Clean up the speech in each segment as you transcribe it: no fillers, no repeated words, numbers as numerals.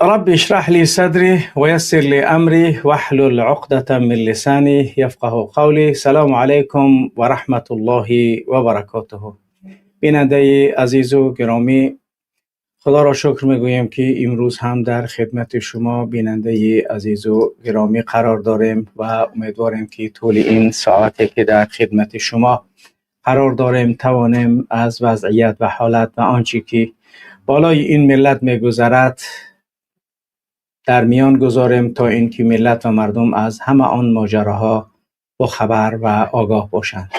رب اشرح لي صدري ويسر لي أمري واحلل عقدة من لساني يفقه قولي. سلام علیکم و رحمت الله و برکاته. بیننده عزیز و گرامی، خدا را شکر میگوییم که امروز هم در خدمت شما بیننده عزیز و گرامی قرار داریم و امیدواریم که طول این ساعتی که در خدمت شما قرار داریم توانیم از وضعیت و حالت و آنچه که بالای این ملت میگذرد در میان گذاریم تا اینکه ملت و مردم از همه آن ماجراها با خبر و آگاه باشند.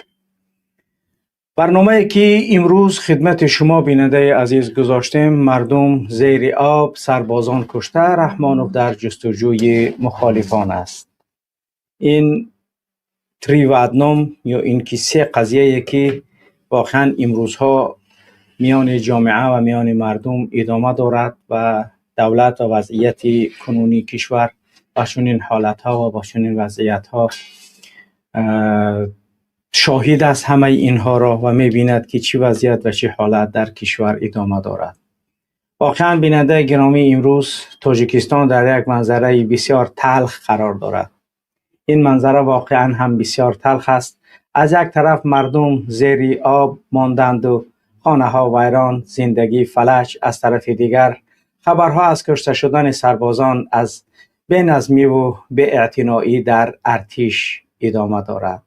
برنامه که امروز خدمت شما بیننده عزیز گذاشتیم، مردم زیر آب، سربازان کشته، رحمانوف در جستجوی مخالفان است. این три в одном یا این که سه قضیه که واقعا امروزها میان جامعه و میان مردم ادامه دارد و دولت و وضعیت کنونی کشور با چنین حالتها و با چنین وضعیتها شاهد است همه اینها را و میبیند که چی وضعیت و چه حالت در کشور ادامه دارد. واقعا بیننده گرامی، امروز تاجیکستان در یک منظره بسیار تلخ قرار دارد. این منظره واقعا هم بسیار تلخ است. از یک طرف مردم زیر آب ماندند و خانه ها ویران، زندگی فلج. از طرف دیگر خبرها از کشته شدن سربازان از بی‌نظمی و بی‌اعتنایی در ارتش ادامه دارد.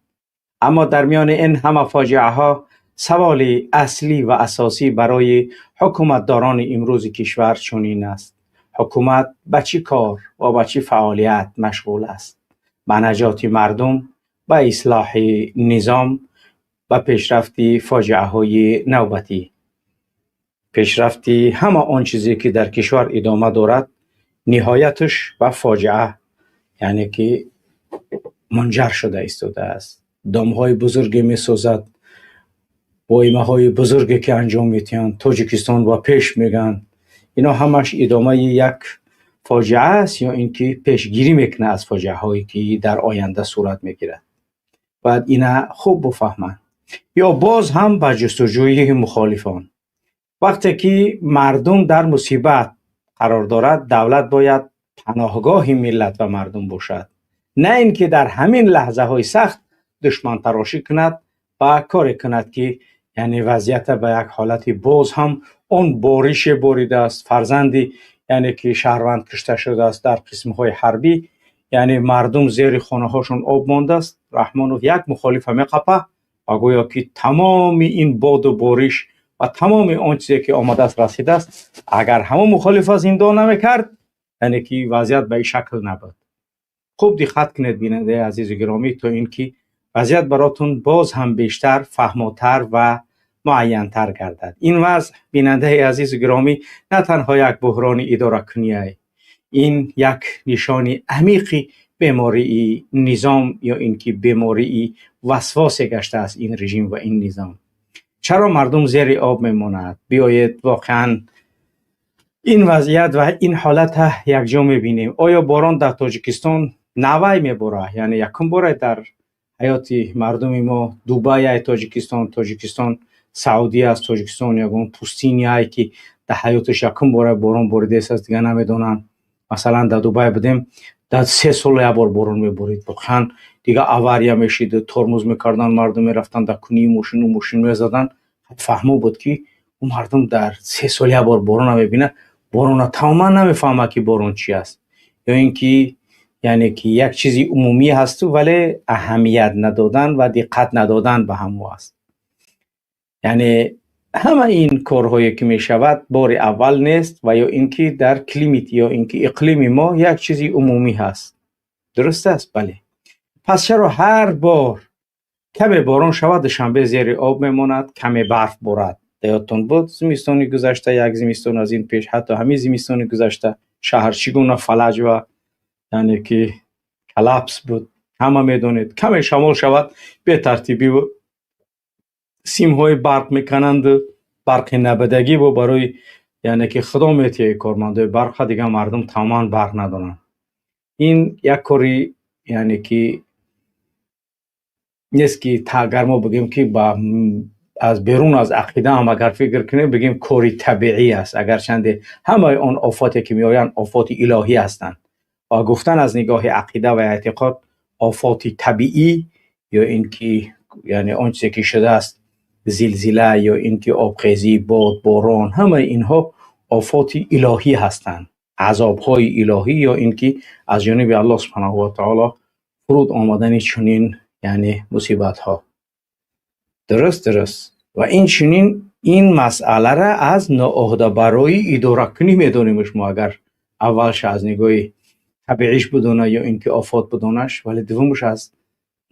اما در میان این همه فاجعه ها سوال اصلی و اساسی برای حکومتداران امروز کشور چنین است: حکومت به چی کار و به چی فعالیت مشغول است؟ به نجات مردم، به اصلاح نظام، به پیشرفت فاجعه های نوبتی، پیشرفت همه آن چیزی که در کشور ادامه دارد نهایتش به فاجعه یعنی که منجر شده ایستاده است. دامهای بزرگی می سازد، وایمه های بزرگی که انجام میتین، تاجیکستان با پیش میگن، اینا همش ادامه یک فاجعه است یا اینکه پیشگیری میکنه از فاجعه هایی که در آینده صورت میگیرد. باید اینا خوب بفهمند. یا باز هم به جستجوی مخالفان. وقتی که مردم در مصیبت قرار دارد، دولت باید پناهگاه ملت و مردم باشد، نه اینکه در همین لحظه های سخت دشمن تراشی کند و کاری کند که یعنی وضعیت به یک حالت باز هم آن بارش باریده است، فرزندی یعنی که شهروند کشته شده است در قسم های حربی، یعنی مردم زیر خانه هاشون آب مانده است. رحمانوف یک مخالف میقپه و گویا که تمام این باد و بارش و تمام آن چیزی که آمده است رسیده است، اگر همون مخالف زندان نمیکرد یعنی که وضعیت به این شکل نبود. خوب دقت کنید بیننده عزیز و گرامی تا اینکه وضعیت براتون باز هم بیشتر فهماتر و معینتر گردد. این وضع بیننده عزیز و گرامی نه تنها یک بحران اداره کنی، این یک نشان عمیقی بیماری نظام یا اینکه بیماری وسواس گشته است این رژیم و این نظام. چرا مردم زیر آب میماند؟ بیایید واقعا این وضعیت و این حالت یک جا میبینیم. آیا باران در تاجیکستان نوای میباره؟ یعنی یکم باره در حیات مردم ما دوبای تاجیکستان، تاجیکستان سعودی است، تاجیکستان یگان пустыня که در حیاتش یکم باره باران باریده است، دیگه نمیدونن. مثلا در دوبای بودیم، در 3 سال یک بار باران میبارید، واقعا دیگه авария میشید، ترمز میکردن، مردم میرفتن در کنی ماشین و ماشین میزدن. فهمو بود که اون مردم در 3 سال یک بار باران میبینه، باران تماما نمیفهمه که باران چی است، یا اینکه یعنی که یک چیزی عمومی هست ولی اهمیت ندادن و دقت ندادن به همو است. یعنی همه این کارهایی که می شود بار اول نیست و یا اینکه در climate یا اینکه اقلیم ما یک چیزی عمومی هست. درست است؟ بله. پس چرا هر بار کمی باران شود دوشنبه زیر آب میماند، کمی برف بارد؟ یادتون بود زمستانی گذشته، یک زمستان از این پیش، حتی همین زمستان گذشته شهر چگونه فلج و یعنی که collapse بود، همه میدونید. کمی شمال شود به ترتیبی و سیمهای برق میکنند، برق نبدگی و برای یعنی که خدا میتیه کارمندای برق، دیگه مردم تماما برق ندارن. این یک کاری یعنی که نیست که اگر ما بگیم که با Аз берун аз ақида ҳам агар фикр кунем, бигем, кори табиӣ аст. Агарчанде ҳамаи он офоте ки меоянд, офоти илоҳӣ ҳастанд ва гуфтан аз нигоҳи ақида ва эътиқод, офоти табиӣ ё ин ки, яъне, он чизе ки шудааст, зилзила ё ин ки обхезӣ, бод, борон, ҳамаи инҳо офоти илоҳӣ ҳастанд, азобҳои илоҳӣ ё ин ки аз ҷониби Аллоҳ субҳанаҳу ва таоло фуруд омадани чунин, яъне, мусибатҳо. Дуруст. Ва ин чунин ин масъалара аз ноуҳдабарои идоракунӣ медонем. Шумо агар аввалша аз нигоҳи табииш бидона ё ин ки офот бидонаш, вале дуввумаш аз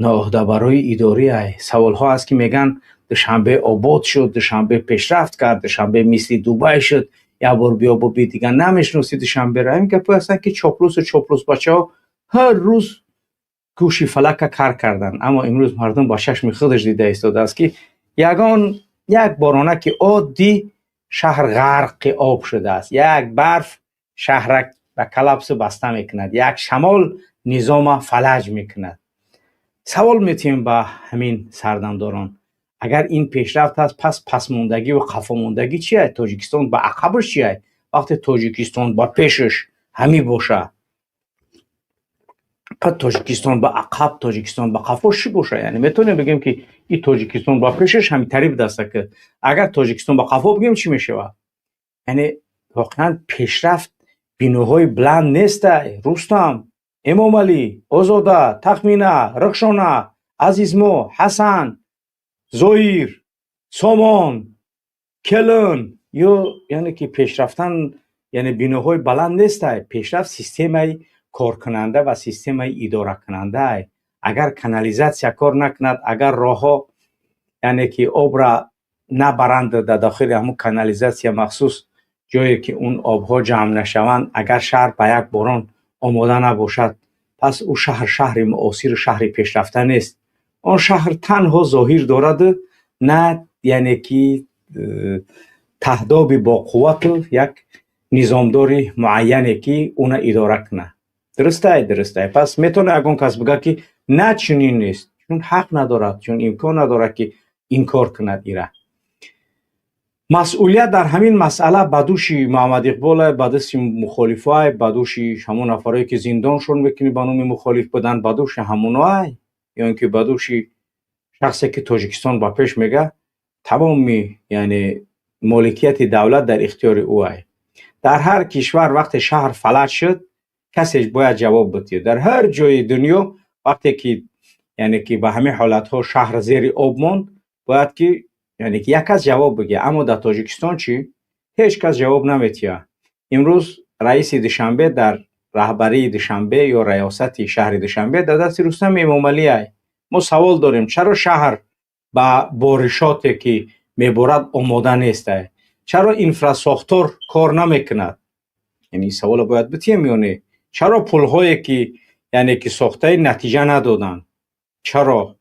ноуҳдабарои идорӣ ай. Саволҳо аст, ки мегӯянд, Душанбе обод шуд, Душанбе пешрафт кард, Душанбе мисли Дубай шуд, як бор биё бубин, дигар намешиноси Душанберо. Ҳамин гапҳое ҳастанд, ки чоплусу чоплус бачаҳо ҳар рӯз гӯши фалака кар карданд. Аммо имрӯз мардум ба чашми худаш дида истодааст, ки ягон як боронаки оддӣ шаҳр ғарқи об шудааст, як барф шаҳрак ба коллапсу баста мекунад, як шамол низома фалаҷ мекунад. Савол метиҳем ба ҳамин сардамдорон: агар ин пешрафт аст, пас пасмондагӣ ва қафомондагӣ чия? Тоҷикистон ба ақабаш чия, вақте Тоҷикистон ба пешаш ҳамӣ боша? Пас Тоҷикистон ба ақаб, Тоҷикистон ба қафо чӣ боша? Яъне метавонем бигем, ки и Тоҷикистон ба пешаш ҳами тариб даста, ки агар Тоҷикистон ба қафо бигем, чӣ мешавад? Яъне воқеан пешрафт биноҳои баланд нестай. Рустам Эмомалӣ, Озода, Тахмина, Рухшона, Азизмо, Ҳасан, Зоир, Сомон, Келин ё, яъне ки пешрафтан, яъне, биноҳои баланд нестай. Пешрафт системаи коркунанда ва системаи идоракунанда. Агар канализатсия кор накунад, агар роҳҳо, яъне ки, обра набаранд дар дохили ҳамун канализатсия, махсус ҷое ки он обҳо ҷамъ нашаванд, агар шаҳр ба як борон омода набошад, пас ӯ шаҳр шаҳри муосиру шаҳри пешрафта нест. Он шаҳр танҳо зоҳир дораду на, яъне ки, таҳдоби боқуввату як низомдори муайяне, ки уна идора кунад. Дурустай? Пас метавонад ягон кас бигӯяд, ки на, чунин нест? Чун ҳақ надорад, чун имкон надорад, ки инкор кунад ира. Масъулият дар ҳамин масъала ба дӯши Муҳаммад Иқболе, ба дасти мухолифай, ба дӯши ҳамон нафарое, ки зиндоншон мекунӣ ба номи мухолиф будан, ба дӯши ҳамоноай ё ин ки ба дӯши шахсе, ки Тоҷикистон ба пеш мега, тамоми, яъне, моликияти давлат дар ихтиёри ӯ ай. Дар ҳар кишвар вақте шаҳр фалаҷ шуд, касе бояд ҷавоб бидиҳад. Дар ҳар ҷои дунё вақте ки, яъне ки, ба ҳамин ҳолатҳо шаҳр зери об монд, бояд ки, яъне ки, як кас ҷавоб бигӯяд. Аммо дар Тоҷикистон чӣ? Ҳеҷ кас ҷавоб наметиҳад. Имрӯз раиси Душанбе, дар раҳбарии Душанбе ё раёсати шаҳри Душанбе дар дасти Рустам Эмомалӣ ай. Мо савол дорем: чаро шаҳр ба боришоте, ки меборад, омода нестай? Чаро инфрасохтор кор намекунад? Яъне ин саволо бояд битиҳем ё не? Чаро пулҳое, ки, яъне ки, сохтаи, натиҷа надоданд? Чаро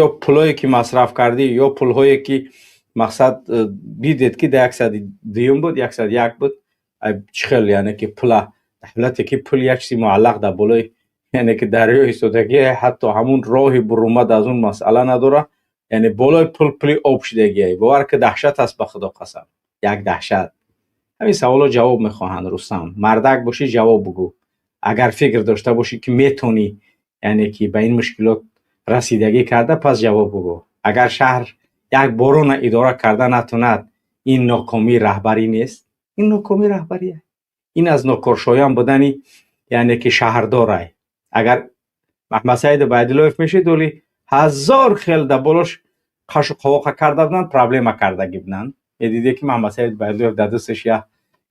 ё пулҳое, ки масраф кардӣ, ё пулҳое, ки мақсад бидед, ки дар 102-юм буд, 101 буд, чӣ хел, яъне ки, пула давлате, ки пул як чизи муаллақ дар болои, яъне ки, дарёи истодагӣ, ҳатто ҳамун роҳи бурумад аз он масъала надорад, яъне болои пул пули об шудагие. Бовар ки, даҳшат аст, ба Худо қасам, як даҳшат. Ҳамин саволо ҷавоб мехоҳанд. Рустам, мардак бошӣ, ҷавоб бугӯ. Агар фикр дошта бошӣ, ки метонӣ, яъне ки, ба ин мушкилот расидагӣ карда, пас ҷавоб бугӯ. Агар шаҳр як борона идора карда натонад, ин нокомии раҳбарӣ нест? Ин нокомии раҳбария, ин аз нокоршоям будани, яъне ки, шаҳрдорай. Агар Маҳмадсаиду Байдилоев мешид, оли ҳазор хел да болош қашу қовоқа карда буданд, проблема кардагӣ буданд. Медиде, ки Маҳмадсаид Байдилоев дар дасташ як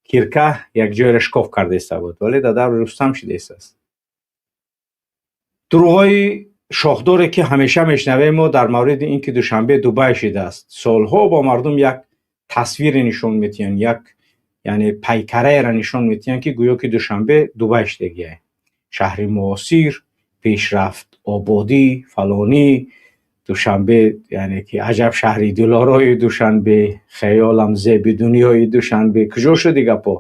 кирка як ҷойро шикоф карда иста буд, вале дар даври Рустам шидаистааст. Дурӯғҳои шохдоре, ки ҳамеша мешнавем мо дар мавриди ин ки Душанбе Дубай шидааст, солҳо бо мардум як тасвире нишон медиҳанд, як, яъне, пайкараеро нишон медиҳанд, ки гӯё ки Душанбе Дубай шидагиай, шаҳри муосир, пешрафт, ободӣ, фалонӣ. Душанбе, яъне ки, аҷаб шаҳри дилорои Душанбе, хаёлам зеби дунёи Душанбе. Куҷо шуди гапо?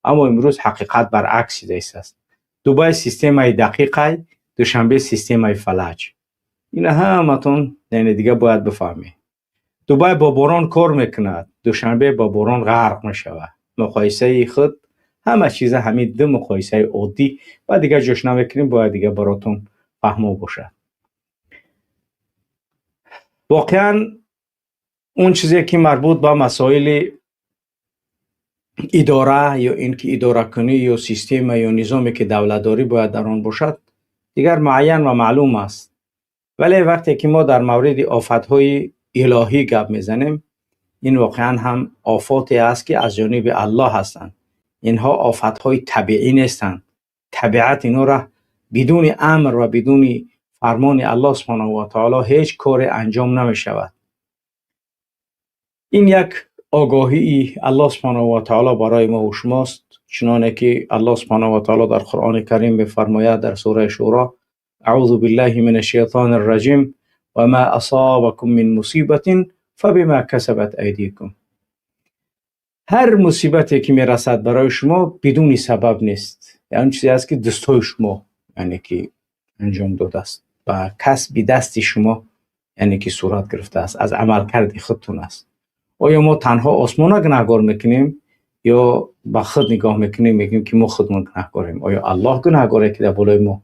Аммо имрӯз ҳақиқат баръакс шидаистааст. Дубай системаи дақиқай, Душанбе системаи фалаҷ. Ина ҳаматон, яъне, дига бояд бифаҳмед. Дубай бо борон кор мекунад, Душанбе бо борон ғарқ мешавад. Муқоисаи худ ҳама чиза ҳамин ду муқоисаи оддӣ ва дигар ҷош намекунем, бояд дигар баротон фаҳмо бошад. Воқеан он чизе ки марбут ба масоили идора ё ин ки идоракунӣ ё система ё низоме ки давлатдорӣ бояд дар он бошад, дигар муайян ва маълум аст. Вале вақте ки мо дар мавриди офатҳои илоҳӣ гап мезанем, ин воқеан ҳам офоте аст ки аз ҷониби Аллоҳ ҳастанд. Инҳо офатҳои табиӣ нестанд. Табиат инҳоро бидуни амр ва бидуни фармони Аллоҳ субҳонаҳу ва таоло ҳеҷ коре анҷом намешавад. Ин як огоҳии Аллоҳ субҳонаҳу ва таоло барои мо ва шумост, чуноне ки Аллоҳ субҳонаҳу ва таоло дар Қуръони Карим мефармояд дар сураи Шӯро: аъузу биллаҳи минаш шайтонир раҷим ва ма асобакум мин мусибатин фабима касабат айдикум. Ҳар мусибате ки мерасад барои шумо бидуни сабаб нест. Яъне чизе аст ки дастҳои шумо яъне ки анҷом додааст, ба касби дасти шумо яъне ки сурат гирифтааст, аз амалкарди худтон аст. Оё мо танҳо осмона гунаҳгор мекунем ё ба худ нигоҳ мекунем, мегӯем ки мо худмон гунаҳгорем? Оё Аллоҳ гунаҳгоре ки дар болои мо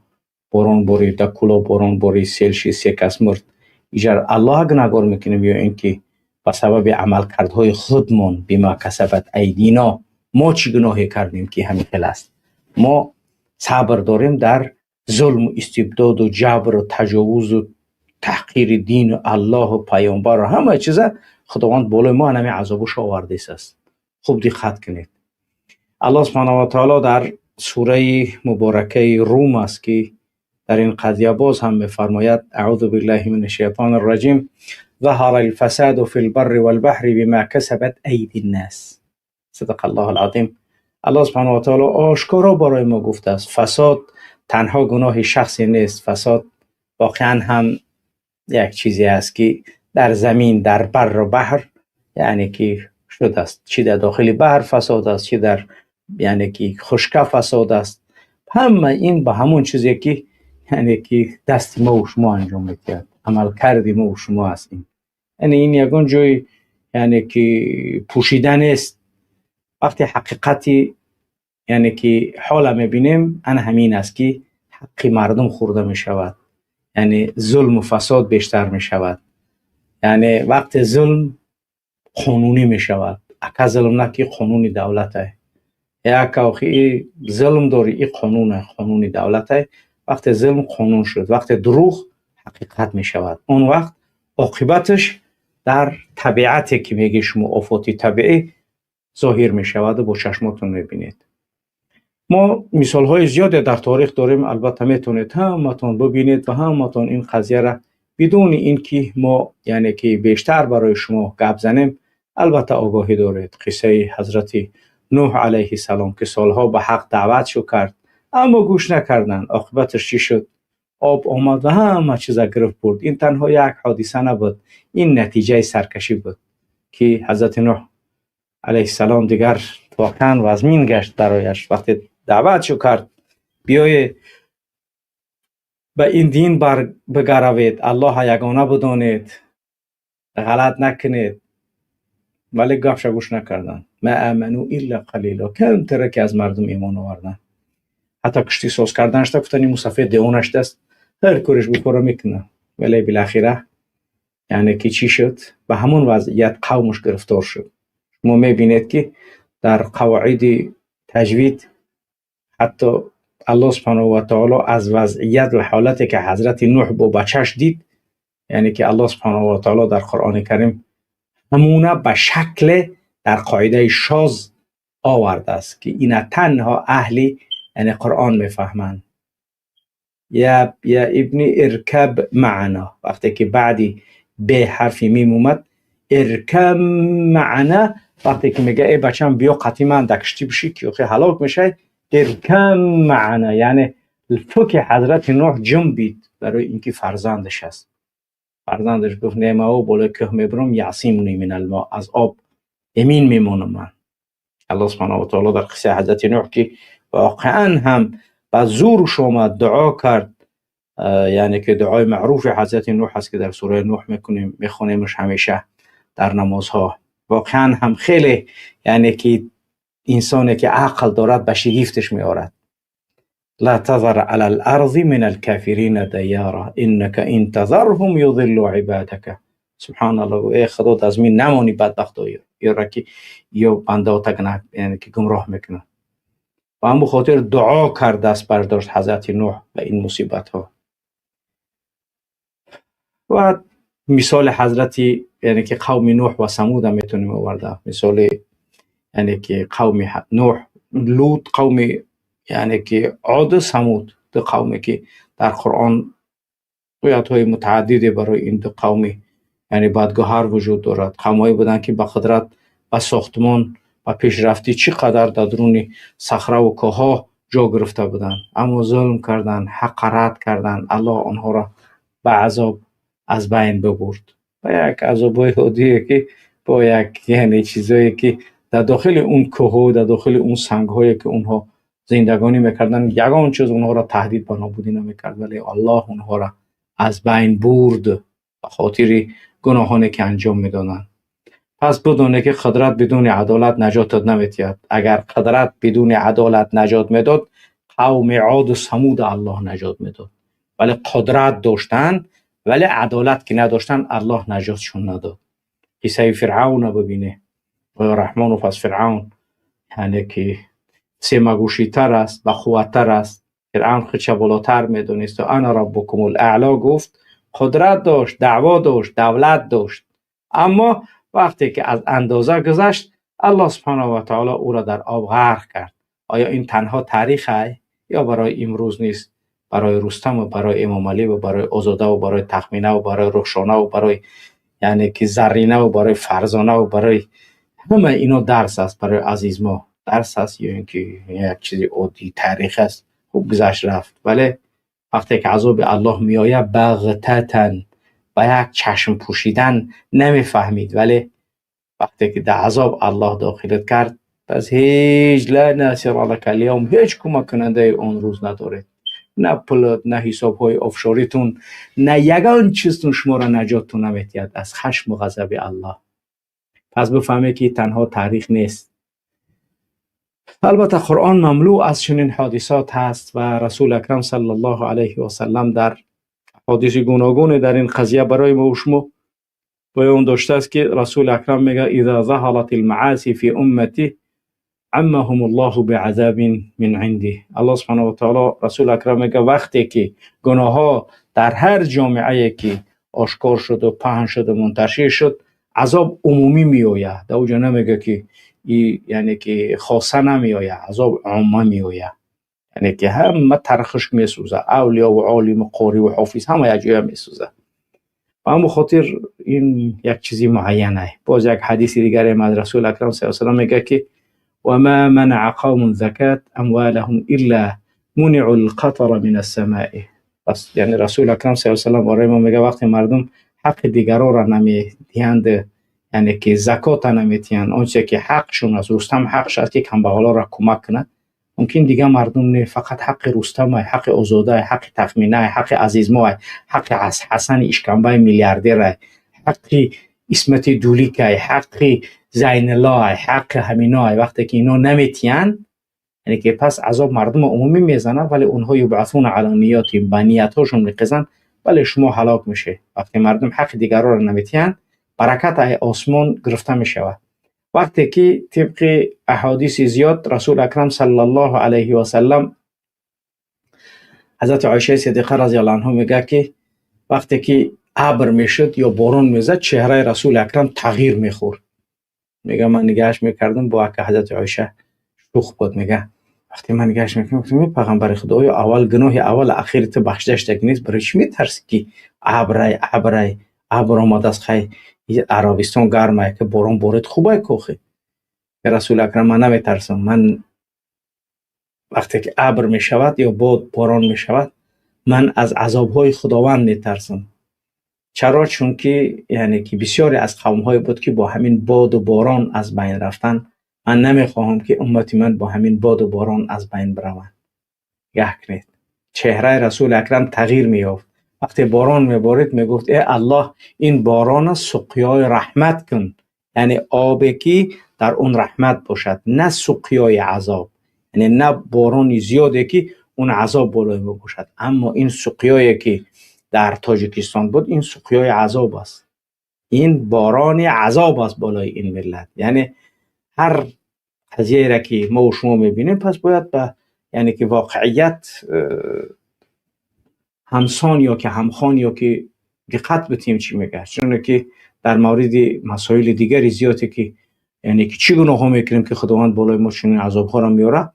борон борид, дар Кӯлоб борон борид, сел шид, се кас мурд, иҷар Аллоҳ гунаҳгор мекунем ё ин ки ба сабаби амалкардҳои худмон бима касабат айдино мо чӣ гуноҳе кардем ки ҳамин хел аст? Мо сабр дорем дар зулму истибдоду ҷабру таҷовузу таҳқири дину Аллоҳу паёмбару ҳама чиза Худованд болои мо ҳамин азобушо овардааст. Хуб диққат кунед. Аллоҳ субҳонаҳу ва таоло дар сураи муборакаи Рум аст ки дар ин қазия боз ҳам мефармояд: аъузу биллаҳи минаш шайтонир раҷим ظهر الفساد في البر والبحر بما كسبت أيدي الناس. صدق الله العظیم. الله سبحانه و تعالی آشکارا برای ما گفته است فساد تنها گناه شخصی نیست. فساد واقعا هم یک چیزی است که در زمین، در بر و بحر یعنی که شده است. چی در داخل بحر فساد است، چی در یعنی که خشکه فساد است. همه این به همون چیزی که یعنی که دست ما و شما انجام میدهد، عمل کردی ما و شما است. این یعنی این یگان جای یعنی که پوشیده نیست. وقتی حقیقتی یعنی که حالا میبینیم ان همین است که حق مردم خورده میشود، یعنی ظلم و فساد بیشتر میشود. یعنی وقت ظلم قانونی میشود. اکا ظلم نه که قانون دولت است، یک آخی ظلم داری این قانون، قانون دولت است. وقت ظلم قانون شد، وقت دروغ حقیقت میشود. اون وقت عاقبتش در طبیعتی که میگه شما آفاتی طبیعی ظاهر میشود و با چشماتون میبینید. ما مثال های زیادی در تاریخ داریم، البته میتونید همتون ببینید و همتون این قضیه را بدون اینکه ما یعنی که بیشتر برای شما گپ زنیم البته آگاهی دارید. قصه حضرت نوح علیه السلام که سالها به حق دعوت شو کرد اما گوش نکردن، عاقبتش چی شد؟ آب آمد و همه چیز گرفت برد. این تنها یک حادثه نبود، این نتیجه سرکشی بود که حضرت نوح علیه السلام دیگر واقعا وزمین گشت برایش. وقتی دعوت شو کرد بیای به این دین بگروید، الله یگانه بدانید، غلط نکنید، ولی گپش گوش نکردن. ما آمنوا الا قلیلا، کمتر که از مردم ایمان آوردن. حتی کشتی ساز کردنش تا گفتن این مسافر دیوانش دست هر کارش بکنه میکنه، ولی بالاخره یعنی که چی شد؟ به همون وضعیت قومش گرفتار شد. شما میبینید که در قواعد تجوید حتی الله سبحانه و تعالی از وضعیت و حالتی که حضرت نوح با بچهش دید، یعنی که الله سبحانه و تعالی در قرآن کریم همونه به شکل در قاعده شاذ آورده است که اینا تنها اهل یعنی قرآن میفهمند. یا ابن ارکب معنا، وقتی که بعدی به حرف میم اومد ارکب معنا، وقتی که میگه ای بچم بیا قطعی من در کشتی بشی که خیلی هلاک میشه، ارکب معنا یعنی فک حضرت نوح جنبید برای اینکه فرزندش است. فرزندش گفت نه ما او بالای کوه میبرم، یعصیمنی من الماء، از آب امین میمونم من. الله سبحانه و تعالی در قصه حضرت نوح که واقعا هم با زورش اومد دعا کرد، یعنی که دعای معروف حضرت نوح هست که در سوره نوح میکنیم میخونیمش همیشه. дар намозҳо. Воқеан ҳам хеле, яъне ки инсоне ки ақл дорад, ба шигифташ меорад. لا تذر على الأرض من الكافرين ديارا إنك إن تذرهم يضلوا عبادك. سبحان الله. ای خدا، از زمین نمانی بدبختای یا که یا بنده یعنی که گمراه میکنه. و همون خاطر دعا کرد، دست برداشت حضرت نوح به این مصیبت ها. و مثال حضرت، یعنی که قوم نوح و ثمود هم میتونیم آورده. مثال، یعنی که قوم نوح، لوط، قوم، یعنی که عاد، ثمود، دو قومی که در قرآن آیات های متعددی برای این دو قومی، یعنی بدگوهر، وجود دارد. قومایی بودند که به قدرت و ساختمان و پیشرفتی چقدر در درون صخره و کوه جا گرفته بودند، اما ظلم کردند، حقارت کردند. الله آنها را به عذاب از بین ببرد و یک عذاب عادیه که با یک، یعنی چیزایی که در داخل اون کوه، در داخل اون سنگ هایی که اونها زندگانی میکردن، یگان چیز اونها را تهدید به نابودی نمیکرد، ولی الله اونها را از بین برد به خاطر گناهانی که انجام میدادند. پس بدونه که قدرت بدون عدالت نجات نمیتید. اگر قدرت بدون عدالت نجات میداد، قوم عاد و ثمود الله نجات میداد، ولی قدرت داشتن ولی عدالت که نداشتن، الله نجاتشون نداد. قصه فرعون ببینه و رحمان و پس فرعون، یعنی که سیمگوشیتر است و قوتتر است. فرعون خودش بالاتر میدونست و انا ربکم الاعلا گفت. قدرت داشت، دعوا داشت، دولت داشت، اما وقتی که از اندازه گذشت، الله سبحانه و تعالی او را در آب غرق کرد. آیا این تنها تاریخ یا برای امروز نیست؟ برای رستم و برای امام علی و برای آزاده و برای تخمینه و برای رخشانه و برای، یعنی که زرینه و برای فرزانه و برای همه اینا درس است. برای عزیز ما درس است یا اینکه یک چیز عادی تاریخ است؟ خوب گذشت رفت. ولی وقتی که عذاب الله میآید بغتة، با یک چشم پوشیدن نمیفهمید، ولی وقتی که در عذاب الله داخلت کرد، پس هیچ لا ناصر لك اليوم، هیچ کمک کننده اون روز ندارید. نه پولت، نه حساب های آفشوریتون، نه یگان چیزتون شما را نجاتتون نمیتید از خشم و غضب الله. پس بفهمید که تنها تاریخ نیست. البته قرآن مملو از چنین حادثات هست و رسول اکرم صلی الله علیه و سلم در حادث گوناگون در این قضیه برای ما و شما بیان داشته است که رسول اکرم میگه: اذا ظهرت المعاصی فی امتی عمهم الله بعذاب من عنده. الله سبحانه و تعالی، رسول اکرم میگه وقتی که گناه ها در هر جامعه که آشکار شد و پهن شد و منتشر شد، عذاب عمومی میآید. در اوجا نمیگه که ای، یعنی که خاصه نمیآید، عذاب عامه میآید، یعنی که همه ترخش میسوزه، اولیا و عالم و قاری و حافظ همه یک جای میسوزه. و همو خاطر این یک چیزی معینه. باز یک حدیث دیگر از رسول اکرم صلی الله علیه و میگه که و ما منع قوم زکات اموالهم الا منعوا القطر من السماء. پس یعنی رسول اکرم صلی الله علیه و برای ما میگه وقتی مردم حق دیگران را نمیدهند، یعنی که زکات نمیتین، آنچه که حقشون است، رستم حقش است که کمبغالا را کمک کنه، ممکن دیگه مردم نه، فقط حق رستم، حق آزاده، حق تخمینه، حق عزیز ما، حق حسن اشکمبه میلیاردر، حق اسمت دولیک، حق زین الله، حق همینا، وقتی که اینا نمیتین، یعنی که پس عذاب مردم عمومی میزنه، ولی اونها یبعثون علی نیاتهم، با نیتاشون میقزن، ولی شما هلاک میشه. وقتی مردم حق دیگران را نمیتین، برکت آسمان گرفته میشود. وقتی که طبق احادیث زیاد رسول اکرم صلی الله علیه و سلم، حضرت عایشه صدیقه رضی الله عنها میگه که وقتی که ابر میشد یا باران میزد، چهره رسول اکرم تغییر میخورد. میگه من نگاهش میکردم، با که حضرت عایشه شوخ بود، میگه وقتی من نگاهش میکردم، گفتم پیغمبر خدا، یا اول گناه اول اخیر تو بخشیده شده نیست؟ برای چی میترسی که ابر ابر ابر آمده است؟ خی عربستان گرمه که باران بارد خوبه کوخه. رسول اکرم، من نمیترسم. من وقتی که ابر میشود یا باد باران میشود، من از عذاب های خداوند میترسم. چرا؟ چون که یعنی که بسیاری از قوم های بود که با همین باد و باران از بین رفتن. من نمیخواهم که امت من با همین باد و باران از بین بروند. نگاه کنید، چهره رسول اکرم تغییر مییافت. وقتی باران میبارید میگفت ای الله این باران سقیای رحمت کن، یعنی آبی که در اون رحمت باشد، نه سقیای عذاب، یعنی نه باران زیادی که اون عذاب بالای ما باشد. اما این سقیایی که در تاجیکستان بود این سقیای عذاب است، این باران عذاب است بالای این ملت. یعنی هر قضیه را که ما و شما میبینیم پس باید به یعنی که واقعیت همسان یا که همخوان یا که دقت بتیم چی میگه، چون که در مورد مسائل دیگری زیادی که یعنی که چی گناه ها میکنیم که خداوند بالای ما چنین عذاب ها را میاره.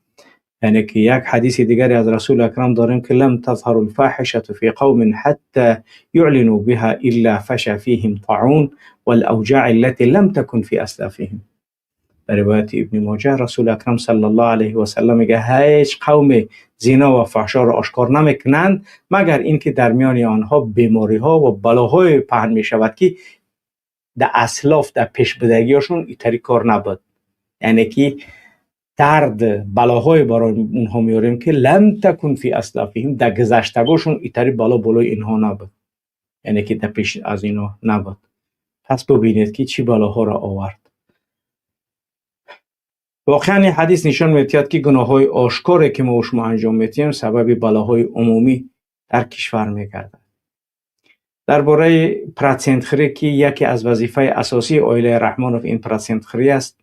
یعنی که یک حدیث دیگری از رسول اکرم داریم که لم تظهر الفاحشه فی قوم حتى يعلنوا بها الا فشى فيهم طاعون والاوجاع التي لم تكن في اسلافهم. در روایت ابن ماجه رسول اکرم صلی الله علیه و سلم میگه هیچ قوم زنا و فحشا را آشکار نمیکنند مگر اینکه در میان آنها بیماری ها و بلاهای پهن میشود که در اسلاف در پیش بدگیشون اینطوری کار نبود. یعنی که درد بلاهای برای اونها میاریم که لم تکن فی اسلافهم، در گذشتگاهشون اینطوری بلا بالای اینها نبود، یعنی که در پیش از اینا نبود. پس ببینید که چی بلاها را آورد. واقعا این حدیث نشان می‌دهد که گناه‌های آشکاری که ما و شما انجام می‌دهیم سبب بلاهای عمومی در کشور می‌گردد. درباره پراتسنتخری که یکی از وظیفه اساسی عائله رحمانوف این پراتسنتخری است،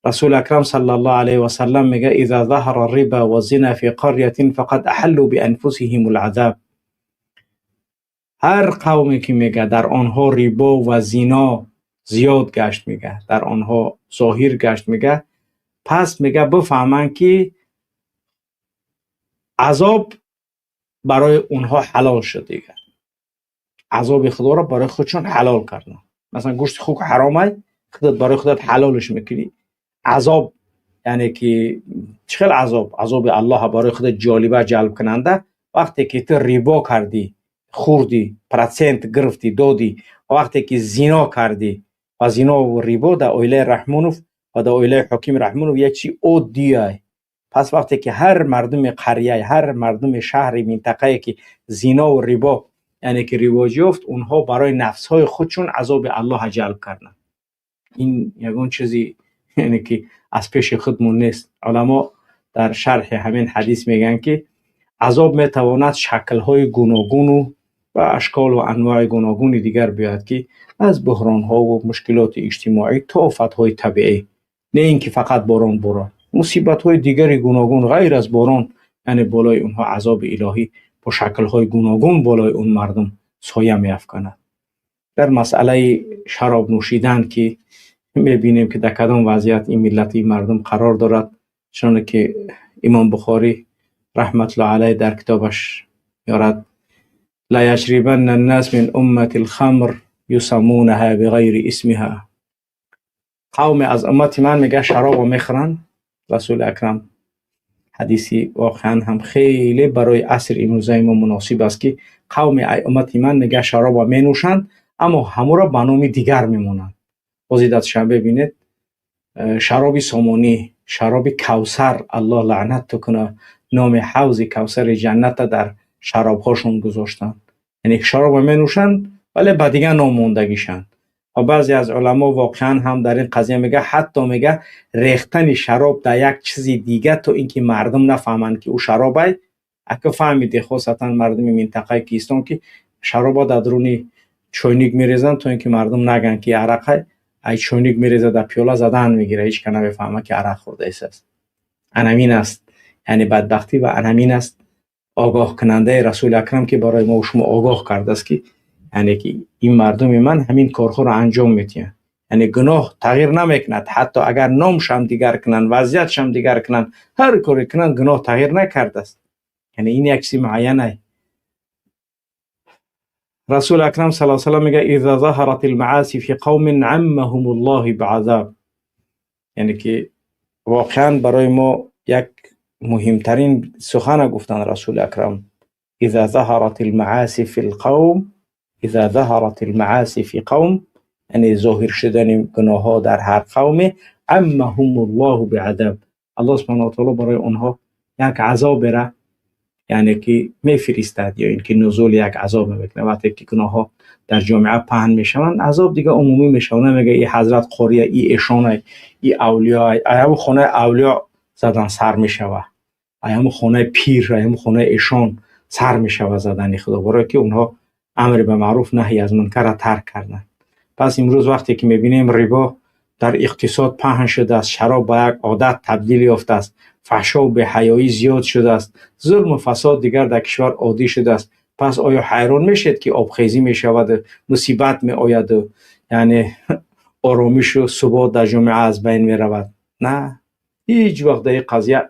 رسول اکرم صلی الله علیه و سلم میگه اذا ظهر الربا والزنا فی قرية فقد احلوا بانفسهم العذاب. هر قومی که میگه در آنها ربا و زنا زیاد گشت، میگه در آنها ظاهر گشت، میگه پس میگه بفهمن که عذاب برای اونها حلال شد دیگه، عذاب خدا را برای خودشون حلال کردن. مثلا گوشت خوک حرامه، خودت برای خودت حلالش میکنی. عذاب یعنی که چه عذاب؟ عذاب الله برای خودت جالبه جلب کننده. وقتی که تو ربا کردی، خوردی، پرسنت گرفتی، دادی، وقتی که زنا کردی، و زنا و ربا در عائله رحمانوف و در عائله حکیم رحمانوف یک چی عادیه. پس وقتی که هر مردم قریه، هر مردم شهر، منطقه که زنا و ربا یعنی که رواج یافت، اونها برای نفس‌های خودشون عذاب الله جلب کردن. این یگان چیزی یعنی که از پیش خودمون نیست. علما در شرح همین حدیث میگن که عذاب میتواند شکل‌های گوناگون و اشکال و انواع گوناگون دیگر بیاد که از بحران‌ها و مشکلات اجتماعی تا آفت‌های طبیعی، نه اینکه فقط باران باران، مصیبت‌های دیگر گوناگون غیر از باران، یعنی بالای اونها عذاب الهی با شکل‌های گوناگون بالای اون مردم سایه می‌افکند. در مسئله شراب نوشیدن که می‌بینیم که در کدام وضعیت این ملت، این مردم قرار دارد، چون که امام بخاری رحمت الله علیه در کتابش میارد لا یشربن الناس من امة الخمر یسمونها بغیر اسمها. قوم از امت من میگه شراب میخورن. رسول اکرم حدیثی واقعا هم خیلی برای عصر امروزه ما مناسب است که قوم امت من میگه شراب مینوشند اما همو را به نام دیگر میمونند. بازی در شنبه ببینید شراب سامانی، شراب کوثر، الله لعنت کنه، نام حوض کوثر جنت در شراب هاشون گذاشتن. یعنی شراب مینوشند ولی به دیگه نام موندگیشن. و بعضی از علما واقعا هم در این قضیه میگه حتی میگه ریختن شراب در یک چیز دیگه تا اینکه مردم نفهمند که او شرابه. اگه فهمیده خاصتا مردم منطقه کیستان که شراب در درون چایник میریزن تا اینکه مردم نگن که عرقه، ای چایник میریزه در پیاله زدن میگیره، هیچ که نمیفهمه که عرق خورده است. انامین است، یعنی بدبختی و انامین است آگاه کننده رسول اکرم که برای ما و شما آگاه کرده است که یعنی که این مردم من همین کارها را انجام میدن. یعنی گناه تغییر نمیکند، حتی اگر نامش هم دیگر کنن، وضعیتش هم دیگر کنن، هر کاری کنن گناه تغییر نکرده است. یعنی این یک چیز معینه. رسول اکرم صلی الله علیه و سلم میگه اذا ظهرت المعاصی فی قوم عمهم الله بعذاب. یعنی که واقعا برای ما یک مهمترین سخن گفتن رسول اکرم، اذا ظهرت المعاصی فی القوم، اذا ظهرت المعاصی فی قوم، یعنی ظاهر شدن گناه ها در هر قوم، عمهم الله بعذاب. الله سبحانه و تعالی برای آنها یک عذاب را Яъне ки мефиристад ё ин ки нузули як азоб мекунад. Вақте ки гуноҳҳо дар ҷомеа паҳн мешаванд, азоб дига умумӣ мешавад. Намега и ҳазрат қория, и эшонай, и авлиёай. Ай ҳамун хонаи авлиё задан сар мешавад, ай ҳамун хонаи пир, ай ҳамун хонаи эшон сар мешавад задани Худо, барое ки онҳо амри ба маъруф, наҳи аз мункарра тарк карданд. Пас имрӯз вақте ки мебинем, рибо дар иқтисод паҳн шудааст, шароб ба як одат табдил ёфтааст, фаҳшову беҳаёӣ зиёд шудааст, зулму фасод дигар дар кишвар оддӣ шудааст, пас оё ҳайрон мешед, ки обхезӣ мешаваду мусибат меояду, яъне оромишу субот дар ҷомеа аз байн меравад? На, ҳеҷ вақт дар ин қазия,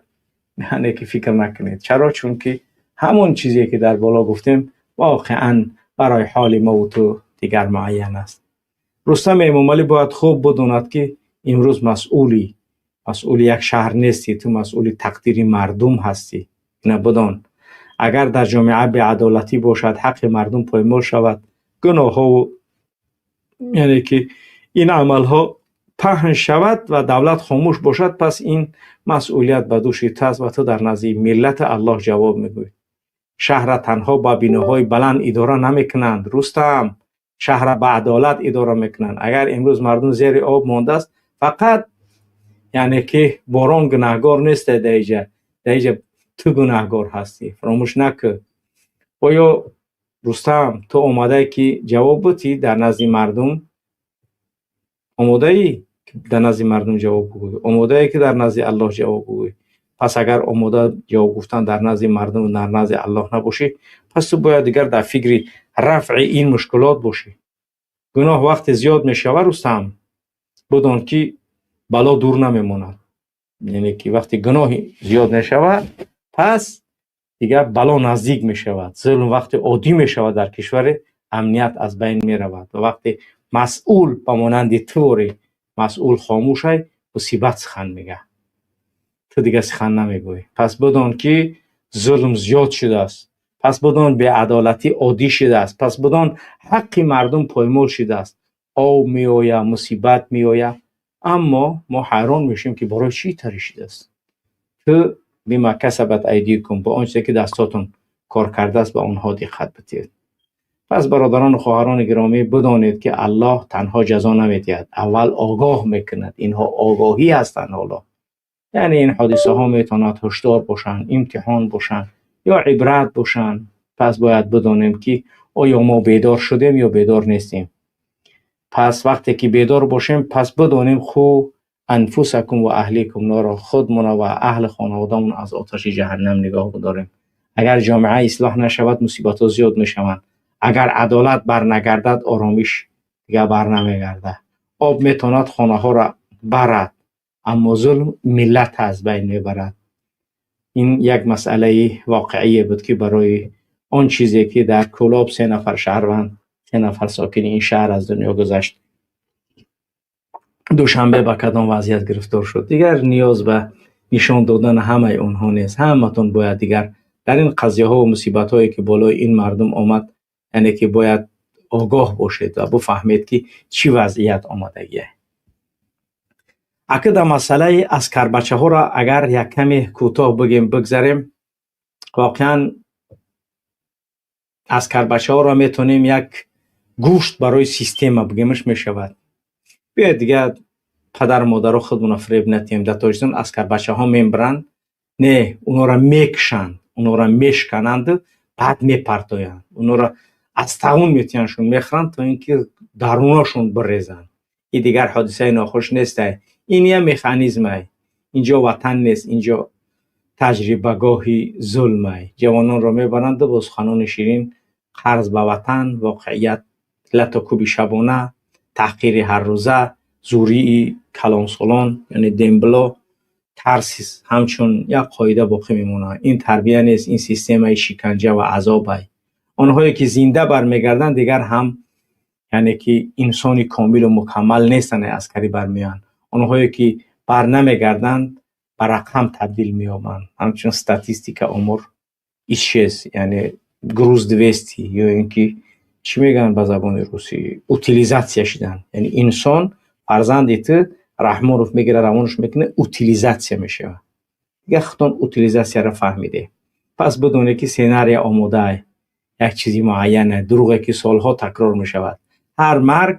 яъне ки, фикр накунед. Чаро? Чунки ҳамон чизе ки дар боло гуфтем, воқеан барои ҳоли мову ту дигар муайян аст. Рустами Эмомалӣ бояд хуб бидонад, ки имрӯз масъули як шаҳр нестӣ, ту масъули тақдири мардум ҳастӣ. Ина бидон: агар дар ҷомеа беадолатӣ бошад, ҳаққи мардум поймол шавад, гуноҳҳову, яъне ки, ин амалҳо паҳн шавад ва давлат хомӯш бошад, пас ин масъулият ба дӯши ту аст ва ту дар назди миллати Аллоҳ ҷавоб мегӯӣ. Шаҳра танҳо ба биноҳои баланд идора намекунанд, Рустам, шаҳра ба адолат идора мекунанд. Агар имрӯз мардум зери об мондааст, фақат, яъне ки, борон гунаҳгор нест даиҷа, ту гунаҳгор ҳастӣ, фаромӯш накун. Оё, Рустам, ту омодаӣ, ки ҷавоб бутӣ дар назди мардум? Омодаӣ, дар назди мардум ҷавоб бигӯӣ? Омодаӣ, ки дар назди Аллоҳ ҷавоб бигӯӣ? Пас агар омода ҷавоб гуфтан дар назди мардум, дар назди Аллоҳ набошӣ, пас ту бояд дигар дар фикри рафъи ин мушкилот бошӣ. Гуноҳ вақте зиёд мешавад, Рустам, бидон, ки бало дур намемонад. Яъне ки вақте гуноҳи зиёд мешавад, пас дигар бало наздик мешавад. Зулм вақте оддӣ мешавад дар кишваре, амният аз байн меравад ва вақте масъул ба монанди туре масъул хомӯшай, мусибат сухан мега, ту дигар сухан намегӯӣ. Пас бидон, ки зулм зиёд шудааст, пас бидон, беадолатӣ оддӣ шудааст, пас бидон, ҳаққи мардум поймол шудааст. Об меояд, мусибат меояд, аммо мо ҳайрон мешавем, ки барои чӣ тари шудааст. Ту бима касабат айдикум, ба он чизе ки дастотон кор кардааст, ба онҳо диққат бидиҳед. Пас, бародарону хоҳарони гиромӣ, бидонед, ки Аллоҳ танҳо ҷазо намедиҳад, аввал огоҳ мекунад. Инҳо огоҳӣ ҳастанд ҳоло, яъне ин ҳодисаҳо метавонад ҳушдор бошанд, имтиҳон бошанд ё ибрат бошанд. Пас бояд бидонем, ки оё мо бедор шудем ё бедор нестем. Пас вақте ки бедор бошем, пас бидонем: қу анфусакум ва аҳликум нора, худмона ва аҳли хонаводамон аз оташи ҷаҳаннам нигоҳ бидорем. Агар ҷомеа ислоҳ нашавад, мусибатҳо зиёд мешаванд. Агар адолат барнагардад, оромиш дигар барнамегардад. Об метавонад хонаҳоро барад, аммо зулм миллат аз байн мебарад. Ин як масъалаи воқеие буд, ки барои он чизе ки дар Кӯлоб се нафар шаҳрванд, се нафар сокини ин шаҳр аз дунё гузашт, Душанбе ба кадом вазъият гирифтор шуд, дигар ниёз ба нишон додани ҳамаи онҳо нест. Ҳаматон бояд дигар дар ин қазияҳову мусибатҳое, ки болои ин мардум омад, яъне ки, бояд огоҳ бошед ва бифаҳмед, ки чӣ вазъият омадагие. Ака, дар масъалаи аскарбачаҳоро агар як каме кӯтоҳ бигем, бигзарем. Воқеан, аскарбачаҳоро метавонем як гӯшт барои система бигемаш мешавад. Биёед, дигар падару модаро худмонро фиреб натиҳем. Дар Тоҷикистон аскарбачаҳо мебаранд, не, онҳоро мекушанд, онҳоро мешкананду баъд мепартоянд, онҳоро аз таун метиҳандшон, мехӯранд, то ин ки даруношон бирезанд. Ин дигар ҳодисаи нохуш нестай, ин як механизмай. Инҷо ватан нест, инҷо таҷрибагоҳи зулмай. Ҷавононро мебаранду бо суханони ширин, қарз ба ватан, воқеият лату кӯби шабона, таҳқири ҳаррӯза, зӯрии калонсолон, яъне дембло, тарс ҳамчун як қоида боқӣ мемонад. Ин тарбия нест, ин системаи шиканҷа ва азобай. Онҳое ки зинда бармегарданд, дигар ҳам, яъне ки, инсони комилу мукаммал нестанд, аскарӣ бармеоянд. Онҳое ки барнамегарданд, ба рақам табдил меёбанд, ҳамчун статистика, омор, исчез, яъне груз 200 ё ин ки чӣ мегӯянд ба забони русӣ, утилизация шудан. Яъне инсон, фарзанди ту Раҳмонов мегирад, равонаш мекунад, утилизация мешавад. Дигар худтон утилизация ро фаҳмиде. Пас бидонед, ки сценария омода, як чизи муайяне, дурӯғе, ки солҳо такрор мешавад. Ҳар марг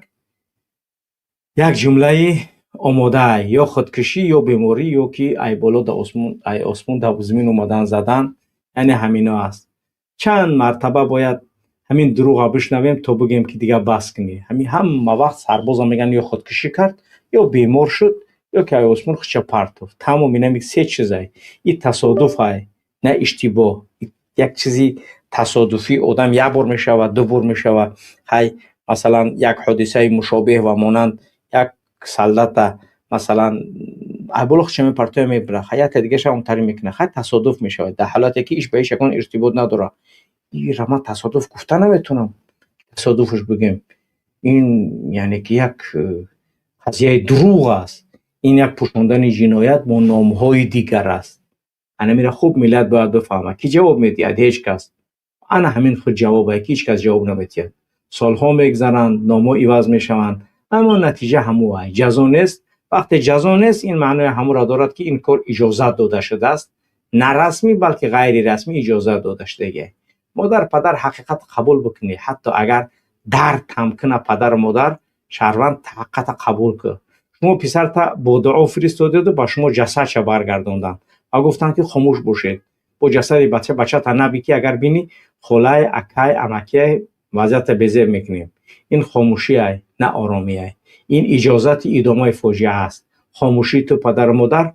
як ҷумлаи омода: ё худкушӣ, ё беморӣ, ё ки ай боло да осмон, ай осмон да замин омадан задан, яъне ҳамино аст. Чанд мартаба бояд ҳамин дурӯға бишнавем, то бигӯем, ки дигар бас кунӣ? Ҳамин ҳама вақт сарбоза мегӯянд, ё худкушӣ кард, ё бемор шуд, ё ки ай осмон худша партофт. Тамом, инами се чизай. И тасодуфай, на иштибоҳ. Як чизи тасодуфӣ одам як бор мешавад, ду бор мешавад. Ҳай, масалан, як ҳодисаи мушобеҳ ва монанд, як солдата, масалан, ай боло худша мепартоя, мебира, хай, якта дигаша онтари мекунад, хай, тасодуф мешавад, дар ҳолате ки иш ба иш ягон иртибот надорад. Ира ман тасодуф гуфта наметавонам. Тасодуфш бигӯем, ин яъне ки як қазияи дурӯғ аст, ин як пӯшондани ҷиноят бо номҳои дигар аст. Анамира хуб миллат бояд бифаҳмад. Кӣ ҷавоб медиҳад? Ҳеҷ кас. Ана ҳамин худ ҷавобае, ки ҳеҷ кас ҷавоб намедиҳад. Солҳо мегзаранд, номҳо иваз мешаванд, аммо натиҷа ҳамоай: ҷазо нест. Вақте ҷазо нест, ин маънои ҳамонро дорад, ки ин кор иҷозат дода шудааст, на расмӣ, балки ғайрирасмӣ иҷозат дода шудагӣ. Модар, падар, ҳақиқат қабул бикунӣ, ҳатто агар дард ҳам куна. Падару модар, шаҳрванд, ҳақиқата қабул кун. Шумо писарта бо дуо фиристодеду ба шумо ҷасадша баргардонданд ва гуфтанд, ки хомӯш бошед, бо ҷасади бачата наби, ки агар бинӣ, холай, акай, амакиай, вазъията безеб мекунем. Ин хомӯшиай, на оромиай, ин иҷозати идомаи фоҷиа аст. Хомӯшии ту, падару модар,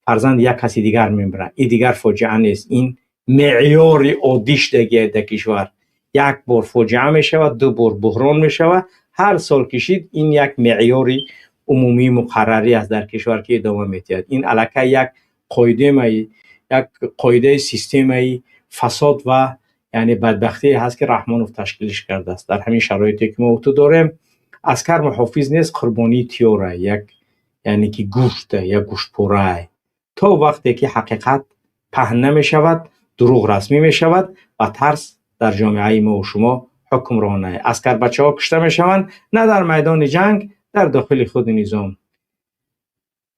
фарзанди як каси дигар мемирад. Ин дигар фоҷиа нест, ин меъёри оддӣ шудагиа дар кишвар. Як бор фоҷиа мешавад, ду бор буҳрон мешавад, ҳар сол кишид, ин як меъёри умумии муқаррарӣ аст дар кишвар, ки идома медиҳад. Ин аллакай як қоидаи, як қоидаи системаи фасод ва яъне бадбахтие ҳаст, ки Раҳмонов ташкилиш кардааст. Дар ҳамин шароите, ки мо ту дорем, аскар муҳофиз нест, қурбонии тиёра, як яъне ки гӯшта, як гӯштпорае. То вақте ки ҳақиқат паҳн намешавад, дурӯғ расмӣ мешавад ва тарс дар ҷомеаи мо шумо ҳукмронае. Аскарбачаҳо кушта мешаванд на дар майдони ҷанг, дар дохили худи низом.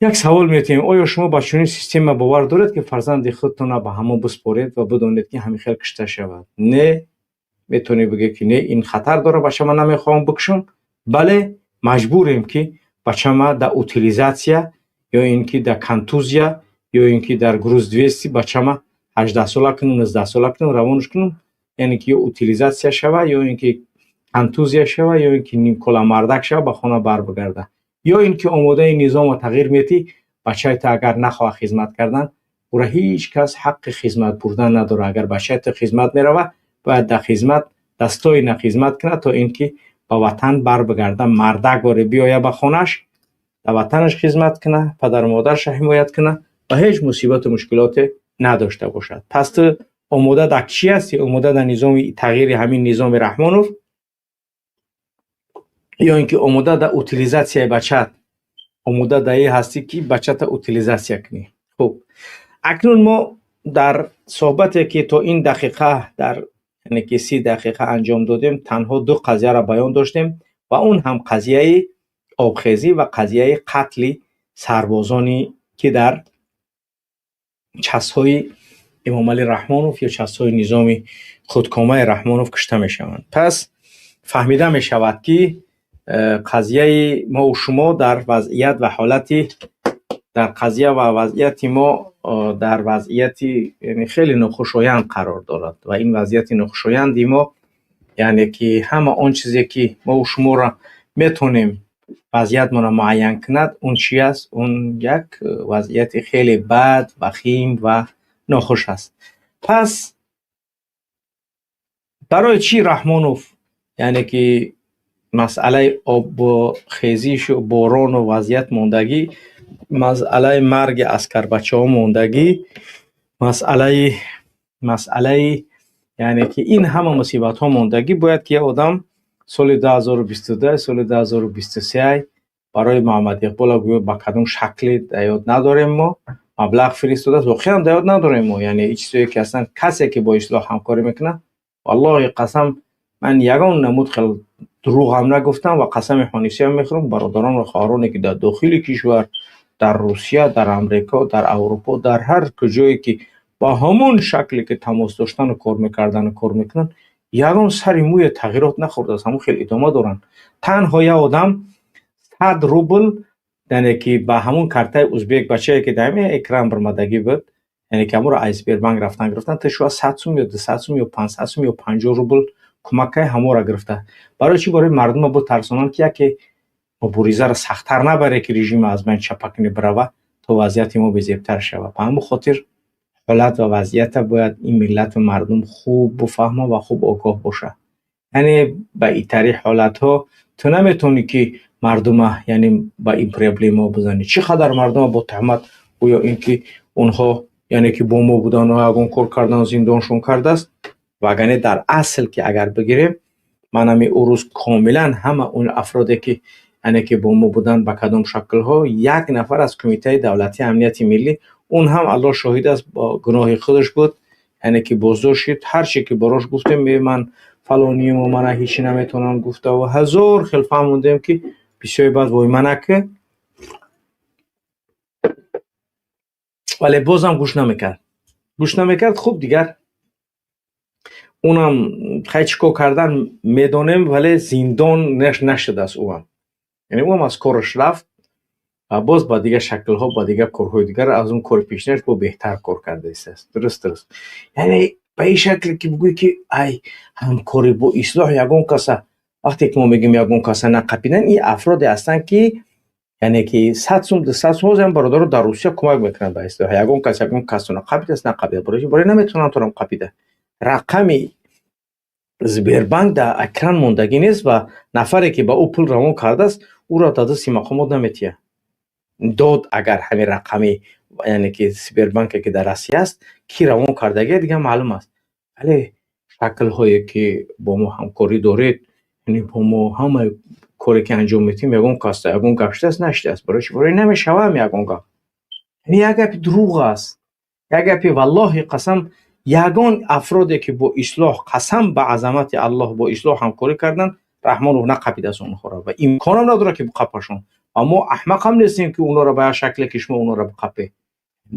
Як савол метиҳем: оё шумо ба чунин система бовар доред, ки фарзанди худтонро ба ҳамон биспоред ва бидонед, ки ҳамин хел кушта шавад? Не, метавонӣ бигӯед, ки не, ин хатар дорад, бачама намехоҳам бикушам. Бале, маҷбурем, ки бачама дар утилизация ё ин ки дар контузия, ё ин ки дар груз 200 бачама 18-сола кунам, 19-сола кунам, равонаш кунам, яъне ки ё утилизация шава, ё ин ки контузия шава, ё ин ки нимкола мардак шава, ба хона барбигарда, ё ин ки омодаи низомро тағйир метӣ. Бачаи ту агар нахоҳад хизмат кардан, ӯра ҳеҷ кас ҳаққи хизмат бурдан надорад. Агар бачаи ту хизмат меравад, бояд дар хизмат достойно хизмат кунад, то ин ки ба ватан барбигарда, мардак боре биёяд ба хонааш, дар ватанаш хизмат кунад, падару модараша ҳимоят кунад ва ҳеҷ мусибату мушкилоте надошта бошад. Пас ту омода дар чӣ ҳастӣ? Омода дар низоми тағйири ҳамин низоми Раҳмонов ё ин ки омода дар утилизатсияи бачаат, омода дар ин ҳастӣ, ки бачата утилизатсия кунӣ? Хуб, акнун мо дар суҳбате, ки то ин дақиқа, дар яъне ки 30 дақиқа анҷом додем, танҳо ду қазияро баён доштем ва он ҳам қазияи обхезӣ ва қазияи қатли сарбозоне, ки дар частҳои Эмомалӣ Раҳмонов ё частҳои низоми худкомаи Раҳмонов кушта мешаванд. Пас фаҳмида мешавад, ки қазияи мову шумо дар вазъият ва ҳолати, дар қазия ва вазъияти мо дар вазъияти хеле нохушоянд қарор дорад. Ва ин вазъияти нохушоянди мо, яъне ки ҳама он чизе, ки мову шуморо метавонем вазъиятмонро муайян кунад, он чи аст? Он як вазъияти хеле бад, вахим ва нохуш аст. Пас барои чӣ Раҳмонов, яъне ки масъалаи обхезишу борону вазъият мондагӣ, масъалаи марги аскарбачаҳо мондагӣ, масъалаи яъне ки ин ҳама мусибатҳо мондагӣ, бояд ки як одам соли 2022, соли 2023 барои Муҳаммад Иқбола гӯё ба кадом шакле, дар ёд надорем мо, маблағ фиристодааст? Воқеан дар ёд надорем мо. Яъне ин чизое, ки ҳастанд, касе ки бо ислоҳ ҳамкорӣ мекунад, валлоҳи қасам, ман ягон намуд хел дурӯғам нагуфтам ва қасами ҳонисиам мехӯрам. Бародарон ва хоҳароне, ки дар дохили кишвар, дар Русия, дар Амрико, дар Аврупо, дар ҳар куҷое ки Ба ҳамон шакле ки тамос доштану кор мекардану кор мекунанд, ягон сари мӯе тағйирот нахӯрдааст, ҳамон хел идома доранд. Танҳо як одам 100 рубл, яъне ки ба ҳамон картаи узбек бачае ки дар ҳамин экран баромадагӣ буд, яъне ки ҳамонро аз Сбербанк рафтан гирифтан, то шояд 100 сум ё 200 сум ё 500 сум ё 50 рубл кӯмак кай ҳамонро гирифта. Барои чӣ? Барои мардумро битарсонанд, ки яке муборизаро сахттар набаре, ки режима аз байн чапа кунӣ бирава, то вазъияти мо безебтар шавад. Ба ҳамон хотир ҳолат ва вазъията бояд ин миллату мардум хуб бифаҳма ва хуб огоҳ бошад. Яъне ба итари ҳолатҳо ту наметавонӣ, ки мардума, яъне ба ин проблемаҳо бизанӣ. Чӣ қадар мардума бо туҳмат, гӯё ин ки онҳо, яъне ки бо мо будану ягон кор кардан, зиндоншон кардааст. Вагарне дар асл ки агар бигирем, ман ҳамин рӯз комилан ҳама он афроде ки, яъне ки бо мо буданд, ба кадом шаклҳо, як нафар аз Кумитаи давлатии амнияти миллӣ, он ҳам, Аллоҳ шоҳид аст, бо гуноҳи худаш буд, яъне ки боздошт шуд. Ҳарче ки барош гуфтем, ман фалониему мана ҳечи наметавонам гуфтаву ҳазор хел фаҳмондем, ки бисёри баъд вой манаки, вале бозам гӯш намекард, гӯш намекард. Хуб, дигар унам хай чӣ кор кардан медонем, вале зиндон нашудааст ӯам, яъне ӯам аз кораш рафт ва боз ба дигар шаклҳо, ба дигар корҳои дигар, аз он кори пешинаш бо беҳтар кор кардаистааст. Дуруст, дуруст. Яъне ба ин шакле ки бигӯӣ, ки ай ҳамкорӣ бо ислоҳ ягон каса, вақте ки мо мегӯем ягон каса нақапидан, ин афроде ҳастанд, ки яъне ки 100 сум, 200 сум ҳозир ҳам бародаро дар Русия кӯмак мекунанд ба ислоҳ. Ягон кас ягон касро нақапидааст, нақапида. Барои наметавонанд торам қапида. Рақами Сбербанк дар экран мондагӣ нест ва нафаре ки ба ӯ пул равон кардааст, ӯро дар дасти мақомот наметиҳад. Дод, агар ҳамин рақами, яъне ки Сбербанке ки дар Россия аст, кӣ равон кардагия, дигар маълум аст. Вале шаклҳое ки бо мо ҳамкорӣ доред, яъне бо мо ҳамаи коре ки анҷом медиҳем, ягон кас ягон гап шудааст, нашудааст. Барои чӣ? Барои намешавам ягон гап. Яъне як гапи дурӯғ аст, як гапи, валлоҳи қасам, ягон афроде ки бо ислоҳ, қасам ба азамати Аллоҳ, бо ислоҳ ҳамкорӣ карданд, Раҳмонов нақапидааст онҳоро ва имконам надорад, ки биқапашон. Ва мо аҳмақам нестем, ки онҳоро ба як шакле ки шумо онҳоро биқапед.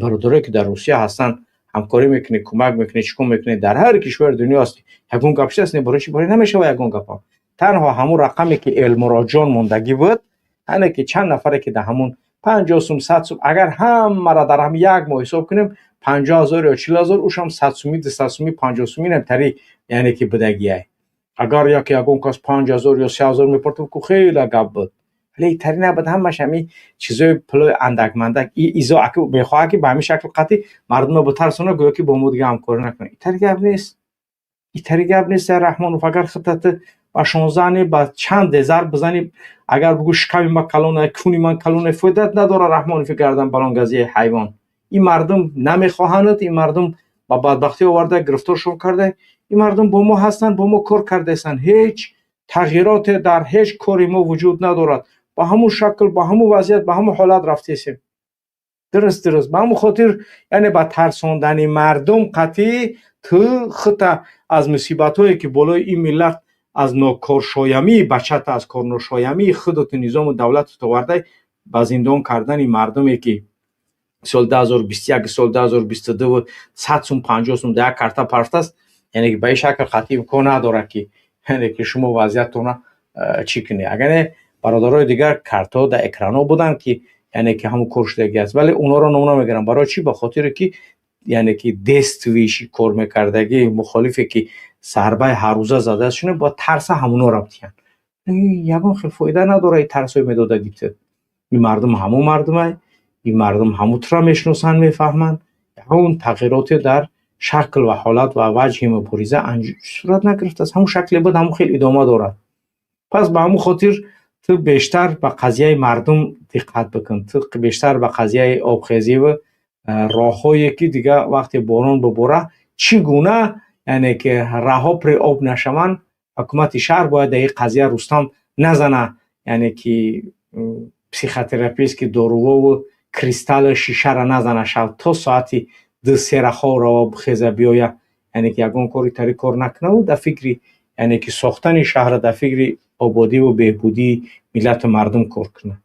Бародарое ки дар Русия ҳастанд, ҳамкорӣ мекунед, кӯмак мекунед, чӣ кор мекунед, дар ҳар кишвари дунё ҳастед, ягон гап шудааст? Не. Барои чӣ? Барои намешава ягон гапам. Танҳо ҳамон рақаме ки Элмуроҷон мондагӣ буд, яъне ки чанд нафаре ки дар ҳамон 50 сум, 100 сум, агар ҳамаро дар ҳам як моҳ ҳисоб кунем, 50 000 ё 40 000, ушам 100 сумӣ, 200 сумӣ, 50 сумӣ намтари, яъне ки будагиай. Агар яке ягон кас 5000 ё 3000 мепартов, ку хеле гап буд, вале итари набуд. Ҳамаш ҳамин чизои пулои андак-мандак изо мехоҳад, ки ба ҳамин шакл қатъи мардумро битарсонад, гӯё ки бо мо дигар ҳамкорӣ накунад. Итари гап нест, итари гап нест. Раҳмонов, агар худат ба 16 не, ба чанд зарб бизанӣ, агар бигӯ шиками ман калона, куни ман калона, фоидат надорад. Раҳмонови гардан балонгазии ҳайвон, ин мардум намехоҳанд, ин мардум ба бадбахтӣ оварда гирифторшон карда. Ин мардум бо мо ҳастанд, бо мо кор кардаистанд. Ҳеҷ тағйироте дар ҳеҷ кори мо вуҷуд надорад. Ба ҳамун шакл, ба ҳамун вазъият, ба ҳамун ҳолат рафтесем. Дуруст, дуруст. Ба ҳамун хотир, яъне ба тарсондани мардум қатъӣ ту хута аз мусибатҳое ки болои ин миллат аз нокоршоямии бачата, аз корношоямии худату низому давлату овардай, ба зиндон кардани мардуме ки соли 2021, соли 2022 100 сум, 50 сум дар як карта партааст, яъне ки ба ин шакл қатъӣ имкон надорад, ки яъне ки шумо вазъиятона чӣ кунед. Агар не, бародарои дигар картҳо дар экранҳо буданд, ки яъне ки ҳамон кор шудагӣ аст, вале онҳоро ном намегирам. Барои чӣ? Ба хотире ки яъне ки действующий кор мекардагӣ мухолифе ки зарбаи ҳаррӯза задааст шуна, бояд тарса ҳамонҳоро битиҳанд. Ягон хел фоида надорад ин тарсҳои медодагӣ ту. Ин мардум ҳамон мардумай, ин мардум ҳамун тура мешиносанд, мефаҳманд. Ягон тағйироте дар шакл ва ҳолат ва ваҷҳи мубориза сурат нагирифтааст. Ҳамон шакле буд, ҳамон хел идома дорад. Пас ба ҳамон хотир ту бештар ба қазияи мардум диққат бикун, ту бештар ба қазияи обхезиву роҳҳое ки дигар вақте борон бибора, чӣ гуна, яъне ки раҳо пури об нашаванд. Ҳукумати шаҳр бояд дар ин қазия Рустам назана, яъне ки психотерапевт ки дорувову кристаллу шишаро назана, шав то соати 2 сера хов рава, бихеза, биёя, яъне ки ягон кори тари кор накунаву дар фикри, яъне ки сохтани шаҳра, дар фикри ободиву беҳбудии миллату мардум кор кунад.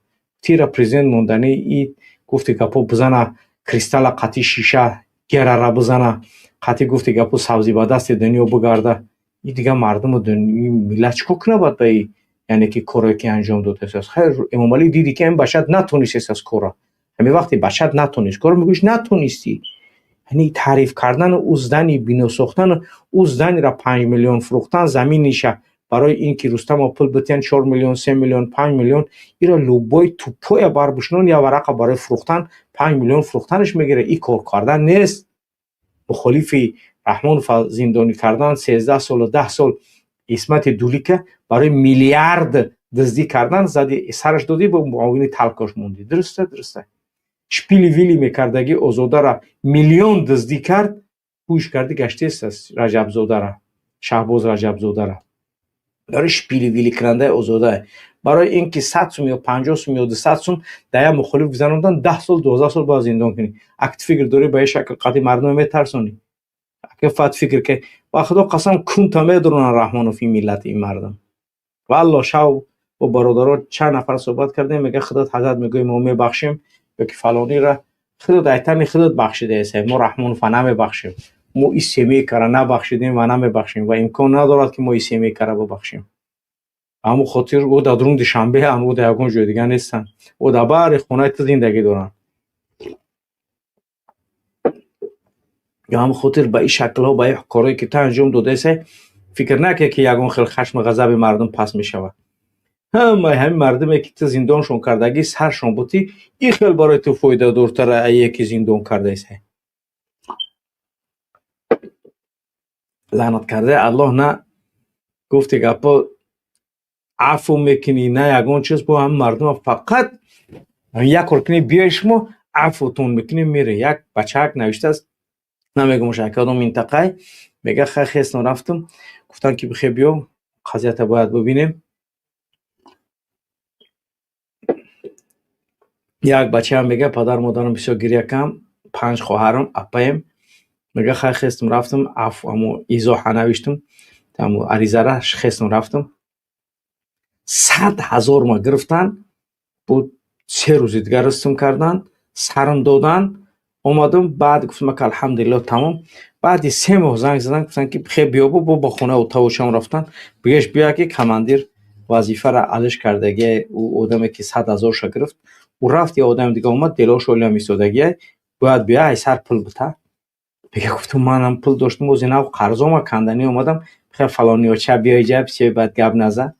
Тира президент монданӣ и гуфти гапҳо бизана, кристалла қатъи шиша. Герара бизана, қатъи гуфти гапу сабзӣ ба дасти дунё бигарда. И дига мардуму миллат чӣ кор кунад баъд ба и, яъне ки корое ки анҷом додааст? Хайр, Эмомалӣ диди ки ҳамин бачат натонистест аз кора. Ҳамин вақте бачат натонист кора, мегӯиш натонистӣ. Яъне таъриф кардану ӯ здани бино сохтану ӯ зданиро 5 миллион фурӯхтан, заминиша барои ин ки Рустамо пул битиҳанд 4 миллион, 3 миллион, 5 миллион, иро любой тупоя барбушнон я варақа барои фурӯхтан 5 миллион фурӯхтанаш мегирад. И кор кардан нест. Мухолифи Раҳмонов зиндонӣ кардан 13 солу 10 сол, Исмати Дулика барои миллиард дуздӣ кардан зади сараш додӣ, бо муовини талкош мондӣ. Дуруста, дуруста. Шпили вили мекардагӣ Озодара миллион дуздӣ кард, ҳуш карди гаштест Раҷабзодара, Шаҳбоз Раҷабзодара. Барои шпили вили кунандаи Озода, барои ин ки 100 сум ё 50 сум ё 200 сум дар як мухолиф гузарондан, 10 сол, 12 сол бояд зиндон кунӣ. Ак ту фикр дорӣ, ба ин шакл қатъи мардума метарсонӣ? Ака фат фикр ки ба Худо қасам, кунта медонанд Раҳмонов ин миллати, ин мардум. Валло, шав бо бародаро чанд нафар суҳбат кардем, мега худат ҳазрат мегӯӣ мо мебахшем ё ки фалонира худат айтани худат бахшидаесай, мо Раҳмонова намебахшем. Мо ин семейкара набахшидем ва намебахшем ва имкон надорад, ки мо ин семейкара бубахшем. Ба ҳамон хотир ӯ дар дурун Душанбеанд, ӯ дар ягон ҷои дига нестанд, ӯ дар баъри хонаи ту зиндагӣ доранд. Ба ҳамон хотир ба ин шаклҳо, ба ин корҳое ки ту анҷом додаесай, фикр накунӣ, ки ягон хел хашму ғазаби мардум паст мешавад. Ҳамаи ҳамин мардуме ки ту зиндоншон кардагӣ, саршон бутӣ, ин хел барои ту фоидадортара ае ки зиндон кардаесай. Лаънат кардаи Аллоҳ, на гуфти гапо афву мекунӣ, на ягон чиз. Бо ҳамин мардума фақат як кор кунӣ, биёи шумо афвутон мекунем, мере. Як бачаак навиштааст, намегӯмаш кадом минтақай, мега хай хестам рафтам, гуфтанд ки бихе биё, қазията бояд бибинем. Як бачаам мега падару модарам бисёр гиря кам, панҷ хоҳарам, апаем. Мега хай хестам рафтам, аф амо изоҳа навиштам, амо аризара хестам рафтам, 100 000 ма гирифтан, бо 3 рӯзи дигар рустам кардан, сарам додан, омадам. Баъд гуфтам ака, алҳамдулилло, тамом. Баъди 3 моҳ занг задан, гуфтанд ки бихе биёбу. Бо ба хонаи отавочам рафтан, бигеш биё ки командир вазифара алиш кардагия, ӯ одаме ки 100 000-ша гирифт, ӯ рафт, я одами дига омад, делош олиам истодагия, бояд биё ай сар пул бита. Мега гуфтам манам пул доштам, ози нав қарзома канданӣ омадам, бихе фалониёча биё иҷа, бисёр баъд гап наза.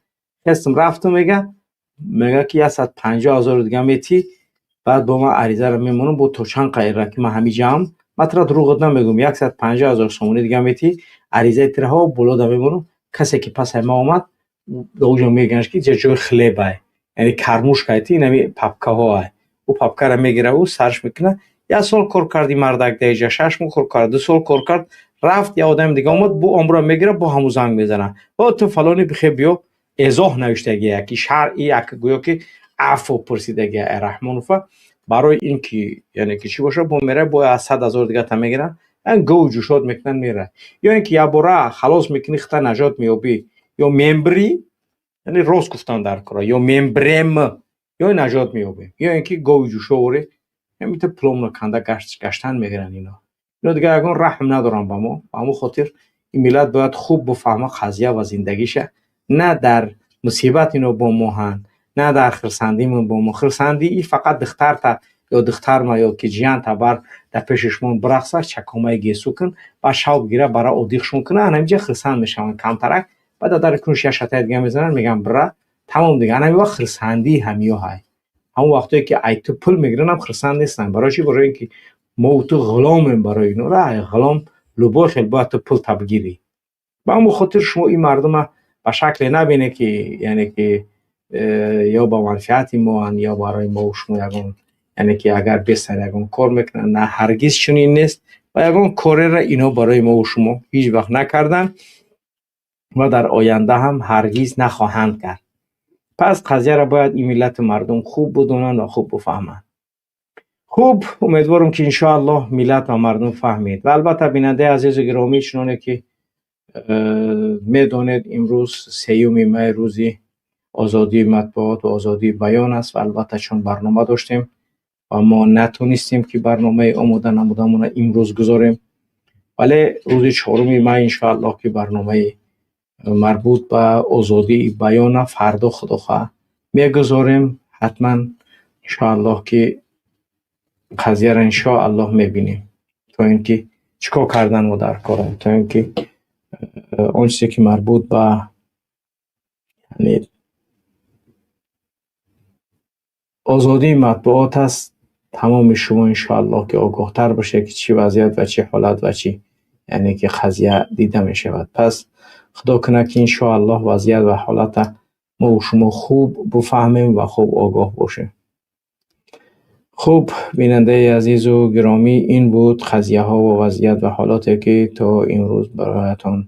Хестам рафтам, мега ки 150 000 дига метӣ, баъд бо ман аризаро мемонам, бо то чанд қайра ки ман ҳамиҷаам, ман тура дурӯғат намегӯям, 150 000 сомонӣ дига метӣ, аризаи тураҳо болода мемонам. Касе ки пасай ман омад, оҷо мегӯянд ки ҷои хлебай, яъне кормушкай, ти инами папкаҳоай. Ӯ папкара мегира, ӯ сарш мекуна. Як сол кор карди мардак даиҷа, 6 моҳ кор кард, 2 сол кор кард, рафт, як одами дига омад, бо омра мегира, бо ҳамун занг мезана: о ту фалони, бихе биё, эзоҳ навиштагия ки шаръи як гӯё ки афву пурсидагия Раҳмонова барои ин ки яъне ки чӣ бошад, бо мера бо аз 100 000 дигата мегиранд, гоҳу ҷӯшод мекунанд, мера. Ё ин ки якбора халос мекунӣ, хита наҷот меёбӣ, ё мембрӣ, яъне рост гуфтан дар кора, ё мембрем, ё наҷот меёбем, ё ин ки гоҳу ҷӯшоворӣ ҳамита пуломно канда гаштан мегиранд. Ино дигар ягон раҳм надоранд ба мо. Ба ҳамон хотир ин миллат бояд хуб бифаҳма қазия ва зиндагиша. На дар мусибат ино бо моҳанд, на дар хирсандимон бо мо. Хирсандӣ и фақат духтарта ё духтарма ё ки ҷиянта бар дар пеши шумо бирақса, чакомаи гесу кун, баъд шавқ гира бара одиқшон куна, ана ҳаминҷа хирсанд мешаванд камтарак. Баъд дар дари кунш як шатаи дига мезананд, мегӯянд бира, тамом дига. Ана ҳамин вақт хирсандии ҳамиё ҳай. Ҳамон вақтое ки ай ту пул мегиранд ҳам хирсанд нестанд. Барои чӣ? Барои ин ки мо ту ғуломем барои ино. Ра ғулом любой хел бояд ту пул табгирӣ. Ба ҳамон хотир шумо ин мардума ба шакле набинед, ки яъне ки ё ба манфиати моанд, ё барои мо шумо ягон, яъне ки агар бесар ягон кор мекунанд. На, ҳаргиз чунин нест ва ягон кореро ино барои мо шумо ҳеҷ вақт накарданд ва дар оянда ҳам ҳаргиз нахоҳанд кард. Пас қазияро бояд ин миллату мардум хуб бидонанд ва хуб бифаҳманд. Хуб, умедворам, ки иншоаллоҳ миллат ва мардум фаҳмид. Ва албатта, бинандаи азизу гиромӣ, чуноне ки медонед, имрӯз 3-юми май рӯзи озодии матбуот ва озодии баён аст. Ва албатта, чун барнома доштем ва мо натонистем, ки барномаи омода намудамонро имрӯз гузорем, вале рӯзи 4 май, иншоаллоҳ, ки барномаи марбут ба озодии баёна фардо, худо хоҳад, мегузорем. Ҳатман, иншоаллоҳ, ки қазияро, иншоаллоҳ, мебинем, то ин ки чӣ кор кардан мо дар корам, то ин ки он чизе, ки марбут ба озодии матбуот аст, тамоми шумо, иншоаллоҳ, ки огоҳтар бошед, ки чӣ вазъият ва чӣ ҳолат ва чӣ, яъне ки, қазия дида мешавад. Пас худо кунад, ки, иншоаллоҳ, вазъият ва ҳолата мову шумо хуб бифаҳмем ва хуб огоҳ бошем. Хуб, бинандаи азизу гиромӣ, ин буд қазияҳо ва вазъият ва ҳолоте, ки то имрӯз бароятон,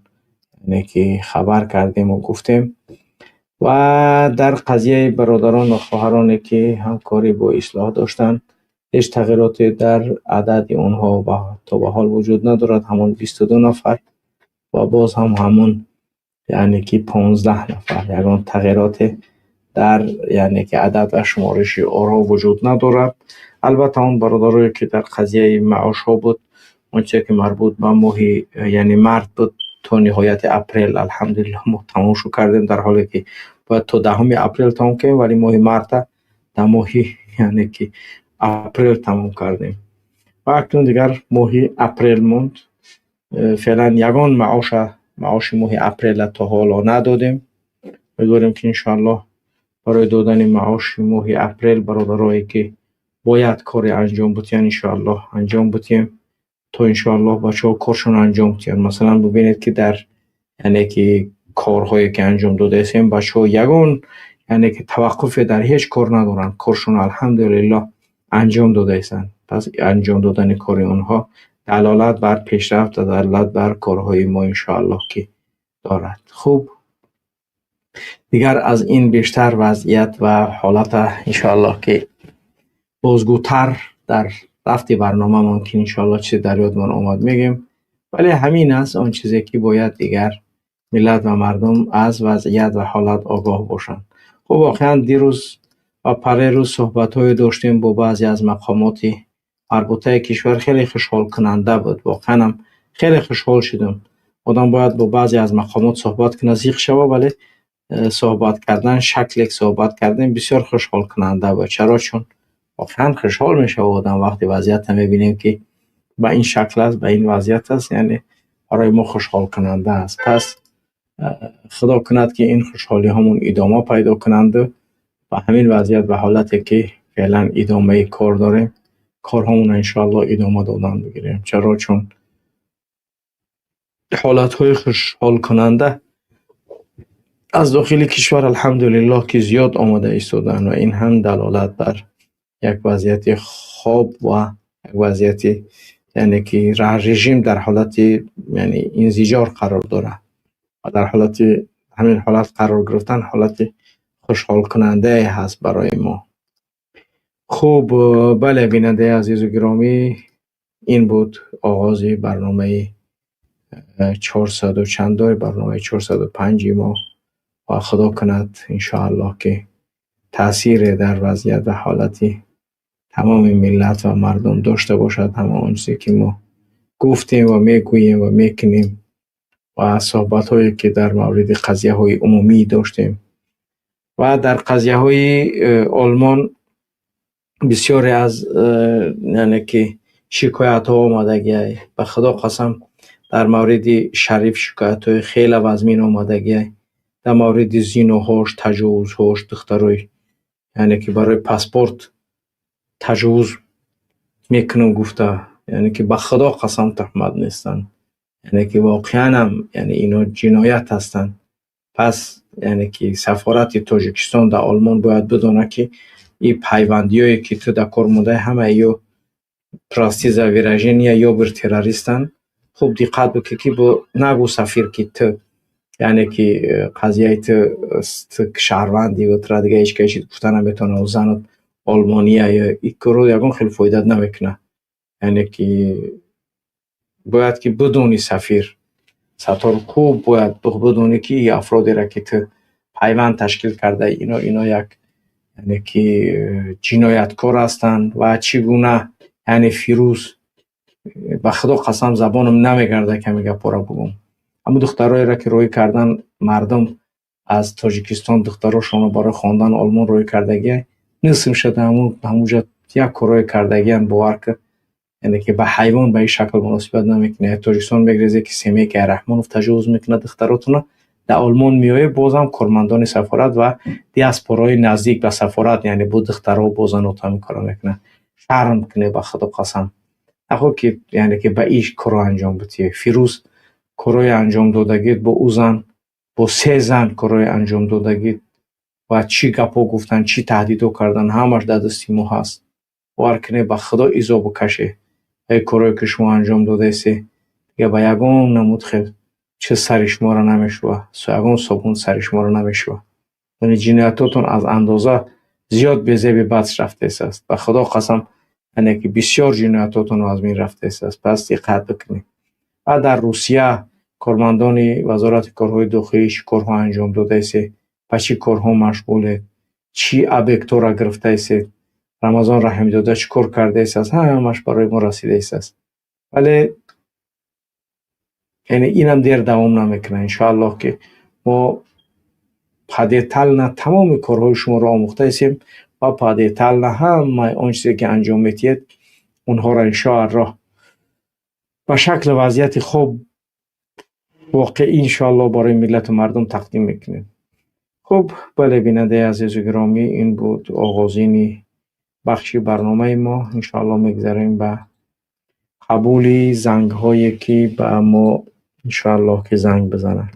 яъне ки, хабар кардему гуфтем. Ва дар қазияи бародарон ва хоҳароне, ки ҳамкорӣ бо Ислоҳ доштанд, ҳеҷ тағйироте дар адади онҳо то ба ҳол вуҷуд надорад. Ҳамон 22 нафар ва боз ҳам ҳамон, яъне ки, 15 нафар. Ягон тағйироте дар, яъне ки, адад ва шумориши оро вуҷуд надорад. Албатта, он бародарое, ки дар қазияи маошҳо буд, он чизе, ки марбут ба моҳи, яъне, март буд, то ниҳояти апрел, алҳамдулиллоҳ, мо тамомшу кардем, дар ҳоле ки бояд то 10 апрел тамом кунем, вале моҳи марта дар моҳи, яъне ки, апрел тамом кардем ва акнун дигар моҳи апрел монд. Феълан ягон маоши моҳи апрела то ҳоло надодем. Умедворем, ки, иншоаллоҳ, барои додани маоши моҳи апрел бародарое, ки бояд коре анҷом бутиҳанд, иншоаллоҳ, анҷом бутиҳем, то, иншоаллоҳ, бачаҳо коршонро анҷом диҳанд. Масалан, бубинед, ки дар, яъне ки, корҳое, ки анҷом додаистем, бачаҳо ягон, яъне ки, таваққуфе дар ҳеҷ кор надоранд, коршонро, алҳамдулиллоҳ, анҷом додаистанд. Пас анҷом додани кори онҳо далолат бар пешрафт ва далолат бар корҳои мо, иншоаллоҳ, ки дорад. Хуб, дигар аз ин бештар вазъият ва ҳолата, иншоаллоҳ, ки бозгӯтар дар рафти барнома мумкин, иншоаллоҳ, чизе дар ёдмон омад, мегӯем, вале ҳамин аст он чизе, ки бояд дигар миллат ва мардум аз вазъият ва ҳолат огоҳ бошанд. Хуб, воқеан, дирӯз ва парерӯз суҳбатҳое доштем бо баъзе аз мақомоти марбутаи кишвар, хеле хушҳолкунанда буд. Воқеанам хеле хушҳол шудам. Одам бояд бо баъзе аз мақомот суҳбат кунад, зиқ шава, вале суҳбат кардан, шакле ки суҳбат кардем, бисёр хушҳолкунанда буд. Чаро? Чун воқеан хушҳол мешавад одам, вақте вазъиятро мебинем, ки ба ин шакл аст, ба ин вазъият аст, яъне барои мо хушҳолкунанда аст. Пас худо кунад, ки ин хушҳолиҳомон идома пайдо кунанду ба ҳамин вазъият ва ҳолате, ки феълан идомаи кор дорем, корҳомонро, иншоаллоҳ, идома додан бигирем. Чаро? Чун ҳолатҳои хушҳолкунанда аз дохили кишвар, алҳамдулиллоҳ, ки зиёд омода истоданд ва ин ҳам далолат бар як вазъияти хоб ва як вазъияти, яъне ки, режим дар ҳолати, яъне, инзиҷор қарор дорад ва дар ҳолати ҳамин ҳолат қарор гирифтан ҳолати хушҳолкунандае ҳаст барои мо. Хуб, бале, бинандаи азизу гиромӣ, ин буд оғози барномаи чорсаду чандой, барномаи 405-и мо ва худо кунад, иншоаллоҳ, ки таъсире дар вазъият ва ҳолати тамоми миллат ва мардум дошта бошад ҳама он чизе, ки мо гуфтем ва мегӯем ва мекунем ва суҳбатҳое, ки дар мавриди қазияҳои умумӣ доштем. Ва дар қазияҳои Олмон бисёре аз, яъне ки, шикоятҳо омадагиай. Ба худо қасам, дар мавриди Шариф шикоятҳои хеле вазмин омадагиай, дар мавриди зиноҳош, таҷовузҳош, духтарои, яъне ки, барои паспорт таҷовуз мекунам гуфта, яъне ки, ба худо қасам, туҳмат нестанд, яъне ки, воқеанам, яъне, ино ҷиноят ҳастанд. Пас, яъне ки, сафорати Тоҷикистон дар Олмон бояд бидонад, ки ин пайвандиҳое, ки ту дар кор мондаи, ҳамаи ё, прости за выражение, ё бир террористанд. Хуб диққат бикун, ки бо нагӯ сафир, ки ту, яъне ки, қазияи ту, ту шаҳрванди ва тура дигар ҳеҷ кас гуфта наметавонад, занат олмония ё ин корро ягон хел фоидат намекунад. Яъне ки, бояд ки бидонӣ, сафир Саттор, хуб бояд бидонӣ, ки ин афродеро, ки ту пайванд ташкил кардаи, ино як, Яъне ки ҷинояткор ҳастанд ва чӣ гуна, яъне Фирӯз, ба Худо қасам, забонам намегардад ки ҳамин гапҳоро бигӯм. Ҳамун духтароеро ки роҳӣ кардан мардум аз Тоҷикистон, духтарошонро барои хондан Олмон роҳӣ кардагия, нисм шуда ҳамунҷа як корҳое кардагиян, бовар ки, яъне ки ба ҳайвон ба ин шакл муносибат намекунад. Тоҷикистон мегрезе ки семейка Раҳмонов таҷовуз мекунад духтаротона, дар Олмон меояд, бозам кормандони сафорат ва диаспораи наздик ба сафорат, яъне бо духтаро, бо заното ҳамин корро мекунад. Шарм кунед, ба Худо қасам. Нахоҳ ки, яъне ки ба ин корро анҷом бидиҳед. Фирӯз, корҳои анҷом додагит бо ӯ зан, бо се зан корҳои анҷом додагит ва чӣ гапҳо гуфтан, чӣ таҳдидҳо кардан, ҳамаш дар дасти мо ҳаст. Бовар кунед, ба Худо изо бикашед. Эй корҳое ки шумо анҷом додаистед, дига ба ягон намуд хел чиз сари шуморо намешӯвад, ягон собун сари шуморо намешӯвад. Яъне ҷиноятотон аз андоза зиёд безеби бад рафтааст. Ба Худо қасам, яъне ки бисёр ҷиноятотон аз бин рафтааст. Пас диққат бикунед. Ва дар Русия кормандони Вазорати корҳои дохилӣ чӣ корҳо анҷом додаистед, ба чӣ корҳо машғулед, чӣ объектҳоро гирифтаистед, Рамазон Раҳимзода чӣ кор кардааст, ҳамаш барои мо расидааст. Вале яъне инам дер давом намекунад. Иншоаллоҳ ки мо подетально тамоми корҳои шуморо омӯхтаистем ва подетально ҳамаи он чизе ки анҷом медиҳед, онҳоро иншоаллоҳ ба шакли вазъияти хуб воқеӣ иншоаллоҳ барои миллату мардум тақдим мекунем. Хуб, бале, бинандаи азизу гиромӣ, ин буд оғозини бахши барномаи мо. Иншоаллоҳ мегзарем ба қабули зангҳое ки ба мо иншоаллоҳ ки занг бизананд.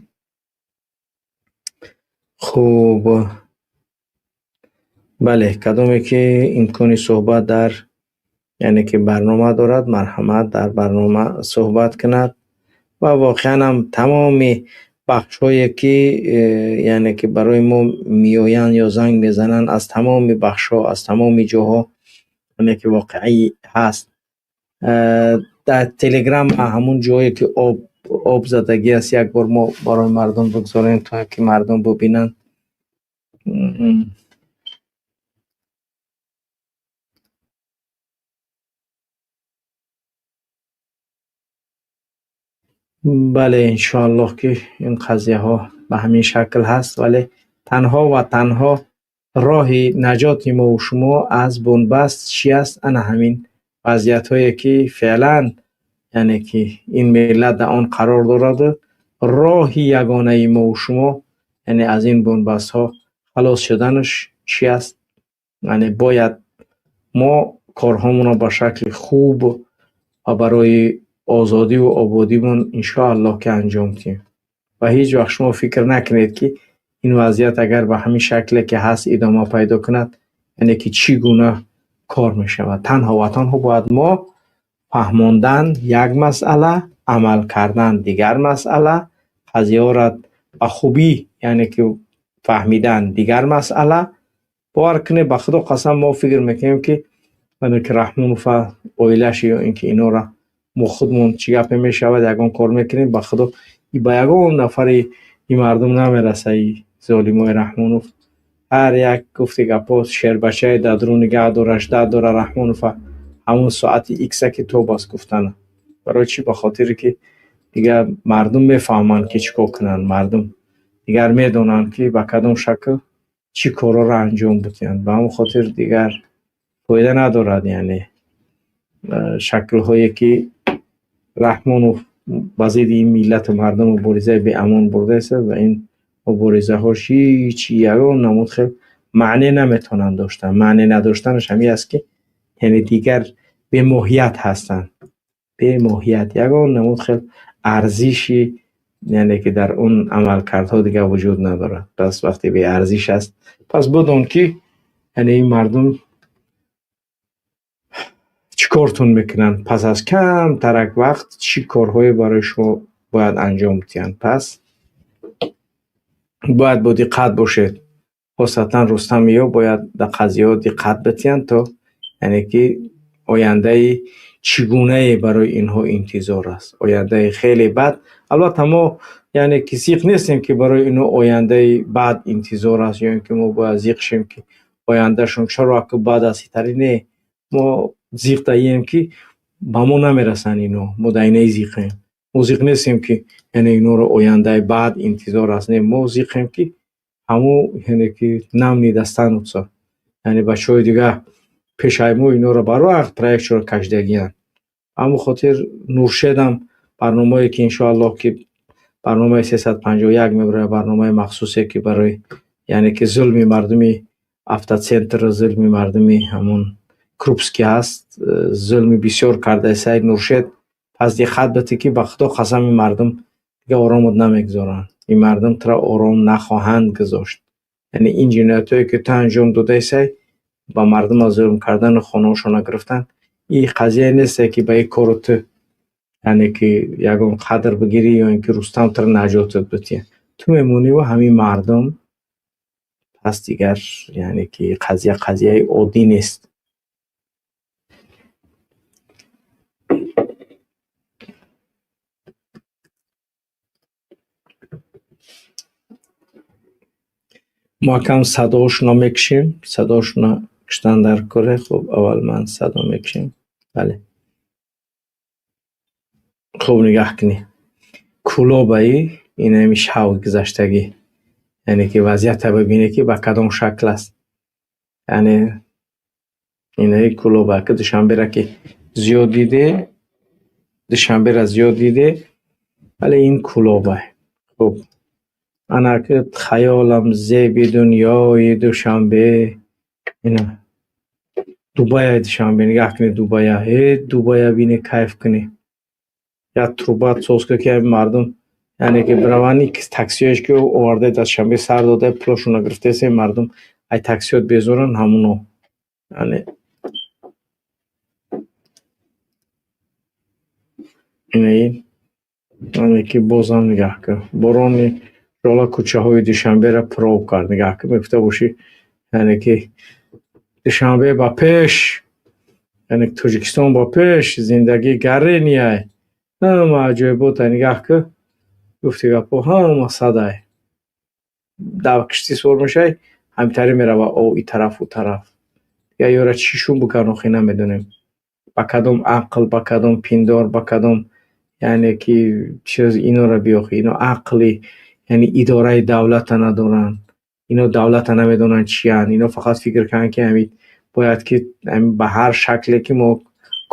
Хуб, бале, кадоме ки имкони суҳбат дар, яъне ки барнома дорад, марҳамат, дар барнома суҳбат кунад. Ва воқеан ҳам тамоми бахшҳое ки яъне ки барои мо меоянд ё занг мезананд, аз тамоми бахшҳо, аз тамоми ҷоҳо, яъне ки воқеӣ ҳаст. Дар Телеграм ҳамун ҷое ки об задагӣ аст, як бор мо барои мардум бигзорем, то ки мардум бибинанд. Бале, иншоаллоҳ ки ин қазияҳо ба ҳамин шакл ҳаст, вале танҳо ва танҳо роҳи наҷоти мо ва шумо аз бунбаст чӣ аст? Ана ҳамин вазъиятҳое ки феълан, яъне ки ин миллат дар он қарор дорад, роҳи ягонаи мо ва шумо, яъне аз ин бунбастҳо халос шуданаш чӣ аст? Яъне бояд мо корҳомонро ба шакли хуб ва барои озодиву ободимон иншоаллоҳ ки анҷом диҳем. Ва ҳеҷ вақт шумо фикр накунед ки ин вазъият агар ба ҳамин шакле ки ҳаст идома пайдо кунад, яъне ки чӣ гуна кор мешавад. Танҳо ва танҳо бояд мо фаҳмондан як масъала, амал кардан дигар масъала, қазияҳоро ба хубӣ, яъне ки фаҳмидан дигар масъала. Бовар кунед, ба Худо қасам, мо фикр мекунем ки, яъне ки Раҳмонова оилаш ё ин ки инора мо худмон чӣ гапе мешавад, ягон кор мекунем, ба Худо ба ягон нафари ин мардум намераса. И золимои Раҳмонов ҳар як гуфти гапҳо шербачае дар даруни нигаҳ дораш дар дора Раҳмонова ҳамун соати икса ки тоб аст гуфтана. Барои чӣ? Ба хотире ки дигар мардум мефаҳманд ки чӣ кор кунанд, мардум дигар медонанд ки ба кадом шакл чӣ корҳоро анҷом бидиҳанд. Ба ҳамон хотир дигар фоида надорад, яъне шаклҳое ки Раҳмонов ба зидди ин миллату мардум муборизаи беамон бурдааст ва ин муборизаҳош ҳеҷ ягон намуд хел маъне наметавонанд доштан. Маъне надоштанаш ҳамин аст ки, яъне дигар бемоҳият ҳастанд, бемоҳият, ягон намуд хел арзиши, яъне ки дар он амалкардҳо дигар вуҷуд надорад. Пас вақте беарзиш аст, пас бидон ки, яъне ин мардум чӣ кортон мекунанд, пас аз камтарак вақт чӣ корҳое барои шумо бояд анҷом диҳанд. Пас бояд бо диққат бошед, хосатан Рустам ё бояд дар қазияҳо диққат бидиҳанд, то яъне ки ояндаи чӣ гунае барои инҳо интизор аст. Ояндаи хеле бад. Албатта мо, яъне ки зиқ нестем ки барои инҳо ояндаи бад интизор аст, ё ин ки мо бояд зиқ шем ки Ояндашон чаро аку баъд аз ҳитари не, мо зиқ даием, ки ба мо намерасанд ино. Мо дар инаи зиқем. Мо зиқ нестем, ки яъне инора ояндаи баъд интизор аст. Не, мо зиқем, ки ҳамо, яъне ки нам не достанутся. Яъне бачаҳои дигар пешаи мо инора барвақт проектшонро кашидагиянд. Ҳамон хотир Нуршедам барномае, ки иншоаллоҳ, ки барномаи 351 мебарояд, барномаи махсусе, ки барои, яъне ки зулми мардуми автоцентр, зулми мардуми ҳамон Крупский ҳаст, зулми бисёр кардаи Саид Нуршед. Пас диққат бите, ки ба Худо қасам, ин мардум дига оромат намегузоранд. Ин мардум туро ором нахоҳанд гузошт. Яъне ин ҷиноятҳое, ки ту анҷом додаи, сай ба мардума зулм кардану хонаҳошонро гирифтан, ин қазия несте, ки ба ин кору ту, яъне ки ягон қадр бигирӣ ё ин ки Рустам туро наҷотат бития. Ту мемониву ҳамин мардум. Пас дигар, яъне ки қазия қазияи оддӣ нест. Мо акам садоошонро мекушем, садоошонро куштан дар коре. Хуб, аввал ман садо мекушем. Бале. Хуб, нигаҳ кунед. Кӯлобаи инами шав гузаштагӣ. Яъне ки вазъията бибинед, ки ба кадом шакл аст. Яъне инаи Кӯлоба, ки Душанбера ки зиёд диде, Душанбера зиёд диде, вале ин Кӯлоба. Хуб. Ана ки хаёлам зеби дунёи Душанбе. Ина Дубая Душанбе, нигаҳ кунед Дубая. Э, Дубая бинед, кайф кунед. Як труба соз кунед, ки ҳамин мардум, яъне ки бираванд, таксиҳоеш, ки овардаи дар Душанбе сар дода, пулошонро гирифтаест, мардум ай таксиҳо безоранд ҳамуно. Яъне инаи, яъне ки бозам нигаҳ кун. Борони жола кӯчаҳои Душанберо пуроб кард. Нигаҳ кун, мегуфта бошӣ, яъне ки Душанбе ба пеш, яъне Тоҷикистон ба пеш, зиндагӣ гаренияй. Ҳама аҷоибота нигаҳ кун. Гуфти гапҳо ҳама садай. Дар киштӣ сувор мешавӣ, ҳамитари мерава об и тараф, ӯ тараф. Дигар ёра чӣ шум бикан, охи намедонем. Ба кадом ақл, ба кадом пиндор, ба кадом, яъне ки чиз инора биёхӣ. Ино ақли, яъне идораи давлата надоранд. Ино давлата намедонанд чиянд. Ино фақат фикр кунанд, ки ҳамин бояд, ки ба ҳар шакле ки мо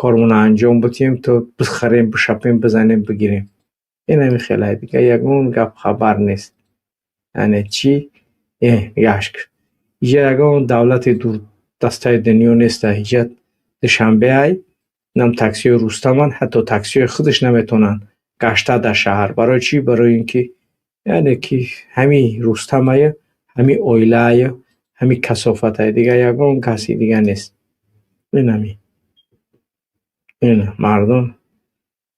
кормонро анҷом бидиҳем, то бихӯрем, бишапем, бизанем, бигирем. Ин ҳамин хелай, дигар ягон гап хабар нест. Яъне чӣ? Э, нигаҳш кун. Иҷа ягон давлати дурдастаи дунё неста. Иҷа Душанбеай, инам таксиҳои Рустаманд, ҳатто таксиҳои худаш наметавонанд гашта дар шаҳр. Барои чӣ? Барои ин ки, яъне ки ҳамин Рустамаю, ҳамин оилааю, ҳамин касофатае. Дигар ягон каси дига нест. Ин ҳамин. Ина мардум,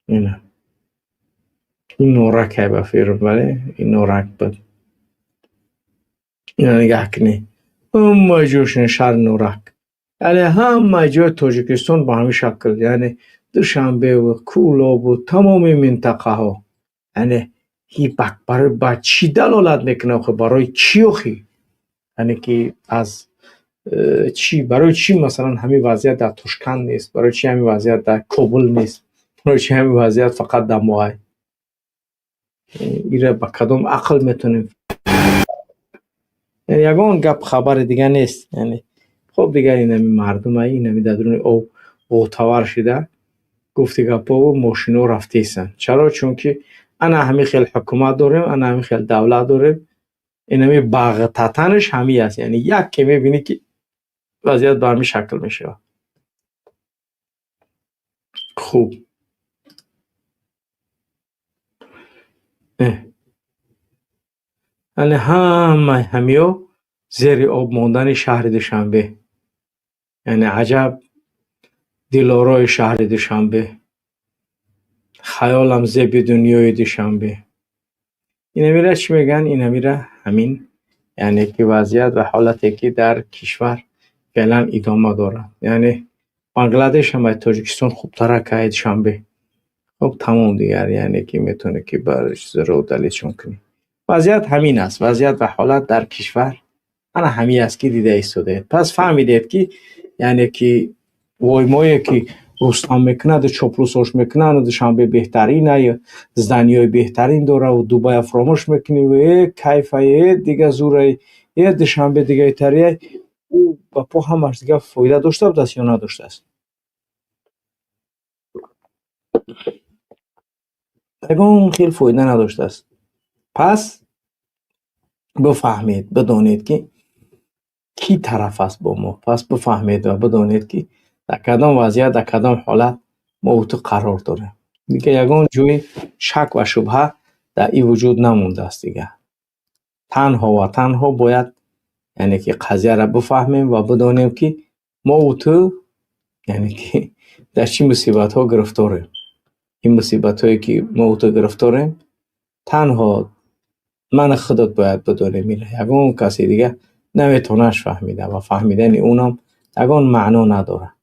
ина. Ин Норакай ба фирм, бале, ин Норак буд. Ина нигаҳ кунед. Ҳамаи ҷошон шаҳри Норак. Яъне ҳамаи ҷои Тоҷикистон ба ҳамин шакл, яъне Душанбеву Кӯлобу тамоми минтақаҳо. Яъне барои ба чӣ далолат мекунад охи? Барои чӣ охи? Яъне ки аз чӣ, барои чӣ масалан ҳамин вазъият дар Тошканд нест? Барои чӣ ҳамин вазъият дар Кобул нест? Барои чӣ ҳамин вазъият фақат дар моай? Ира ба кадом ақл метавонем? Яъне ягон гап хабари дига нест. Яъне хуб, дигар инами мардумай, инами дар дуруни об ғӯтавар шида, гуфти гапҳову мошино рафтесанд. Чаро? Чунки ана ҳамин хел ҳукумат дорем, ана ҳамин хел давлат дорем. Инами бағтатанаш ҳамин аст. Яъне яке мебинӣ, ки вазъият ба ҳамин шакл мешавад. Хуб. Яъне ҳамаи ҳамиё зери об мондани шаҳри Душанбе. Яъне аҷаб дилорои шаҳри Душанбе. Хаёлам зеби дунёи Душанбе. Инамира чӣ мегӯянд? Инамира ҳамин, яъне ки вазъият ва ҳолате, ки дар кишвар феълан идома дорад. Яъне Бангладеш ҳам аз Тоҷикистон хубтара ки ай Душанбе. Хуб, тамом дигар, яъне ки метавонӣ, ки бар чизро далелшон кунӣ. Вазъият ҳамин аст. Вазъият ва ҳолат дар кишвар Ана ҳамин аст, ки дида истодаед. Пас фаҳмидед, ки яъне ки воймое, ки Рустам мекунаду чоплусош мекунаду Душанбе беҳтаринай, зданиёи беҳтарин дораву Дубая фуромӯш мекунӣ, э кайфай, э дига зурай, э Душанбе дигаитарияй, ӯ ба по ҳамаш дига фоида дошта будааст ё надоштааст? Ягон хел фоида надоштааст. Пас бифаҳмед, бидонед, ки кӣ тараф аст бо мо. Пас бифаҳмед ва бидонед, ки дар кадом вазъият, дар кадом ҳолат мо ту қарор дорем. Дига ягон ҷои шак ва шубҳа дар ин вуҷуд намондааст. Дига танҳо ва танҳо бояд, яъне ки, қазияро бифаҳмем ва бидонем, ки мову ту, яъне ки, дар чӣ мусибатҳо гирифторем. Ин мусибатҳое, ки мову ту гирифторем, танҳо мани худат бояд бидонем. Ина ягон каси дига наметавонаш фаҳмида ва фаҳмидани унам ягон маъно надорад.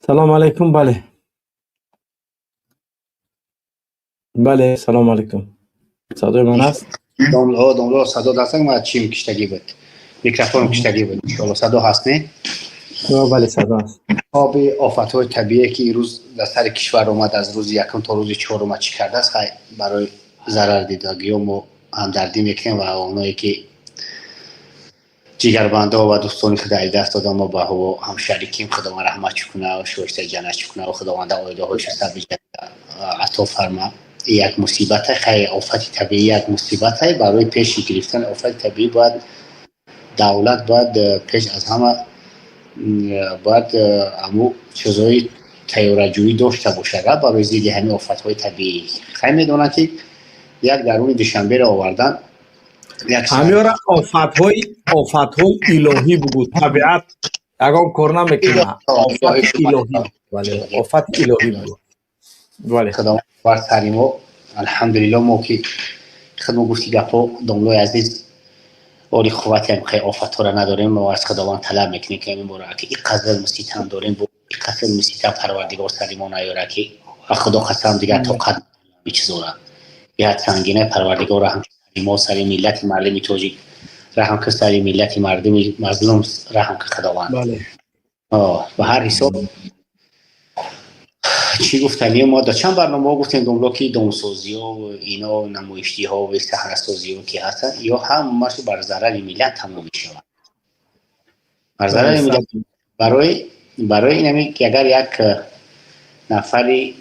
Салому алайкум. Бале, бале, салому алайкум. Садои ман аст? Домло, садо даст ма чим киштагӣ буд, микрофон киштагӣ буд. Иншоалло, садо ҳаст, не? Бале, садо аст. Оби офатҳои табиие, ки ирӯз дар сари кишвар омад, аз рӯзи якум то рӯзи чорума чӣ кардааст? Хай, барои зарар дидагиҳо мо ҳамдардӣ мекунем ва оное, ки ҷигарбандҳо ва дӯстони худ аз даст дода, мо ба ҳаво ҳамшариким. Худованд раҳмат куна, шоистаи ҷаннат куна ва Худованда оилаҳояшо сабри ато фарма. Як мусибате, хай, офати табиӣ як мусибате. Барои пеши гирифтани офати табиӣ бояд давлат бояд пеш аз ҳама бояд ҳаму чизҳои тайёраҷӯӣ дошта бошад барои зидди ҳамин офатҳои табиӣ. Хай, медонанд, ки як даруни Душанберо овардан. Ҳамёра офатҳои илоҳӣ бугӯ, табиат ягон кор намекунад. Офати илоҳӣ, бале, офати илоҳӣ бугӯ, бале. Худованд бар сари мо, алҳамдулилло, мо ки худмо гуфти гапҳо, домлои азиз, оли қуввати ҳам хеле офатҳоро надорем. Мо аз Худованд талаб мекунем, ки ҳамин бора, ки ин қадр муситам дорем, ин қадр муситам Парвардигор сари мо наёра, ки ба Худо қасам, дигар тоқат чизора беҳад сангина. Парвардигор раҳм сари мо, сари миллати мардуми тоҷик раҳм ки, сари миллати мардуми мазлум раҳм ки, Худованд. Ба ҳар ҳисоб, чӣ гуфтанӣ, мо дар чанд барномаҳо гуфтем, домло, ки домсозиҳо, ино намоиштиҳо ва саҳнасозиҳо, ки ҳастанд, ё ҳамашу бар зарари миллат тамом мешавад, бар зарари миллат. Барои инами, агар як нафари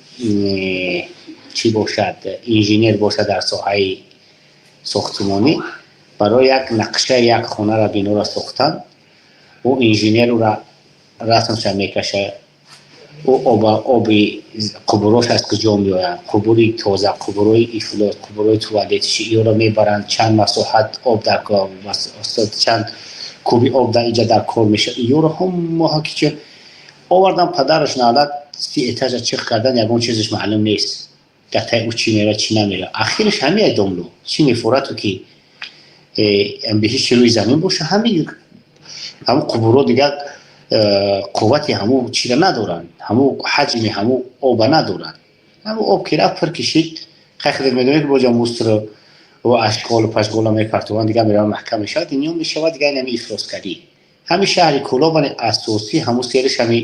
чӣ бошад, инженер бошад дар соҳаи сохтмонӣ, барои як нақшаи як хонаро, биноро сохтан, ӯ инженер ӯра расмша мекашад, ӯ оби қубурош аз куҷо меоянд, қубури тоза, қубурои ифлос, қубурои туалетиши иёро мебаранд, чанд масоҳат об дар, чанд куби об дар иҷа дар кор мешавад, иёро ҳамаҳо ки чи овардан, падараш наалат, 30 этажа чих кардан, ягон чизаш маълум нест, дар таи ӯ чӣ мера, чӣ намера. Ахираш ҳамин, домло, чӣ мефорату, ки беҳишти рӯи замин боша. Ҳамин ҳамун қубурҳо дигар қуввати ҳамун чира надоранд, ҳамун ҳаҷми ҳамун оба надоранд. Ҳамун об ки рафт, пир кишид, хай, худат медонед, ки боҷа мусор ва ашғолу пашғола мепартованд, дигар мераванд, маҳкам мешавад, инё мешавад. Дигар ҳами ифлоскарӣ ҳамин шаҳри Кӯлоб асосӣ ҳамун сериш ҳами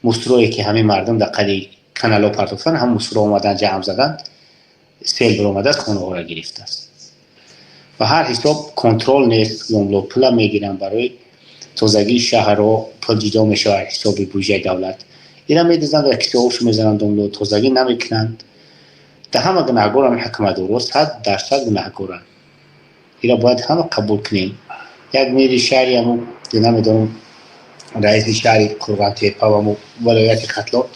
мусорое, ки ҳамин мардум дар қади канало партофтан, ҳам мусоро омадан ҷамъ задан, сел биромадааст, хонаҳоро гирифтааст. Ба ҳар ҳисоб, контрол нест, домло. Пула мегиранд барои тозагии шаҳрҳо, пул ҷудо мешавад ҳисоби буҷаи давлат, ина медизанд, дар кисаҳошу мезананд, домло, тозагӣ намекунанд. Дар ҳама гунаҳгорам ҳукуматдоро, 100% гунаҳгоранд. Ира бояд ҳама қабул кунем. Як мери шаҳри ҳаму, намедонам, раиси шаҳри Қурғантепа ва вилояти Хатлон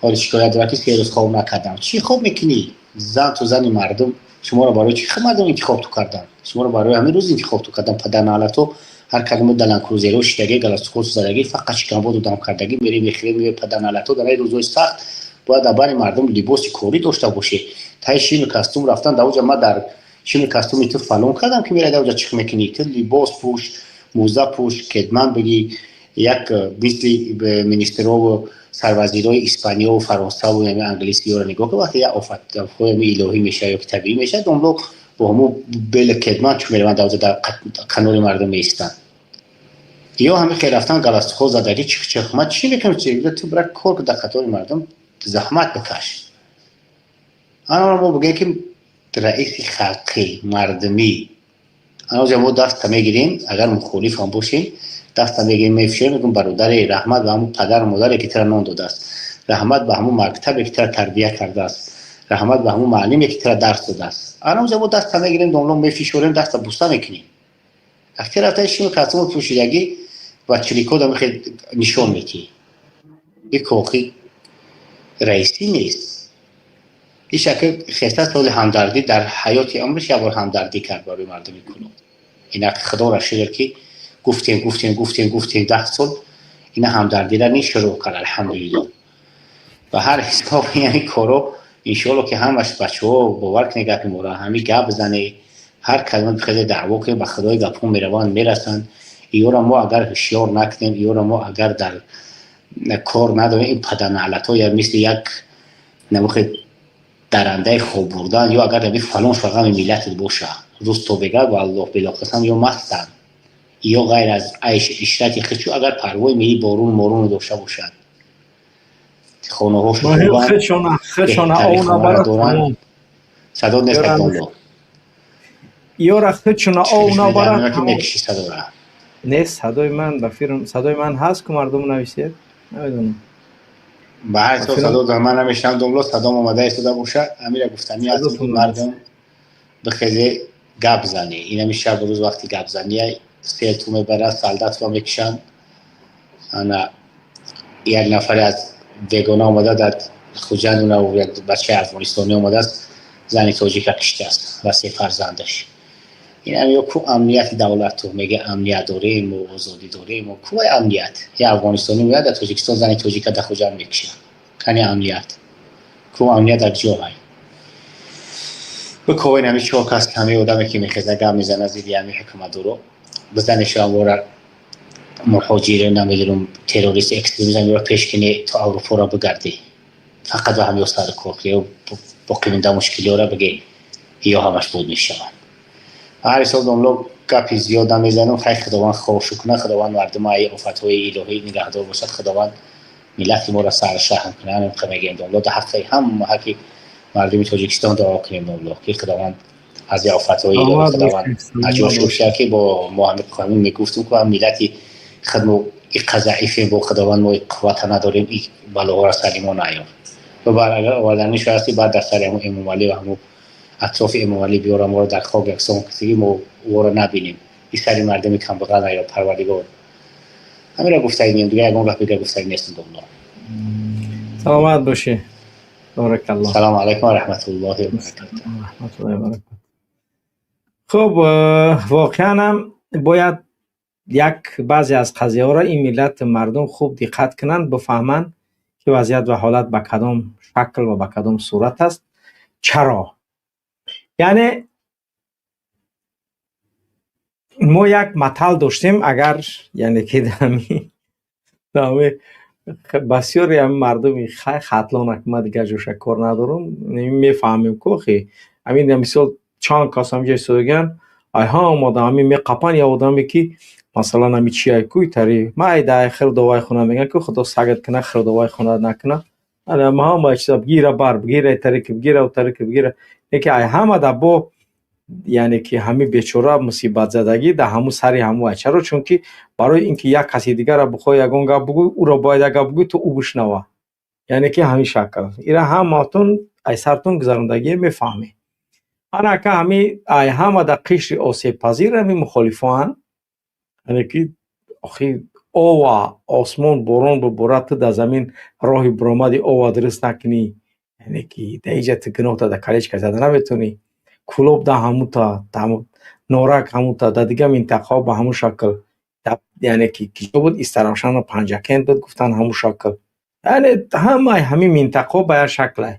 ҳоли шикоят дорад, ки 3 рӯз хоб накардам. Чӣ хоб мекунӣ? Зан ту, зани мардум. Шуморо барои чӣ мардум интихоб ту карданд? Шуморо барои ҳамин рӯз интихоб ту карданд. Падарнаалато, ҳар кадому даланкрузеро шидаги, галастукосу задагӣ, фақат шикамбоду дам кардагӣ, мере, мехӯре, меои. Падарнаалато, дар ин рӯзҳои сахт бояд дар бари мардум либоси корӣ дошта бошӣ. Таи шими костюм рафтан дар уҷа, ма дар шими костюми ту фалон кардам, ки мерай дар уҷа чих мекунӣ? Ту либос пӯш, мӯза пӯш, кедман бигӣ, як мисли министрову сарвазирои Испаниёву Фаронсаву англисиёро нигоҳ кун. Вақте як офатҳои илоҳӣ мешавад ё ки табиӣ мешавад, домло. Бо ҳамун бела кедман чу мераванд, дар канори мардум меистанд. Ё ҳамин хел рафтан, галастухо задагӣ, чих-чих. Ман чӣ мекунам? Чи ту бира кор, дар қатори мардум заҳмат бикаш. Ана мо бигӯем, ки раиси халқӣ, мардумӣ. Аноҷа мо даста мегирем, агар мухолиф ҳам бошем, даста мегирем, мефишорем, мегӯем: бародаре, раҳмат ба ҳамун падару модаре, ки тура нон додааст, раҳмат ба ҳамун мактабе, ки тура тарбия кардааст, раҳмат ба ҳамун муаллиме, ки тура дарс додааст. Аноҷа мо даста мегирем, домло, мефишорем, даста буса мекунем. Вақте рафта шими касмо пӯшидагӣ ва чиликода мехе нишон метиҳӣ, и кохи раисӣ нест. Иш ака хеста соли ҳамдардӣ, дар ҳаёти умриш як бор ҳамдардӣ кард барои мардуми Кулоб. Инак, худоро шукр, ки гуфтем, гуфтем, гуфтем, гуфтем, 10 сол ина ҳамдардира ни шурӯъ кард. Алҳамдулилло. Ба ҳар ҳисоб, яъни коро, иншоалло, ки ҳамаш бачаҳо бовар кунед гапи моро, ҳами гап зане, ҳар калима бихезе, даъво кунем, ба худои гапҳо мераванд, мерасанд. Иёра мо агар ҳушёр накунем, иёра мо агар дар кор надорем, ин падарналатҳо я мисли як намухе дарандаи хоб бурдан, ё агар наби фалон шағами миллатат боша, рӯз то бега, валлоҳ билоқасам, ё мастанд, ё ғайр аз айш ишрати худшу агар парвои меи боруну моруну дошта бошад, хонаҳошо доранд. Садо нест. Ёра худшона ов набарад. Мекиши садора. Нест садои ман ба фирм. Садои ман ҳаст ку, мардум нависед, намедонам. Ба ҳар ҳисоб, садо ман намешнавам, домло. Садом омада истода боша. Амира гуфтанӣ аст: мардум, бихезе, гап зане. Инами шабу рӯз вақти гапзания. Сел ту мебарад, солдатро мекушанд. Ана як нафаре аз бегона омада дар Хуҷанд, як бачаи афғонистонӣ омадааст, зани тоҷика киштааст ва се фарзандаш. Инам ё ку амнияти давлату меге, амният дорем, мо озодӣ дорем, мо кувай амният? Я афғонистонӣ меояд дар Тоҷикистон, зани тоҷика дар Хуҷанд мекушад. Кани амният ку? Амният дар ҷоҳай? Бикова, ин ҳами чор кас, ҳами одаме, ки мехеза, гап мезана зидди ҳами ҳукуматдоро, бизанешавам, вора муҳоҷире, намедонам, террорист, экстремизм ё пеш кини, то Аврупоро бигардӣ, фақат ба ҳамё сари кор ё боқӣ монда мушкилиёра биге, ё ҳамаш буд мешаванд. Ҳар ҳисоб, домло, гапи зиёд намезанам. Хай, худованд хошу кунад, худованд мардума ай офатҳои илоҳӣ нигаҳдор бошад, худованд миллати моро саршаҳм кунад. Ҳамин мегӯем, домло, дар ҳаққи ҳама, ҳаққи мардуми Тоҷикистон дуо кунем, домло, ки худованд аз офатҳои илоҳӣ худованд наҷот шуда, ки бо мо ҳамин мегуфтем, ки миллати худ мо иқа заифем, бо худованд мо қуввата надорем, и балоҳоро сари мо наёр. Ва агар оварданӣ шудасти, баъд дар сари ҳамун Эмомалӣ ва ҳамун атрофи Эмомалӣ биёра, моро дар хок яксон кисиги мо ӯро набинем, и сари мардуми камбағал наёр, Парвардигор. Ҳаминро гуфтагинем, дига ягон гап дига гуфтагӣ нестем, домло. Саломат бошӣ, баракаллоҳ. Салому алайкум ва раҳматуллоҳи ва баракатуҳ. Раҳматуллоҳи ва баракатуҳ. Хуб, воқеан ҳам бояд як баъзе аз қазияҳоро ин миллат, мардум хуб диққат кунанд, бифаҳманд, ки вазъият ва ҳолат ба кадом шакл ва ба кадом сурат аст. Чаро? Яъне мо як матал доштем, агар яъне ки дами басёре ҳами мардуми Хатлона, ки ман дигар ҷоша кор надорам, мефаҳмем ку охи ҳамин мисол чанд кас ҳамҷо истодагиан, ай ҳам одам ҳамин меқапан, я одаме, ки масалан ҳами чи ай куй тари ман ай дай хирдовай хона мегӯян, ки худо сагат куна, хирдовай хона накуна. Ҳама чиза бигира, бар бигира, тарики бигира, тарики бигира, яке ай ҳама да бо, яъне ки ҳами бечора мусибатзадагӣ дар ҳамун сари ҳамун ай. Чаро? Чунки барои ин ки як каси дигара бихоҳӣ ягон гап бугӯй, ӯро бояд як гап бугӯй, то ӯ бишнава. Яъне ки ҳамин шакл ира ҳаматон ай сартон гузарондагие, мефаҳмед. Ана ака ҳами ай ҳама дар қишри осебпазир ҳами мухолифоанд. Яъне ки охи ова осмон борон биборад, ту дар замин роҳи буромади ова дуруст накунӣ, яъне ки дар иҷа ту гуноҳта дар калечка зада наметавонӣ. Кӯлоб да ҳамута, Норак ҳамута, дар дигар минтақаҳо ба ҳамун шакл, яъне ки киҷо буд, Истаравшану Панҷакент буд, гуфтанд, ҳамун шакл. Яъне ҳамаи ҳамин минтақаҳо ба як шакле,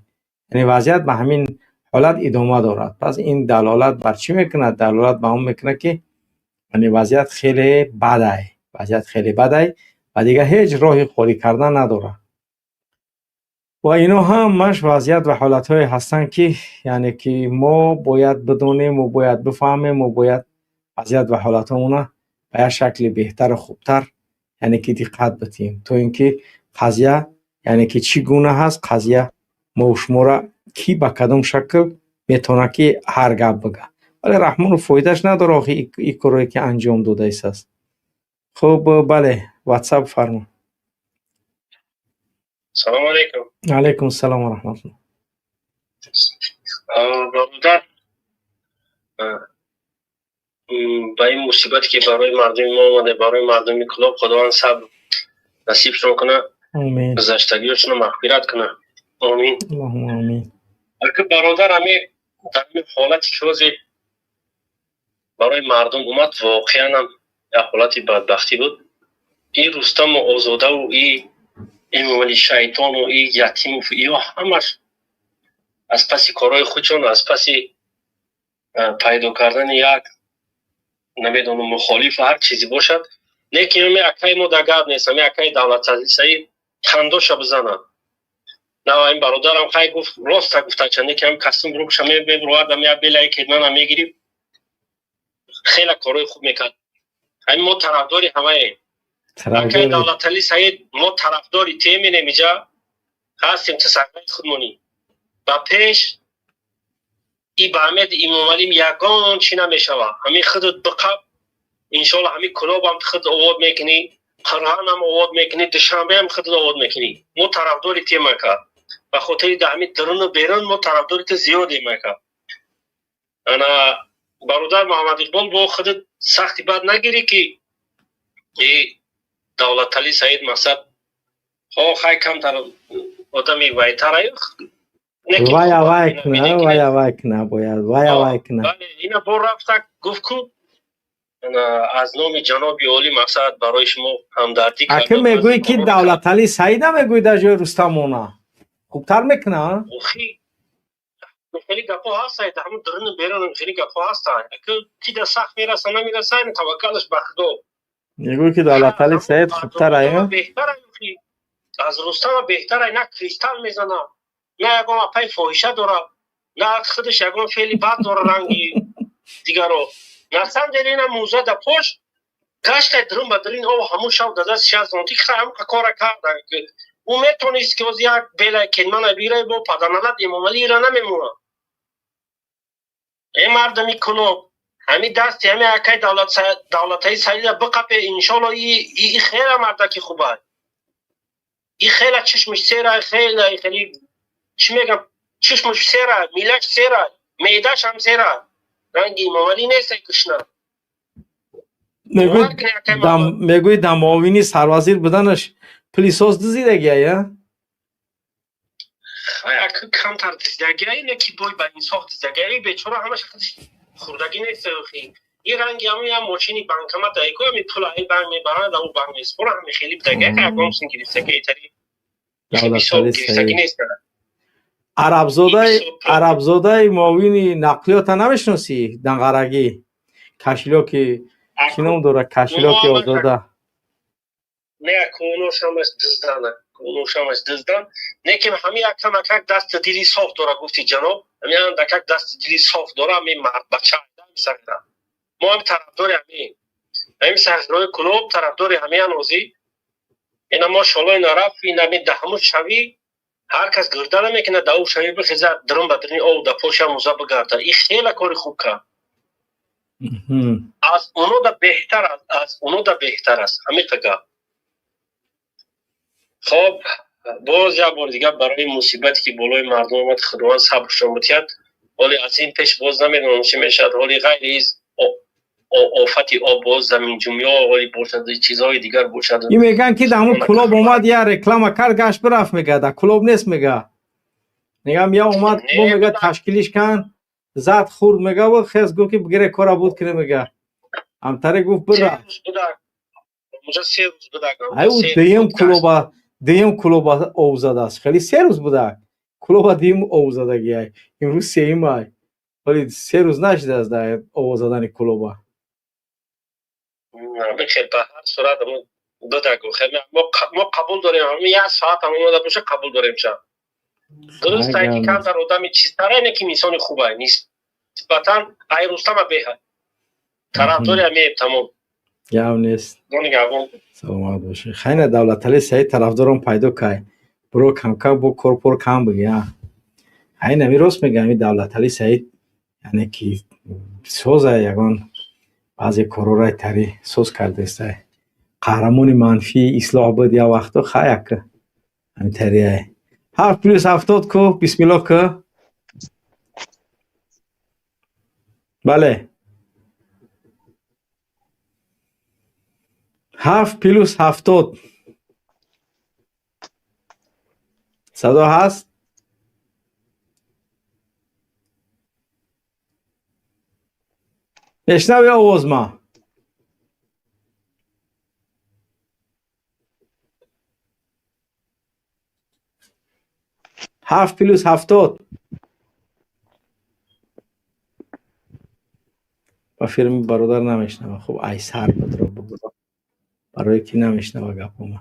яъне вазъият ба ҳамин ҳолат идома дорад. Пас ин далолат бар чӣ мекунад? Далолат ба он мекунад, ки яъне вазъият хеле бадай, вазъият хеле бадай ва дигар ҳеҷ роҳи холӣ кардан надорад. Ва ино ҳамаш вазъият ва ҳолатҳое ҳастанд, ки яъне ки мо бояд бидонем, мо бояд бифаҳмем, мо бояд вазъият ва ҳолатҳомона ба як шакли беҳтару хубтар, яъне ки диққат бидиҳем, то ин ки қазия, яъне ки чӣ гуна ҳаст қазия, мо шуморо кӣ ба кадом шакл метавонад ки ҳар гап бигӯяд. Вале Раҳмонов фоидааш надорад, охи, ин корое ки анҷом додаистааст. Хуб, бале, WhatsApp, фармо. Салому алейкум. Алейкум салом ва раҳматуллоҳ. Бародар, ба ин мусибате ки барои мардуми мо омада, барои мардуми Кӯлоб, Худованд сабр насибшон кунад, гузаштагиҳошонро мағфират кунад. Омин. Аллоҳумма омин. Ака бародар, ҳами дар ҳамин ҳолати ки ҳозир барои мардум омад, воқеан ҳам як ҳолати бадбахтӣ буд. Ин Рустаму Озодаву и Эмомали шайтону и Ятимов, иё ҳамаш аз паси корҳои худшон, аз паси пайдо кардани як, намедонам, мухолиф, ҳар чизе бошад. Лекин ами акаи мо дар гап нест, ами акаи Давлатали Саид тандоша бизанад. На, ин бародарам хай гуфт, роста гуфта, чанде ки ам кастум рукша мебурвардам, я белаи кетмана мегирифт, хеле корҳои хуб мекард. Ҳамин мо тарафдори ҳамаем. Акаи Давлатали Саид, мо тарафдори теминем, иҷа ҳастем, ту саграи худмонӣ ба пеш. И ба Амед Имомалим ягон чӣ намешавад. Ҳамин худут биқаб, иншоалло, ҳамин Кӯлобам худ овод мекунӣ, Қирғанам овод мекунӣ, Душанбеам худут овод мекунӣ. Мо тарафдори тем, ака, ба хотири да ҳамин дуруну берун мо тарафдори ту зиёдем, ака. Ана, бародар Муҳаммад Иқбол, бо худут сахти бад нагирӣ, ки и Давлатали Саид мақсад хо хай камтар одами вайтара. Вая вай куна, вая вай куна, бояд вая вай куна. Ина бо рафта гуфт ку аз номи ҷаноби олӣ мақсад барои шумо ҳамдардӣ. Ака, мегӯӣ ки Давлатали Саида мегӯӣ дар ҷои Рустамона хубтар мекуна? Хеле гапҳо ҳаста, ҳамун дуруну берун хеле гапҳо ҳаста. Ки да сахт мераса, намераса, таваккалаш ба Худо. Мегӯӣ ки Давлатали Саид хубтар ая? Аз Рустама беҳтар. На кристалл мезана, на ягон апаи фоҳиша дорад, на худаш ягон феъли бад дора ранги дигаро. На самом деле ина мӯза да пош гашта дурун ба дурин об ҳамун шав да даст шаст ки ҳам кора карда. Ӯ метонист ки оз як бела кетмана бигирад, бо паданалат Эмомалӣ ира намемонад. Э, мардами Кӯлоб, ҳами дасти ҳами акай Давлатаи Саида биқапе, иншолло. И хела мардаки хуба, и хела чишмиш сера, хела хели чӣ мегам, чишмаш сера, милаш сера, меъдаш ҳам сера, ранги Имомалӣ нест, кушна. Мегӯи дар муовини сарвазир буданаш пылесос дизидагия, я? Камтар дизидагия, не ки бой ба инсоф дизидагия. Бечора ҳамаш хурдагӣ нест. И ранги ҳамн я мошини банкомат айко, ами пул ай банк мебаранд, ау банк меспора, ҳами хели будагия, ки ягон син гирифтагия, итари гирифтагӣ нест. Арабзодаи муовини нақлиёта намешиносӣ? Данғарагӣ, кошелёки чӣ ном дорад, кошелёки Озода. Не, куношамаш диздан, куношамаш диздан. Лекин ҳами якамакак дасти дили соф дора, гуфти ҷаноб, ҳами андакак дасти дили соф дора, ҳами мардбача сагра. Мо ҳами тарафдори ҳами сагрои Кӯлоб, тарафдори ҳамиян озӣ. Ина мошалло, ина рафт, ина ми даҳаму шавӣ ҳар кас гирда намекунад, даъу шавӣ бихеза, дурун ба дурни ов да поша муза бигарда. И хела кори хуб кард, аз оно да беҳтар аст, аз оно да беҳтар аст, ҳамиқа гап. Хоб, боз як бори дигар барои мусибате ки болои мардум омад, Худованд сабршон бутиҳад. Ҳоли аз ин пеш боз намедонам чӣ мешавад. Ҳоли ғайри из офати об, боз заминҷумиҳо ҳоли бошад, чизҳои дигар бошад. И мегӯянд ки дар ҳамун Кӯлоб омад, я реклама кард, гашт, бирафт, мега, дар Кӯлоб нест, мега. Мегам, я омад, бо мега, ташкилиш кан, зад, хурд, мега, хес гуфт ки бигире, кора буд кине, мега, ҳамтаре гуфт, бирафт. Ай, ӯ дуюм Кӯлоба, дуюм Кӯлоба ов задааст. Хеле 3 рӯз будак Кӯлоба, дуюм ов задагиай, имрӯз сеюм ай, вале 3 рӯз нашидааст дар овоз задани Кӯлоба. Бихел, ба ҳар сурат будак, мо қабул дорем, як соат ҳам омада боша, қабул дорем ша. Дуруст ки камтар одами чизтара, не ки инсони хубай нисбатан ай Рустама беҳа. Тарафдори ҳамеем, тамом. Гап нест, саломат бошед. Хайна, Давлатали Саид тарафдорон пайдо кай, биро камкам бо корпор кам биги. Хайна, ми рост мегӯям, и Давлатали Саид, яъне ки соза, ягон баъзе корҳоро тари соз кардааст. Қаҳрамони манфии ислоҳ буд як вақто. Хаяк, ҳамин 7+70 ку, бисмилло ку. Бале, 7+70, садо ҳаст? Мешнави овоз ма? 7+70. Ба фирми бародар намешнава. Хуб, айсар будро бубуро, барое ки намешнава гапома.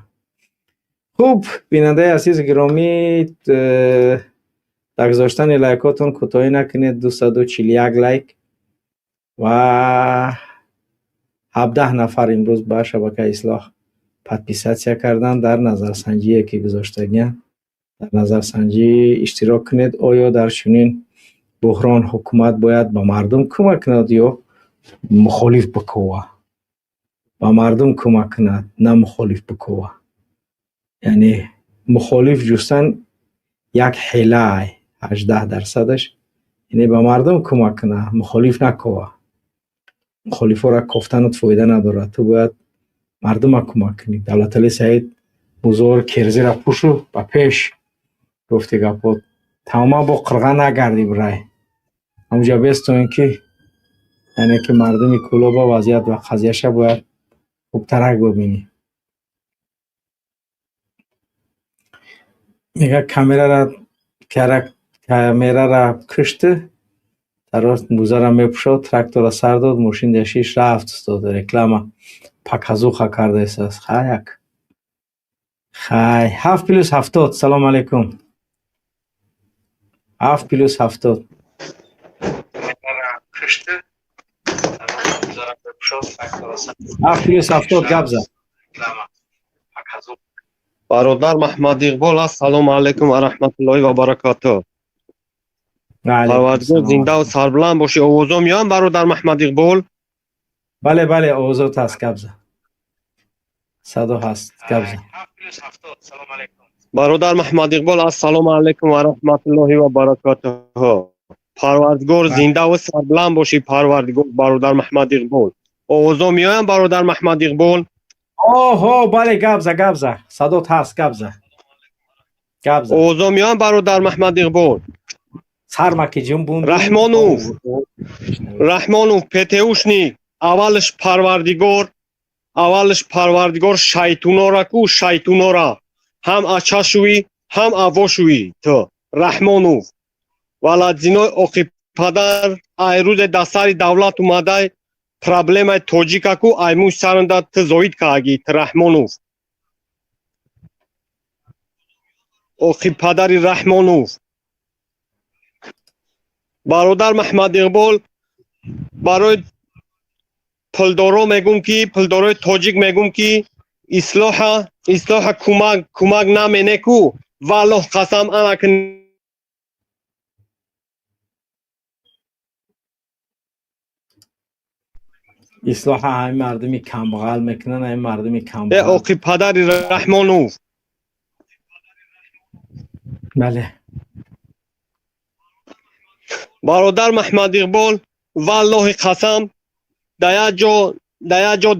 Хуб, бинандаи азизи гиромӣ, дар гузоштани лайкотон кӯтоҳӣ накунед. 241 лайк ва 17 нафар имрӯз ба шабакаи Ислоҳ подписаться карданд. Дар назарсанҷие ки гузоштагианд, дар назарсанҷӣ иштирок кунед. Оё дар чунин буҳрон ҳукумат бояд ба мардум кӯмак кунад ё мухолиф бикова? Ба мардум кӯмак кунад, на мухолиф бикова. Яъне мухолиф ҷустан як ҳилай, 18%-аш, яъне ба мардум кӯмак кунад, мухолиф накова. Мухолифҳоро кофтанат фоида надорад, ту бояд мардума кӯмак кунӣ. Давлатали Саид, бузор керзира пӯшу ба пеш, гуфти гапот. Тамоман бо қирға нагардӣ, бирай ҳамҷа бестоен, ки яъне ки мардуми Кӯлоба вазъият ва қазияша бояд хубтарак бибинӣ. Мега, камерара кушти, тарост мӯзара мепӯшод, трактора сар дод, мошин дашиш рафт. Устод, реклама показуха кардаистааст. Хаяк, хай, 7+70. Салому алайкум, 7+70. 7+70, гап зад. Бародар Маҳмад Иқбол, ассалому алайкум ва раҳматуллоҳи ва баракатуҳ. Парвардигор, зиндаву сарбуланд бошӣ. Овозо меоям, бародар Маҳмад Иқбол? Бале, бале, овозот ҳаст, гап зад, садо ҳаст, гап зад. Бародар Маҳмад Иқбол, ассалому алайкум ва раҳматуллоҳи ва баракатуҳ. Парвардигор, зиндаву сарбуланд бошӣ, парвардигор. Бародар Маҳмад Иқбол, овозо меоям, бародар Маҳмад Иқбол? Оҳо, бале, гап за, гап за, садот ҳаст, гап за, гап за. Овозо меоям, бародар Маҳмад Иқбол? Сармаки ҷунбун. Раҳмонов, Раҳмонов, ПТУшник, аввалш парвардигор, аввалш парвардигор шайтунора ку, шайтунора ҳам ачашӯӣ, ҳам авошӯӣ. Ту Раҳмонов, валадзинои оқибпадар, ай рӯзе дар сари давлат омадай, проблемаи тоҷика ку ай мӯй саранда ту зоид кааги. Ту Раҳмонов, оқибпадари Раҳмонов. Бародар Маҳмад Иқбол, барои пулдоро мегӯм, ки пулдорои тоҷик мегӯм, ки ислоҳа, ислоҳа кӯмак наменеку, валлоҳ қасам, анаки. Ислоҳа ҳамин мардуми камбағал мекунанд, ҳамин мардуми камбағал. Оқибпадари Раҳмонов. Бале. Бародар Маҳмад Иқбол, валлоҳи қасам, дар як ҷо, дар як ҷо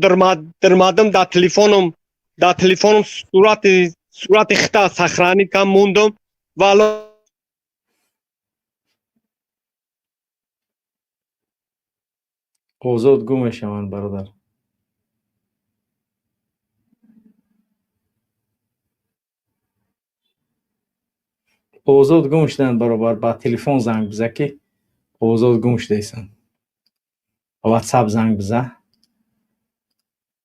дирмадим, дар телефонум сурати хита сохранить кам мондум, валло. Озод гум мешаванд, бародар. Озод гум шуданд, баробар. Ба телефон занг биза, ки озод гум шудаистанд. Ба Ватсап занг биза.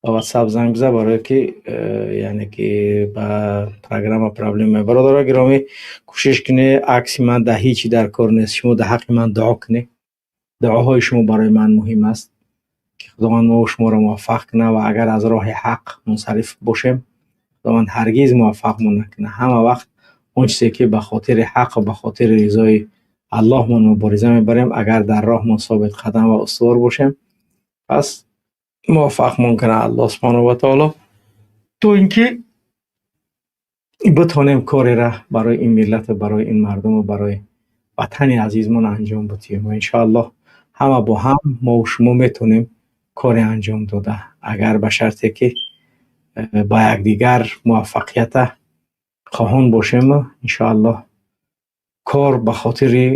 Ба WhatsApp занг биза, барое ки яъне ки ба программа проблема. Бародарои гиромӣ, кӯшиш кунед, акси ман дар ҳечи дар кор нест. Шумо дар ҳаққи ман дуо кунед. Дуоҳои шумо барои ман муҳим аст, ки Худованд мо шуморо муваффақ кунад ва агар аз роҳи ҳақ мунсариф бошем, Худованд ҳаргиз муваффақмон накунад. Ҳама вақт он чизе ки ба хотири ҳақ ва ба хотири ризои Аллоҳмон мубориза мебарем, агар дар роҳмон собитқадам ва устувор бошем, пас муваффақмон кунад Аллоҳ субҳонаҳу ва таоло, то ин ки битонем кореро барои ин миллату барои ин мардуму барои ватани азизмон анҷом бидиҳем. Ва иншоаллоҳ ҳама бо ҳам мо шумо метонем коре анҷом дода, агар ба шарте ки ба якдигар муваффақията хоҳон бошему иншоаллоҳ кор ба хотири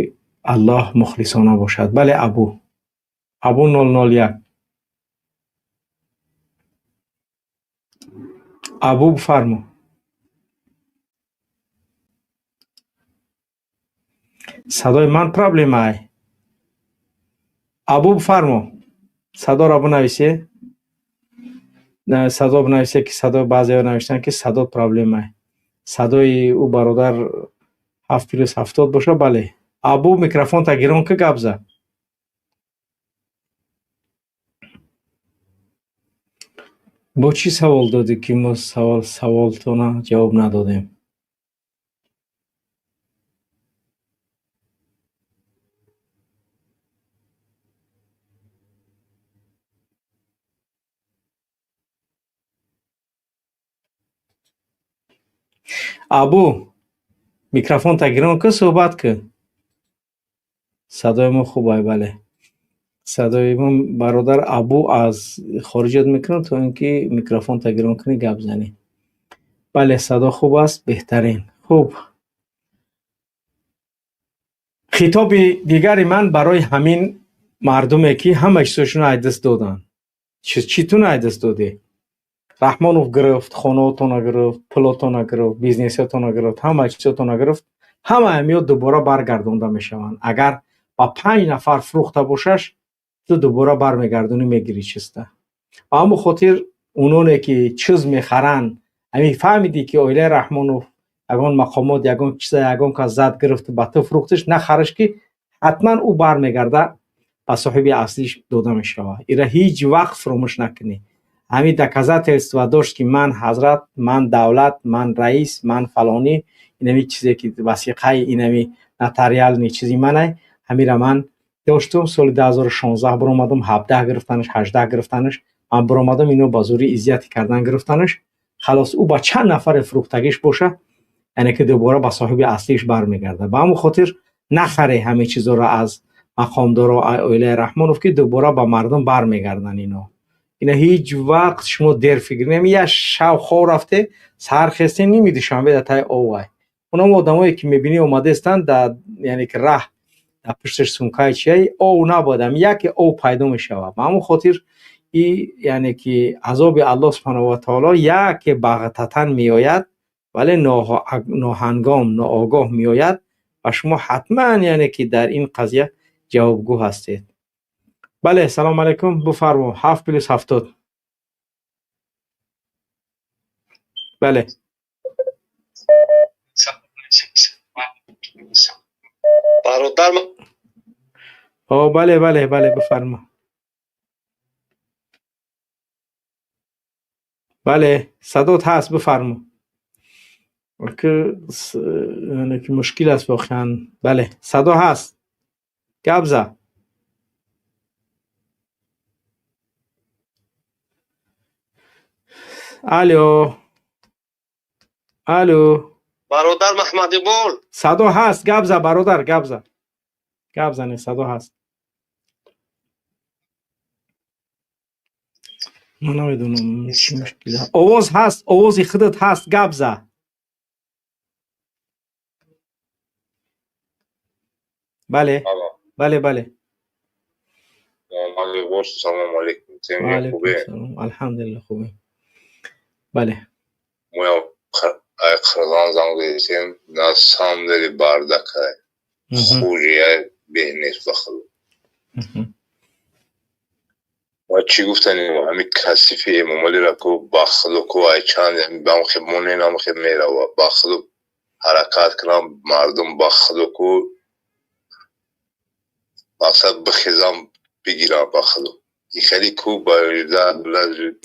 Аллоҳ мухлисона бошад. Бале, Абу 001. Абу, бифармо. Садои ман проблемай. Абу, бифармо. Садоро бинависе. Садо бинависе, ки садо баъзеҳо навиштанд, ки садо проблемай. Садои ӯ бародар 7+70 боша, бале. Абу, микрофонта гирон ки, гап зад. Бо чӣ савол додӣ, ки мо саволтона ҷавоб надодем? Абу, микрофонта гирон ки, суҳбат кун. Садои мо хуб ай, бале. Садои мо бародар Абу аз хориҷот мекунам, то ин ки микрофонта гирон кунӣ, гап занӣ. Бале, садо хуб аст, беҳтарин. Хуб. Хитоби дигари ман барои ҳамин мардуме, ки ҳама чизошонро аз даст доданд. Читун аз даст додӣ? Раҳмонов гирифт, хонаотонро гирифт, пулотонро гирифт, бизнесотонро гирифт, ҳама чизотонро гирифт. Ҳама ҳамиё дубора баргардонда мешаванд. Агар ба 5 нафар фурӯхта бошаш, ту дубора бармегардонӣ, мегирӣ чиста. Ба ҳамон хотир ононе ки чиз мехаранд, ҳамин фаҳмидӣ, ки оилаи Раҳмонов ягон мақомот, ягон чиза, ягон кас зад гирифт, ба ту фурӯхтиш, нахариш, ки ҳатман ӯ бармегарда, ба соҳиби аслиш дода мешавад. Ира ҳеҷ вақт фуромӯш накунӣ. Ҳамин доказательства дошт, ки ман ҳазрат, ман давлат, ман раис, ман фалонӣ, инами чизе ки васиқаи инами нотариальный чизи манай, ҳамира ман доштум. Соли 2016 биромадам, 17 гирифтанаш, 18 гирифтанаш, ман биромадам, ино ба зӯри иззияти кардан гирифтанаш. Халос, ӯ ба чанд нафаре фурӯхтагиш боша, яъне ки дубора ба соҳиби аслиш бармегардад. Ба ҳамон хотир нахаре ҳамин чизоро аз мақомдоро, оилаи Раҳмонов, ки дубора ба мардум бармегарданд ино. Ина ҳеҷ вақт шумо дер фикр нем, як шав хоб рафте, саҳар хесте, ними Душанбе дар таи овай. Онам одамое ки мебинӣ омадаистанд, дар яъне ки раҳ дар пушташ сумкаи чияи ов набояд, ам яке ов пайдо мешавад. Ба ҳамон хотир и яъне ки азоби Аллоҳ субҳонаҳу ва таоло яке бағтатан меояд, вале ноҳангом, ноогоҳ меояд ва шумо ҳатман яъне ки дар ин қазия ҷавобгӯ ҳастед. Бале, салом алайкум, бифармо, 7+70. Бале. Бародар. О, бале, бале, бале, бифармо. Бале, садот ҳаст, бифармо. Ки яъне ки мушкил аст воқеан. Бале, садо ҳаст. Гап зад. Алло. Алло. Бародар Маҳмад Иқбол. Садо ҳаст, гап зад, бародар, гап зад. Гап зане, садо ҳаст. Ман намедонам чӣ мушкил. Овоз ҳаст, овози худат ҳаст, гап зад. Бале. Бале, бале. Маҳмад Иқбол, салому алайкум. Ва алайкум салом. Алҳамдулиллаҳ, хубем. Бале. Моя Қирғизон занг задем, на самом деле бардакай. Хуже беҳ нест ба худо. Ма чӣ гуфтанем, ҳами касифи Эмомалиро ку ба худо ку ай чанд бамхе монен амхе мерава, ба худо ҳаракат кунам мардум, ба худо ку мақсад бихезам бигирам, ба худо и хеле ку ба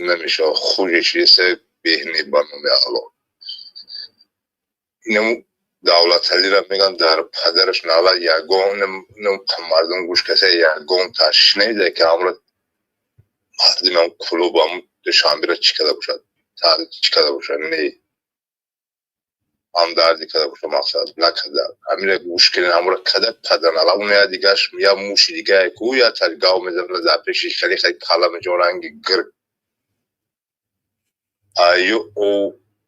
намешава, хужеш реса беҳне ба номи Аллоҳ. Инаму Давлаталиро меган дар падараш нала ягон мардум гӯш каса ягон ташнеда ки амра мардимам клубам Душанберо чӣ када бошад, чӣ када бошад, не ҳамдардӣ када бошад, мақсад накарда. Ҳамина гӯш кунед, ҳамора када падар нала уна я дигаш я муши дигае ку я гав мезанад дар пеши хеле хеле кала меҷон ранги гирг аю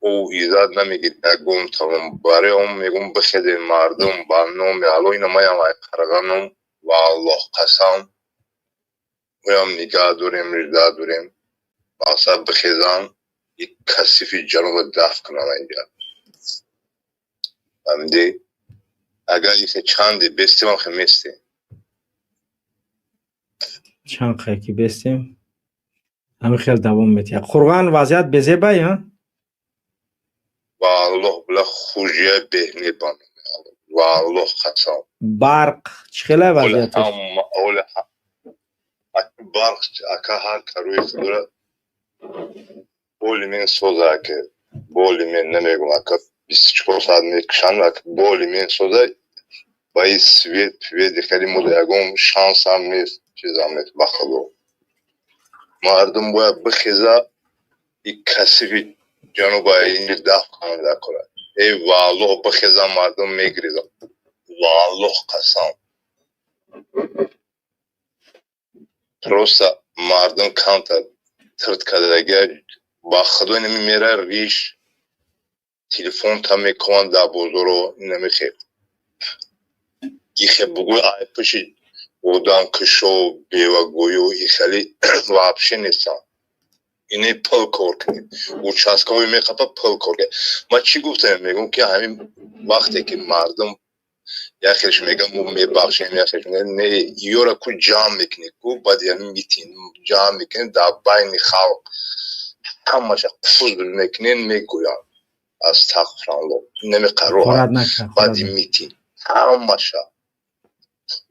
ӯ иззат намегирд ягон тамом. Барои он мегӯм, бихезед мардум ба номи Аллоҳ, ина маям ай қарғаном ва Аллоҳ қасам, моям нигаҳ дорем, рижда дорем, мақсад бихезан ик касифи ҷануба дафт кунам инҷа. Фаҳмидӣ? Агар ихе чанде бестем, ам хе местем. Чанд хе ки бестем, ҳамин хел давом метиҳад. Қурған вазъият безебай, а? Ва Аллоҳ била хужия беҳне ба номи Аллоҳ. Ва Аллоҳ қасам. Барқ чӣ хела вазъияташ? Барқ ака ҳар карӯи худора боли мен соза ака, боли мен намегум ака, 24 соат мекушанд ака, боли мен соза ба и свет пвети хеле мода ягон шансам нест, чизам нест, ба худо. Мардум бояд бихеза и касифи ҷануба ин дафт кунанд дакора. Эй ва Аллоҳ бихеза мардум мегиризам. Ва Аллоҳ қасам. Просто мардум камта тирт кардагия, ба худо инами мера риш телефон та мекунанд дар бозоро, инамихе ихе бугӯй ай пиши одамкушо бевагӯю ихели вообще нестам. Ине пул кор кунед, участковый меқапа пул кор кунед. Ман чӣ гуфтам, мегӯм ки ҳамин вақте ки мардум яхелш мегӯям мо мебахшем, яхелш мегӯям не, ёра ку ҷамъ мекунед, ку баъди ҳамин митинг ҷамъ мекунед дар байни халқ ҳамаша қузл мекунед, мегӯянд астағфираллоҳ, намеқаро баъди митинг ҳамаша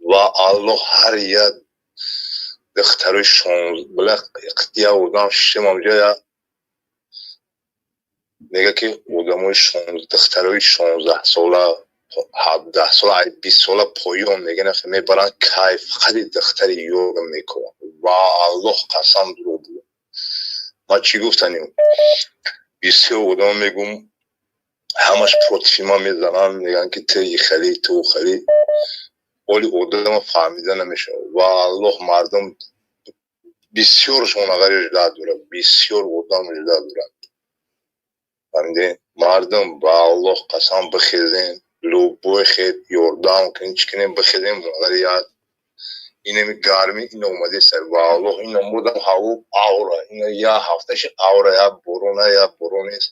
ва Аллоҳ ҳар як духтарои била я одам шишем ҷоя мега ки одамои духтарои 16 сола, 17 сола, ай 20 сола поён мегӯян мебаранд кайф, фақат духтари ёга мекунанд. Ва Аллоҳ қасам, дурӯғ буд. Ман чӣ гуфтанем, бисёр одам мегӯм ҳамаш против ман мезананд, мегӯянд ки ту ихели, ту хели, оли одама фаҳмида намешавад. Ва Аллоҳ мардум бисёршон агари жда дорад, бисёр одам жда дорад. Фаҳмидем? Мардум ба Аллоҳ қасам, бихезем, любой хед ёрдам кунем, чӣ кунем, бихезем, агари як инами гармӣ ин омадеста, ва Аллоҳ ин омодам ҳаво авра, ина як ҳафташи авра, як борона, як борон нест.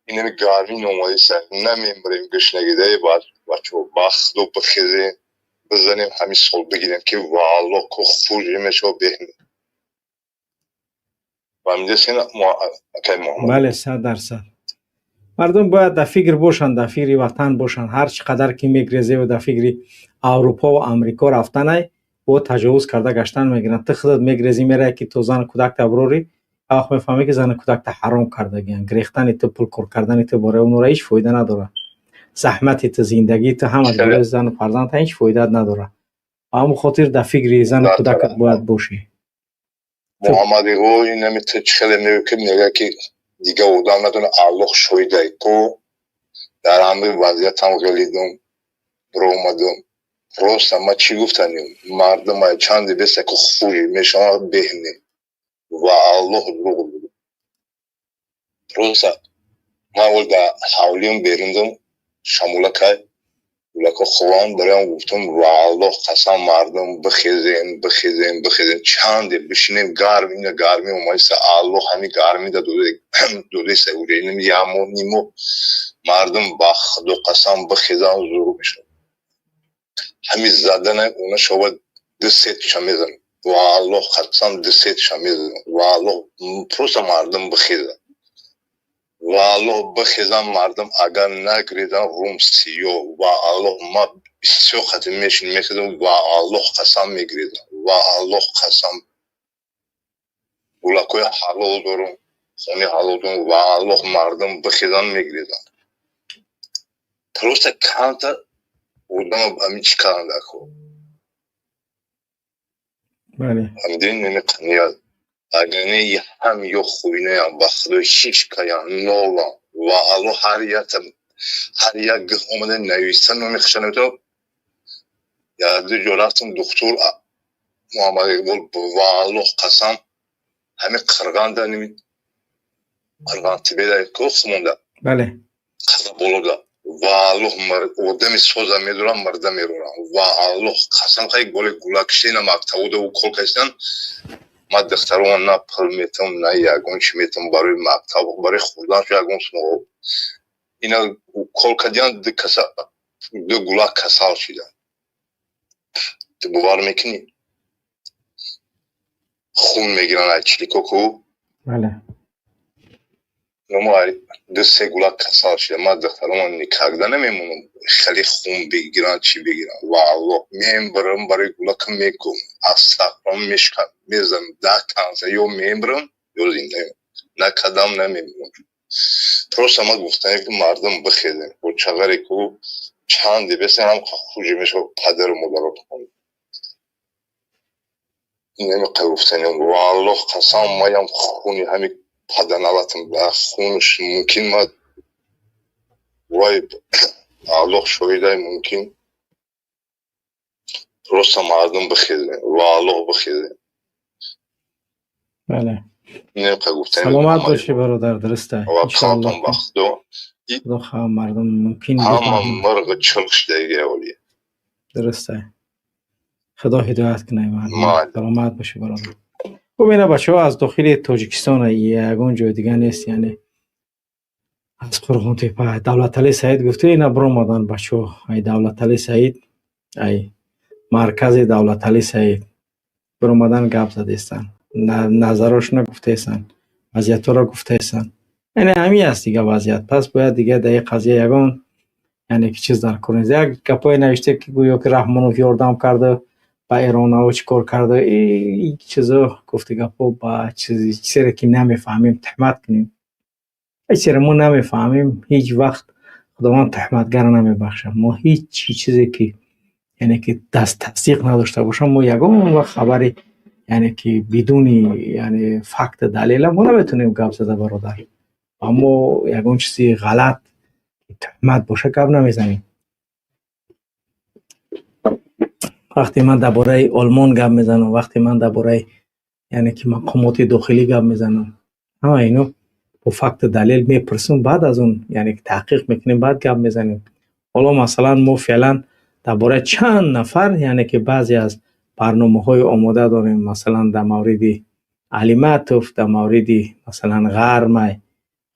Инами гармӣ ин омадеста, намемирем гушнагидаи бачаҳо, ба худо бихезем, бизанем ҳамин сол бигирем ки ва Аллоҳ ку хурҷ мешава беҳне. Фаҳмидесин, акай Муҳаммад? Бале, 100%. Мардум бояд дар фикр бошанд, дар фикри ватан бошанд. Ҳар чӣ қадар ки мегрезеву дар фикри Аврупо ва Амрико рафтанай, бо таҷовуз карда гаштан мегиранд. Ту худат мегрезӣ, меравӣ ки то зану кӯдакта бирорӣ, вақт мефаҳмӣ ки зану кӯдакта ҳаром кардагианд. Гирехтани ту, пул кор кардани ту барои онора ҳеҷ фоида надорад. Заҳмати ту, зиндагии ту ҳамаш барои зану фарзандта ҳеҷ фоидаат надорад. Ба ҳамон хотир дар фикри зану кӯдакат бояд бошӣ. Муҳаммад иғо, инами ту чӣ хеле мегӯ ки мега ки дига одам надона, Аллоҳ шоҳидай ку дар ҳамин вазъиятам ғелидум, биромадум. Просто ман чӣ гуфтанем, мардум чанде беста ку хурҷ мешавад беҳне. Ва Аллоҳ дурӯғ буд. Просто ман ол дар ҳавлиам берундум, шамулакай гулако хованд, бароям гуфтум ва Аллоҳ қасам, мардум бихезем, бихезем, бихезем, чанде бишинем, гарм ина гармӣ омадиста, Аллоҳ ҳамин гармида додеста уҷа инам як моҳ нимо мардум ба худо қасам бихезан, зур мешавад. Ҳамин задана она шова ду се туша мезанад. Ва Аллоҳ қасам, дусетша мезанам. Ва Аллоҳ, просто мардум бихезад. Ва Аллоҳ, бихезам мардум, агар нагрезам, рум сиёҳ. Ва Аллоҳ, ма бисёр қати мешин мехезам. Ва Аллоҳ қасам, мегирезам. Ва Аллоҳ қасам, гулакҳои ҳалол дорум, хони ҳалол дорум. Ва Аллоҳ, мардум бихезам, мегирезам. Просто камта одама ами чӣ кардан дако. Ҳамдин намеқаният. Агар не, ҳам ё хуйнаям, ба худои ҳеч каям нолам. Ва Аллоҳ, ҳар якта, ҳар як гих омада нависта, номи хиша наметавонам. Як ду ҷо рафтам, духтур Муҳаммад Иқбол. Ва Аллоҳ қасам, ҳамин Қирғанда, ними Қирған тибеда ко хумонда. Болода. Ва Аллоҳ, одами соза медорам, мирда мерорам. Ва Аллоҳ қасам, хай голи гулакшина мактабуда укол кашидан. Ма духтарома на пул метам, на ягон чи метам барои мактаб, барои хӯрдан ягон сумо. Ина укол кардиан, ду каса, ду гулак касал шида. Ту бовар мекунӣ, хун мегиранд ай чиликоку. Ду се гулак касал шида. Ма духтарома никогда намемонам хеле хун бигиранд, чӣ бигиранд. Ва Аллоҳ, мембирам барои гулакам, мекум астағфирам, мешкам, мезанам да канса, ё мембирам, ё зиндаем накардам, намемонам. Просто ма гуфтам, ки мардум бихезем бо чағаре ку чанде бесен ҳам хуҷи мешава падару модаротон. Намеқа гуфтанем. Ва Аллоҳ қасам, маям хуни ҳами паданалатам хунш мумкин ма вай. Аллоҳ шоҳидай, мумкин просто мардум бихезем. Ва Аллоҳ, бихезем. Бале, саломат бошӣ, бародар, дуруста. Иншоаллоҳ. Ба худо. Худо хоҳ, мардум мумкин. Ҳама мирғи чилқ шудаги оли. Дуруста, худо ҳидоят кунад мардум. Саломат бошӣ, бародар. Хуб, ина бачаҳо аз дохили Тоҷикистон, ягон ҷои дига нест, яъне аз Қурғонтепа. Давлатали Саид гуфта, ина биромадан бачаҳо, ай Давлатали Саид, ай маркази Давлатали Саид биромадан, гап задестанд, назарошона гуфтаестанд, вазъиятҳоро гуфтаестанд. Яъне ҳамин аст дига вазъият. Пас бояд дига дар ин қазия ягон, яъне ки чиз дар кор нест. Як гапҳое навишта, ки гӯё ки Раҳмонов ёрдам карда ба эронаҳо, чӣ кор карда. И чизо, гуфти гапҳо, ба чизере ки намефаҳмем, туҳмат кунем, чизере мо намефаҳмем, ҳеҷ вақт Худованд туҳматгарро намебахшад. Мо ҳеҷ чизе ки, яъне ки даст тасдиқ надошта бошам, мо ягон вақт хабари, яъне ки бидуни, яъне факту далела мо наметавонем гап зада, бародар. Ва мо ягон чизи ғалат, туҳмат боша, гап намезанем. Вақте ман дар бораи Олмон гап мезанам, вақте ман дар бораи, яъне ки мақомоти дохилӣ гап мезанам, ҳама ино бо факту далел мепурсем, баъд аз он, яъне ки таҳқиқ мекунем, баъд гап мезанем. Ҳоло, масалан, мо феълан дар бораи чанд нафар, яъне ки баъзе аз барномаҳои омода дорем, масалан, дар мавриди Алиматов, дар мавриди, масалан, Ғармай.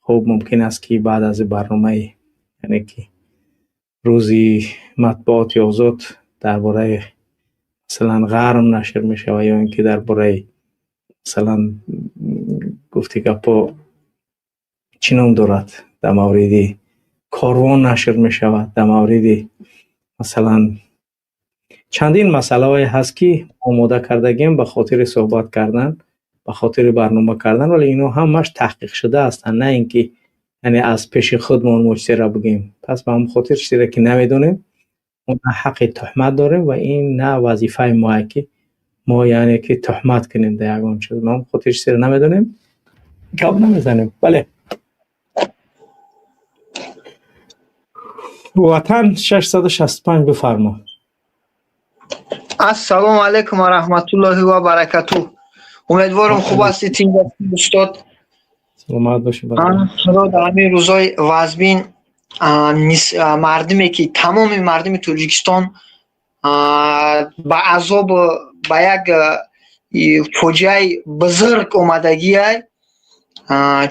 Хуб, мумкин аст, ки баъд аз барномаи, яъне ки рӯзи матбуоти озод дар бораи, масалан, Ғарм нашр мешавад ё ин ки дар бораи, масалан, гуфти гапҳо, чӣ ном дорад, дар мавриди Корвон нашр мешавад, дар мавриди, масалан, чандин масъалаҳое ҳаст, ки омода кардагем ба хотири суҳбат кардан, ба хотири барнома кардан. Вале ино ҳамаш таҳқиқшуда ҳастанд, на ин ки, яъне аз пеши худмон мо чизеро бигӯем. Пас ба ҳамон хотир чизеро ки намедонем, мо на ҳаққи туҳмат дорем ва ин на вазифаи моае, ки мо, яъне ки туҳмат кунем дар ягон чиз. Ба ҳамон хотир чизеро намедонем, гап намезанем. Бале, Ватан 665, бифармо. Ассалому алайкум ва раҳматуллоҳи ва баракатуҳ. Умедворам, хуб ҳастед, тинҷ ҳастед, устод. Саломат бошед. Худо дар ҳамин рӯзҳои вазбин мардуме ки тамоми мардуми Тоҷикистон ба азоб, ба як фоҷиаи бузург омадагиай,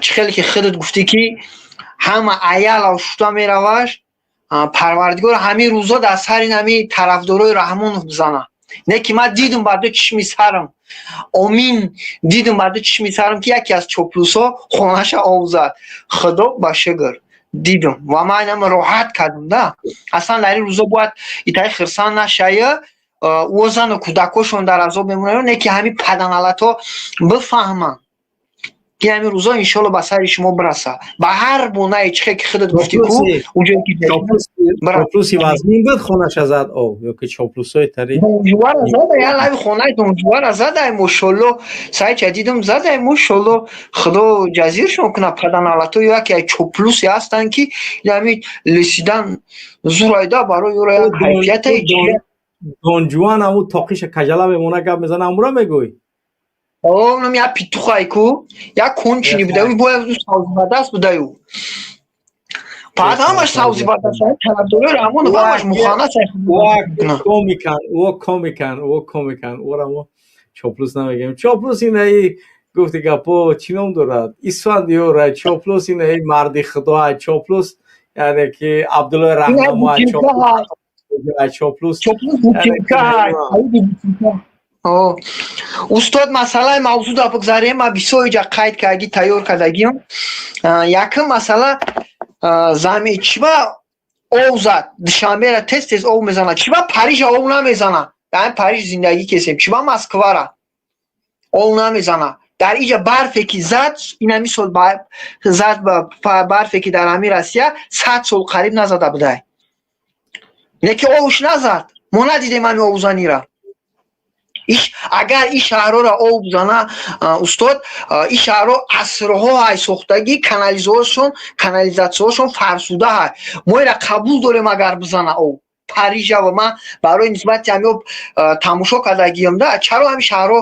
чӣ хеле ки худат гуфтӣ, ки ҳама аялав шута мераваш, Парвардигор ҳамин рӯзҳо дар сари ҳамин тарафдорои Раҳмонов бизана. Не ки ман дидум ба ду чишми сарам, омин, дидум ба ду чишми сарам, ки яке аз чоплусҳо хонаша об зад. Худо ба шукр, дидум ва ман инам роҳат кардам да. Аслан дар ин рӯзо бояд итаи хирсан нашая, ӯ зану кӯдакошон дар азоб мемонанд, не ки ҳамин паданалатҳо бифаҳманд, ки ҳамин рӯзо иншолло ба сари шумо бираса ба ҳар бунае чихе ки худат гуфтӣ ку уҷое ки. Чоплуси вазнин буд, хонаша зад об ё ки чоплусҳои тари? Донжуара зада, я лави хонаи донжуара задай, мошолло, сайча дидум, задай, мошолло, худо ҷазиршон кунад паданалато. Яке ай чоплусе ҳастанд, ки ҳамин лисидан зурайда барои ӯро як кайфияте. Донҷуан ҳамун тоқиша кажала мемона, гап мезана, ҳамура мегӯй? Онам як петухай ку, як кончини будаю, бояд савзибадаст будаю. Баъд ҳамаш савзибадаст, тарафдорои Раҳмонов ҳамаш муханнас. Комикан, ӯ комикан, ӯ комикан, ӯра мо чоплус намегӯем. Чоплус инаи гуфти гапо чӣ ном дорад? Исфандиёра чоплус, инаи марди худо чоплус, яъне ки Абдуллои Раҳнамо чоплус. Чоплус. Устод, масъалаи мавзӯъро бигзарем. Ман бисёр иҷа қайд кардагӣ, тайёр кардагиам. Якум масъала зами чиба ов зад? Душанбера тез тез ов мезанад, чиба Парижа ов намезанад? Дар Париж зиндагӣ кесем, чиба Москвара ов намезанад? Дар иҷа барфе ки зад, инами сол зад, барфе ки дар ҳамин Россия 100 сол қариб назада будай, не ки овш назад. Мо надидем ҳами овзанира. Агар ин шаҳрҳоро об бизана, устод, ин шаҳрҳо асрҳо ҳай сохтагӣ, канализатсияҳошон фарсуда ҳай. Мо ира қабул дорем, агар бизана об Парижа. Ва ман барои нисбати ҳами об тамошо кардагиам да, чаро ҳами шаҳрҳо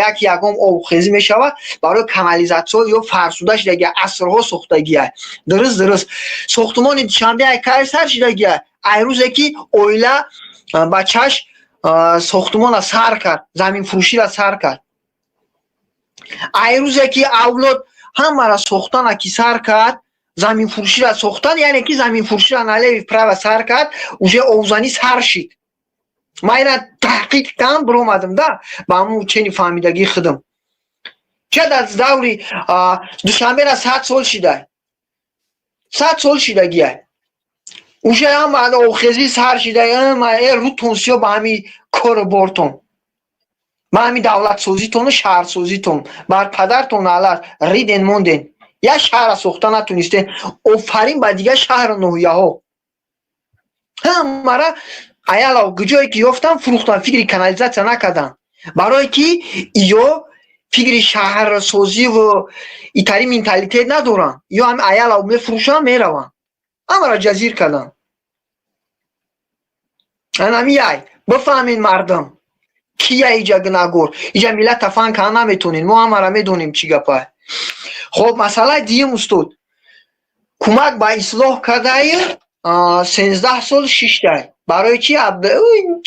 як ягон обхезӣ мешавад? Барои канализатсиё ё фарсуда шудагия, асрҳо сохтагия. Дуруст, сохтумони Душанбе ай кай сар шудагия? Ай рӯзе ки оила бачаш сохтумона сар кард, заминфурӯширо сар кард. Ай рӯзе ки авлод ҳамаро сохтана ки сар кард, заминфурӯширо сохтан, яъне ки заминфурӯширо налево вправо сар кард, уже овзанӣ сар шид. Ман ина таҳқиқ кардам, биромадам да ба ҳамун чени фаҳмидагии худам. Ча дар даври Душанбера 100 сол шидай, 100 сол шидагиай, уже ҳама обхезӣ сар шида, рӯтон сиё ба ҳами кору бортон, ба ҳами давлатсозитону шаҳрсозитон. Бар падартон алат, риден, монден, як шаҳрра сохта натонистен. Офарин ба дигар шаҳру ноҳияҳо, ҳамара аялав ҷое ки ёфтан, фурӯхтан, фикри канализатсия накардан, барое ки ё фикри шаҳрсозиву итари менталитет надоранд. Ё ҳами аялав мефурӯшанд, мераванд, ҳамаро ҷазир карданд. Анами яй бифаҳмед, мардум, кия иҷа гунаҳгор. Иҷа миллата фан кана наметонем, мо ҳамаро медонем, чӣ гапа. Хоб, масъалаи дуюм, устод, кӯмак ба ислоҳ кардаи 13 сол шиштай. Барои чи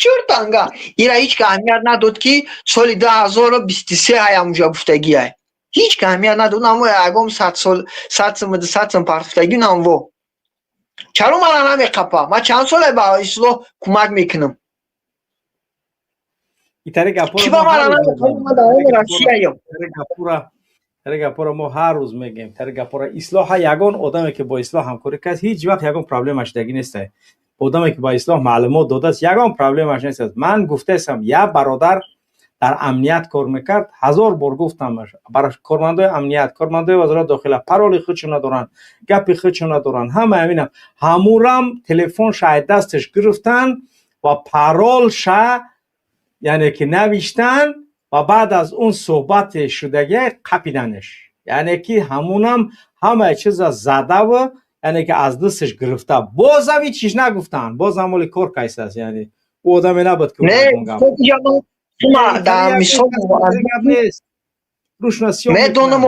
чӯртанга ира ҳеҷ ка аҳамият надод, ки соли 2023 ҳаямуҷа гуфтагиай? Ҳеҷ ка аҳамият надод. Намо ягом 100 сол, 100 сум, 200 сум партофтагӣ намво. Чаро мана намеқапа? Ман чанд соле ба ислоҳ кӯмак мекунам. Чӣ ба мана намеқапа? Ман дар Россияям. Тари гапоро мо ҳар рӯз мегӯем. Тари гапоро ислоҳа ягон одаме ки бо ислоҳ ҳамкорӣ кард, ҳеҷ вақт ягон проблемаш даги нест. Одаме ки бо ислоҳ маълумот додааст, ягон проблемаш нест. Ман гуфтаистам, як бародар дар амният кор мекард, ҳазор бор гуфтам бар кормандои амният, кормандои вазорати дохила пароли худшон надоранд, гапи худшон надоранд, ҳама ҳаминам. Ҳамурам телефонша ай дасташ гирифтанд ва паролша, яъне ки навиштанд, ва баъд аз он суҳбати шудагия қапиданаш, яъне ки ҳамунам ҳамаи чиза задаву, яъне ки аз дасташ гирифта, бозам ҳеҷ чиз нагуфтанд, бозам оли кор кайсааст. Яъне ӯ одаме набуд ки. Дар мисол медонам,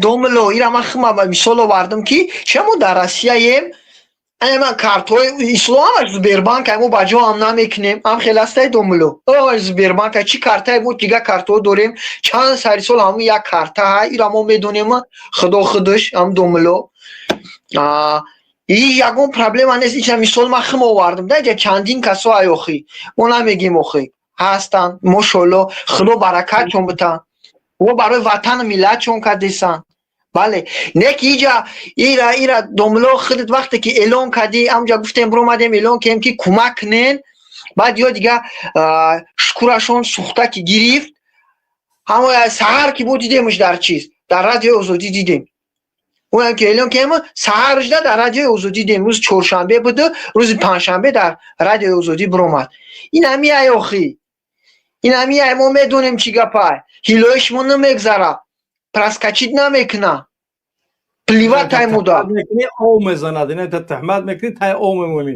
домло ира ман хима мисол овардам, ки чамо дар Россияем ман картҳои ислоҳ ҳамаш Сбербанк, мо ба ҷо ҳам намекунем, ҳам хел астаи, домло, ҳамаш Сбербанк. Чӣ картае мо дигар картҳо дорем? Чанд сари сол ҳамун як карта ҳай, ира мо медонем, худо худаш ҳам, домло. И ягон проблема нест. Ича мисол ман хим овардам да, иҷа чандин касо ай охи. Мо намегем, охи. Ҳастанд, мошолло, Худо баракатшон битан. О барои ватану миллатшон кардесан. Бале, не ки иҷа ира домло худат вақте ки эълон кардӣ, амҷа гуфтем, биромадем, эълон кардем, ки кӯмак кунен. Баъд ё дига шукурашон сӯхта ки гирифт, ҳамо саҳар ки бо дидемш дар чиз, дар Радиои Озодӣ дидем. Оям ки эълон кардем, саҳаршда дар Радиои Озодӣ дидем. Рӯзи чоршанбе буду, рӯзи панҷшанбе дар Радиои Озодӣ биромад. Ин ҳами ай охи, ин ҳами ай, мо медонем чӣ гапай. Ҳилои шумо намегзара, проскочить намекуна. Плевать ай муда. Ов мезанад, ина тӯҳмат мекунӣ, тай ов мемонӣ.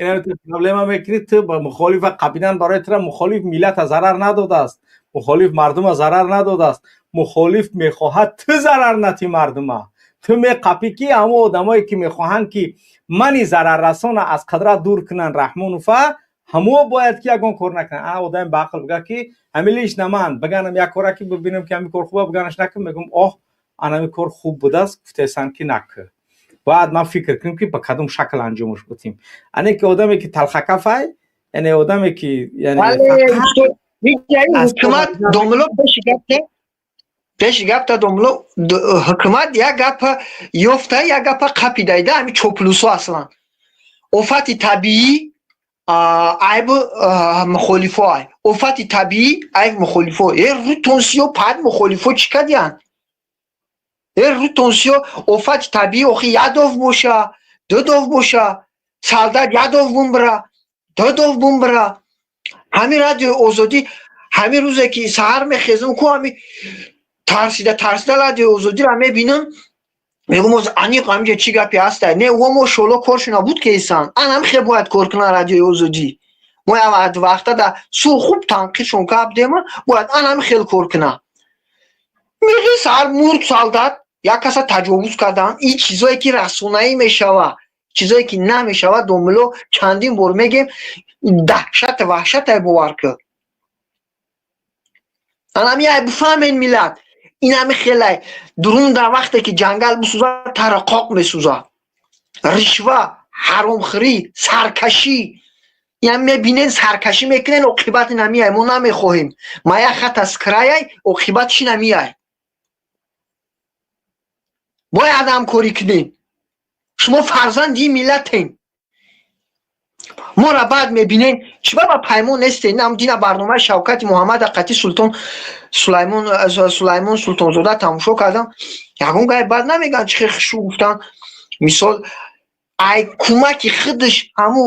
Ина проблема мекунӣ, ту мухолифа қабидан барои тура мухолиф миллата зарар надодааст, мухолиф мардума зарар надодааст. Мухолиф мехоҳад ту зарар натӣ мардума. Ту меқапӣ, ки ҳамо одамое ки мехоҳанд, ки мани зараррасона аз қадрат дур кунанд, Раҳмонова, ҳамо бояд ки ягон кор накунанд. А одами баақл бигӯяд, ки ҳами лично ман биганам як кора, ки бибинам, ки ҳами кор хуба, биганаш накун, мегӯм: «Оҳ, анами кор хуб будааст, гуфтесан, ки накӯ». Бояд ман фикр кунем, ки ба кадом шакл анҷомаш бутем. Ане ки одаме ки талхакафай, яъне одаме ки Ҳукумат, домло, пеши гапта, домло, ҳукумат як гапа ёфта, як гапа қапидайда. Ҳами чоплусо аслан офати табиӣ, айб мухолифо ай, офати табиӣ, айб мухолифо. Э, рӯтонсиё пад мухолифо чӣ кардиянд? Э, рӯтонсиё, офати табиӣ охи ядов боша, дудов боша, солдат ядов бумбра, дудов бумбра. Ҳамин Радиои Озодӣ, ҳамин рӯзе ки саҳар мехезам ку, ҳами тарсида тарсида Радиои Озодиро мебинам, мегӯм: «Оз аниқ ҳаминҷа чӣ гапе ҳаста?» Не, о мошолло, коршона буд, ки эсан анам хел бояд кор кунан. Радиои Озодӣ мо вақта да су хуб танқидшон кардема, бояд анам хел кор куна. Меги саҳар мурд солдат, як каса таҷовуз кардан, ин чизое ки расонаӣ мешава, чизое ки намешава, домило, чандин бор мегем, даҳшат, ваҳшатай, бовар кӯ. Анами ай бифаҳмен, миллат, инами хелай дурун дар вақте ки ҷангал бисӯзад, тарақоқ месӯзад. Ришва, ҳаромхӯрӣ, саркашӣ, ям мебинен, саркашӣ мекунен, оқибати намиай. Мо намехоҳем. Моя хата с краю, оқибатши намиай. Бояд ҳамкорӣ кунем. Шумо фарзанди миллатен. Мора баъд мебинем, чиба ба паймон нестен. Нам дина барномаи Шавкати Муҳаммад Ақати Султон Сулаймон, Сулаймон Султонзода тамошо кардам. Ягон гай бад намеган, чи хел хушу гуфтан. Мисол, ай кӯмаки худаш ҳаму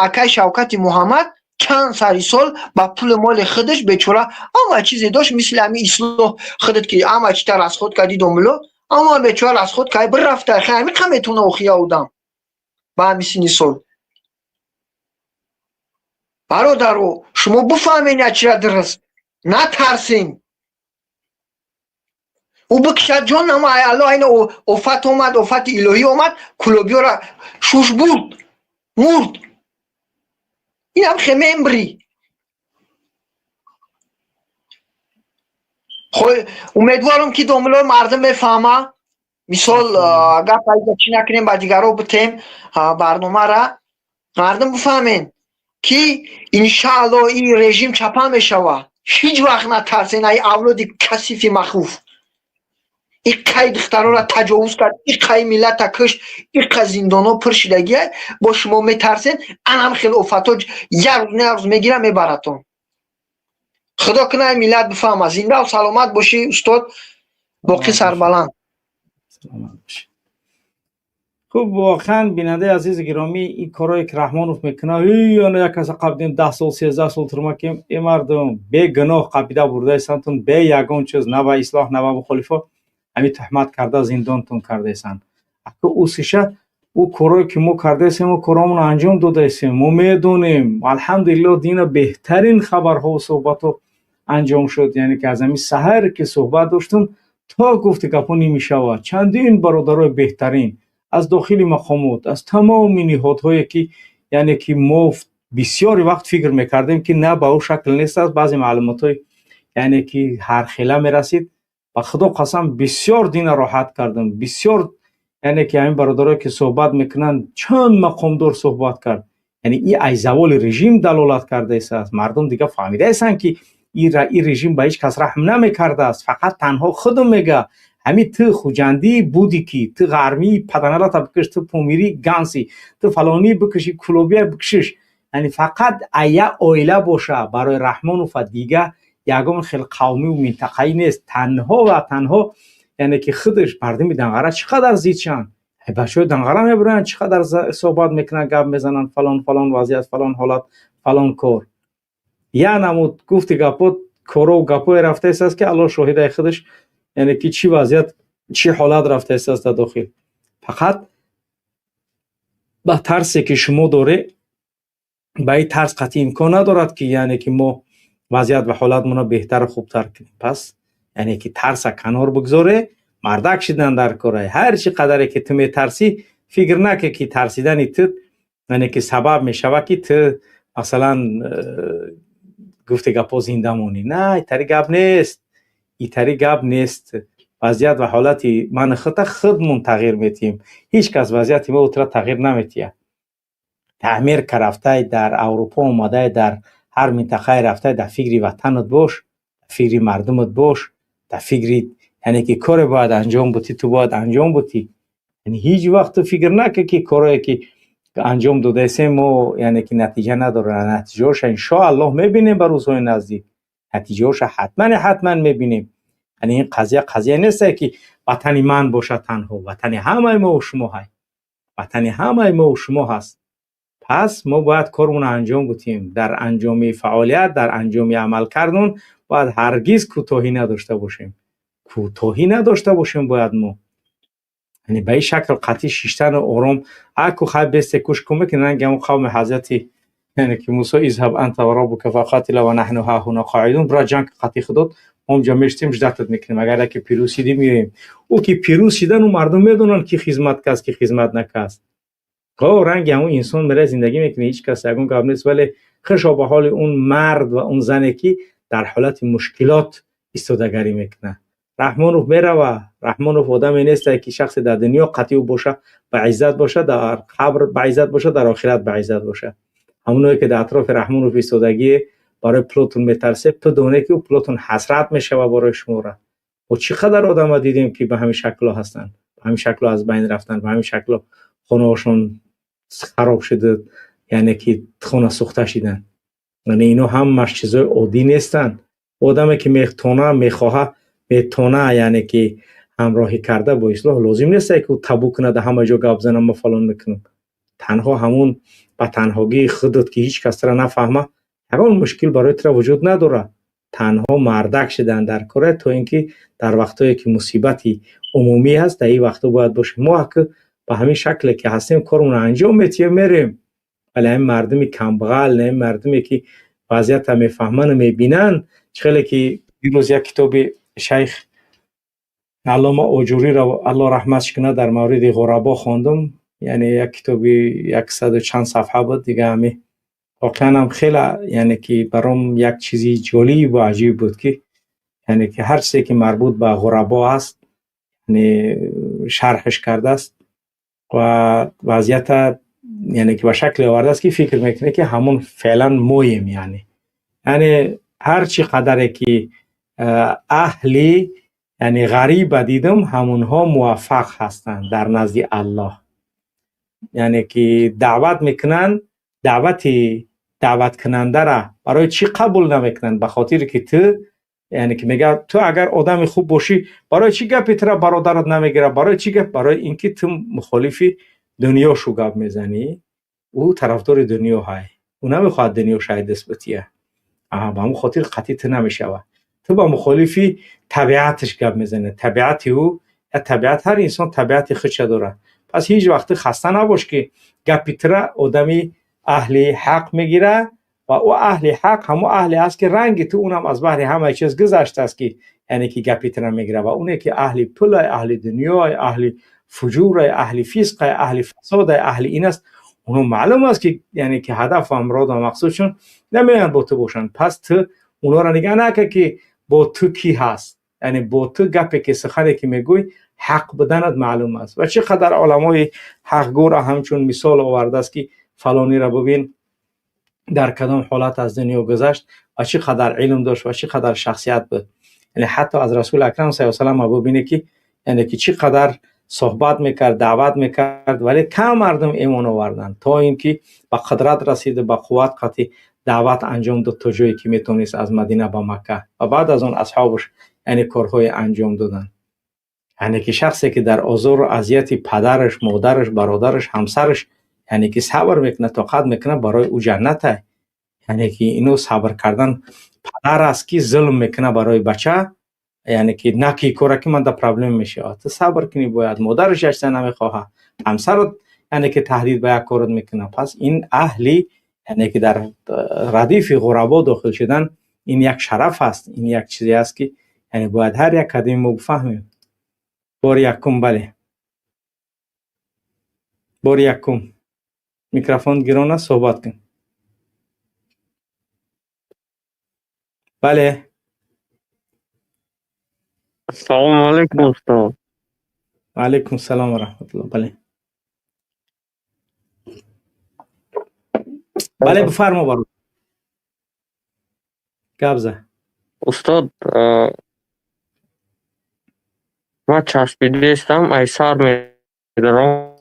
акай Шавкати Муҳаммад чанд сари сол ба пули моли худаш, бечора, ҳама чизе дошт, мисли ҳами ислоҳ худат ки ҳама чита расход кардӣ, домуло, ҳама бечора расход кард, бирафта. Ҳами қа метавона охия одам ба ҳами синни сол? Бародаро, шумо бифаҳмен, чира дуруст, натарсем. Ӯ бикшад ҷон, ама алло айна офат омад, офати илоҳӣ омад, кулобиёра шуш бурд, мурд. Инам хемембри. Умедворам, ки домило мардум мефаҳма. Мисол, гап айда чӣ накунем, ба дигаро битем барномара. Мардум бифаҳмен, ки иншаалло ин режим чапа мешавад. Ҳеҷ вақт натарсен ай авлоди касифи махуф. Иққаи духтарора таҷовуз кард, иққаи миллата кушт, иққа зиндонҳо пур шидагия, бо шумо метарсен. Анам хел офатҳо як рӯз, не, як рӯз мегира, мебаратон. Худо кунай миллат бифаҳма. Зиндаву саломат бошӣ, устод, боқӣ сарбаланд. Хуб, воқеан, бинандаи азизи гиромӣ, ин корое ки Раҳмонов мекунад, ана як каса қабдем, 10 сол, 13 сол турма кем. Э, мардум, бегуноҳ қабида бурдаисантун, бе ягон чиз, на ба ислоҳ, на ба мухолифо, ҳами туҳмат карда зиндонтон кардаисанд. Аку усиша ӯ корое ки мо кардаисем, мо коромонро анҷом додаисем, мо медонем. Алҳамдулилло, дина беҳтарин хабарҳову суҳбатҳо анҷом шуд. Яъне ки аз ҳамин саҳар ки суҳбат доштум то гуфти гапҳо нимишавад, чандин бародарои беҳтарин аз дохили мақомот, аз тамоми ниҳодҳое ки, яъне ки мо бисёри вақт фикр мекардем, ки на, ба ӯ шакл нест аст, баъзе маълумотҳои, яъне ки ҳархела мерасид. Ба Худо қасам, бисёр дина роҳат кардам, бисёр. Яъне ки ҳамин бародарое ки суҳбат мекунанд, чанд мақомдор суҳбат кард, яъне и ай заволи режим далолат кардаистааст. Мардум дига фаҳмидаистанд, ки ин режим ба ҳеҷ кас раҳм намекардааст, фақат танҳо худум мега. Ҳамин ту хуҷандӣ буди, ки ту ғармӣ, паданалата бикиш, ту помирӣ ганси, ту фалонӣ бикиши, кулобия бикшиш, яъне фақат ая оила боша. Барои Раҳмонова дига ягон хел қавмиву минтақаӣ нест, танҳо ва танҳо яъне ки худаш. Мардуми Данғара чӣ қадар зидшанд, бачаҳои Данғара мебуранд, чӣ қадар суҳбат мекунанд, гап мезананд, фалон фалон вазъият, фалон ҳолат, фалон кор. Я намуд гуфти гапо, кору гапое рафтаистааст, ки Аллоҳ шоҳидаи худаш, яъне ки чӣ вазъият, чӣ ҳолат рафтаистааст дар дохил. Фақат ба тарсе ки шумо доре, ба ин тарс қатъи имкон надорад, ки яъне ки мо вазъият ва ҳолатмонро беҳтару хубтар кунем. Пас яъне ки тарса канор бигзоре, мардак шидан дар кора. Ҳар чӣ қадаре ки ту метарсӣ, фикр наке, ки тарсидани ту яъне ки сабаб мешавад, ки ту масалан гуфти гапҳо зинда монӣ. На, итари гап нест, итари гап нест. Вазъият ва ҳолати мани худта худмон тағйир метиҳем, ҳеҷ кас вазъияти мо тура тағйир наметиҳад. Дар Америка рафтай, дар Аврупо омадай, дар ҳар минтақае рафтай, дар фикри ватанат бош, дар фикри мардумат бош, дар фикри яъне ки коре бояд анҷом бутӣ, ту бояд анҷом бутӣ. Яъне ҳеҷ вақт ту фикр накун, ки корое ки анҷом додаесем мо, яъне ки натиҷа надорад. Натиҷаҳоша иншоаллоҳ мебинем ба рӯзҳои наздик, натиҷаҳоша ҳатман ҳатман мебинем. Яъне ин қазия қазия несте, ки ватани ман бошад танҳо, ватани ҳамаи мову шумо ҳай, ватани ҳамаи мову шумо ҳаст. Пас мо бояд кормонро анҷом бутем. Дар анҷоми фаъолият, дар анҷоми амалкардон бояд ҳаргиз кӯтоҳӣ надошта бошем, кӯтоҳӣ надошта бошем бояд мо. Яъне ба ин шакл қатъӣ шиштану ором аку хай бесте кӯш кун мекунем, ранги ҳамон қавми ҳазрати яъне ки Мусо: «Изҳаб анта ва роббука фақатила ва наҳну ҳаҳуна қоидун». Бира ҷанг қатъи худот, мо онҷо мештем, ждать ат мекунем, агар яке пирӯз шидӣ, меоем. Ӯ ки пирӯз шидан, ӯ мардум медонанд, ки хизмат каст, ки хизмат накаст. О ранги ҳамон инсон мере зиндагӣ мекунӣ, ҳеҷ кас ягон гап нест. Вале хушо ба ҳоли он мард ва он зане, ки дар ҳолати мушкилот истодагарӣ мекунад. Раҳмонов мерава. Раҳмонов одаме несте, ки шахсе дар дунё қатъи ӯ боша, ба иззат боша, дар қабр ба иззат боша, дар охират ба иззат боша. Ҳамоное ки дар атрофи Раҳмонов истодагие, барои пулотун метарсе, бидоне, ки ӯ пулотун ҳасрат мешава барои шумора. Мо чӣ қадар одама дидем, ки ба ҳамин шакло ҳастанд, ба ҳамин шакло аз байн рафтанд, ба ҳамин шакло хонаҳошон хароб шуда, яъне ки хона сӯхта шиданд. Яъне ино ҳамаш чизои оддӣ нестанд. Одаме ки метона, мехоҳа, метона, яъне ки ҳамроҳӣ карда бо ислоҳ, лозим несте, ки ӯ табу кунад, ҳама ҷо гап занам, ма фалон мекунам. Танҳо ҳамун ба танҳогии худат, ки ҳеҷ кас тура нафаҳма, ягон мушкил барои тура вуҷуд надорад. Танҳо мардак шидан дар кора, то ин ки дар вақтҳое ки мусибати умумӣ ҳаст, дар ин вақтҳо бояд бошем. Мо ака ба ҳамин шакле ки ҳастем, кормонро анҷом метиҳем, мерем. Вале ҳамин мардуми камбағал, ҳамин мардуме ки вазъиятро мефаҳману мебинанд, чӣ хеле ки дирӯз як китоби шайх Аллома Оҷуриро, Аллоҳ раҳматш кунад, дар мавриди ғурабо хондум. Яъне як китоби яксаду чанд сафҳа буд дига. Ҳами воқеан ҳам хеле яъне ки баром як чизи ҷолибу аҷиб буд, ки яъне ки ҳар чизе ки марбут ба ғурабо аст, яъне шарҳаш кардааст ва вазъията яъне ки ба шакле овардааст, ки фикр мекунӣ, ки ҳамон феълан моем. Яъне ҳар чӣ қадаре ки аҳли яъне ғариба дидум, ҳамонҳо муваффақ ҳастанд дар назди Аллоҳ. Яъне ки даъват мекунанд, даъвати даъваткунандара барои чӣ қабул намекунанд? Ба хотире ки ту яъне ки мега, ту агар одами хуб бошӣ, барои чӣ гапи тура бародарат намегирад? Барои чӣ гап? Барои ин ки ту мухолифи дунё шу гап мезанӣ, ӯ тарафдори дунё ҳай, ӯ намехоҳад дунё шай даст бития, ба ҳамон хотир қатъи ту намешавад. Ту ба мухолифи табиаташ гап мезанӣ, табиати ӯ, табиат, ҳар инсон табиати худша дорад. Пас ҳеҷ вақт ту хаста набош, ки гапи тура одами аҳли ҳақ мегирад. Ва ӯ аҳли ҳақ ҳамон аҳле аст, ки ранги ту унам аз баҳри ҳамаи чиз гузаштааст, ки яъне ки гапи тура мегирад. Ва оне ки аҳли пулай, аҳли дунёй, аҳли фуҷурай, аҳли фисқай, аҳли фасодай, аҳли ин аст, оно маълум аст, ки яъне ки ҳадаф ва муроду мақсудшон намеоянд бо ту бошанд. Пас ту онҳоро нигаҳ накун, ки бо ту кӣ ҳаст. Яъне бо ту гапе ки, сухане ки мегӯй, ҳақ буданат маълум аст. Ва чӣ қадар уламои ҳақгӯро ҳамчун мисол овардааст, ки фалониро бубин, дар кадом ҳолат аз дунё гузашт ва чӣ қадар илм дошт ва чӣ қадар шахсият буд. Яъне ҳатто аз Расули Акрам саллаллоҳу алайҳи васаллам бубинед, ки яъне ки чӣ қадар суҳбат мекард, даъват мекард, вале кам мардум имон оварданд, то ин ки ба қудрат расид ва ба қувват қатъи даъват анҷом дод то ҷое ки метавонист аз Мадина ба Макка, ва баъд аз он асҳобаш яъне корҳои анҷом доданд. Яъне ки шахсе ки дар озору азияти падараш, модараш, бародараш, ҳамсараш яъне ки сабр мекунад, тоқат мекунад, барои ӯ ҷаннат аст. Яъне ки ино сабр кардан, падар аст ки зулм мекунад барои бача, яъне ки на ки кора ки ман да проблем мешавад, ту сабр кунӣ бояд. Модараш яшта намехоҳад, ҳамсарат яъне ки таҳдид ба як корат мекунад. Пас ин аҳли яъне ки дар радифи ғурабо дохил шудан ин як шараф аст, ин як чизе аст ки яъне бояд ҳар як кадами мо бифаҳмем. Бори якум, бале, бори якум микрофон гирона суҳбат кун. Бале. Ассалому алайкум, устод. Ва алайкум салом ва раҳматуллоҳ. Бале, бале, бифармо, бародар, гап зад. Устод, ман часпидестам, ай сар медорам.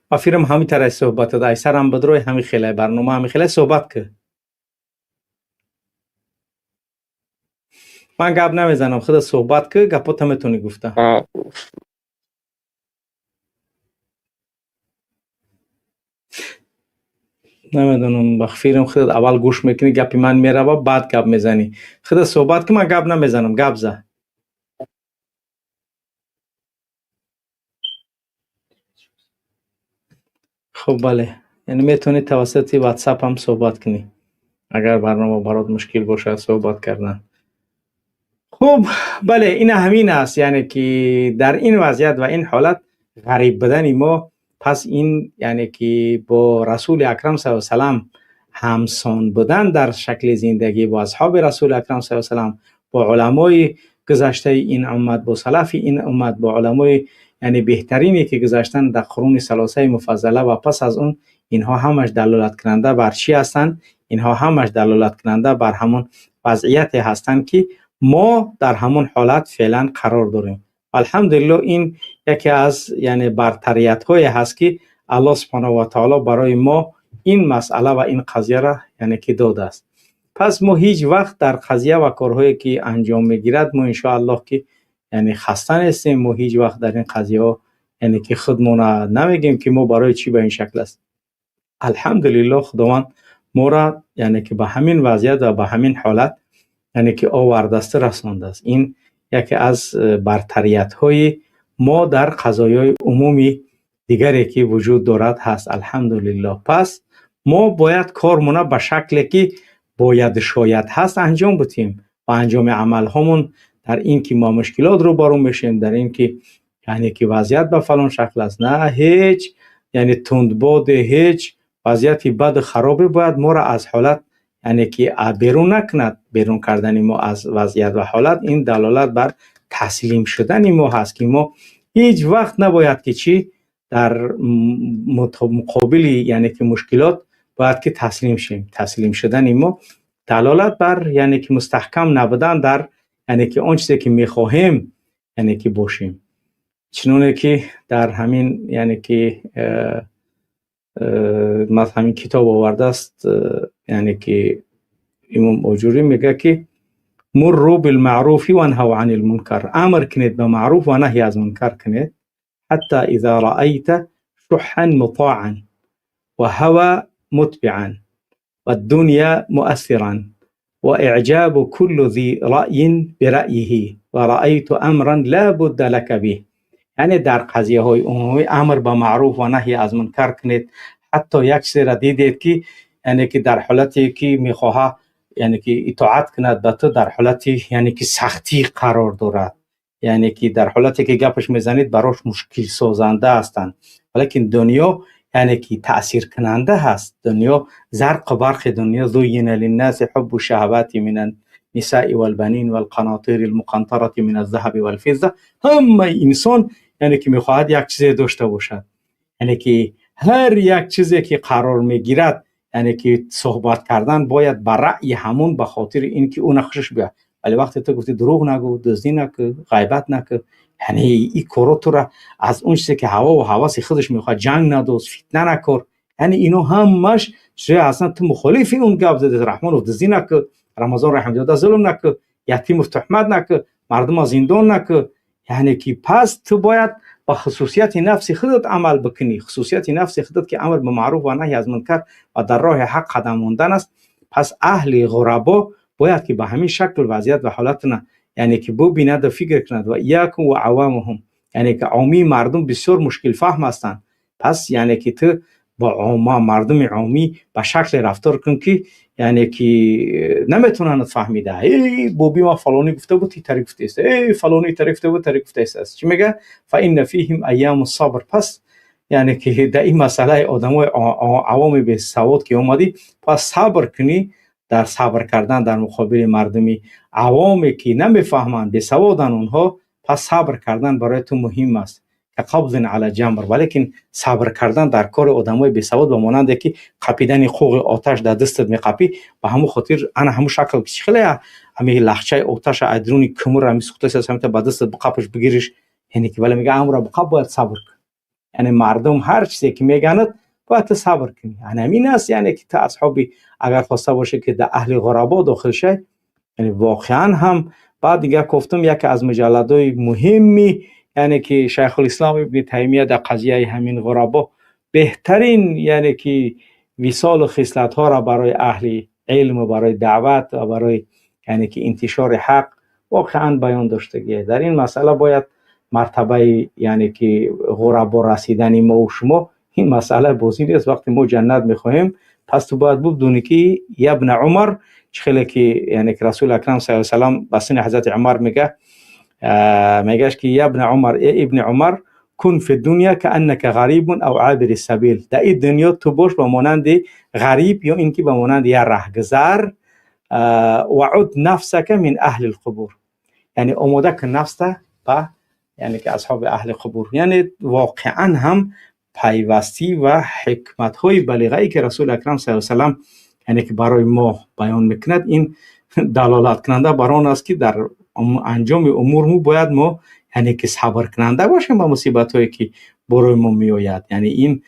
Ба фирм ҳами тарай суҳбат ай сарам бидрои, ҳами хелай барнома, ҳами хелай суҳбат кӣ. Ман гап намезанам, худа суҳбат кӣ, гапота метавонӣ гуфта. Намедонам, ба фирм худат аввал гӯш мекунӣ, гапи ман мерава, баъд гап мезанӣ. Худа суҳбат кӣ, ман гап намезанам, гап за. Хуб, бале, яъне метавонӣ тавассути ватсап ҳам суҳбат кунӣ, агар барнома барот мушкил бошад суҳбат кардан. Хуб, бале, ин ҳамин аст, яъне ки дар ин вазъият ва ин ҳолат ғариб будани мо, пас ин яъне ки бо Расули Акрам саллаллоҳу алайҳи васаллам ҳамсон будан дар шакли зиндагӣ, бо асҳоби Расули Акрам саллаллоҳу алайҳи васаллам, бо уламои гузаштаи ин уммат, бо салафи ин уммат, бо уламои яъне беҳтарине ки гузаштанд дар қуруни салосаи муфаззала ва пас аз он, инҳо ҳамаш далолаткунанда бар чӣ ҳастанд? Инҳо ҳамаш далолаткунанда бар ҳамон вазъияте ҳастанд, ки мо дар ҳамон ҳолат феълан қарор дорем. Алҳамдулиллоҳ, ин яке аз яъне бартариятҳое ҳаст, ки Аллоҳ субҳонаҳу ва таоло барои мо ин масъала ва ин қазияро яъне ки додааст. Пас мо ҳеҷ вақт дар қазия ва корҳое ки анҷом мегирад, мо иншоаллоҳ ки яъне хаста нестем. Мо ҳеҷ вақт дар ин қазияҳо яъне ки худмона намегем, ки мо барои чӣ ба ин шакл аст. Алҳамдулиллоҳ, Худованд моро яъне ки ба ҳамин вазъият ва ба ҳамин ҳолат яъне ки овардааст, расондааст. Ин яке аз бартариятҳои мо дар қазоёи умуми дигаре ки вуҷуд дорад ҳаст, алҳамдулиллоҳ. Пас мо бояд кормона ба шакле ки бояд шояд ҳаст анҷом бутем ва анҷоми амалҳомон дар ин ки мо мушкилот рӯбарӯ мешем, дар ин ки яъне ки вазъият ба фалон шакл аст, на ҳеҷ яъне тундбоде, ҳеҷ вазъияти баду харобе бояд моро аз ҳолат яъне ки берун накунад. Берун кардани мо аз вазъият ва ҳолат ин далолат бар таслим шудани мо ҳаст, ки мо ҳеҷ вақт набояд ки чӣ дар муқобили яъне ки мушкилот бояд ки таслим шем. Таслим шудани мо далолат бар яъне ки мустаҳкам набудан дар яъне ки он чизе ки мехоҳем яъне ки бошем. Чуноне ки дар ҳамин яъне ки ҳамин китоб овардааст, яъне ки имом Оҷурӣ мегӯяд, ки мурру билмаъруфи ванҳав анил мункар, амр кунед ба маъруф ва наҳй аз мункар кунед, ҳатта иза раайта шуҳҳан мутоан ва ҳава мутбиан ва дунья муассиран ва иъҷабу куллу зи раъйин бираъйиҳи ва раайту амран ла будда лака биҳ. Яъне дар қазияҳои умумӣ амр ба маъруф ва наҳй аз мункар кунед, ҳатто як чизеро дидед, ки яъне ки дар ҳолате ки мехоҳад яъне ки итоат кунад ба ту, дар ҳолати яъне ки сахтӣ қарор дорад, яъне ки дар ҳолате ки гапаш мезанед барош мушкилсозанда ҳастанд, валекин дунё яъне ки таъсиркунанда ҳаст. Дунё, зарқу барқи дунё, зуйина линнаси ҳуббу шаҳавати النساء والبنين والقناطير المقنطرة من الذهب والفضة. همه انسان یعنی که میخواهد یک چیز داشته باشد، یعنی که هر یک چیزی که قرار میگیرد، یعنی که صحبت کردن باید به رأی همون، به خاطر اینکه اون خوشش بیاد. ولی وقتی تو گفتی دروغ نگو، دزدی نکن، غیبت نکن، یعنی این کارا تو را از اون چیزی که هوا و هوس خودش میخواد، جنگ ندوز، فتنه نکن، یعنی اینو همش چیزی اصلا تو مخالفی اون گپ زدی. رحمان دزدی نکن، رمضان رحم داده ظلم نکن، یتیم تهمت نکن، مردم زندان نکن، یعنی که پس تو باید با خصوصیت نفس خودت عمل بکنی. خصوصیت نفس خودت که امر به معروف و نهی از منکر و در راه حق قدم ماندن است. پس اهل غربا باید که به همین شکل وضعیت و حالت نه، یعنی که ببیند و فکر کند. و ایاکم و عوامهم، یعنی که عامی مردم بسیار مشکل فهم هستند. پس یعنی که تو با عامه مردم عامی به شکل رفتار کن که یعنی که نمیتونن فهمیده. ای بوبی ما فلانی گفته بود تری گفته است، ای فلانی تری گفته بود تری گفته است. چی میگه؟ فان فیهم ایام الصبر. پس یعنی که در این مسئله آدمای عوام به سواد که اومدی، پس صبر کنی. در صبر کردن در مقابل مردمی عوامی که نمیفهمند، به سوادن اونها، پس صبر کردن برای تو مهم است. قبض علی جمر. ولیکن صبر کردن در کار آدمای بی سواد به مانند که قپیدن قوق آتش در دستت میقپی، به همون خاطر انا همون شکل که خیلی همی لخچه آتش ادرونی کمر همی سوخته است، همین به دستت بقپش بگیریش، یعنی که ولی میگه امر بقپ باید صبر کن. یعنی مردم هر چیزی که میگند باید صبر کنی. یعنی همین است، یعنی که تا اصحابی اگر خواسته باشه که در اهل غربا داخل شه، یعنی واقعا هم بعد دیگه گفتم یکی از مجلدهای مهمی، یعنی که شیخ الاسلام ابن تیمیه در قضیه همین غربا بهترین یعنی که وصال و خصلت ها را برای اهل علم و برای دعوت و برای یعنی که انتشار حق واقعا بیان داشتگیه. در این مسئله باید مرتبه یعنی که غربا رسیدن ما و شما این مسئله بازی نیست. وقتی ما جنت میخواهیم، پس تو باید بدونی که ابن عمر خیلی که یعنی که رسول اکرم صلی الله علیه و سلم به سن حضرت عمر میگه، میگهش که ابن عمر، ای ابن عمر، کن فی الدنیا كأنك غریب او عابر السبیل. در این دنیا تو باش به مانند غریب یا اینکه به مانند یه رهگذر. وعد نفسك من اهل القبور، یعنی آماده کن نفسته به یعنی که اصحاب اهل قبور. یعنی واقعا هم پیوستی و حکمت های بلیغه که رسول اکرم صلی الله علیه و سلم یعنی که برای ما بیان میکند، این دلالت کننده بر آن است که در انجام امور مو باید ما یعنی که صبر کننده باشیم با مصیبت هایی که برای ما میآید. یعنی این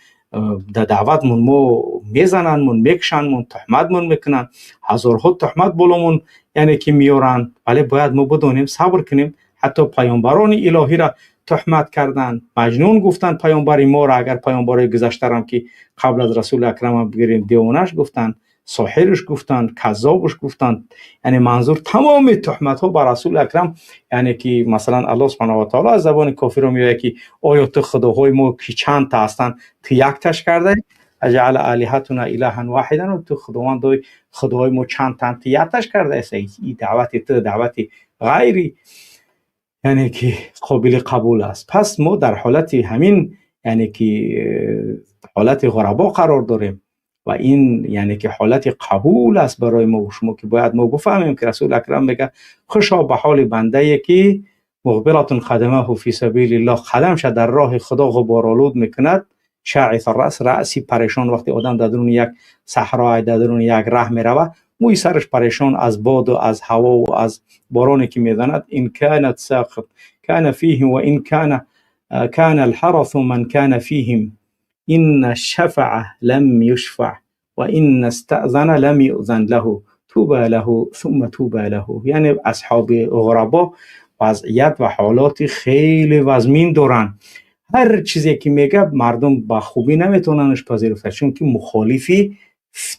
در دعوتمون ما میزنن، میکشن، تهمتمون میکنن، هزارها تهمت بالامون یعنی که میارن، ولی باید ما بدونیم صبر کنیم. حتی پیامبران الهی را تهمت کردن، مجنون گفتن پیامبر ما را. اگر پیامبرای گذشته را که قبل از رسول اکرم بگیریم، دیوانش گفتن، ساحرش گفتن، کذابش گفتن. یعنی منظور تمام تهمت ها بر رسول اکرم، یعنی که مثلا الله سبحانه و تعالی از زبان کافر میگه که آیا تو خداهای ما که چند تا هستن تو یک تاش کرده، اجعل الهتنا الها واحدا، تو خداوند خداهای ما چند تا تو یک تاش کرده است. این دعوت تو دعوت غیری یعنی که قابل قبول است. پس ما در حالت همین یعنی که حالت غربا قرار داریم و این یعنی که حالت قبول است برای ما و شما که باید ما بفهمیم که رسول اکرم میگه خوشا به حال بنده که مغبرة قدمه فی سبیل الله، قدمش در راه خدا غبارآلود میکند، شعث الرأس، رأسی پریشان. وقتی آدم در درون یک صحرا، در درون یک ره میروه، موی سرش پریشان از باد و از هوا و از بارانی که میزند. ان كانت ساقط كان فيهم وان كان كان الحرث من كان فيهم ان الشفع لم يشفع وان استأذن لم يؤذن له توبى له ثم توبى له. یعنی اصحاب غربا وضعیت و حالات خیلی وزمین دارن. هر چیزی که میگه مردم با خوبی نمیتوننش پذیرفته، چون که مخالفی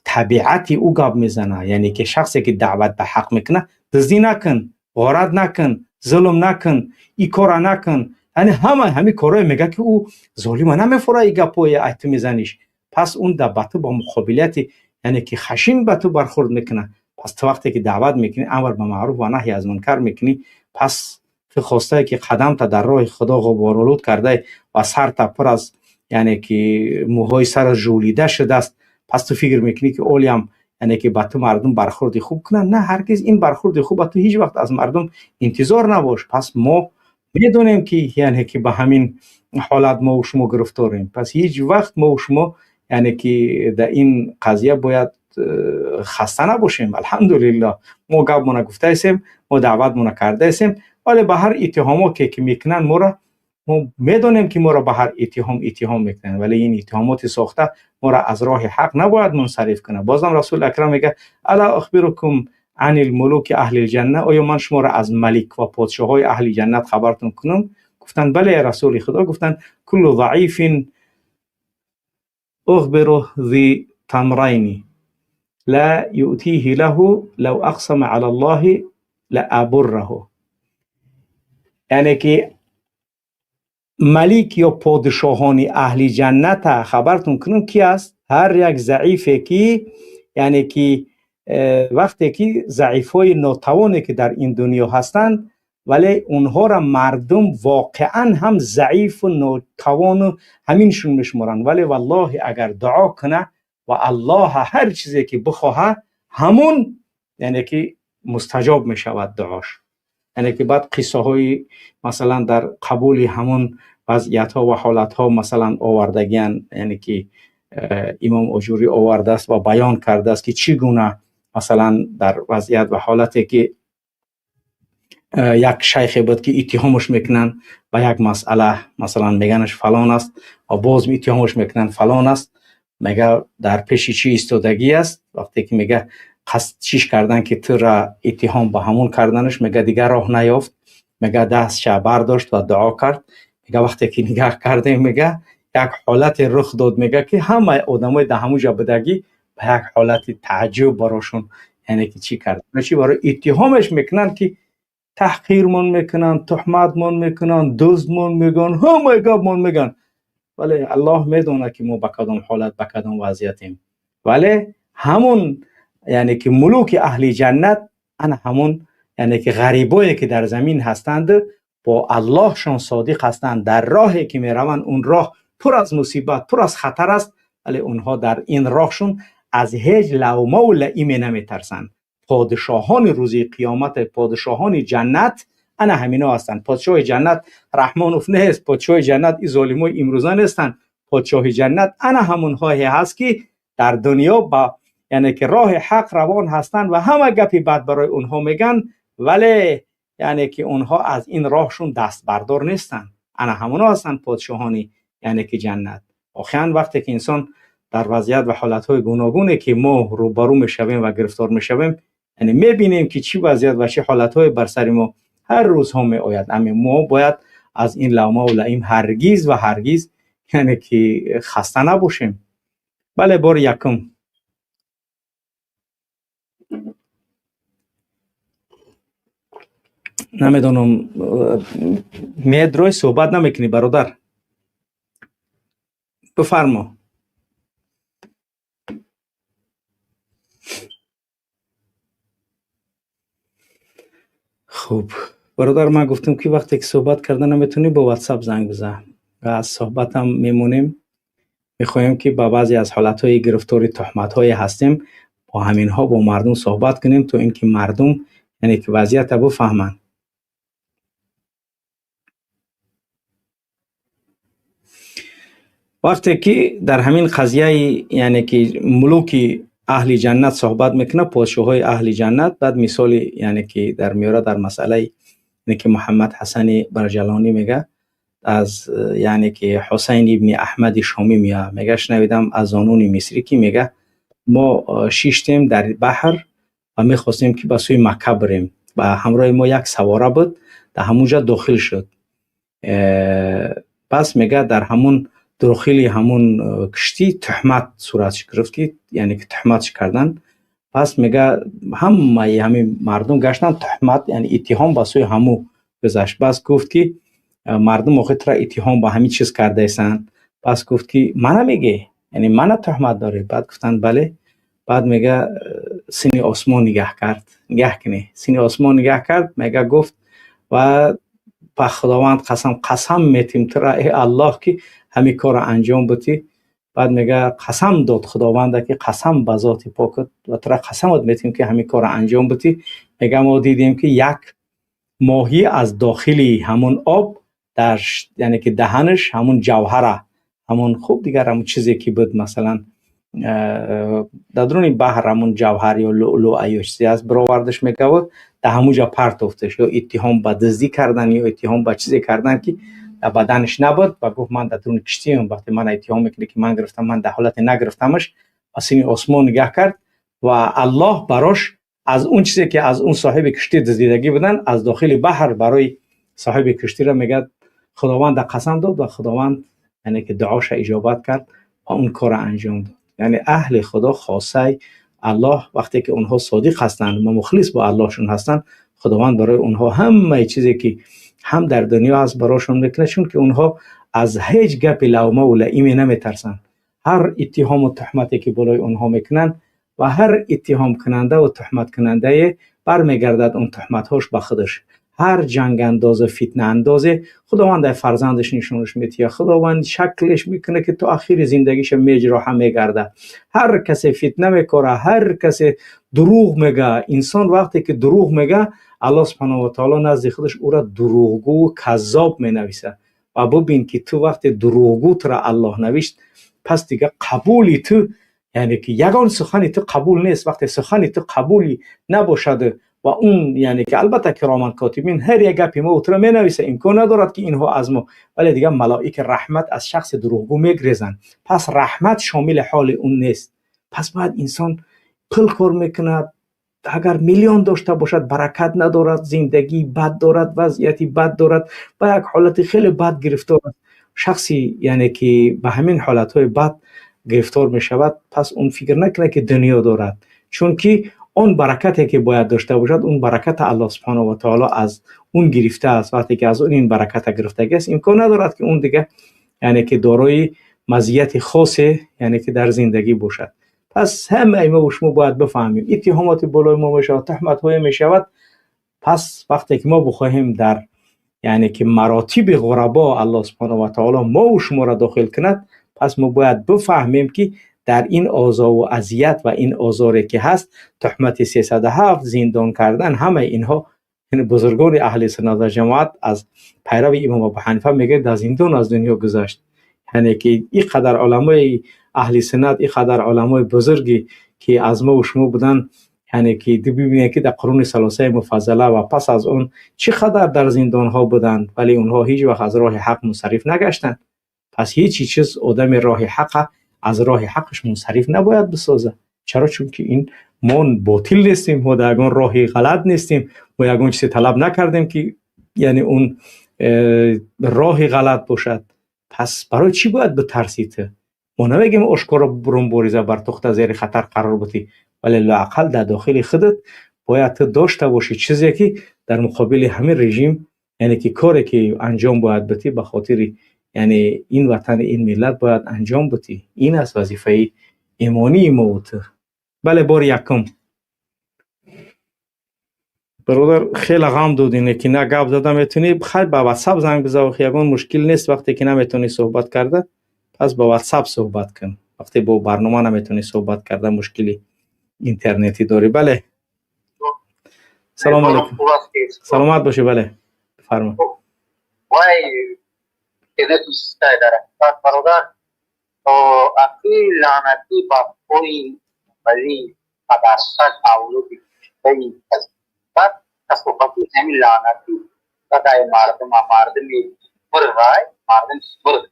طبیعت او گپ میزنه. یعنی که شخصی که دعوت به حق میکنه، دزدی نکن، غارت نکن، ظلم نکن، ای کار نکن، یعنی همه همه کارهای میگه که او ظالم نمیفوره ای گپای ایت میزنیش. پس اون در با مقابلیت یعنی که خشین به تو برخورد میکنه. پس تو وقتی که دعوت میکنی، امر به معروف و نهی از منکر میکنی، پس تو خواسته که قدم تا در راه خدا غبارآلود کرده و سر تا پر از یعنی که موهای سر ژولیده شده است، پس تو فکر میکنی که اولیم яъне ки ба ту мардум бархӯрди хуб кунанд. На, ҳаргиз ин бархӯрди хуб ба ту ҳеҷ вақт аз мардум интизор набош. Пас мо медонем ки яъне ки ба ҳамин ҳолат мо шумо гирифторем. Пас ҳеҷ вақт мо шумо яъне ки дар ин қазия бояд хаста набошем. Алҳамдулиллоҳ, мо гапмона гуфтаистем, мо даъватмона кардаистем, вале ба ҳар иттиҳомоте ки мекунанд моро, мо медонем ки моро ба ҳар иттиҳом иттиҳом мекунанд, вале ин иттиҳомоти сохта моро аз роҳи ҳақ набояд мунсариф кунад. Бозам Расул Акрам мегӯяд: ала ахбирукум ани лмулуки аҳли лҷанна, оё ман шуморо аз малик ва подшоҳои аҳли ҷаннат хабартон кунам? Гуфтанд: бале, Расули Худо. Гуфтанд: куллу заифин أخبره ذي تمرين لا يؤتيه له لو أقسم على الله لأبره. یعنی که ملک یا پادشاهان اهل جنت خبرتون کنم کی است؟ هر یک ضعیفه که یعنی که وقتی که ضعیفای ناتوانی که در این دنیا هستند، ولی اونها را مردم واقعا هم ضعیف و ناتوان و همینشون میشمارن، ولی والله اگر دعا کنه و الله هر چیزی که بخواه همون یعنی که مستجاب میشود دعاش. یعنی که بعد قصه های مثلا در قبول همون وضعیت ها و حالت ها مثلا آوردگیان، یعنی که امام آجوری آورده است و بیان کرده است که چگونه مثلا در وضعیت و حالتی که یک شیخ بود که اتهامش میکنن به یک مسئله، مثلا میگنش فلان است و باز اتهامش میکنن فلان است، میگه در پیش چی ایستادگی است؟ وقتی که میگه قصد چیش کردن که تو را اتهام به همون کردنش، میگه دیگه راه نیافت، میگه دستش برداشت و دعا کرد. میگه وقتی که نگاه کردیم، میگه یک حالت رخ داد، میگه که همه آدمای در همون جا بدگی به یک حالت تعجب براشون یعنی که چی کرد، چی برای اتهامش میکنن که تحقیرمون میکنن، تهمتمون میکنن، دزدمون میگن، همه گپمون میگن، ولی الله میدونه که ما به کدام حالت به کدام وضعیتیم. ولی همون یعنی که ملوک اهل جنت انا همون یعنی که غریبایی که در زمین هستند با اللهشان صادق هستند، در راهی که میروند اون راه پر از مصیبت پر از خطر است، ولی اونها در این راهشون از هیچ لومه و لئیمه نمیترسند. پادشاهان روزی قیامت، پادشاهان جنت انا همینا هستند. پادشاه جنت رحمانوف نیست، پادشاه جنت ای ظالمای امروزه نیستند. پادشاه جنت انا همونهایی هست که در دنیا با یعنی که راه حق روان هستند و همه گپی بد برای اونها میگن، ولی یعنی که اونها از این راهشون دست بردار نیستند. انا همونا هستند پادشاهانی یعنی که جنت. آخرا وقتی که انسان در وضعیت و حالتهای گوناگونی که ما روبرو میشویم و گرفتار میشویم، یعنی میبینیم که چی وضعیت و چه حالتهای بر سر ما هر روز هم میآید، اما ما باید از این لومه و لئیم هرگیز و هرگیز یعنی که خسته نباشیم. بله، بار یکم. نمیدونم میدروی صحبت نمیکنی برادر، بفرما. خب برادر، من گفتم که وقتی که صحبت کردن نمیتونی با واتساپ زنگ بزن و از صحبت هم میمونیم. میخوایم که با بعضی از حالتهای گرفتاری تهمت‌های هستیم با همینها با مردم صحبت کنیم تا اینکه مردم یعنی که وضعیت بفهمن. وقتی که در همین قضیه یعنی که ملوک اهل جنت صحبت میکنه، پادشاهای اهل جنت، بعد مثال یعنی که در میاره در مسئله یعنی که محمد حسن برجلانی میگه از یعنی که حسین ابن احمد شامی میگه، میگه شنیدم از زانون مصری که میگه ما شیشتیم در بحر و میخواستیم که به سوی مکه بریم و همراه ما یک سواره بود، در همونجا داخل شد. پس میگه در همون داخلی همون کشتی تهمت صورت گرفت که یعنی که تهمت کردن. پس میگه همه همین مردم گشتن تهمت یعنی اتهام به سوی همو گذشت. بس گفت که مردم آخه ترا اتهام به همین چیز کرده ایسن. پس گفت که منم میگه یعنی من تهمت داره. بعد گفتن بله. بعد میگه سینه آسمان نگاه کرد، نگاه کنه سینه آسمان نگاه کرد، میگه گفت و به خداوند قسم قسم میتیم ترا ای الله که همین کار انجام بدی. Баъд мега, қасам дод Худованда, ки қасам ба зоти покат ва тура қасамат метиҳем, ки ҳамин корро анҷом бутӣ. Мега, мо дидем, ки як моҳӣ аз дохили ҳамун об дар, яъне ки даҳанаш ҳамун ҷавҳара, ҳамун хуб, дигар ҳамун чизе ки буд, масалан, дар дуруни баҳр ҳамун ҷавҳар ё луълуа ё чизе аст, бировардаш, мегаву дар ҳамун ҷо партофташ, ё иттиҳом ба дуздӣ кардан, ё иттиҳом ба чизе кардан, ки дар баданаш набуд. Ва гуфт: «Ман дар дуруни киштиам, вақте ман иттиҳом мекунӣ, ки ман гирифтам, ман дар ҳолате нагирифтамаш». Ба сини осмон нигаҳ кард ва Аллоҳ барош аз он чизе, ки аз он соҳиби киштӣ дуздидагӣ буданд, аз дохили баҳр барои соҳиби киштиро, мегӯяд, Худованд қасам дод ва Худованд, яъне ки дуоша иҷобат кард ва он корро анҷом дод. Яъне аҳли Худо, хосаи Аллоҳ, вақте ки онҳо содиқ ҳастанд ва мухлис бо Аллоҳшон ҳастанд, Худованд барои онҳо ҳамаи чизе, ки ҳам дар дунё ҳаст, барошон мекунад, чунки онҳо аз ҳеҷ гапи лавмаву лаиме наметарсанд. Ҳар иттиҳому туҳмате, ки болои онҳо мекунанд, ва ҳар иттиҳомкунандаву туҳматкунандае бармегардад он туҳматҳош ба худаш. Ҳар ҷангандозу фитнаандозе Худованд дар фарзандаш нишонаш метиҳад, Худованд шаклеш мекунад, ки то ахири зиндагиша меҷроҳа мегарда. Ҳар касе фитна мекора, ҳар касе дурӯғ мега, инсон вақте ки дурӯғ мега, Аллоҳ субҳанаҳу ва таоло назди худаш ӯра дурӯғгӯ, каззоб менависад. Ва бубин, ки ту вақте дурӯғгӯ тура Аллоҳ навишт, пас дига қабули ту, яъне ки ягон сухани ту қабул нест. Вақте сухани ту қабули набошад ва он, яъне ки албатта кироман котибин ҳар як гапи мо туро менависа, имкон надорад, ки инҳо аз мо, вале дигар малоики раҳмат аз шахси дурӯғгӯ мегрезанд, пас раҳмат шомили ҳоли он нест. Пас бояд инсон пул кор мекунад, агар миллион дошта бошад, баракат надорад, зиндагии бад дорад, вазъияти бад дорад, ба як ҳолати хеле бад гирифтор аст. Шахси, яъне ки ба ҳамин ҳолатҳои бад гирифтор мешавад, пас он фикр накунад, ки дунё дорад, чунки он баракате, ки бояд дошта бошад, он бараката Аллоҳ субҳанаҳу ва таоло аз он гирифтааст. Вақте ки аз он ин бараката гирифтагиаст, имкон надорад, ки он дига, яъне ки дорои мазияти хосе, яъне ки дар зиндагӣ бошад. Пас ҳамаи мо шумо бояд бифаҳмем, иттиҳомоти болои мо мешавад, туҳматҳое мешавад. Пас вақте ки мо бихоҳем дар, яъне ки маротиби ғурабо Аллоҳ субҳанаҳу ва таоло мову шуморо дохил кунад, пас мо бояд бифаҳмем, ки дар ин озову азият ва ин озоре, ки ҳаст, туҳмати 307, зиндон кардан, ҳамаи инҳо, бузургони аҳли суннат ва ҷамоат аз пайрави имом Абу Ҳанифа, мегӯяд, дар зиндон аз дунё гузашт. Яъне ки ин қадар уламои аҳли суннат, ин қадар уламои бузурге, ки аз мо шумо буданд, яъне ки бибинед, ки дар қуруни салосаи муфаззала ва пас аз он чӣ қадар дар зиндонҳо буданд, вале онҳо ҳеҷ вақт аз роҳи ҳақ мунсариф нагаштанд. Пас ҳеҷ чиз одами роҳи ҳақа аз роҳи ҳақаш мунсариф набояд бисозад. Чаро? Чунки ин мо ботил нестем, мо дар ягон роҳи ғалат нестем, мо ягон чизе талаб накардем, ки яъне он роҳи ғалат бошад. Пас барои чӣ бояд битарсӣ ту? Мо намегем ошкоро бурун бориза бар тухта зери хатар қарор бутӣ, вале лоақал дар дохили худат бояд ту дошта бошӣ чизе, ки дар муқобили ҳамин режим, яъне ки коре, ки анҷом бояд битӣ, ба хотири, яъне ин ватани ин миллат бояд анҷом бутӣ. Ин аст вазифаи имонии мову ту. Бале, бори якум, бародар, хеле ғам додине, ки на гап зада метавонӣ. Хайр, ба Ватсап занг бизав, ягон мушкил нест. Вақте ки наметавонӣ суҳбат карда, пас ба Ватсап суҳбат кун. Вақте бо барнома наметавонӣ суҳбат карда, мушкили интернетӣ дорӣ. Бале, салому алейкум, саломат бошӣ. Бале, бифармо. Бародар, ақи лаънатӣ ба пои вали падарсаг, авлоди баъд касофати ҳамин лаънатӣ бадай мардума, мардуми мурғай, мардуми мурғ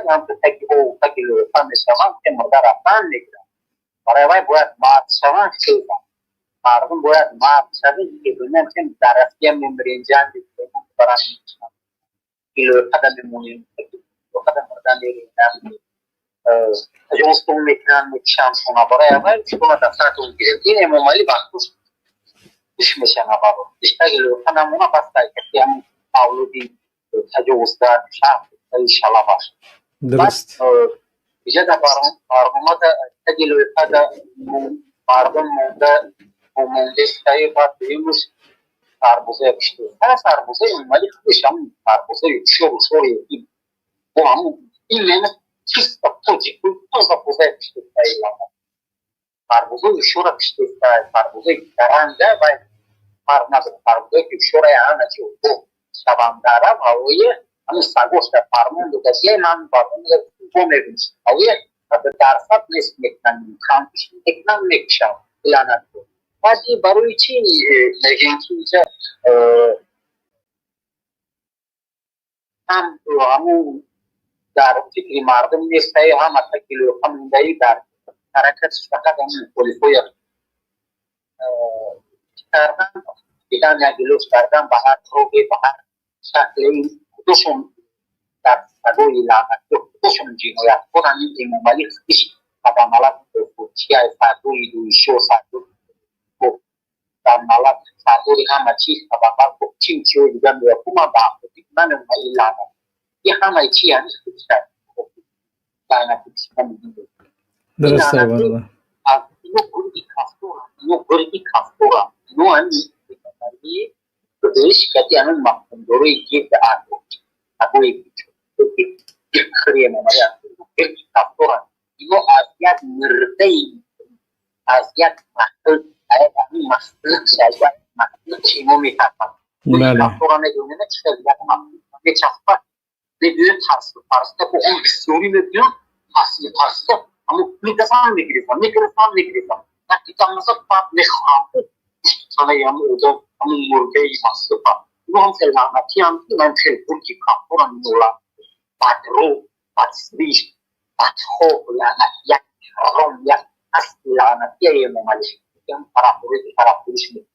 ҳам таги ов, таги лӯфа мешаванд, ки мурда рафтан мегиранд. Барои вай бояд мард шаванд, хезанд. Мардум бояд мард шавед, ки бинем, ки дар Россия мемирем, ҷанги баран лӯфада мемонем, лӯфада мурда мерем, таҷовузтон мекунанд, мекушанд хона. Барои аввал шумо дастратон гиред, ин Эмомалӣ вақтуш иш мешава, баро иш таги лӯфа намона, бас ки ҳамин авлоди таҷовузгар шаҳр шалаваш. Дуруст. Иҷада барномада таги лӯфада мардум монда монде, баъд дуюмуш сарбозая кушта. Сарбозаи Эмомалӣ худаш ҳамун сарбозаи шору шори бо ҳамун ин. Чисто тоҷику тоза тоза киштестай, парвозои ушора киштестай, парвозои даранда ва фарқ надорад, парвозое ки ушора ҳама чи бо шавандара ҳавои ҳамин сагошта фармон додагия. Ман бо мебинам, ҳавои дарсад нест мекунанд, мекунанд, мекушанд, лаънат. Баъд барои чӣ мегӯем, ки инҷа ҳам ҳамун дар фикри мардум нестае, ҳама такилӯқа мондаи, дар ҳаракатш фақат ҳамин мухолифоя кардан, дидан, як илоҷ кардан ба ҳар роҳе, ба ҳар шакле. Худошон дар сагои лаънатӣ, худошон ҷинояткоранд. Ин Эмомалӣ худиш қадамалат чия, сардори дуишо, сардори қадамалат, сардори ҳама чиз, қадамалат чи чиҳои дигар меояд. Ман ба ман ин лаънат, ин ҳамаи чи ҳамин худиш лаънатӣ. Дуруст, бародар. Ино гурги кафторанд, ино гурги кафторанд, ино ҳамин худиш кати ҳамин мафҳумдорои гирди сагои хири Эмомалӣ гирди кафторанд. Ино аз як мирдаи, аз як маҳлуқ, маҳлуқ ино метарсанд. Кафтора медонем, чӣ хел як маҳлуқ мечаспад, мебиёд, тарсу тарсида, бо он бисёрӣ мебиёд, тарсида тарсида, аммо мегазан, мегирифтам, мегирифтам, мегирифтам, дақиқа маза, баъд мехоҳам танаи ҳамун одам, ҳамун мурдаи маслуқа. Ино ҳам хел лаънатиам, ин хел гурги кафторам, ино бадрӯ, бадсиришт, бадхоҳ, лаънат, як ҳаром, як асли лаънатия Эмомалӣ тарафдорӣ, тарафдориш мекунад.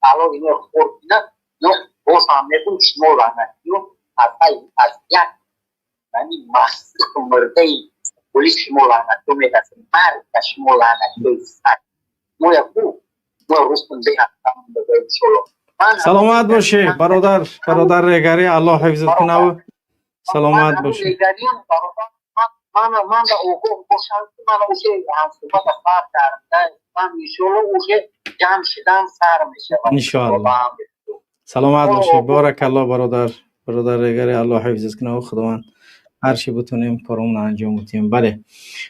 Ало ино хор кунад, ино боз ҳам мегӯм, шумо лаънатиё аз як яъни маслуқ мурдаи полис шумо лаънатиё метарсед. Марг ба шумо, лаънатиёи саг! Мо яку мо рустум беҳастам, иншолло. Саломат бошӣ, бародар, бародар Регари, Аллоҳ ҳифзат кунав, саломат бошӣ. Ман да огоҳ бошам, ки ман уже ҳамсӯҳбата сар карда, ман иншолло уже ҷамъ шидан сар мешавад. Иншоалло, саломат бошӣ, боракалло, бародар, бародар Регари, Аллоҳ ҳифзат кунав, Худованд ҳар чӣ бутунем, коромона анҷом бутем. Бале,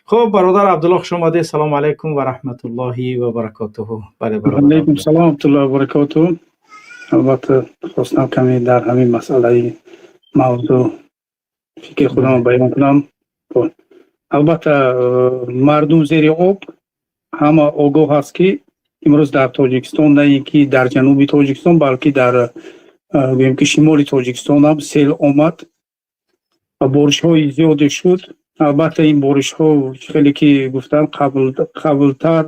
хуб, бародар Абдулло, хуш омадед. Салому алайкум ва раҳматуллоҳи ва баракотуҳу. Бале, бародар. Алайкум салом раҳматуллоҳи ва баракотуҳу. Албатта, хостам каме дар ҳамин масъалаи мавзӯъ фикри худамро баён кунам. Албатта, мардум зери об, ҳама огоҳ аст, ки имрӯз дар Тоҷикистон, на ин ки дар ҷануби Тоҷикистон, балки дар, гӯем ки, шимоли Тоҷикистон ҳам сел омад ва боришҳои зиёде шуд. Албатта, ин боришҳо, хеле ки гуфтам, қаблтар,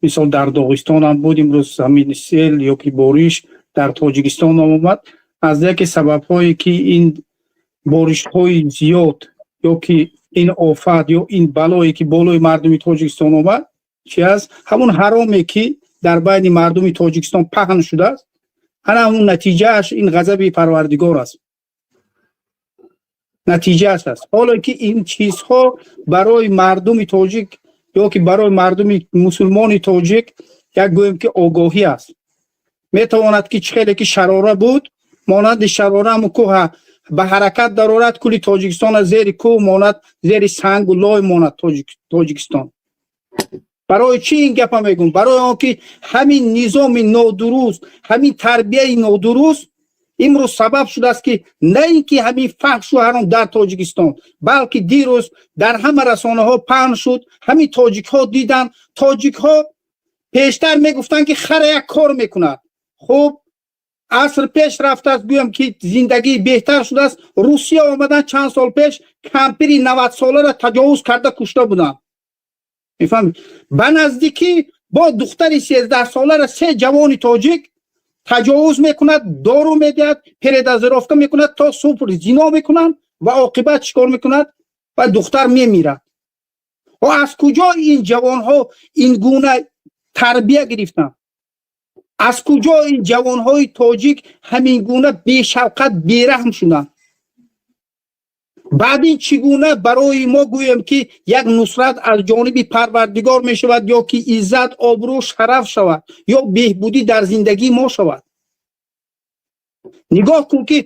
мисол, дар Доғистон ҳам буд. Имрӯз ҳамин сел ё ки бориш дар Тоҷикистон омад. Аз яке сабабҳое ки ин боришҳои зиёд ё ки ин офат ё ин балое ки болои мардуми Тоҷикистон омад, чи аст? Ҳамун ҳароме ки дар байни мардуми Тоҷикистон паҳн шудааст, ана ҳамун натиҷааш ин ғазаби Парвардигор аст, натиҷааш аст. Ҳоло ки ин чизҳо барои мардуми тоҷик ё ки барои мардуми мусулмони тоҷик як, гӯем ки, огоҳӣ аст. Метавонад ки чӣ хеле ки шарора буд, монанди шарора ҳамун кӯҳа ба ҳаракат дарорад, кули Тоҷикистона зери кӯҳ монад, зери сангу лой монад Тоҷикистон. Барои чӣ ин гапа мегӯм? Барои он ки ҳамин низоми нодуруст, ҳамин тарбияи нодуруст имрӯз сабаб шудааст, ки на ин ки ҳамин фаҳшу ҳаром дар Тоҷикистон, балки дирӯз дар ҳама расонаҳо паҳн шуд. Ҳамин тоҷикҳо диданд. Тоҷикҳо пештар мегуфтанд, ки хара як кор мекунад. Хуб, аср пеш рафтааст, гӯям ки зиндагӣ беҳтар шудааст. Русия омадан, чанд сол пеш кампири 90-соларо таҷовуз карда кушта буданд, мефаҳмед? Ба наздикӣ бо духтари 13-соларо се ҷавони тоҷик таҷовуз мекунад, дору медиҳад, передозировка мекунад, то субҳ зино мекунанд ва оқибат чӣ кор мекунад? Ва духтар мемирад. Аз куҷо ин ҷавонҳо ин гуна тарбия гирифтанд? Аз куҷо ин ҷавонҳои тоҷик ҳамин гуна бешавқат, бераҳм шуданд? Баъд ин чӣ гуна барои мо, гӯем ки, як нусрат аз ҷониби Парвардигор мешавад ё ки иззат, обрӯ, шараф шавад ё беҳбудӣ дар зиндагии мо шавад? Нигоҳ кун, ки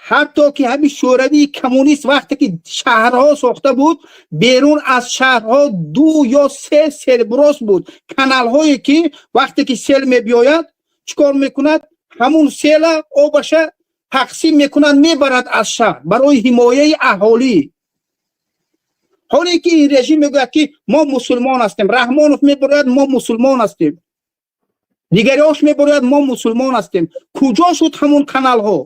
Ҳатто ки ҳамин Шӯравии коммунист вақте ки шаҳрҳо сохта буд, берун аз шаҳрҳо ду ё се селброс буд, каналҳое ки вақте ки сел мебиёяд, чӣ кор мекунад? Ҳамун села обаша тақсим мекунад, мебарад аз шаҳр барои ҳимояи аҳолӣ. Ҳоле ки ин режим мегӯяд, ки мо мусулмон ҳастем, Раҳмонов мебарояд, мо мусулмон ҳастем, дигариҳош мебарояд, мо мусулмон ҳастем. Куҷо шуд ҳамун каналҳо?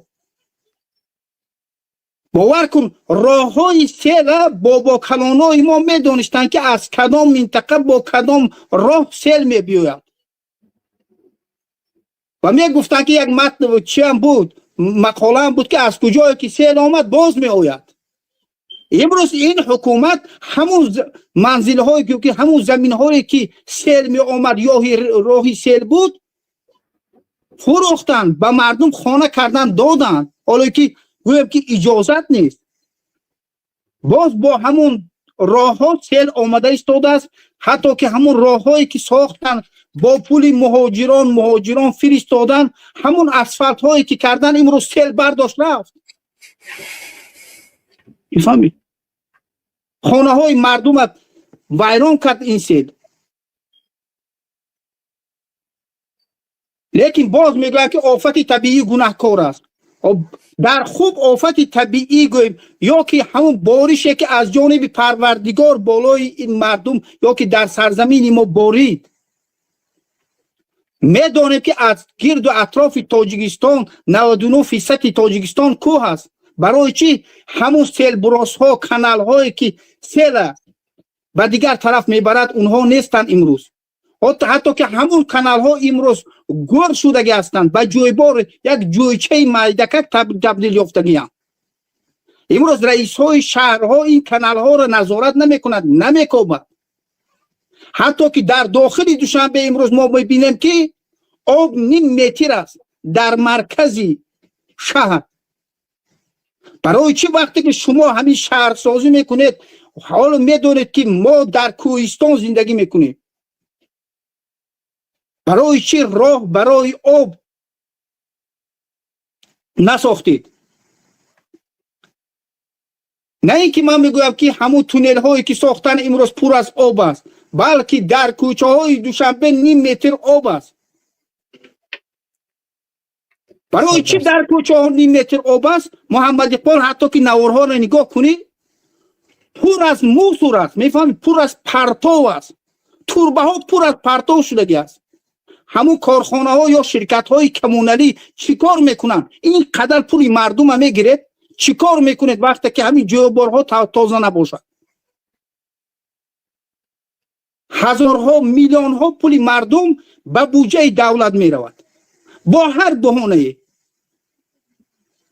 Бовар кун, роҳҳои села бобокалонои мо медонистанд, ки аз кадом минтақа бо кадом роҳ сел мебиёяд, ва мегуфтанд, ки як матн чиам буд, мақолаам буд, ки аз куҷое ки сел омад, боз меояд. Имрӯз ин ҳукумат ҳамун манзилҳое ки, ҳамун заминҳое ки сел меомад, ёҳи роҳи сел буд, фурӯхтанд, ба мардум хона кардан доданд, ҳоло ки гӯем ки иҷозат нест. Боз бо ҳамун роҳҳо сел омада истодааст. Ҳатто ки ҳамун роҳҳое ки сохтанд бо пули муҳоҷирон, муҳоҷирон фиристодан, ҳамун асфалтҳое ки кардан, имрӯз сел бардошт, рафт. Мефаҳмед, хонаҳои мардума вайрон кард ин сел. Лекин боз мегӯянд, ки офати табиӣ гунаҳкор аст. Дар хуб офати табиӣ гӯем ё ки ҳамун борише, ки аз ҷониби Парвардигор болои ин мардум ё ки дар сарзамини мо борид. Медонем, ки аз гирду атрофи Тоҷикистон 99 фисади Тоҷикистон кӯҳ аст. Барои чӣ ҳамун селбуросҳо, каналҳое ки села ба дигар тараф мебарад, онҳо нестанд имрӯз? Ҳатто ки ҳамун каналҳо имрӯз гӯр шудагӣ ҳастанд, ба ҷӯйбор, як ҷӯйчаи майдакак табдил ёфтагианд. Имрӯз раисҳои шаҳрҳо ин каналҳоро назорат намекунад, намекобад. Ҳатто ки дар дохили Душанбе имрӯз мо мебинем, ки об ним метр аст дар маркази шаҳр. Барои чӣ вақте ки шумо ҳамин шаҳрсозӣ мекунед, ҳоло медонед, ки мо дар кӯҳистон зиндагӣ мекунем, барои чӣ роҳ барои об насохтед? На ин ки ман мегӯям, ки ҳамун туннелҳое ки сохтан, имрӯз пур аз об аст, балки дар кӯчаҳои Душанбе ним метр об аст. Барои чӣ дар кӯчаҳо ним метр об аст, Муҳаммад Иқбол? Ҳатто ки наворҳоро нигоҳ кунӣ, пур аз мусор аст, мефаҳмӣ, пур аз партов аст, турбаҳо пур аз партов шудагӣ аст. Ҳамун корхонаҳо ё ширкатҳои коммуналӣ чӣ кор мекунанд? Ин қадар пули мардума мегиред, чӣ кор мекунед, вақте ки ҳамин ҷӯйборҳо тоза набошад? Ҳазорҳо, миллионҳо пули мардум ба буҷаи давлат меравад бо ҳар баҳонае.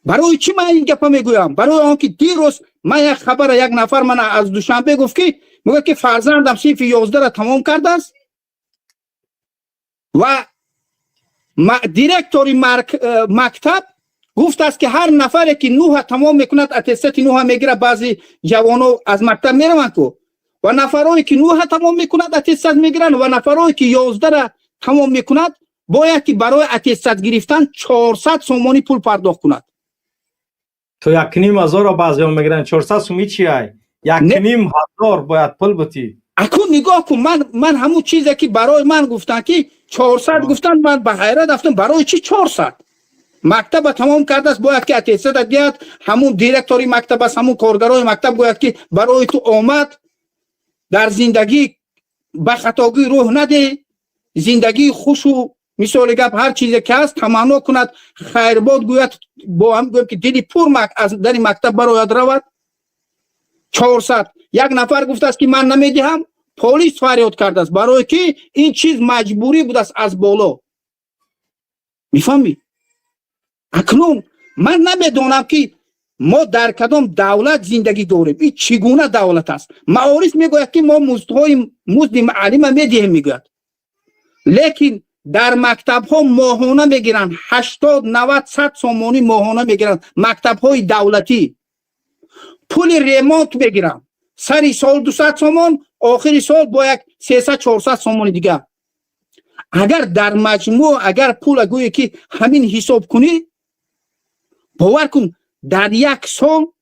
Барои чӣ ман ин гапа мегӯям? Барои он ки дирӯз ман як хабара, як нафар мана аз Душанбе гуфт, ки мегӯяд, ки фарзандам синфи 11-ра тамом кардааст ва директори мактаб гуфтааст, ки ҳар нафаре ки нӯҳа тамом мекунад, аттестати нӯҳа мегирад. Баъзе ҷавоно аз мактаб мераванд ку, ва нафарое ки нӯҳа тамом мекунад, аттестат мегиранд, ва нафарое ки 11-ра тамом мекунад, бояд ки барои аттестат гирифтан 400 сомонӣ пул пардохт кунад. То 1,5 ҳазорро баъзеҳо мегиранд. 400 сумӣ чи ай? 1,5 ҳазор бояд пул бутӣ. Акун нигоҳ кун, ман ҳамун чизе ки барои ман гуфтанд, ки 400 гуфтанд, ман ба ҳайрат афтам. Барои чӣ 400? Мактаба тамом кардааст, бояд ки аттестата диҳад. Ҳамун директори мактаб аст, ҳамун коргарои мактаб гӯяд, ки барои ту омад, дар зиндагӣ ба хатогӣ рӯҳ надеҳ, зиндагии хушу, мисоли гап, ҳар чизе ки ҳаст таманно кунад, хайрбод гӯяд, бо ҳам гӯем, ки дили пур аз дари мактаб барояд, равад. 400. Як нафар гуфтааст, ки ман намедиҳам, полис фарёд кардааст, барое ки ин чиз маҷбурӣ будааст аз боло. Мефаҳмӣ? Акнун ман намедонам, ки мо дар кадом давлат зиндагӣ дорем, ин чӣ гуна давлат аст. Маориф мегӯяд, ки мо муздҳои музди муаллима медиҳем, мегӯяд, лекин дар мактабҳо моҳона мегиранд, 80, 90, 100 сомонӣ моҳона мегиранд. Мактабҳои давлатӣ пули ремонт мегиранд, сари сол 200 сомон, охири сол бо як 300, 400 сомони дигар. Агар дар маҷмӯъ, агар пула гӯе, ки ҳамин ҳисоб кунӣ, бовар кун. Дар як сол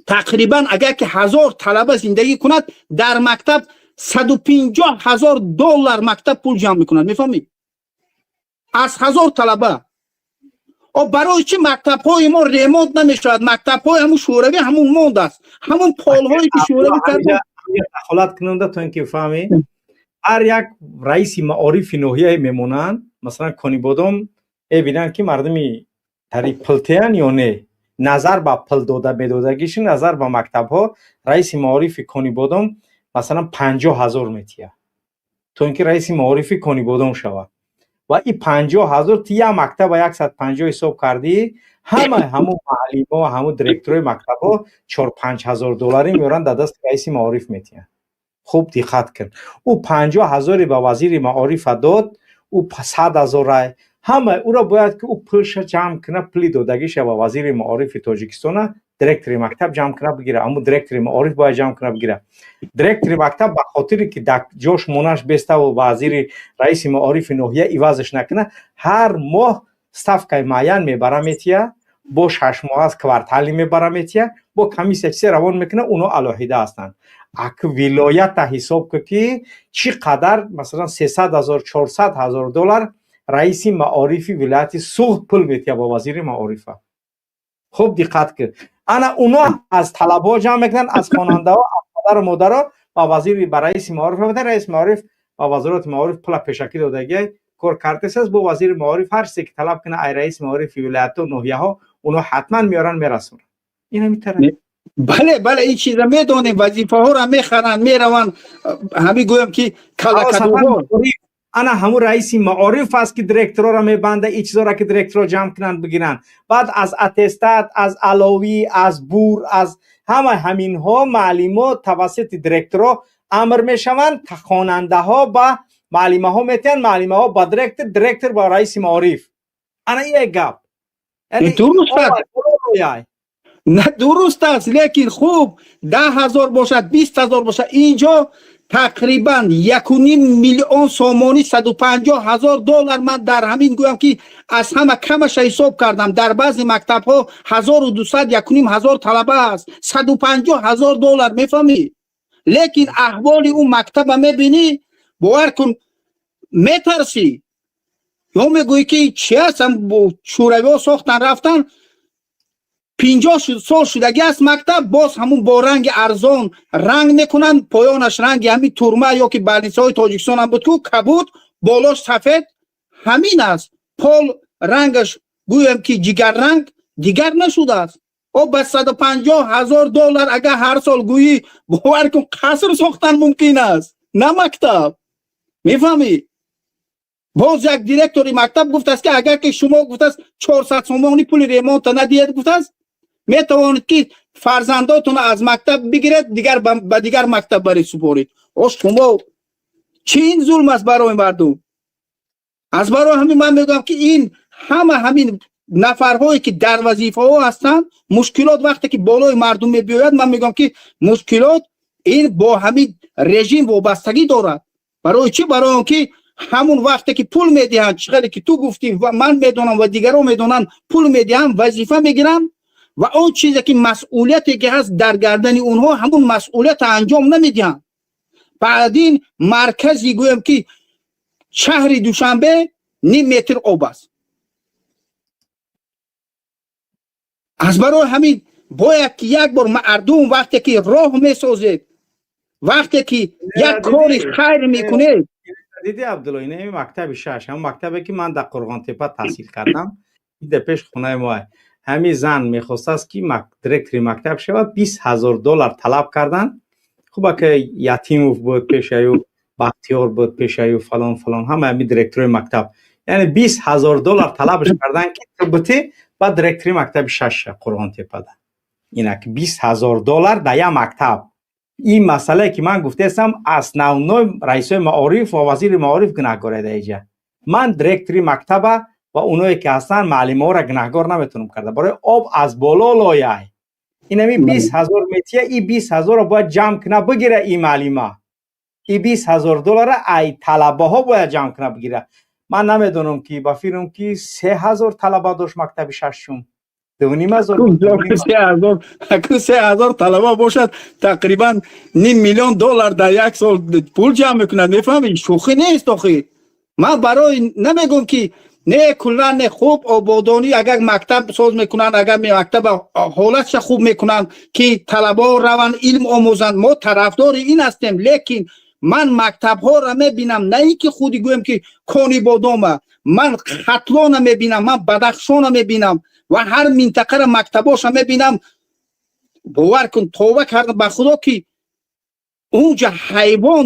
тақрибан, агар ки 1000 талаба зиндагӣ кунад дар мактаб, 150 000 доллар мактаб пул ҷамъ мекунад. Мефаҳмӣ? Аз 1000 талаба. О, барои чӣ мактабҳои мо ремонт намешавад? Мактабҳои ҳамун шӯравӣ ҳамун мондааст, ҳамун полҳое ки шӯравӣ карда. Дахолат кунонда, то ин ки фаҳмӣ, ҳар як раиси маорифи ноҳияе мемонанд, масалан Конибодом, мебинанд, ки мардуми тари пултеян ё не, назар ба пул дода медодагиши, назар ба мактабҳо. Раиси маорифи Конибодом, масалан, 50 000 метиҳад, то ин ки раиси маорифи Конибодом шавад. Ва и 50 000 ти як мактаба 150 ҳисоб кардӣ, ҳама ҳамун муаллимо, ҳамун директорои мактабҳо 4-5 ҳазор долларӣ меоранд, дар дасти раиси маориф метиҳанд. Хуб диққат кун, ӯ 50 ҳазоре ба вазири маорифа дод, ӯ 100 ҳазорай ҳама ӯро бояд ки ӯ пулша ҷамъ куна, пули додагиша ба вазири маорифи Тоҷикистона директори мактаб ҷамъ куна бигира. Аммо директори маориф бояд ҷамъ куна бигира. Директори мактаб ба хотире ки дар ҷош монаш беставу вазири, раиси маорифи ноҳия ивазаш накуна, ҳар моҳ ставкаи муайян мебара метия, бо 6 моҳ аст, кварталӣ мебара метия, бо комиссия чизе равон мекуна, уно алоҳида ҳастанд. Ак вилоята ҳисоб ку, ки чӣ қадар, масалан, 300 000, 400 000 доллар раиси маорифи вилояти Суғд пул метиҳад ба вазири маорифа. Хуб диққат кун, ана уно аз талабҳо ҷамъ мекунанд, аз хонандаҳо, аз падару модаро, ба вазири, ба раиси маориф медиҳанд. Раиси маориф ба вазорати маориф пула пешакӣ додагиай, кор кардааст. Бо вазири маориф ҳар чизе ки талаб кунад ай раиси маорифи вилоятҳо, ноҳияҳо, уно ҳатман меоранд, мерасонанд. Ин ҳамин. Бале, ин чиза медонем. Вазифаҳоро мехаранд, мераванд, ҳамин гӯям ки калакадуҳо. Ана ҳамун раиси маориф аст, ки директорро мебанда, ин чизоро ки директорро ҷамъ кунанд, бигиранд. Баъд аз аттестат, аз аловӣ, аз бур, аз ҳама ҳаминҳо маълимо тавассути директоро амр мешаванд. Хонандаҳо ба маълимаҳо метиҳанд, маълимаҳо ба директор, директор ба раиси маориф. Ана ин як гап. Дуруст аст, на дуруст аст, лекин хуб, 10 000 бошад, 20 000 бошад, инҷо тақрибан 1,5 миллион сомонӣ, 150 000 доллар. Ман дар ҳамин гӯям ки аз ҳама камаша ҳисоб кардам. Дар баъзе мактабҳо 1200, 1500 талаба аст, 150 000 доллар, мефаҳмӣ? Лекин аҳволи ӯ мактаба мебинӣ, бовар кун, метарсӣ ё мегӯӣ, ки чи аст? Шӯравиҳо сохтан рафтан, 50 сол шудагӣ аст мактаб, боз ҳамун бо ранги арзон ранг мекунанд. Поёнаш ранги ҳамин турма ё ки больницаҳои Тоҷикистон ҳам буд ку, кабуд, болош сафед, ҳамин аст. Пол рангаш, гӯем ки, ҷигарранг дигар нашудааст. О, ба 150 000 доллар агар ҳар сол гӯӣ, бовар кун, қаср сохтан мумкин аст, на мактаб, мефаҳмӣ? Боз як директори мактаб гуфтааст, ки агар ки шумо, гуфтааст, 400 сомони пули ремонта надиҳед, гуфтааст, метавонед ки фарзандотонро аз мактаб бигиред, дигар ба дигар мактаб баред, супоред. О, шумо чӣ, ин зулм аст барои мардум. Аз барои ҳамин ман мегӯям, ки ин ҳама ҳамин нафарҳое ки дар вазифаҳо ҳастанд, мушкилот вақте ки болои мардум мебиёяд, ман мегӯям, ки мушкилот ин бо ҳамин режим вобастагӣ дорад. Барои чӣ? Барои он ки ҳамун вақте ки пул медиҳанд, чӣ хеле ки ту гуфтӣ ва ман медонам ва дигарон медонанд, пул медиҳанд, вазифа мегиранд ва он чизе ки масъулияте ки ҳаст дар гардани онҳо, ҳамун масъулията анҷом намедиҳанд. Баъдин маркази, гӯем ки, шаҳри Душанбе ним метр об аст. Аз барои ҳамин бояд ки як бор мардум, вақте ки роҳ месозед, вақте ки як кори хайр мекунед. Диди, Абдулло, ин мактаби шаш, ҳамн мактабе ки ман дар Қурғонтепа таҳсил кардам, ин пеш хонаи мо. Ҳамин зан мехостааст, ки директори мактаб шавад, 20 000 доллар талаб карданд. Хуб, ака Ятимов буд пешаю, Бахтиёр буд пешаю, фалон фалон, ҳама ҳамин директорои мактаб, яъне 20 000 доллар талабш карданд, ки ту бутӣ ба директори мактаби шаш Қурғонтепада. Инак, 20 000 доллар дар як мактаб. Ин масъалае ки ман гуфтаистам, основной раисои маориф ва вазири маориф гунаҳкор дар иҷа. Ман директори мактаба ва оное ки ҳастанд, маълимаҳоро гунаҳкор наметавонам карда, барои об аз боло лояй. Инами 20 000 метия, и 20 000-ро бояд ҷамъ куна бигира. И маълима и 20 000 доллара ай талабаҳо бояд ҷамъ куна бигира. Ман намедонам, ки ба фикрам, ки 3000 талаба дошт мактаби шашум. 2,5 ҳазор. 3000, 3000 талаба бошад, тақрибан ним миллион доллар дар як сол пул ҷамъ мекунад. Мефаҳмӣ, шӯхӣ нест охи. Ман барои намегӯм, ки не, куллан не, хуб ободонӣ, агар мактаб соз мекунанд, агар мактаб ҳолатша хуб мекунанд, ки талабаҳо раванд, илм омӯзанд, мо тарафдори ин ҳастем. Лекин ман мактабҳоро мебинам, на ин ки худи гӯем, ки Конибодома, ман Хатлона мебинам, ман Бадахшона мебинам ва ҳар минтақара мактабоша мебинам. Бовар кун, товба кардам ба Худо, ки унҷа ҳайвон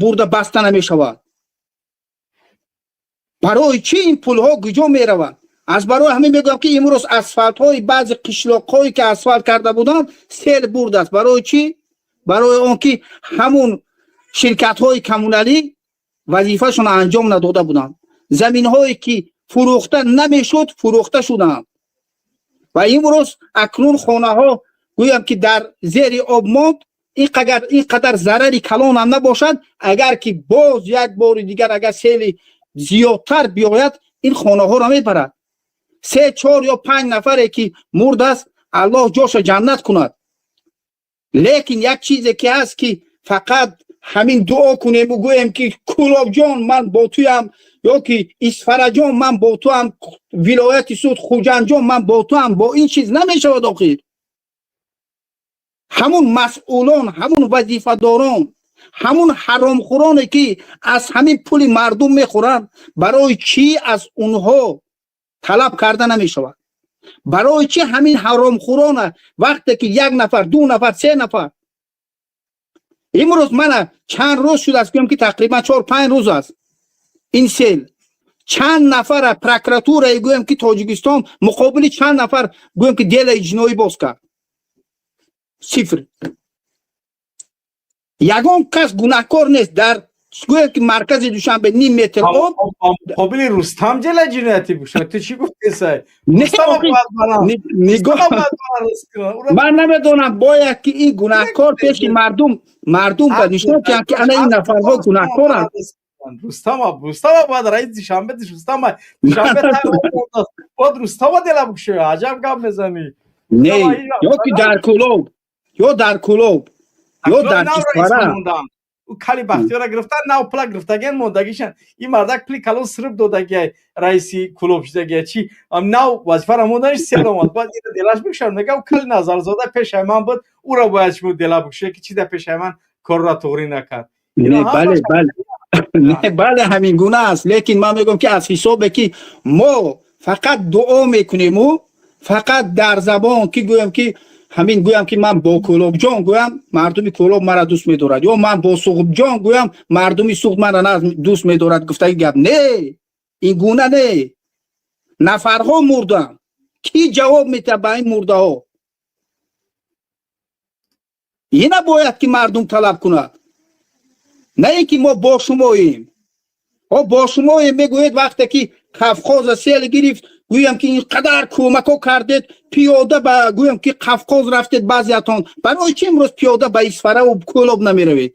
бурда баста намешавад. Барои чӣ ин пулҳо куҷо мераванд? Аз барои ҳамин мегӯям, ки имрӯз асфалтҳои баъзе қишлоқҳое, ки асфалт карда буданд, сел бурдааст. Барои чӣ? Барои он ки ҳамун ширкатҳои коммуналӣ вазифашонро анҷом надода буданд. Заминҳое, ки фурӯхта намешуд, фурӯхта шуданд ва имрӯз акнун хонаҳо, гӯям, ки дар зери об монд. Ин қадар зарари калонам набошад, агар ки боз як бори дигар агар сели зиёдтар биёяд, ин хонаҳоро мебарад. Се, чор ё панҷ нафаре ки мурдааст, Аллоҳ ҷоша ҷаннат кунад. Лекин як чизе ки ҳаст, ки фақат ҳамин дуо кунему гӯем, ки Кӯлобҷон, ман бо туям, ё ки Исфараҷон, ман бо туам, вилояти Суғд, Хуҷандҷон, ман бо туам, бо ин чиз намешавад охир. Ҳамун масъулон, ҳамун вазифадорон, ҳамун ҳаромхӯроне, ки аз ҳамин пули мардум мехӯранд, барои чӣ аз онҳо талаб карда намешавад? Барои чӣ ҳамин ҳаромхӯрона, вақте ки як нафар, ду нафар, се нафар, имрӯз мана чанд рӯз шудааст, гӯям, ки тақрибан 4-5 рӯз аст ин сел, чанд нафара прокуратураи, гӯям, ки Тоҷикистон муқобили чанд нафар, гӯям, ки делаи ҷиноӣ боз кард? Сифр. Ягон кас гунаҳкор нест. Дар, гӯям, ки маркази Душанбе ним метр об. Муқобили Рустам дела ҷиноятӣ бушад, ту чӣ гуфтесай? Нигоҳ, ман намедонам, бояд ки ин гунаҳкор пеши мардум ба нишон диҳанд, ки ана ин нафарҳо гунаҳкоранд. Рустама, Рустама бояд раис Душанбе, Рустама, Душанбе бояд Рустама дела букшоя. Аҷаб гап мезанӣ. Не, ё ки дар Кӯлоб, ё дар Кӯлоб, ё дар Исфара. Кали Бахтиёра гирифтан, нав пула гирифтаген, мондагишан. Ин мардак пули калон сириб додагиай, раиси Кӯлоб шудагия. Чи нав вазифара монданиш, сел омад, бояд ина делаш бикушам. Мега, кали Назарзода пешаи ман буд, ӯро бояд шумо дела бикушед, ки чи дар пешаи ман корро туғрӣ накард. Бале, бале, ҳамин гуна аст. Лекин ман мегӯям, ки аз ҳисобе ки мо фақат дуо мекунему, фақат дар забон ки гӯям, ки ҳамин гӯям, ки ман бо Кӯлобҷон гӯям, мардуми Кӯлоб мара дӯст медорад, ё ман бо Суғдҷон гӯям, мардуми Суғд мара дӯст медорад, гуфтаги гап не, ин гуна не. Нафарҳо мурданд, кӣ ҷавоб метиҳад ба ин мурдаҳо? Ина бояд ки мардум талаб кунад, на ин ки мо бо шумоем. О, бо шумоем мегӯед, вақте ки Қавқоза сел гирифт, гӯям, ки ин қадар кӯмакҳо кардед, пиёда ба, гӯям, ки Қавқоз рафтед баъзеатон. Барои чи имрӯз пиёда ба Исфараву Кӯлоб намеравед?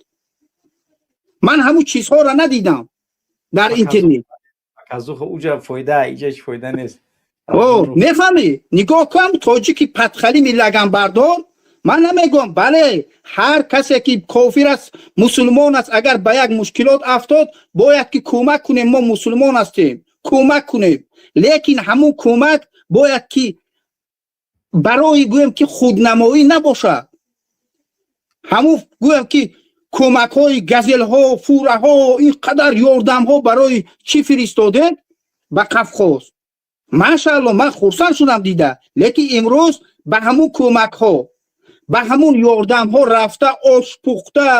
Ман ҳамун чизҳоро надидам дар интернет. Уҷа фоида, иҷа ҳеҷ фоида нест. О, мефаҳмӣ, нигоҳ кун, тоҷики патхалими лаганбардор. Ман намегӯям, бале, ҳар касе ки кофир аст, мусулмон аст, агар ба як мушкилот афтод, бояд ки кӯмак кунем. Мо мусулмон ҳастем, кӯмак кунем. Лекин ҳамун кӯмак бояд ки барои, гӯем, ки худнамоӣ набошад. Ҳамун, гӯем, ки кӯмакҳои газелҳо, фураҳо, ин қадар ёрдамҳо барои чӣ фиристодед ба Қавқоз? Машаалло, ман хурсанд шудам дида. Лекин имрӯз ба ҳамун кӯмакҳо, ба ҳамун ёрдамҳо рафта, ош пухта,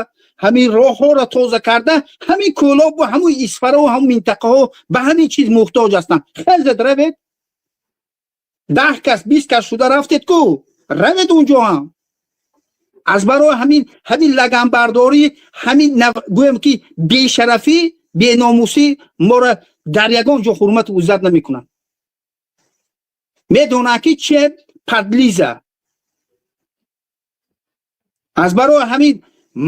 ҳамин роҳҳоро тоза карда, ҳамин Кӯлобу ҳамун Исфараву ҳамун минтақаҳо ба ҳамин чиз муҳтоҷ ҳастанд. Хезед, равед, 10 кас, 20 кас шуда рафтед ку, равед унҷо ҳам. Аз барои ҳамин лаганбардорӣ, ҳамин, гӯем, ки бешарафӣ, беномусӣ моро дар ягон ҷо ҳурмату иззат намекунанд. Медонанд, ки че подлиза. Аз барои ҳамин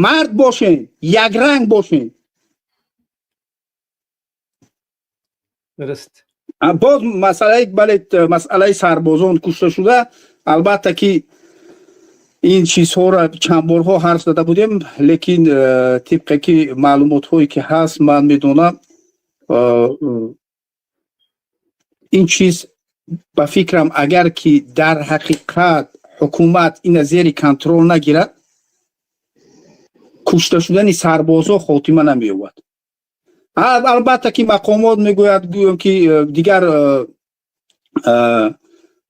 мард бошем, якранг бошем. Дуруст. Боз масъалаи, бале, масъалаи сарбозон кушта шуда, албатта ки ин чизҳоро чанд борҳо ҳарф зада будем, лекин тибқе ки маълумотҳое ки ҳаст, ман медонам, ин чиз, ба фикрам, агар ки дар ҳақиқат ҳукумат ина зери контрол нагирад, кушта шудани сарбозҳо хотима намеёбад. Албатта ки мақомот мегӯяд, гӯям ки дигар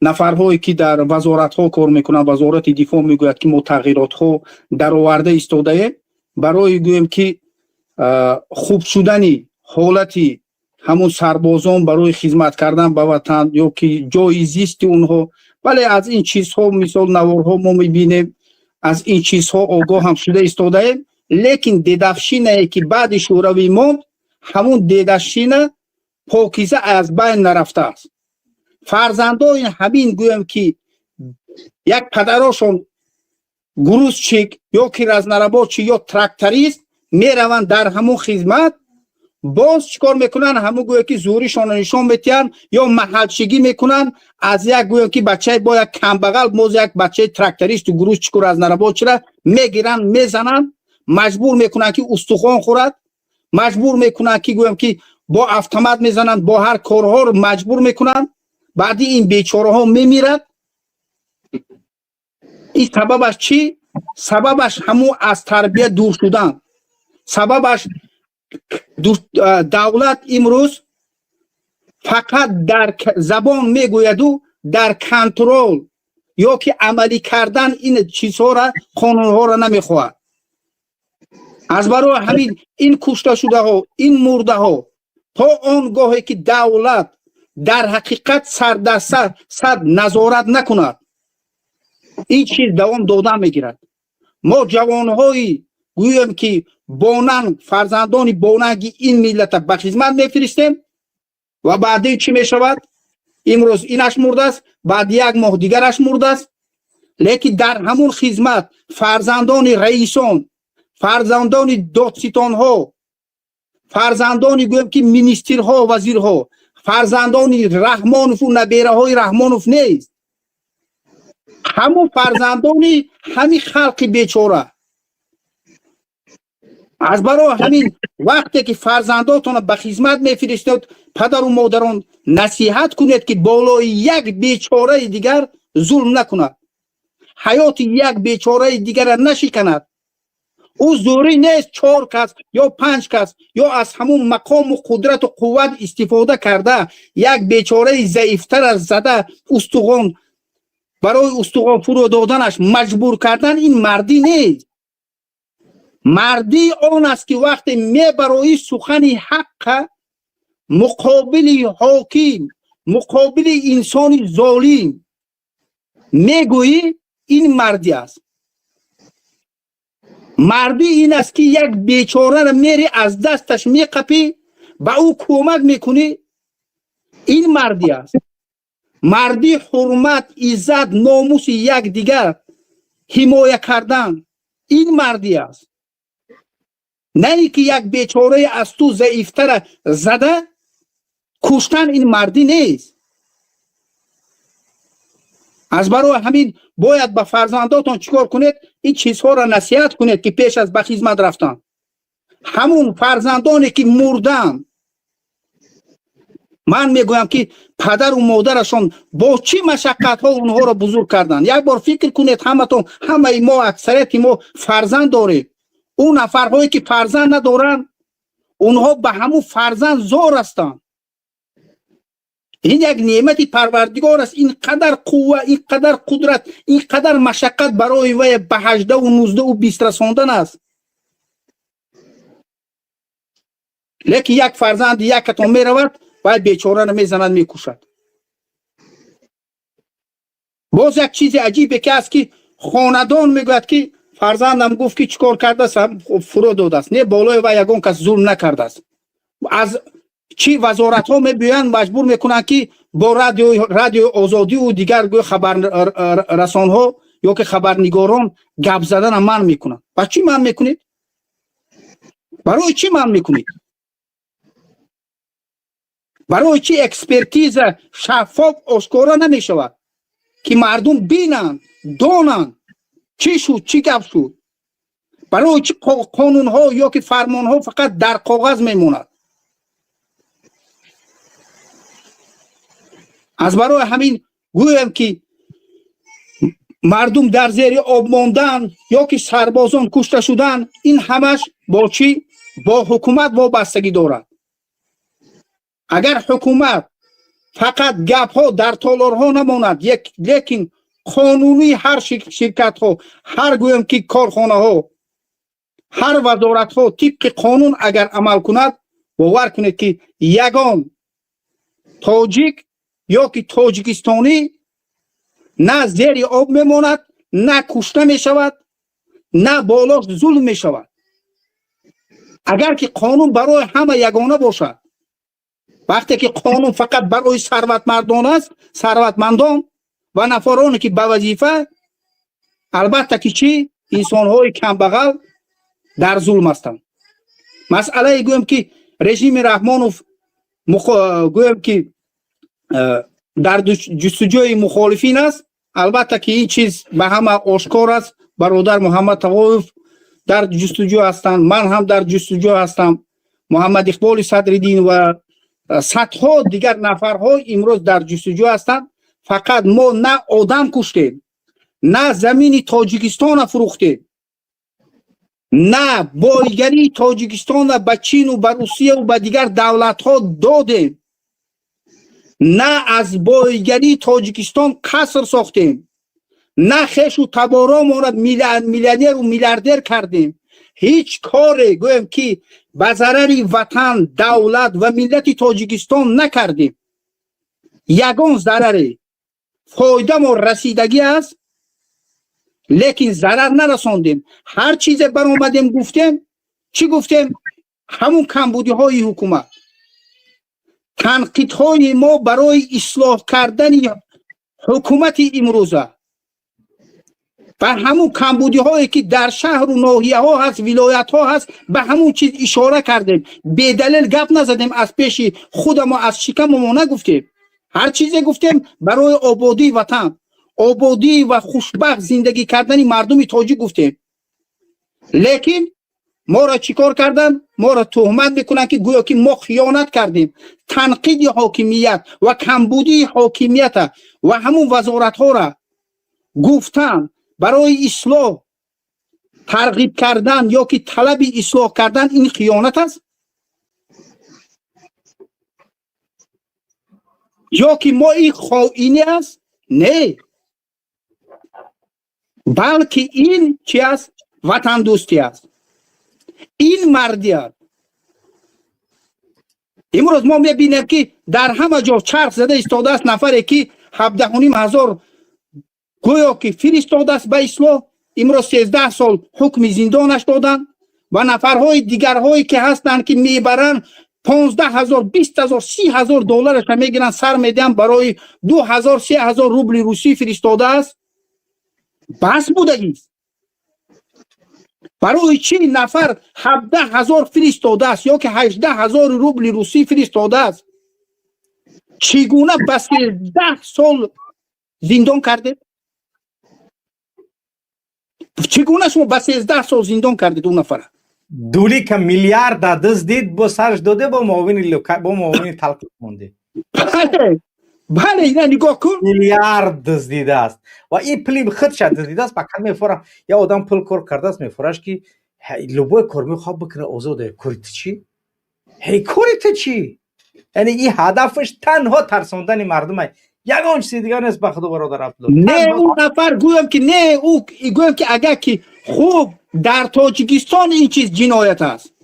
нафарҳое ки дар вазоратҳо кор мекунанд, Вазорати дифоъ мегӯяд, ки мо тағйиротҳо дароварда истодаем барои, гӯем ки, хуб шудани ҳолати ҳамун сарбозон барои хизмат кардан ба ватан ё ки ҷои зисти онҳо. Вале аз ин чизҳо, мисол, наворҳо мо мебинем, аз ин чизҳо огоҳ ҳам шуда истодаем, лекин дедовщина е ки баъди Шӯравӣ монд, ҳамун дедовщина покиза аз байн нарафтааст. Фарзандои ҳамин, гӯям ки, як падарошон грузчик ё ки разнорабочий ё тракторист, мераванд дар ҳамун хизмат, боз чӣ кор мекунанд? Ҳамун, гӯё ки, зӯришонро нишон метиҳанд ё маҳалчигӣ мекунанд. Аз як, гӯё ки, бачаи бо як камбағал, боз як бачаи трактористу грузчику разнорабочий ра мегиранд, мезананд, маҷбур мекунанд, ки устухон хӯрад, маҷбур мекунанд, ки, гӯям ки, бо автомат мезананд, бо ҳар корҳоро маҷбур мекунанд. Баъди ин бечораҳо мемирад. Ин сабабаш чӣ? Сабабаш ҳамун аз тарбия дур шудан. Сабабаш давлат имрӯз фақат дар забон мегӯяду дар контрол ё ки амалӣ кардан ин чизҳоро, қонунҳоро намехоҳад. Аз барои ҳамин ин кушташудаҳо, ин мурдаҳо, то он гоҳе ки давлат дар ҳақиқат сардарсад сад назорат накунад, ин чиз давом дода мегирад. Мо ҷавонҳои, гӯем ки, бонанг, фарзандони бонанги ин миллата ба хизмат мефиристем ва баъдин чӣ мешавад? Имрӯз инаш мурдааст, баъди як моҳ дигараш мурдааст, лекин дар ҳамун хизмат фарзандони раисон, фарзандони додситонҳо, фарзандони, гӯем ки, министрҳо, вазирҳо, фарзандони Раҳмонову набераҳои Раҳмонов нест, ҳамун фарзандони ҳамин халқи бечора. Аз барои ҳамин вақте ки фарзандотонро ба хизмат мефиристед, падару модарон, насиҳат кунед, ки болои як бечораи дигар зулм накунад, ҳаёти як бечораи дигарра нашиканад. Ӯ зӯрӣ нест, чор кас ё панҷ кас ё аз ҳамун мақому қудрату қувват истифода карда, як бечораи заифтара зада, устухон барои устухон фурӯ доданаш маҷбур кардан, ин мардӣ нест. Мардӣ он аст, ки вақте мебароӣ, сухани ҳаққа муқобили ҳоким, муқобили инсони золим мегӯӣ, ин мардӣ аст. Мардӣ ин аст, ки як бечораро мери, аз дасташ меқапӣ, ба ӯ кӯмак мекунӣ, ин мардӣ аст. Мардӣ ҳурмат, иззат, номуси якдигар ҳимоя кардан, ин мардӣ аст, на ин ки як бечораи аз ту заифтара зада куштан, ин мардӣ нест. Аз барои ҳамин бояд ба фарзандотон чӣ кор кунед? Ин чизҳоро насиҳат кунед, ки пеш аз ба хизмат рафтан, ҳамун фарзандоне ки мурданд, ман мегӯям, ки падару модарашон бо чӣ машаққатҳо онҳоро бузург карданд, як бор фикр кунед ҳаматон. Ҳамаи мо, аксарияти мо фарзанд дорем. Ӯ нафарҳое ки фарзанд надоранд, онҳо ба ҳамун фарзанд зор ҳастанд. Ин як неъмати Парвардигор аст. Ин қадар қувва, ин қадар қудрат, ин қадар машаққат барои вай ба 18-у 19-у 20 расондан аст, лекин як фарзанди якатон меравад, вай бечораро мезанад, мекушад. Боз як чизи аҷибе ки аст, ки хонадон мегӯяд, ки фарзандам гуфт, ки чӣ кор кардааст, фурӯ додааст. Не, болои вай ягон кас зулм накардааст. Аз чӣ вазоратҳо мебиёянд, маҷбур мекунанд, ки бо Радиои Озодиву дигар гӯ хабаррасонҳо ё ки хабарнигорон гап задана манъ мекунанд. Ба чӣ манъ мекунед? Барои чӣ манъ мекунед? Барои чӣ экспертиза шаффоф ошкора намешавад, ки мардум бинанд, донанд, чӣ шуд, чӣ гап шуд? Барои чӣ қонунҳо ё ки фармонҳо фақат дар коғаз мемонад? Аз барои ҳамин гӯям, ки мардум дар зери об мондан ё ки сарбозон кушта шудан, ин ҳамаш бо чӣ? Бо ҳукумат вобастагӣ дорад. Агар ҳукумат фақат гапҳо дар толорҳо намонад, лекин қонунӣ ҳар ширкатҳо, ҳар гӯям ки корхонаҳо, ҳар вазоратҳо тибқи қонун агар амал кунад, бовар кунед, ки ягон тоҷик ё ки тоҷикистонӣ на зери об мемонад, на кушта мешавад, на болош зулм мешавад. Агар ки қонун барои ҳама ягона бошад. Вақте ки қонун фақат барои сарватмардон аст, сарватмандон ва нафароне ки ба вазифа, албатта ки чӣ? Инсонҳои камбағал дар зулм ҳастанд. Масъалае гӯем ки режими Раҳмонов гӯем ки дар ҷустуҷӯи мухолифин аст, албатта ки ин чиз ба ҳама ошкор аст. Бародар Муҳаммад Тағоев дар ҷустуҷӯ ҳастанд, ман ҳам дар ҷустуҷӯ ҳастам, Муҳаммад Иқболи Садриддин ва садҳо дигар нафарҳо имрӯз дар ҷустуҷӯ ҳастанд. Фақат мо на одам куштем, на замини Тоҷикистона фурӯхтем, на бойгарии Тоҷикистона ба Чину ба Русияву ба дигар давлатҳо додем, на аз бойгарии Тоҷикистон қаср сохтем, на хешу таборомонро миллионеру миллиардер кардем. Ҳеҷ коре гӯем ки ба зарари ватан, давлат ва миллати Тоҷикистон накардем. Ягон зараре фоидамо расидагӣ аст, лекин зарар нарасондем. Ҳар чизе баромадем, гуфтем. Чӣ гуфтем? Ҳамун камбудиҳои ҳукумат. Танқидҳои мо барои ислоҳ кардани ҳукумати имрӯза ба ҳамун камбудиҳое ки дар шаҳру ноҳияҳо ҳаст, вилоятҳо ҳаст, ба ҳамун чиз ишора кардем. Бедалел гап назадем, аз пеши худамо, аз шикамамо нагуфтем. Ҳар чизе гуфтем, барои ободии ватан, ободӣ ва хушбахт зиндагӣ кардани мардуми тоҷик гуфтем. Лекин моро чӣ кор карданд? Моро туҳмат мекунанд, ки гӯё ки мо хиёнат кардем. Танқиди ҳокимият ва камбудии ҳокимията ва ҳамун вазоратҳоро гуфтан, барои ислоҳ тарғиб кардан ё ки талаби ислоҳ кардан, ин хиёнат аст ё ки мо ин хоинӣ аст? Не, балки ин чи аст? Ватандӯстӣ аст, ин мардӣ аст. Имрӯз мо мебинем, ки дар ҳама ҷо чарх зада истодааст нафаре, ки 17,5 ҳазор гӯё ки фиристодааст ба ислоҳ. Имрӯз 13 сол ҳукми зиндонаш доданд ва нафарҳои дигарҳое ки ҳастанд, ки мебаранд 15 ҳазор, 20 ҳазор, 30 ҳазор доллараша мегиранд, сар медиҳанд, барои 2000, 3000 рубли русӣ фиристодааст. Бас будагист. Барои чӣ нафар 17 ҳазор фиристодааст ё ки 18 ҳазори рубли русӣ фиристодааст, чӣ гуна ба 13 сол зиндон кардед? Чӣ гуна шумо ба 13 сол зиндон кардед ӯ нафара? Дулика миллиарда дуздид, бо сарш доде, бо муовини бо муовини талқис монде. Бале, ина нигоҳ кун. Миллиард дуздидааст ва ин пули худша дуздидааст. Ба кад мефорам, я одам пул кор кардааст, мефораш ки любой кор мехоҳад бикунад, озоде. Кори ту чӣ? Ҳей, кори ту чӣ? Яъне ин ҳадафаш танҳо тарсондани мардумай, ягон чизи дигар нест, ба худо, бародар Абдулло. Не, ӯ нафар гӯям ки не, ӯ гӯям ки агар ки хуб дар Тоҷикистон ин чиз ҷиноят аст,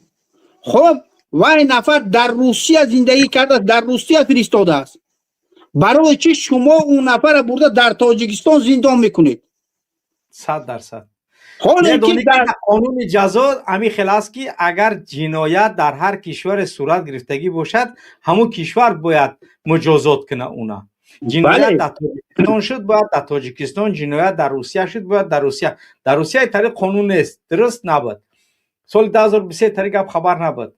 хуб вай нафар дар Русия зиндагӣ кардааст, дар Русия фиристодааст. Барои чӣ шумо ӯ нафара бурда дар Тоҷикистон зиндон мекунед? 100%. Ҳоле ки дар қонуни ҷазо ҳамин хел аст, ки агар ҷиноят дар ҳар кишваре сурат гирифтагӣ бошад, ҳамун кишвар бояд муҷозот кунад уна. Ҷиноят дар Тоҷикистон шуд, бояд дар Тоҷикистон, ҷиноят дар Русия шуд, бояд дар Русия. Дар Русия тариқ қонун нест, дуруст набуд, соли 2023 тариқ гап хабар набуд.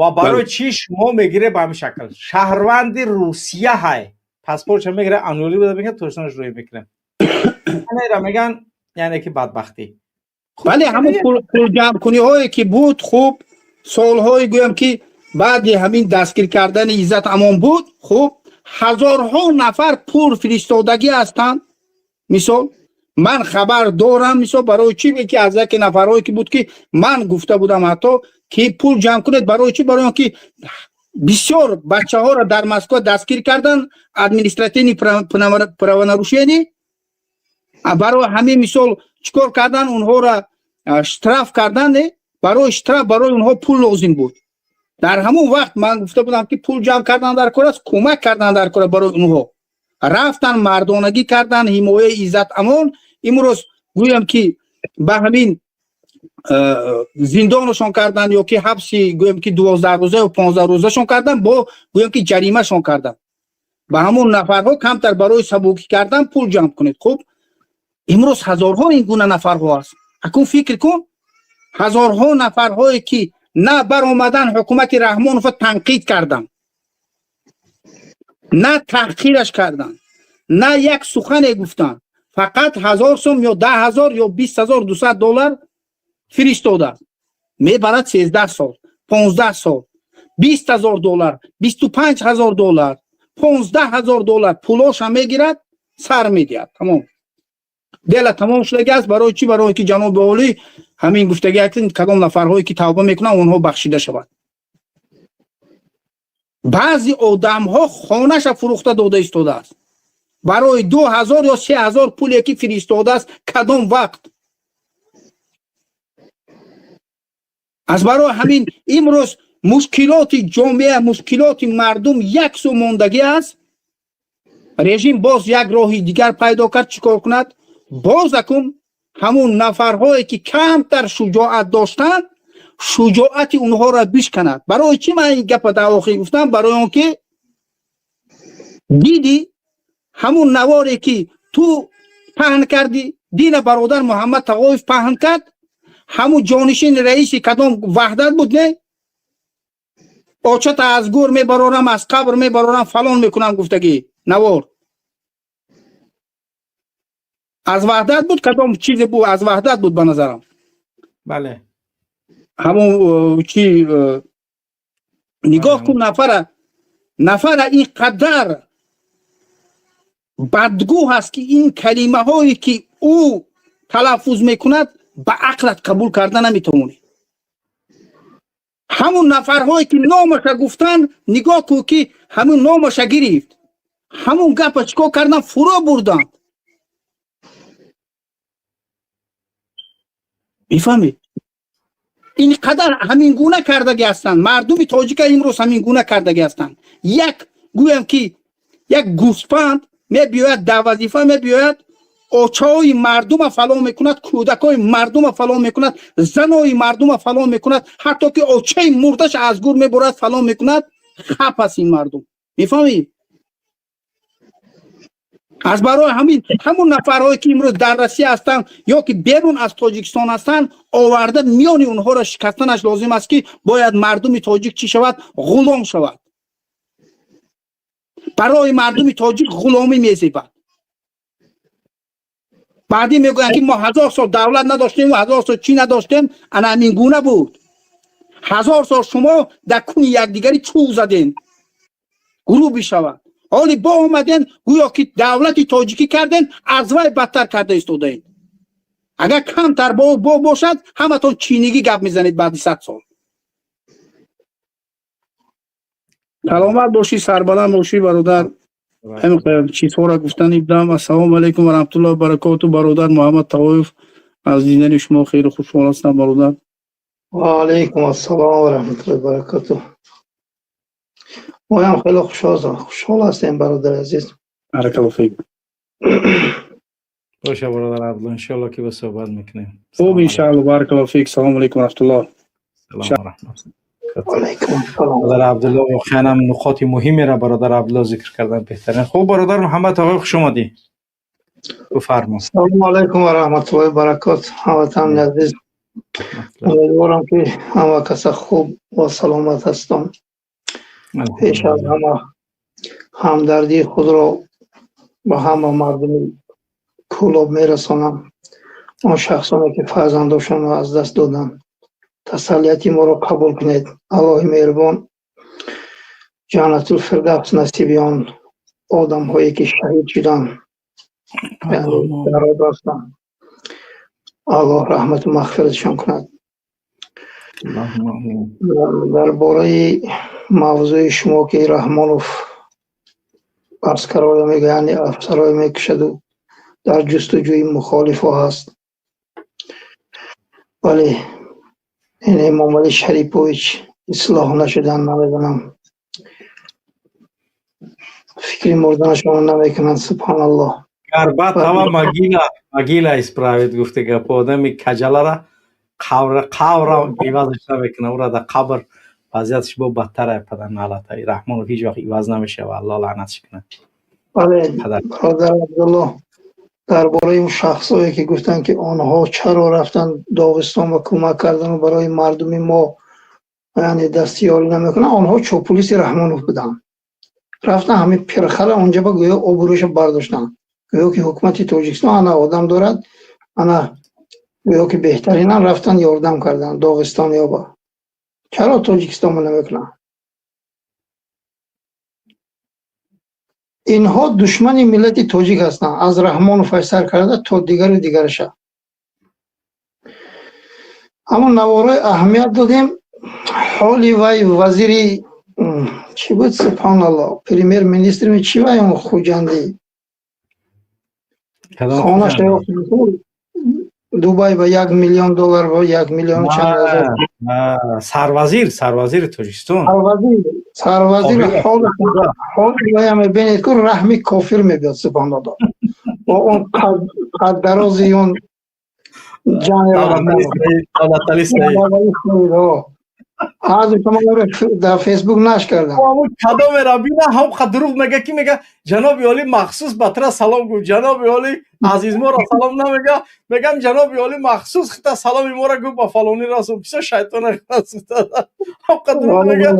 Ва барои чӣ шумо мегире ба ҳамин шакл? Шаҳрванди Русия ҳай, паспортша мегире, аннули буда мегӯяд, Тоҷикистонаш рӯй мекунем. Ра меган, яъне ки бадбахтӣ. Бале, ҳамон пулҷамъкуниҳое ки буд, хуб, солҳое, гӯям ки баъди ҳамин дастгир кардани Иззат Амон буд, хуб, ҳазорҳо нафар пул фиристодагӣ ҳастанд. Мисол, ман хабар дорам, мисол, барои чӣ ки аз яке нафарҳое ки буд, ки ман гуфта будам ҳатто ки пул ҷамъ кунед. Барои чӣ? Барои он ки бисёр бачаҳоро дар Москва дастгир кардан, административный правонарушение. Барои ҳамин, мисол, чӣ кор кардан? Онҳоро штраф кардан. Барои штраф барои онҳо пул лозим буд. Дар ҳамон вақт ман гуфта будам ки пул ҷамъ кардан дар кор аст, кӯмак кардан дар кор. Барои онҳо рафтан, мардонагӣ кардан, ҳимояи Иззат Амон. Имрӯз гӯям ки ба ҳамин зиндонашон кардан ё ки ҳабси, гӯям ки, 12 рӯза ё 15 рӯзашон кардан, бо, гӯям ки, ҷаримашон кардан. Ба ҳамон нафарҳо камтар барои сабукӣ кардан пул ҷамъ кунед. Хуб, имрӯз ҳазорҳо ин гуна нафарҳо аст. Акун фикр кун, ҳазорҳо нафарҳое ки на баромадан ҳукумати Раҳмонова танқид карданд, на таҳқираш карданд, на як сухане гуфтанд, фақат 1000 сом ё 10 000 ё 20 200 доллар фиристодааст. Мебарад 13 сол, 15 сол, 20 000 доллар, 25 000 доллар, 15 000 доллар пулоша мегирад, сар медиҳад, тамом, дела тамом шудаги аст. Барои чӣ? Барои ки ҷаноби олӣ ҳамин гуфтаги, кадом нафарҳое ки тавба мекунанд, онҳо бахшида шавад. Баъзе одамҳо хонаша фурӯхта дода истодааст барои 2000 ё 3000 пуле ки фиристодааст кадом вақт. Аз барои ҳамин имрӯз мушкилоти ҷомеа, мушкилоти мардум як су мондагӣ аст. Режим боз як роҳи дигар пайдо кард, чӣ кор кунад? Боз акун ҳамун нафарҳое ки камтар шуҷоат доштанд, шуҷоати онҳоро бишканад. Барои чӣ ман ин гапа дар охир гуфтам? Барои он ки дидӣ, ҳамун наворе ки ту паҳн кардӣ, дина бародар Муҳаммад Тағоев паҳн кард, ҳамун ҷонишини раиси кадом Ваҳдат буд, не, очата аз гӯр мебарорам, аз қабр мебарорам, фалон мекунам гуфтагӣ навор аз Ваҳдат буд, кадом чизе буд, аз Ваҳдат буд ба назарам. Бале. Ҳамон чи, нигоҳ кун, нафара ин қадар бадгӯ ҳаст ки ин калимаҳое ки ӯ талаффуз мекунад, ба ақлат қабул карда наметавонӣ. Ҳамун нафарҳое ки номаша гуфтанд, нигоҳ кун ки ҳамун номаша гирифт, ҳамун гапа чӣ кор кардан? Фуро бурданд. Мефаҳмед, ин қадар ҳамин гуна кардагӣ ҳастанд. Мардуми тоҷика имрӯз ҳамин гуна кардагӣ ҳастанд. Як, гӯям ки, як гӯспанд мебиёяд, дар вазифа мебиёяд, очаҳои мардума фалон мекунад, кӯдакҳои мардума фалон мекунад, занои мардума фалон мекунад, ҳатто ки очаи мурдаша аз гур мебурад, фалон мекунад. Хап аст ин мардум, мефаҳмӣ? Аз барои ҳамин ҳамун нафарҳое ки имрӯз дар Россия ҳастанд ё ки берун аз Тоҷикистон ҳастанд, оварда миёни онҳоро шикастанаш лозим аст, ки бояд мардуми тоҷик чӣ шавад? Ғулом шавад. Барои мардуми тоҷик ғуломӣ мезебад. Баъдӣ мегӯянд ки мо 1000 сол давлат надоштем ва 1000 сол чӣ надоштем. Ана ҳамин гуна буд. 1000 сол шумо дар куни якдигарӣ чӯғ задем, гурӯҳ бишавад. Ҳоли бо омаден, гӯё ки давлати тоҷикӣ карден, аз вай бадтар карда истодаед. Агар камтар бо бошад, ҳаматон чинигӣ гап мезанед баъди 100 сол. Саломат бошӣ, сарбаланд бошӣ, бародар. Ҳамин чизҳоро гуфтани будам. Ассалому алайкум ва раҳматуллоҳи ва баракоту, бародар Муҳаммад Тағоев. Аз дидани шумо хеле хушҳол ҳастам, бародар. Ва алайкум ассалом ва раҳматуллоҳи ва баракотуҳ. Моям хеле хушҳол ҳастем, бародари азиз. Баракаллоҳу фик. Боша, бародар Абдулло, иншоалло ки ба суҳбат мекунем. Хуб, иншоалло. Баракаллоҳу фик. Салому алайкум ва раҳматуллоҳ. Салом ва раҳматуллоҳ. Бародар Абдулло, воқеан ҳам нуқоти муҳимеро бародар Абдулло зикр кардан, беҳтарин. Хуб, бародар Муҳаммад Тағоев, хуш омадӣ, бифармо. Салому алайкум ва раҳматуллоҳи ва баракотуҳ, ҳамватанони азиз. Умедворам, ки ҳама каса хуб ва саломат ҳастам. Пеш аз ҳама ҳамдардии худро ба ҳама мардуми Кӯлоб мерасонам. Он шахсоне, ки фарзандошонро аз даст доданд, тасаллияти моро қабул кунед. Аллоҳи меҳрубон Ҷаннатул Фирдавс насиби он одамҳое, ки шаҳид шуданд, яъне дар об рафтанд. Аллоҳ раҳмату мағфиратшон кунад. Дар бораи мавзӯи шумо, ки Раҳмонов аскарое мега, яъне афсарое мекушаду дар ҷустуҷӯи мухолифо ҳаст, вале ин Эмомалӣ Шарипович ислоҳ нашудан, намедонам, фикри мурданашонро намекунанд, субҳаналлоҳ. Горбатого могила исправит, гуфте гапо. Одами каҷалара қабра ивазаш намекуна, ура дар қабр вазъияташ бо бадтар. Падар налата Раҳмонов ҳеҷ вақт иваз намешава, Аллоҳ лаънатш кунад. Бале, бародар Абдуллоҳ, дар бораи он шахсое, ки гуфтанд, ки онҳо чаро рафтанд Доғистон ва кӯмак кардану барои мардуми мо, яъне дастиёрӣ намекунанд, онҳо чопулиси Раҳмонов буданд. Рафтан ҳамин пирхара онҷа ба гӯё обрӯяша бардоштанд, гӯё ки ҳукумати Тоҷикистон ана одам дорад, ана гӯё ки беҳтаринан рафтан ёрдам карданд доғистониёба. Чаро Тоҷикистонро намекунанд? Инҳо душмани миллати тоҷик ҳастанд, аз Раҳмонов сар карда то дигару дигараша. Ҳамон наворои аҳамият додем. Ҳоли вай вазири чӣ буд, субҳоналло, премьер министр чӣ, вай он Хуҷандӣ, хонаша Дубай ба 1 миллион доллар, ба 1 миллиону чанд ҳазор. Сарвазири Тоҷикистон. Сарвазир. Ҳоли вая мебинед ку, раҳми кофир мебиёд, субҳоналло, бо он қаддарози он. Дар Фейсбук нашр кардам. Кадомера бина, ҳам дурӯғ мега, ки мега ҷаноби олӣ махсус ба тра салом гуфт, ҷаноби олӣ азизморо салом намега, мегам ҷаноби олӣ махсус хита саломи моро гуфт ба фалонӣ расон, писа шайтона. Ҳамқа дурӯғ мега.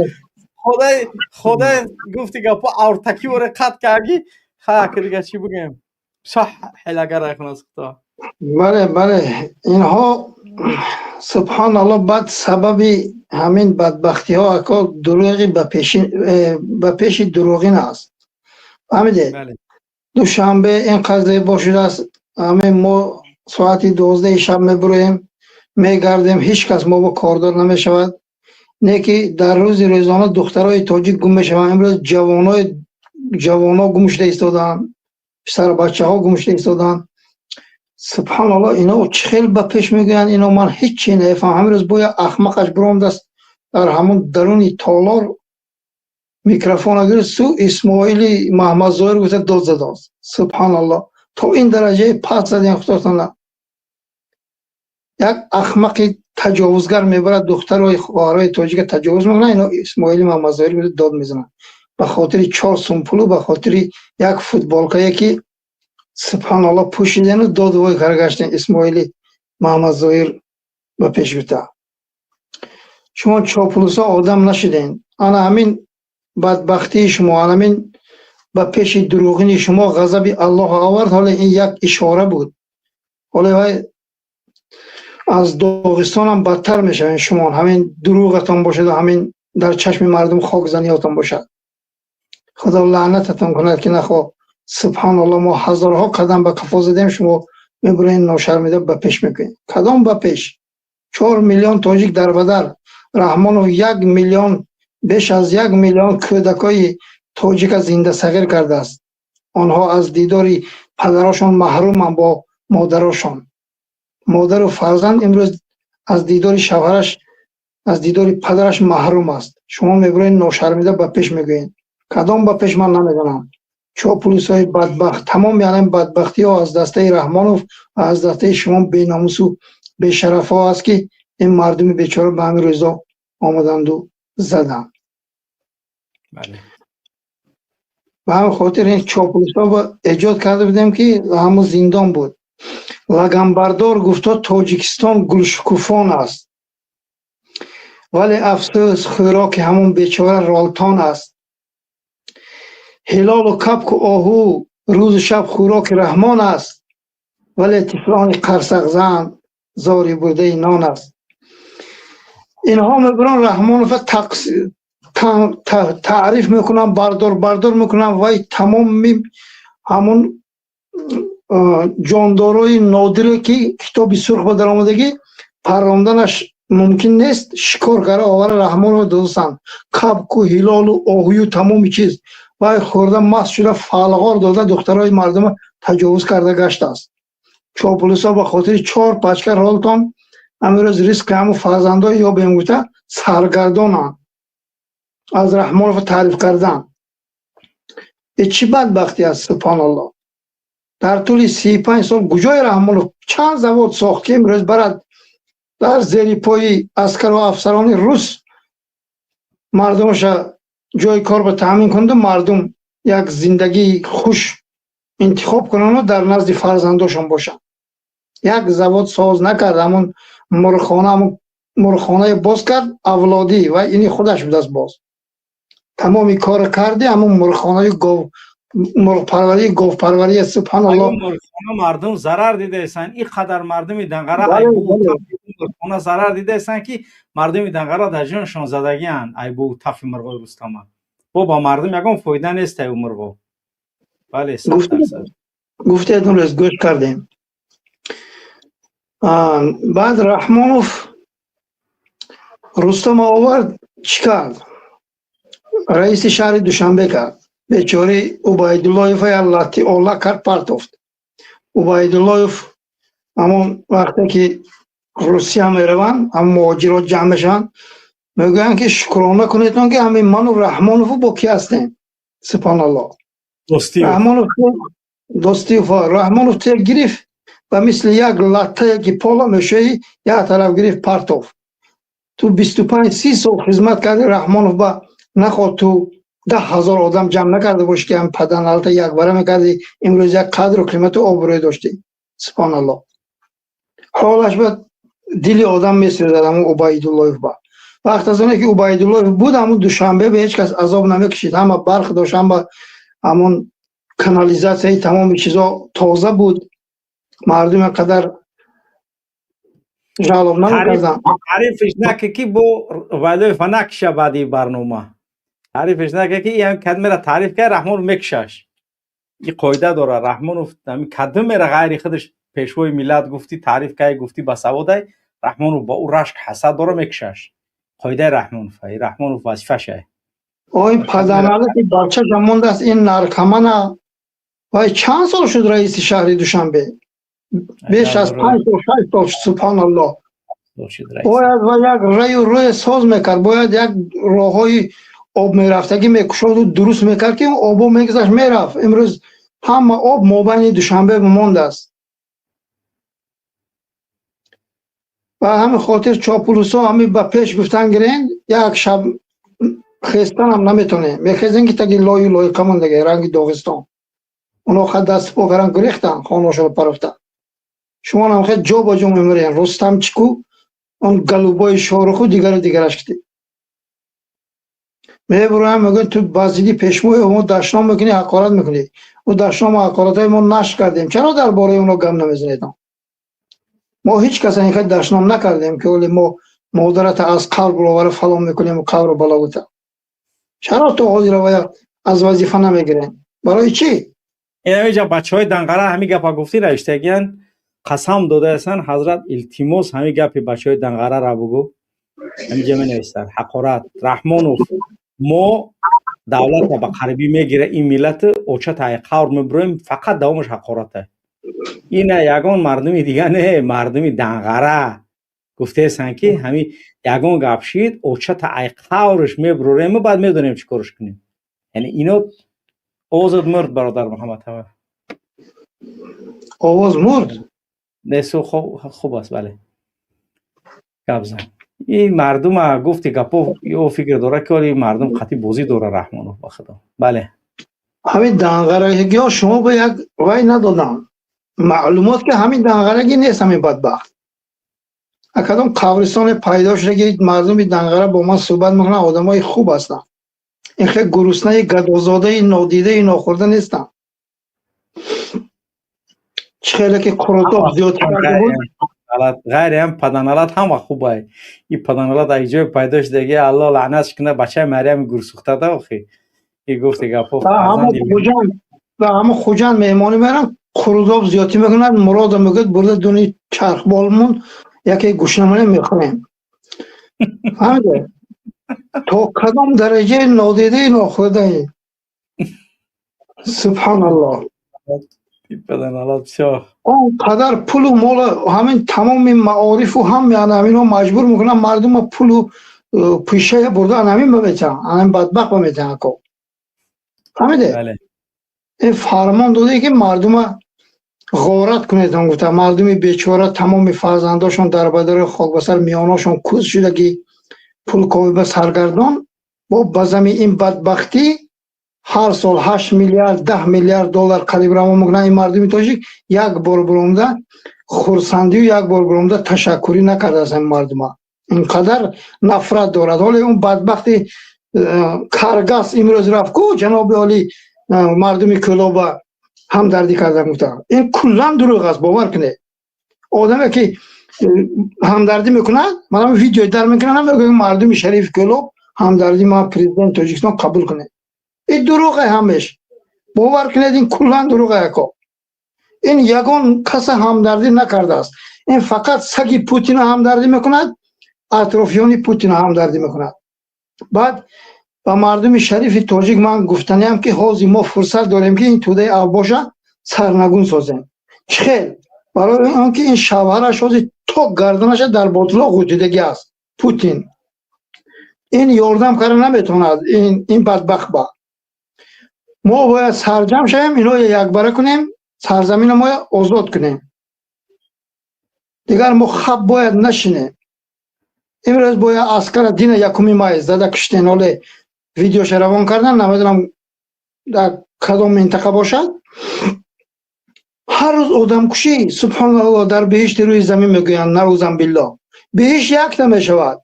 Ходай, ходай, гуфти гапо, авртаки оре қат карги. Ха, ки дига чӣ бигӯем, писа ҳелагара хунас худо. Бале, инҳо, субҳоналло, баъд сабаби ҳамин бадбахтиҳо, ако, дурӯғи ба пеши дурӯғин аст, фаҳмидед? Душанбе ин қадр зебо шудааст, ҳамин мо соати 12-и шаб мебуроем, мегардем, ҳеҷ кас мо бо кордор намешавад. Не ки дар рӯзи рӯзона духтарои тоҷик гум мешаванд. Имрӯз ҷавонои ҷавоно гум шуда истодаанд, писарбачаҳо гум шуда истодаанд. Субҳоналло, ино чӣ хел ба пеш мегӯянд ино, ман ҳеҷ чи нафаҳмам. Ҳамин рӯз боя ахмақаш биромадааст дар ҳамон даруни толор, микрофона гирифт, су Исмоили Маҳмадзоир гуфта дод задааст. Субҳоналло, то ин дараҷаи паст задем худотона. Як ахмақи таҷовузгар мебарад духтарои хоҳарои тоҷика таҷовуз мекунад, ино Исмоили Маҳмадзоир гуфта дод мезанад ба хотири 4 сум пулу ба хотири як футболкае, ки, субҳоналло, пӯшидану доду вой карда гаштем, Исмоили Маҳмадзоир ба пеш гуфта. Шумо чоплуса одам нашудем. Ана ҳамин бадбахтии шумо, ана ҳамин ба пеши дурӯғини шумо ғазаби Аллоҳ овард. Ҳоле ин як ишора буд, ҳоле вай аз Доғистонам бадтар мешавем. Шумо ҳамин дурӯғатон бошаду ҳамин дар чашми мардум хокзаниётон бошад. Худо лаънататон кунад, ки нахо, субҳоналло, мо ҳазорҳо қадам ба қафо задем, шумо мебурен, ношармида ба пеш мекунед. Кадом ба пеш? 4 миллион тоҷик дар бадар, Раҳмонов 1 миллион, беш аз 1 миллион кӯдакои тоҷика зинда сағир кардааст. Онҳо аз дидори падарошон маҳруманд, бо модарошон, модару фарзанд имрӯз аз дидори шавҳараш, аз дидори падараш маҳрум аст. Шумо мебуред, ношармида ба пеш мегӯед. Кадом ба пеш, ман намедонам. Чоплусҳои бадбахт, тамоми алами бадбахтиҳо аз дастаи Раҳмонов ва аз дастаи шумо беномусу бешарафҳо аст, ки ин мардуми бечора ба ҳамин рӯзо омаданду заданд. Ба ҳамин хотир ин чоплусҳо эҷод карда будем, ки ҳамон зиндон буд. Лаганбардор гуфто Тоҷикистон гулшукуфон аст, вале афсӯс, хӯроки ҳамон бечора ролтон аст. Ҳилолу кабку оҳу рӯзу шаб хӯроки Раҳмон аст, вале тифлони қарсақзан зори бурдаи нон аст. Инҳо мебуранд Раҳмонова таъриф мекунанд, бардор бардор мекунанд, вай тамоми ҳамон ҷондорои нодире ки китоби сурх ба даромадагӣ парронданаш мумкин нест, шикор карда овара Раҳмонова додастанд. Кабку ҳилолу оҳую тамоми чиз вай хӯрда маст шуда фалғор дода духтарои мардума таҷовуз карда гаштааст. Чоплусо ба хотири чор пачка ролтон амирӯз ризқи ҳамун фарзандои ё бемгуфта саргардонанд аз Раҳмонова таъриф кардан. Э чӣ бадбахтӣ аст, субҳоналлоҳ! Дар тӯли 35 сол куҷои Раҳмонов чанд завод сохт, ки имрӯз барад дар зери пои аскару афсарони рус мардумаша ҷои кор ба таъмин кунду мардум як зиндагии хуш интихоб кунанду дар назди фарзандошон бошанд. Як завод соз накард, ҳамун мурғхона, ҳамун мурғхонае боз кард авлодӣ ва ини худаш будааст. Боз тамоми корро карди, ҳамун мурғхонаи гов, мурғпарварӣ, говпарварӣ, субҳаналлоҳ. Мурғхона мардум зарар дидаестанд. Ин қадар мардуми Данғара мурғхона зарар дидаестанд, ки мардуми Данғара дар ҷоншон задагианд айбу тафи мурғои Рустама. Бо ба мардум ягон фоида нест ай мурғо. Бале. Гуфтед, он рӯз гӯш кардем. Баъд Раҳмонов Рустама овард, чӣ кард? Раиси шаҳри Душанбе кард. Бечори Убайдуллоева як латти ола кард, партофт. Убайдуллоев ҳамон вақте ки Русия мераванд, ҳамон муҳоҷирот ҷамъ мешаванд, мегӯянд ки шукрона кунедон, ки ҳамин ману Раҳмонову бо ки ҳастем. Субҳоналлоҳ. Раҳмонов Достиев, Раҳмонов те гирифт ва мисли як латтае ки пола мешӯӣ, як тараф гирифт, партофт. Ту 25-30 сол хизмат карди Раҳмонов ба наход, ту 10 000 одам ҷамъ накарда бошӣ, ки ҳам паданалта якбара мекарди, имрӯз як қадру қимату обрӯе доштӣ. Субҳоналлоҳ, ҳолаш ба дили одам месӯзад ҳамун Убайдуллоев ба. Вақт аз оне ки Убайдуллоев буд, ҳамун Душанбе ба ҳеҷ кас азоб намекашид, ҳама барқ дошт, ҳама ҳамун канализатсияи тамоми чизо тоза буд, мардум қадар жалоб намекарданд. Таърифиш наки, ки бо Убайдуллоев накиша баъди барнома. Таърифиш наки, ки ин кадмера таъриф кард, Раҳмонов мекушаш. Ин қоида дора Раҳмонов. Кадмера ғайри худаш пешвои миллат гуфтӣ, таъриф кай, гуфтӣ басаводай, Раҳмонов ба ӯ рашк ҳасад дора, мекушаш. Қоидаи Раҳмонов, Раҳмонов вазифашай. Ой, паданалати бачаша мондааст ин наркомана. Вай чанд сол шуд раиси шаҳри Душанбе? Беш аз 5 сол, 6 сол. Субҳоналлоҳ, бояд ва як раю рӯе соз мекард, бояд як роҳҳои об мерафтагӣ мекушоду дуруст мекард, ки обо мегузашт, мерафт. Имрӯз ҳама об мобайни Душанбе мондааст. Ба ҳамин хотир чопулусо ҳами ба пеш гуфтан гирен, як шаб хестанам наметонем. Мехезем, ки таги лою лоиқа мондаги, ранги Доғистон. Оно хат даст по каран гурехтан, хоношоро парафтан. Шумо ҳам хел ҷо ба ҷо мемирен. Рустамчику, он голубои Шоруху, дигару дигараш кити мебурам, мегӯянд ту ба зидди пешвои мо дашном мекунӣ, ҳақорат мекунӣ. Ӯ дашному ҳақоратҳои мо нашр кардем, чаро дар бораи оно гап намезанедам? Мо ҳеҷ каса ин хел дашном накардем, ки оли мо модарата аз қабр баровара фалон мекунем, қабру балогута. Чаро то ҳозира вая аз вазифа намегирем? Барои чӣ? Инамиҷа бачаҳои Данғара ҳамин гапа гуфтӣ, навиштагиян, қасам додаастанд: ҳазрат, илтимос, ҳамин гапи бачаҳои Данғарара бугӯ. Ҳаминҷа менависанд: ҳақорат Раҳмонов, мо давлата ба қарибӣ мегира, ин миллату очата ай қавр мебуроем. Фақат давомаш ҳақората. Ина ягон мардуми дига не, мардуми Данғара гуфтаестанд, ки ҳамин ягон гап шид, очата ай қаврш мебурорем, баъд медонем чӣ корш кунем. Яъне ино овозат мурд, бародар Муҳаммад. Овоз мурд? Несу, хуб аст, бале, гап зан. Ин мардума гуфти гапо ё фикр дора, ки оли мардум қатъи бозӣ дора Раҳмонов, ба худо, бале. Ҳамин данғарагиҳо шумо ба як вай надоданд. Маълумот ки ҳамин данғарагӣ нест, ҳамин бадбахт. Кадом қабристоне пайдо шуда ки мардуми Данғара бо ман суҳбат мекунанд, одамои хуб ҳастанд. Ин хел гуруснаи гадозодаи нодидаи нохӯрда нестанд. Чӣ хеле ки қурутоб зиёд карда буд. Ғайри ҳам паданалат ҳама хубай. И паданалат як ҷое пайдо шудаги, Аллоҳ лаънатш кунад, бачаи Марьями гурсӯхтада охи. И гуфти гапҳо. Ва ҳама Хуҷанд меҳмонӣ меранд, қурутоб зиёдтӣ мекунанд, Муродо мегӯяд, бурда дуни чархболмон яке гӯшнамона мехӯрем. Фаҳмиде? То кадом дараҷаи нодидаи нохӯрдаи. Субҳаналлоҳ. Он қадар пулу мол, ҳамин тамоми маорифу ҳам ҳаминҳо маҷбур мекунанд мардума пулу пишая бурда ҳамин баметиҳанд, ҳамин бадбахт баметиҳанд ко. Фаҳмиде? Ин фармон доде ки мардума ғорат кунед, он гуфта мардуми бечора тамоми фарзандошон дар бадари хок ба сар, миёношон кӯз шуда ки пулкови ба саргардон, бо ба зами ин бадбахтӣ ҳар сол 8 миллиард, 10 миллиард доллар қариб равон мекунанд. Ин мардуми тоҷик як бор биромда хурсандию як бор биромда ташаккурӣ накардааст ин мардума. Инқадар нафрат дорад. Ҳоле он бадбахти каргас имрӯз рафт ку ҷаноби олӣ мардуми Кӯлоба ҳамдардӣ карда гуфта. Ин куллан дурӯғ аст, бовар кунед. Одаме ки ҳамдардӣ мекунад, ман видео дар мекунам, мегӯям мардуми шарифи Кӯлоб ҳамдардӣ ма президент Тоҷикистон қабул кунед. Ин дурӯғе ҳамеш. Бовар кунед, ин куллан дурӯғе ако. Ин ягон каса ҳамдардӣ накардааст. Ин фақат саги Путина ҳамдардӣ мекунад, атрофиёни Путина ҳамдардӣ мекунад. Баъд ба мардуми шарифи тоҷик ман гуфтаниам ки ҳозир мо фурсат дорем ки ин тӯдаи авбоша сарнагун созем. Чӣ хел? Барои он ки ин шавҳараш ҳозир то гарданаша дар ботлоқ ғутидагӣ аст Путин. Ин ёрдам карда наметавонад ин бадбахт ба. Мо бояд сарҷам шавем, инҳоро якбара кунем, сарзамина мо озод кунем. Дигар мо хаб бояд нашинем. Имрӯз бояд аскара дина 1 май зада киштен, ҳоле видеоша равон кардан, намедонам дар кадом минтақа бошад. Ҳар рӯз одамкушӣ, субҳоналлоҳ, дар беҳишти рӯи замин мегӯянд, наузан биллоҳ. Беҳишт якта мешавад.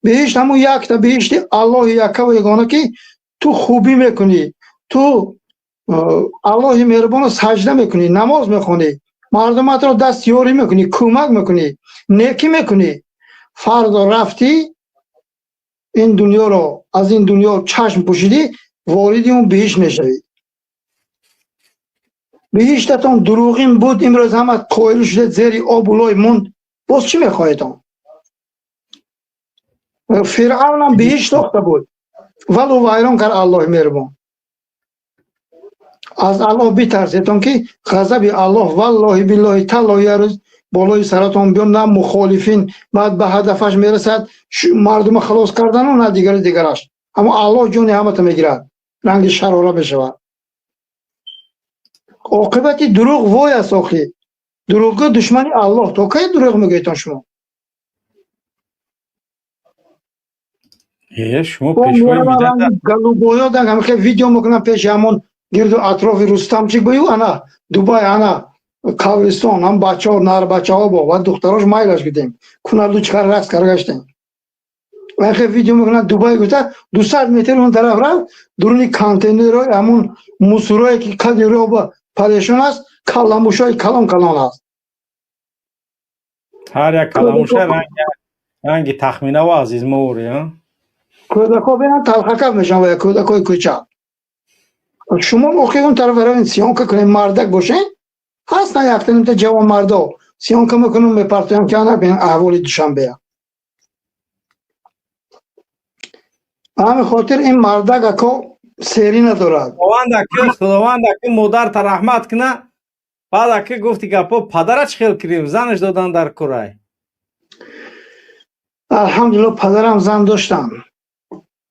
Беҳишт ҳамун якта, беҳишти Аллоҳи яккаву ягона ки ту хубӣ мекунӣ, ту Аллоҳи меҳрубонро саҷда мекунӣ, намоз мехонӣ, мардуматро даст ёрӣ мекунӣ, кӯмак мекунӣ, некӣ мекунӣ. Фардо рафтӣ ин дунёро, аз ин дунё чашм пӯшидӣ, вориди он беҳишт мешавӣ. Беҳиштатон дурӯғин буд, имрӯз ҳама қоил шуда зери обу лой монд. Боз чӣ мехоҳедон? Фиръавнам беҳишт сохта буд, валу вайрон кард Аллоҳи меҳрубон. Аз Аллоҳ битарсетон ки ғазаби Аллоҳ валлоҳи биллоҳи таллоҳи як рӯз болои саратон биён, на мухолифин баъд ба ҳадафаш мерасад мардума халос кардану на дигари дигараш. Аммо Аллоҳ ҷони ҳамата мегирад, ранги шарора мешавад. Оқибати дурӯғ вой аст охи. Дурӯғгӯ душмани Аллоҳ. То кай дурӯғ мегӯедтон шумо? Шумо пешвои миллат галубоё дар ҳамихе видео мекунам пеши ҳамон гирду атрофи Рустамчик бою, ана Дубай, ана қабристон, ҳам бачаҳо, нарбачаҳо бо ва духтарош майлаш гудем, куналу чикар рақс карда гаштем. Вақте видео мекунад Дубай гуфта 200 метр он тараф рафт, дуруни контейнерҳои ҳамон мусурое ки қадри роба парешон аст, каламушҳои калон калон аст. Ҳар як каламуша ранги тахминаву азизмовури, а? Кӯдакҳо бинанд талхакак мешаванд ва кӯдакҳои кӯча. Шумо охир он тараф равед, съёмка кунед, мардак бошед, ҳастанд якта нимта ҷавонмардо, съёмка мекунам, мепартоям ки ана бин аҳволи Душанбея. Ба ҳамин хотир ин мардак ако серӣ надорад. Худованд аки модарта раҳмат куна, баъд аки гуфти гапо падара чӣ хел кирим, занаш додан дар курай. Алҳамдулиллоҳ, падарам зан доштам.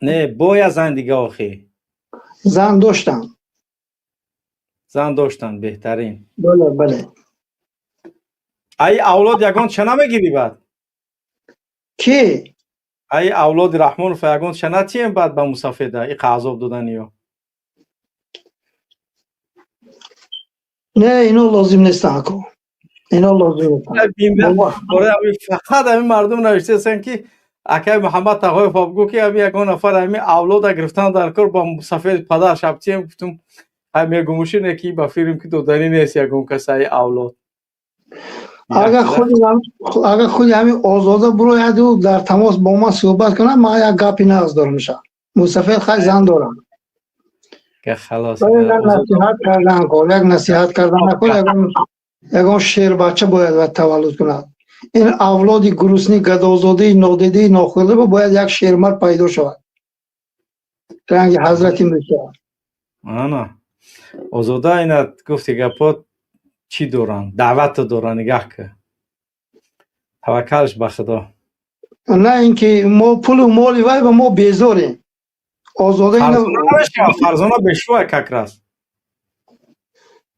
Не, боя зан дига охи. Зан доштам. Зан доштан, беҳтарин. Бале, бале. Ай авлод ягон ча намегирӣ баъд? Ки? Ай авлоди Раҳмонов ягон ча натием баъд ба мусафеда иқа азоб доданиё? Не, ино лозим нестанд, ако, ино лозим нестанд. Фақат ҳамин мардум навиштаастанд, ки акай Муҳаммад Тағоев бигӯ, ки ҳамин ягон нафар ҳамин авлода гирифтан дар кор, ба сафед падар шабтием. Гуфтум, мегумушине, ки ба фирм ки доданӣ нест ягон касаи авлод. Агар худи ҳамин Озода бирояду дар тамос бо ман суҳбат кунад, ман як гапи нағз дорам. Меша мусафед хай зан дорам. Насиҳат кардан кор, як насиҳат кардан накун, ягон шербача бояд ва таваллуд кунад. Ин авлоди гурусни, гадозодаи, нодидаи, нохӯрда бояд як шермард пайдо шавад, ранги ҳазрати Мусо. Ана Озода ина гуфти гапот чӣ доранд, даъвата доранд, нигаҳ ки таваккалш ба Худо. На ин ки мо пулу моли вай ба мо безорем. Озода. Фарзона бешува как раз.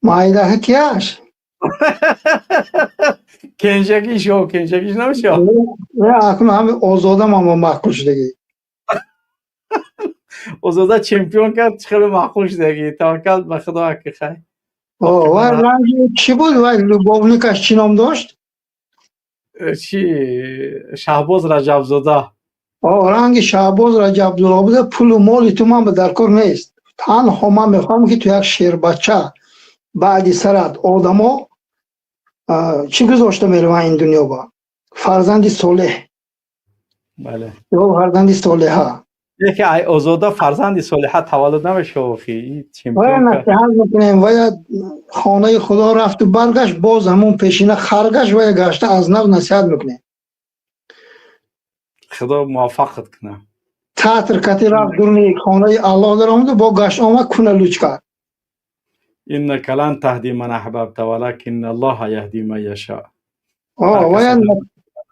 Майдаҳа кияш? Кенжагиш ё кенжагиш намешавад? Не, акнун ҳами Озода ман маъқул шудагӣ. Озода чемпион кард, хеле маъқул шудагӣ. Таваккал ба Худо, аки, хай. Вай ранги чӣ буд, вай любовник аш чӣ ном дошт? Чи, Шаҳбоз Раҷабзода. Ранги Шаҳбоз Раҷабзода буда. Пулу моли ту ман ба даркор нест, танҳо ман мехоҳам, ки ту як шербача баъди сарат одамо чӣ гузошта мераванд ин дунё ба фарзанди солеҳ ё фарзанди солеҳа. Яке ай Озода фарзанди солиҳа таваллуд намешава. Насиҳат мекунем, вая хонаи Худо рафту баргашт, боз ҳамон пешина харгашт, вая гашта аз нав насиҳат мекунем. Худо муваффақат кунад. Театр кати рафт, дуруни хонаи Аллоҳ даромаду бо гашт омад, куна луч кард. إنك لن تهدي من أحببت ولكن الله يهدي من يشاء.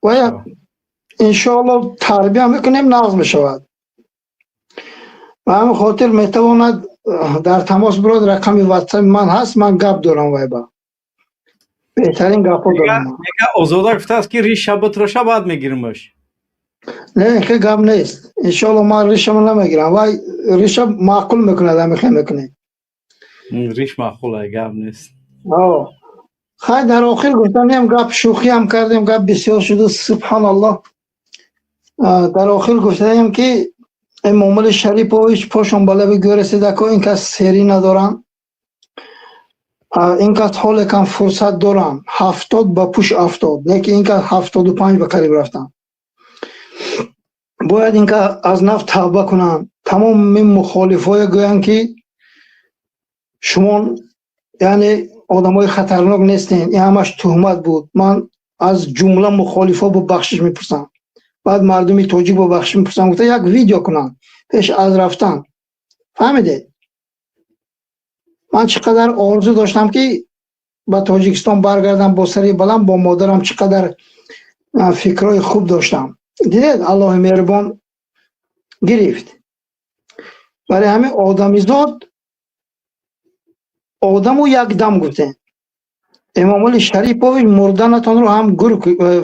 Вая иншоалло тарбия мекунем, нағз мешавад. Ба ҳамин хотир метавонад дар тамос бирод, рақами ватсаби ман ҳаст, ман гап дорам, вай ба беҳтарин гапҳо дорам. Озода гуфтааст, ки риша бутроша, баъд мегиримаш. Не, хе гап нест, иншоалло ман ришама намегирам, вай риша маъқул мекунад, амихе мекунем. Риш маъқул, гап нест. Хай, дар охир гуфтанем, гап шӯхиам кардем, гап бисёр шуду, субҳаналлоҳ. Дар охир гуфтаем, ки Эмомали Шарипович пошон ба лаби гӯр расидако, ин кас серӣ надоранд, ин кас ҳоле кам фурсат доранд, 70 ба пуш афтод, не ки ин кас 75 ба қариб рафтанд. Бояд ин кас аз нав тавба кунанд, тамоми мухолифое гӯянд, ки шумо яъне одамои хатарнок нестен, ин ҳамаш туҳмат буд, ман аз ҷумла мухолифо бо бахшиш мепурсам, баъд мардуми тоҷик бо бахшиш мепурсам, гуфта як видео кунанд пеш аз рафтан. Фаҳмидед, ман чӣ қадар орзу доштам, ки ба Тоҷикистон баргардам бо сари баланд, бо модарам, чӣ қадар фикрҳои хуб доштам. Дидед, Аллоҳи меҳрубон гирифт. Барои ҳамин одамизод одаму як дам гуфтем. Эмомали Шарипович, мурданатонро ҳам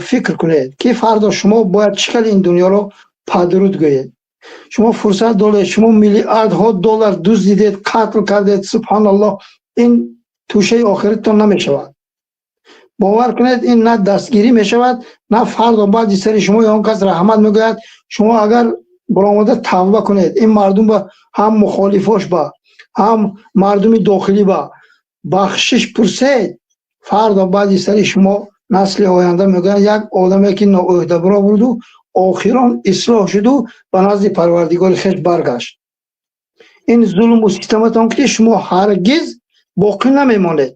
фикр кунед, ки фардо шумо бояд чӣ хел ин дунёро падруд гӯед. Шумо фурсат доред, шумо миллиардҳо доллар дуздидед, қатл кардед, субҳаналлоҳ, ин тӯшаи охиратон намешавад. Бовар кунед, ин на дастгирӣ мешавад, на фардо баъди сари шумо он кас раҳмат мегӯяд. Шумо агар баромада тавба кунед, ин мардум ба ҳам мухолифош, ба ҳам мардуми дохилӣ ба бахшиш пурсед, фардо баъди сари шумо насли оянда мегӯянд, як одаме ки ноӯҳдабаро буду охирон ислоҳ шуду ба назди Парвардигори хеш баргашт. Ин зулму систаматон ки шумо ҳаргиз боқӣ намемонед.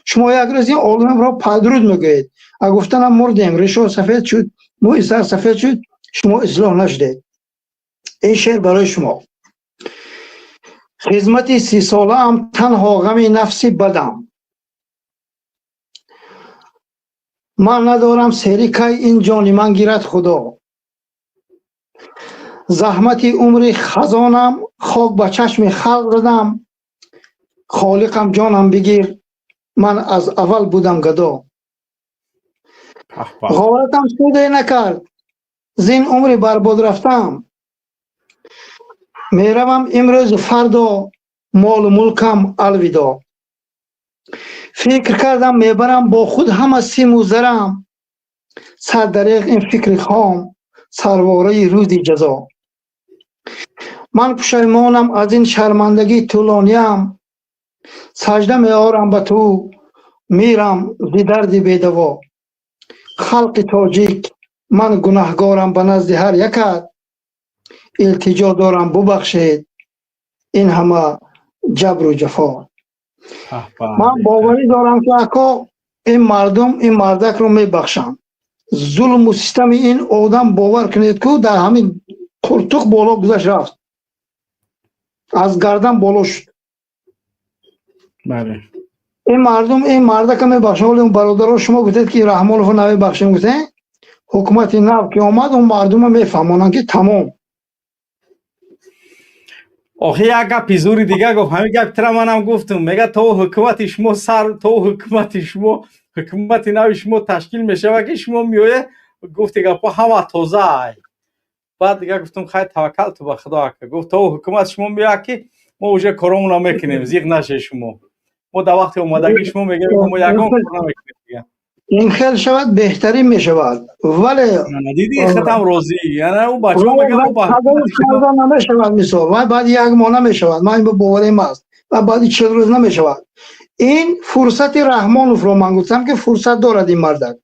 Шумо як рӯз ин оламро падруд мегӯед. А гуфтанам мурдем, ришо сафед шуд, мӯи сар сафед шуд, шумо ислоҳ нашудед. Ин шеър барои шумо. Хизмати 30-солаам танҳо ғами нафси бадам, ман надорам сери кай ин ҷони ман гирад Худо. Заҳмати умри хазонам хок ба чашми халқ задам, Холиқам, ҷонам бигир, ман аз аввал будам гадо. Ғоратам суде накард, зин умри барбод рафтам, меравам имрӯзу фардо, молу мулкам алвидо. Фикр кардам мебарам бо худ ҳама симу зарам, сад дареғ ин фикри хом, сарвораи рӯзи ҷазо. Ман пушаймонам аз ин шармандагии тӯлониям, сажда меорам ба ту, мирам зи дарди бедаво. Халқи тоҷик, ман гунаҳгорам ба назди ҳар якат, илтиҷо дорам, бубахшед ин ҳама ҷабру ҷафо. Ман боварӣ дорам, ки ако, ин мардум ин мардакро мебахшанд. Зулму систами ин одам, бовар кунед, ку дар ҳамин қуртуқ боло гузашт, рафт, аз гардан боло шуд. Ин мардум ин мардака мебахшанд. Оле бародаро, шумо гуфтед, ки Раҳмоновро намебахшем, гуфтед. Ҳукумати нав ки омад, он мардума мефаҳмонанд, ки тамом. Охи, як гапи зури дига гуфт. Ҳамин гапи тира манам гуфтум. Мега, то ҳукумати шумо сар, то ҳукумати шумо, ҳукумати нави шумо ташкил мешавад, ки шумо меоя, гуфти гапҳо ҳама тоза ай. Баъд дига гуфтум, хай, таваккалту ба Худо, ака. Гуфт, то ҳукумат шумо меояд, ки мо уже коромона мекунем, зиқ наше шумо. Мо дар вақти омадагӣ шумо мегӯем, мо ягон кор намекунем дига. Ин хел шавад, беҳтарин мешавад, вале Диди, хатам розӣ, яна ӯ бачаҳо мегӯянд. Намешавад, мисол, вай баъди як моҳ намешавад. Ман ин боварим аст, ва баъди 40 рӯз намешавад. Ин фурсати Раҳмоновро ман гуфтам, ки фурсат дорад ин мардак.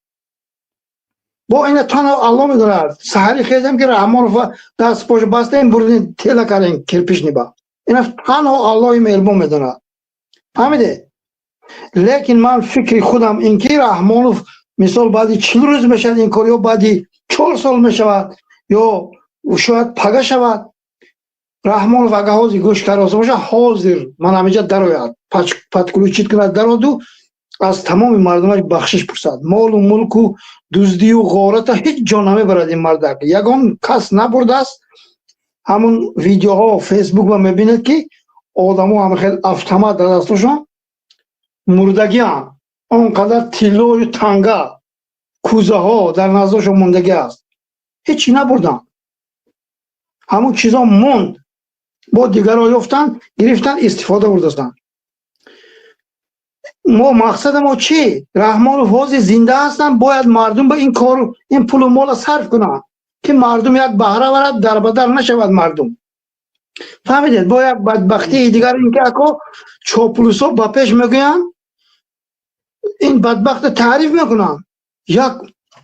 Бо ина танҳо Алло медонад. Саҳари хезем, ки Раҳмонов даст пош бастем, бурдем, тела кардем кирпичный ба. Ина танҳо Аллоҳи меҳрубон медонад, фаҳмиде? Лекин ман фикри худам ин ки Раҳмонов, мисол, баъди 40 рӯз мешавад ин кор, ё баъди 4 сол мешавад, ё шояд пага шавад. Раҳмонов агар ҳозир гӯш карда бошад, ҳозир ман ҳаминҷа дарояд, подключить кунад, дароду аз тамоми мардумаш бахшиш пурсад. Молу мулку дуздию ғората ҳеҷ ҷо намебарад ин мардак. Ягон кас набурдааст. Ҳамун видеоҳо Фейсбук ба мебинед, ки одамо ҳама хел автомат дар дастошон, мурдагианд. Он қадар тиллою танга, кӯзаҳо дар наздошон мондагӣ аст. Ҳечи набурданд, ҳамун чизо монд, бо дигарро ёфтанд, гирифтанд, истифода бурдастанд. Мо мақсади мо чӣ? Раҳмонов ҳозир зинда ҳастанд, бояд мардум ба ин кор ин пулу мола сарф кунанд, ки мардум як баҳра барад, дарбадар нашавад мардум, фаҳмидед? Бо як бадбахтии дигар ин ки, ако, чоплусо ба пеш мегӯянд, ин бадбахта таъриф мекунанд, як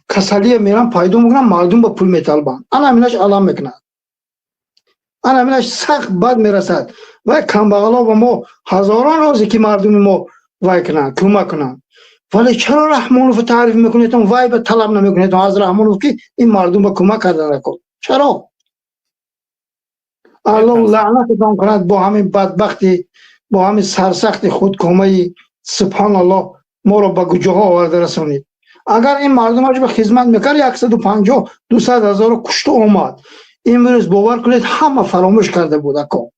касалие меран пайдо мекунанд, мардум ба пул металбанд. Ана ҳаминаш алам мекунад, ана ҳаминаш сахт бад мерасад. Вай камбағало ба мо ҳазорон розе, ки мардуми мо вай кунанд, кӯмак кунанд. Вале чаро Раҳмоновро таъриф мекунедон, вай ба талаб намекунедон аз Раҳмонов, ки ин мардум ба кӯмак кардан накун? Чаро? Аллоҳ лаънататон кунад бо ҳамин бадбахти, бо ҳамин сарсахти худкомаи. Субҳоналлоҳ, моро ба куҷоҳо оварда расонид. Агар ин мардумаш ба хизмат мекард, 150, 200 ҳазору кушту омад, имрӯз, бовар кунед, ҳама фаромӯш карда буд, ако,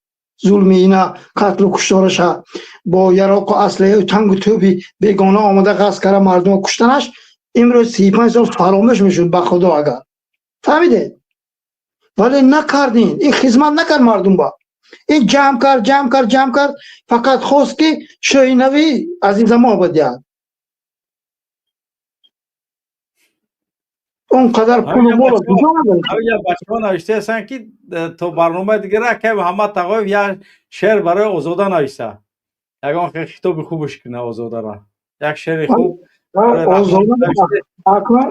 зулми ина, қатлу куштораша, бо яроқу аслиҳаю тангу тӯби бегона омада ғасб карда мардумо куштанаш, имрӯз 35 сол фаромӯш мешуд, ба Худо агар. Фаҳмидед? Вале накардин. Ин хизмат накард мардум ба. Ин ҷамъ кард, ҷамъ кард, ҷамъ кард, фақат хост, ки шоҳи нави аз ин замон диҳад. Он қадар пулу моло куҷо? Бачаҳо навиштаастанд, ки то барномаи дигар акай Муҳаммад Тағоев як шеър барои Озода нависа, ягон хитоби хубш куна Озодара, як шеъри хуб.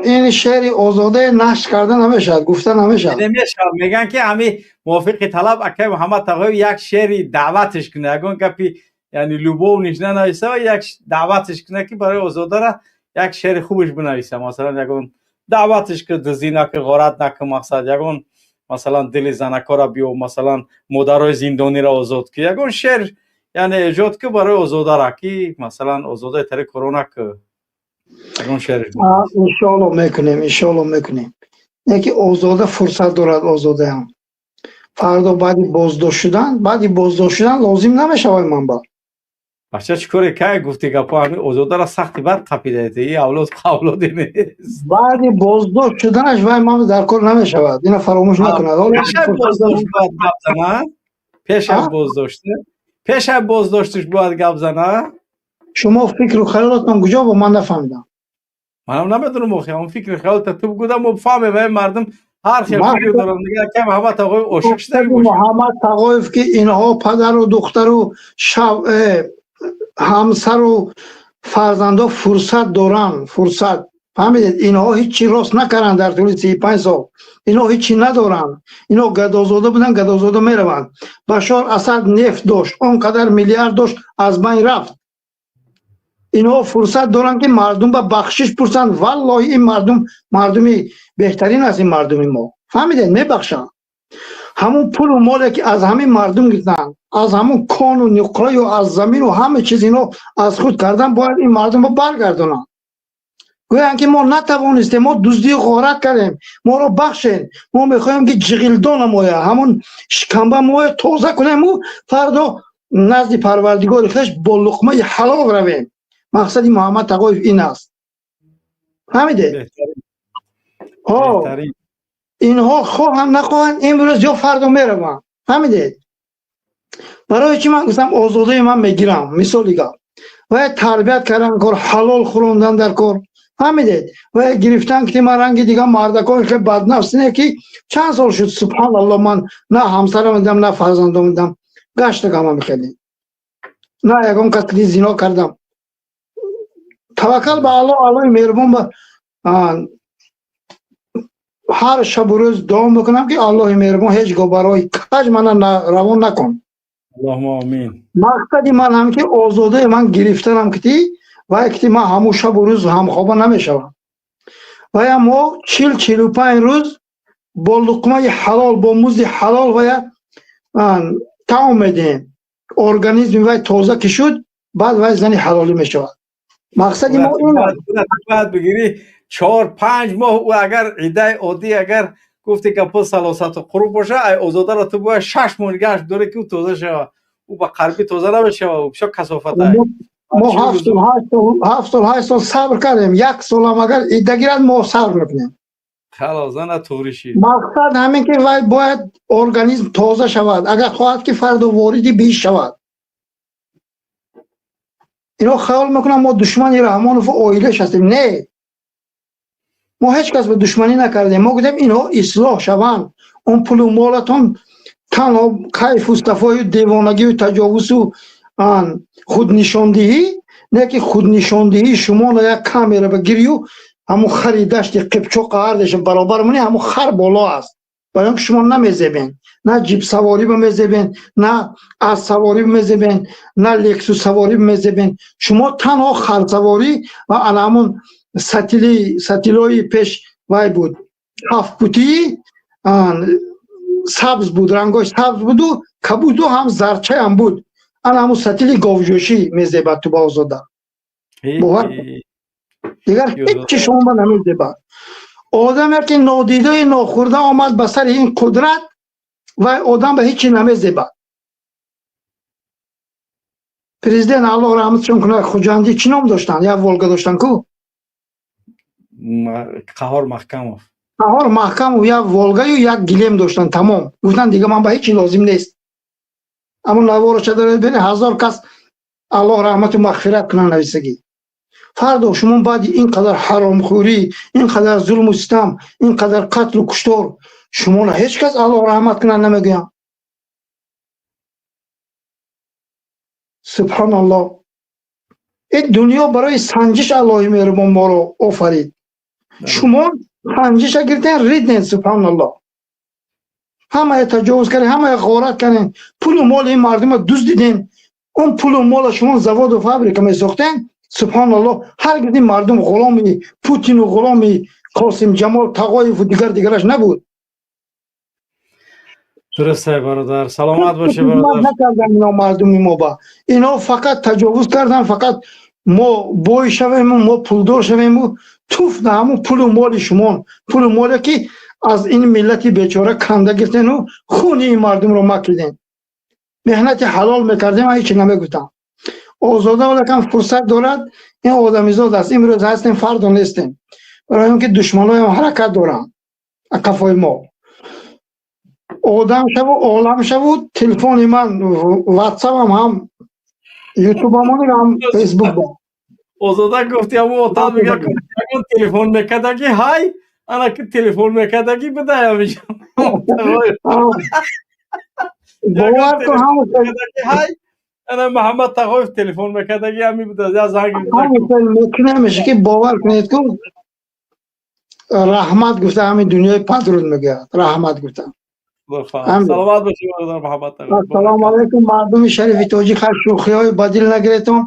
Ин шеъри Озода нашр карда намешавад, гуфта намешавад. Намешавад. Мегӯянд, ки ҳами мувофиқи талаб акай Муҳаммад Тағоев як шеъри даъватш куна, ягон гапи, яъне любовный нанависа, як даъватш куна, ки барои Озодара як шеъри хубш бинависа. Масалан, ягон даъватш ки дуздӣ наку, ғорат наку, мақсад, ягон, масалан, дили занакора биё, масалан, модарои зиндониро озод ки, ягон шеър, яъне, эҷод ки барои Озодара, ки, масалан, Озодаи тари корона ку, ягон шеър. Иншоалло мекунем, иншоалло мекунем. Яки Озода фурсат дорад. Озодаам фардо баъди боздошт шудан лозим намешавад манба. Бача, чӣ коре кай гуфти гапо, ҳами Озодара сахти бад қапидаед. И авлод авлоде нест. Баъди боздошт шуданаш вай ман дар кор намешавад. Ина фаромӯш накунад. Бояд гап зана, пеш аз боздошт, пеш аз боздошташ бояд гап зана. Шумо фикру хаёлатон куҷо бо ман нафаҳмидам. Манам намедонам охи, он фикри хаёлта ту бигӯ, мо фаҳмем. Ай мардум ҳар хел фикр доранд. Дигар кам Муҳаммад Тағоев ошиқ шуда бошад. Муҳаммад Тағоев ки инҳо падару духтару ҳамсару фарзандо фурсат доранд, фурсат. Фаҳмидед, инҳо ҳеҷ чи рост накарданд дар тӯли 35 сол. Инҳо ҳеҷ чи надоранд. Инҳо гадозода буданд, гадозода мераванд. Башор Асад нефт дошт, он қадар миллиард дошт, аз байн рафт. Инҳо фурсат доранд ки мардум ба бахшиш пурсанд. Валлоҳи ин мардум мардуми беҳтарин аст, ин мардуми мо. Фаҳмидед, мебахшанд. Ҳамун пулу моле ки аз ҳамин мардум гирифтанд, аз ҳамун кону нуқраю аз замину ҳама чиз инҳо аз худ кардан, бояд ин мардумро баргардонанд. Гӯянд ки мо натавонистем, мо дуздию ғорат кардем, моро бахшед, мо мехоҳем ки ҷиғилдона моя, ҳамун шикамба моя тоза кунему фардо назди Парвардигори хеш бо луқмаи ҳалол равем. Мақсади Муҳаммад Тағоев ин аст. Фаҳмидед? Инҳо хоҳанд нахоҳанд имрӯз ё фардо мераванд. Фаҳмидед? Барои чӣ ман гуфтам озодаи ман мегирам, мисоли гап. Ва тарбият кардан кор, ҳалол хӯрондан дар кор. Фаҳмидед? Ва гирифтан ки ман ранги дигар мардакон хеле баднафс не ки чанд сол шуд, субҳаналлоҳ, ман на ҳамсарам дидам, на фарзандом дидам. Гаштагама мехелем. На ягон кас ки зино кардам. Таваккал ба Аллоҳ, Аллоҳи меҳрубон ба ҳар шабу рӯз дуо мекунам ки Аллоҳи меҳрубон ҳеҷ гоҳ барои каҷ мана равон накун. Аллоҳумма омин. Мақсади ман ҳам ки озодаи ман гирифтанам ки вай ки ман ҳамун шабу рӯз ҳамхоба намешавам. Вая мо 40-45 рӯз бо луқмаи ҳалол, бо музди ҳалол вая таом медиҳем. Организми вай тоза ки шуд, баъд вай зани ҳалолӣ мешавад. Мақсади мо ин аст. Бояд бигирӣ 4-5 моҳ, агар идаи оддӣ, агар гуфти гапо салосату қуруб боша, ай озодаро ту бояд 6 моҳ нигаҳаш дорӣ ки ӯ тоза шава. Ӯ ба қарбӣ тоза намешава, ӯ бисёр касофат аст. Мо 7 сол 8 сол сабр кардем, 1 солам агар ида гирад мо сабр мекунем. Халос, зана туғри шид. Мақсад ҳамин ки вай бояд организм тоза шавад, агар хоҳад ки фардо вориди биҳишт шавад. Инҳо хаёл мекунанд мо душмани Раҳмонову оилааш ҳастем. Не, мо ҳеҷ кас ба душманӣ накардем. Мо гуфтем инҳо ислоҳ шаванд. Он пулу молатон танҳо кайфу сафою девонагию таҷовузу худнишондиҳӣ, не ки худнишондиҳии шуморо як камера бигирию ҳамун хари дашти қипчоқа ҳардеша баробар монӣ, ҳамун хар боло аст. Барои он ки шумо намезебен, на ҷипсаворӣ мезебен, на аспсаворӣ мезебен, на лексусаворӣ мезебен. Шумо танҳо харсаворӣ ва ана ҳамун сатилои пеш вай буд, ҳафтпутии сабз буд, рангош сабз буду кабуду ҳам зарчаям буд. Ана ҳамун сатили говҷӯшӣ мезебад ту ба озода. Бовар дигар ҳеҷ чи шумо намезебад. Одаме ки нодидаи нохӯрда омад ба сари ин қудрат, вай одам ба ҳеҷ чи намезебад. Президент Аллоҳ раҳматшон кунад, Хуҷандӣ чӣ ном доштанд? Як Волга доштанд ку? Қаҳор Маҳкамов. Қаҳор Маҳкамов як Волгаю як гилем доштанд, тамом. Гуфтанд дига ман ба ҳеҷ чи лозим нест. Аммо наворо доред бинед, 1000 кас Аллоҳ раҳмату мағфират кунад нависагӣ. Фардо шумо баъди ин қадар ҳаромхӯрӣ, ин қадар зулму ситам, ин қадар қатлу куштор, шуморо ҳеҷ кас Аллоҳ раҳмат кунад намегӯям. Субҳаналлоҳ. Ин дунё барои санҷиш Аллоҳи меҳрубон моро офарид. Шумо санҷиша гирифтен, риден, субҳаналлоҳ. Ҳамая таҷовуз кардем, ҳамая ғорат кардем, пулу моли ин мардумро дуздидем. Он пулу мола шумо заводу фабрика месохтен, субҳаналлоҳ, ҳаргиз ин мардум ғуломи Путину ғуломи Қосим Ҷамол Тағоеву дигар дигараш набуд. Дуруст бародар, саломат бошед бародар. Накардан ино мардуми мо ба. Ино фақат таҷовуз кардан, фақат мо бой шавему, мо пулдор шавему, туф на ҳамун пулу моли шумон, пулу моле ки аз ин миллати бечора канда гирифтену хуни ин мардумро макиден. Меҳнати ҳалол мекардем, ҳеҷ намегуфтам. Озода валекан фурсат дорад, ин одамизод аст. Имрӯз ҳастем, фардо нестем. Барои он ки душманоям ҳаракат доранд қафои мо. Одам шаву, олам шаву, телефони ман, ватсапам ҳам Ютуб ҳамон, ҳам Фейсбук. Озода гуфти, ҳамон отат мега, ягон телефон мекардаги, ҳай, ана ки телефон мекардаги бидай ҳамиҷа. Бовар кун, ҳам ҳай, ана Муҳаммад Тағоев телефон мекардаги, ҳами буда, я занг. Мекунамеш ки, бовар кунед, ку раҳмат гуфта, ҳамин дунёи падруд мегӯяд, раҳмат гуфта. Саломат бошед, бародар Муҳаммад Тағоев. Ассалому алайкум, мардуми шарифи тоҷик. Ҳар шӯхиҳои ба дил нагиретон.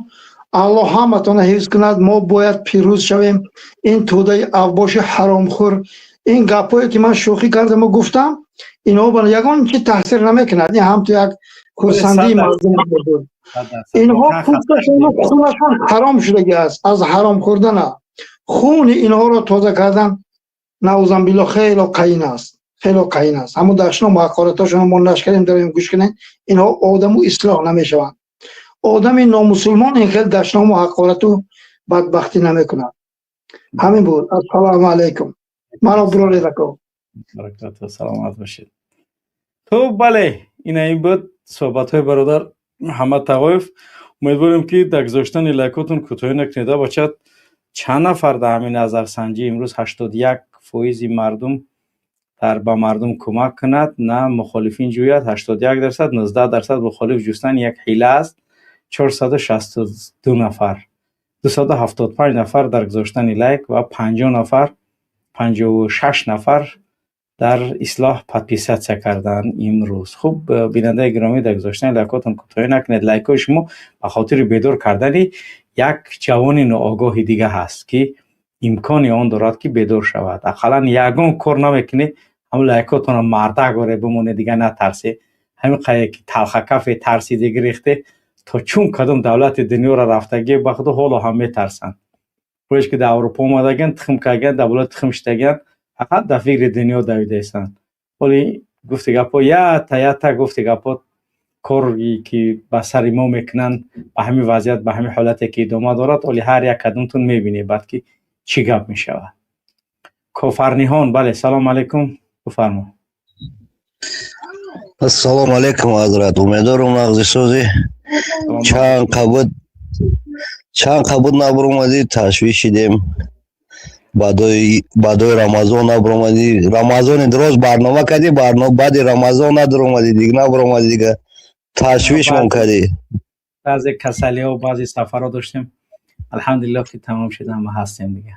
Аллоҳ ҳаматонро ҳифз кунад. Мо бояд пирӯз шавем. Ин тӯдаи авбоши ҳаромхӯр, ин гапҳое ки ман шӯхӣ кардаму гуфтам, инҳо ба ягон чи таъсир намекунад. Ин ҳамту як хурсандии мардум буд. Инҳо пӯсташону хунашон ҳаром шудагӣ аст аз ҳаром хӯрдана. Хуни инҳоро тоза кардан, наъузан билло, хело қаин аст, хело қаин аст. Ҳамун дашному ҳақоратошонро мо нашкарем, дарем, гӯш кунем. Инҳо одаму ислоҳ намешаванд. Одами номусулмон ин хел дашному ҳақорату бадбахтӣ намекунад. Ҳамин буд. Ассалому алайкум, маро буроред, ако. Баракату, саломат бошед. Хуб, бале, ина ин буд суҳбатҳои бародар Муҳаммад Тағоев. Умедворем, ки дар гузоштани лайкотон кӯтоҳӣ накунед. Бачад, чанд нафар дар ҳамин назарсанҷӣ имрӯз 81 фоизи мардум дар ба мардум кӯмак кунад, на мухолифин ҷӯяд. 81%, 19% мухолиф ҷустан як ҳила аст. 462 нафар, 275 нафар дар гузоштани лайк ва 50 нафар, 56 нафар дар ислоҳ подписаться карданд имрӯз. Хуб, бинандаи гиромӣ, дар гузоштани лайкотон кӯтоҳӣ накунед. Лайкҳои шумо ба хотири бедор кардани як ҷавони ноогоҳи дига ҳаст, ки имкони он дорад, ки бедор шавад. Ақаллан ягон кор намекунӣ, ҳамн лайкотонро мардак оре бимоне, дига натарсе. Ҳамин қае ки талхакафе тарсиде гирехте, то чун кадом давлати дунёро рафтагӣ, ба худо, ҳоло ҳам метарсанд. Оеш ки дар Аврупо омадаган, тухм карган, дар болои тухм шитаган, фақат дар фикри дунё давидаистанд. Ҳоли гуфти гапҳо ята ята, гуфти гапҳо, коре ки ба сари мо мекунанд, ба ҳамин вазъият, ба ҳамин ҳолате ки идома дорад, оли ҳар як кадомтон мебинед баъд, ки чӣ гап мешавад. Кофарниҳон, бале, салому алайкум, бифармо. Ассалому алайкум, ҳазрат. Умедворам, нағзи, созӣ. Чанд қабуд, чанд қабуд набуромадӣ, ташвиш шидем. Баъдои Рамазон набуромадӣ. Рамазони дуроз барнома кардӣ, баъди Рамазон надуромадӣ, диг набуромадӣ, дига ташвишмон кардӣ. Баъзе касалиҳо, баъзе сафарҳо доштем. Алҳамдулиллоҳ, ки тамом шуда, ҳама ҳастем дига.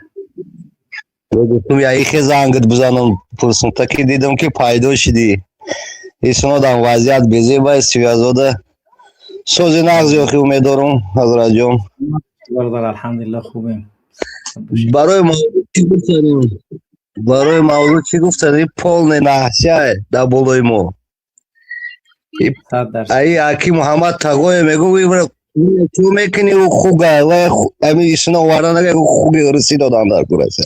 Гуфтум, яихе зангат бизанам, пурсум, та ки дидам, ки пайдо шидӣ. Исонодам вазъият безебай связода. Сози, нағзи, охи, умедорум, ҳазратҷон. Бародар, алҳамдулиллоҳ, хубем. Барои мавзӯъ чӣ гуфтанем? Барои мавзӯъ чӣ гуфтанем? Полный наҳсия дар болои мо. Аи аки Муҳаммад Тағое мегӯ, чӯ мекунӣ, ӯ хуга вай ами исона оварда нага, хуги русӣ додан дар кураса.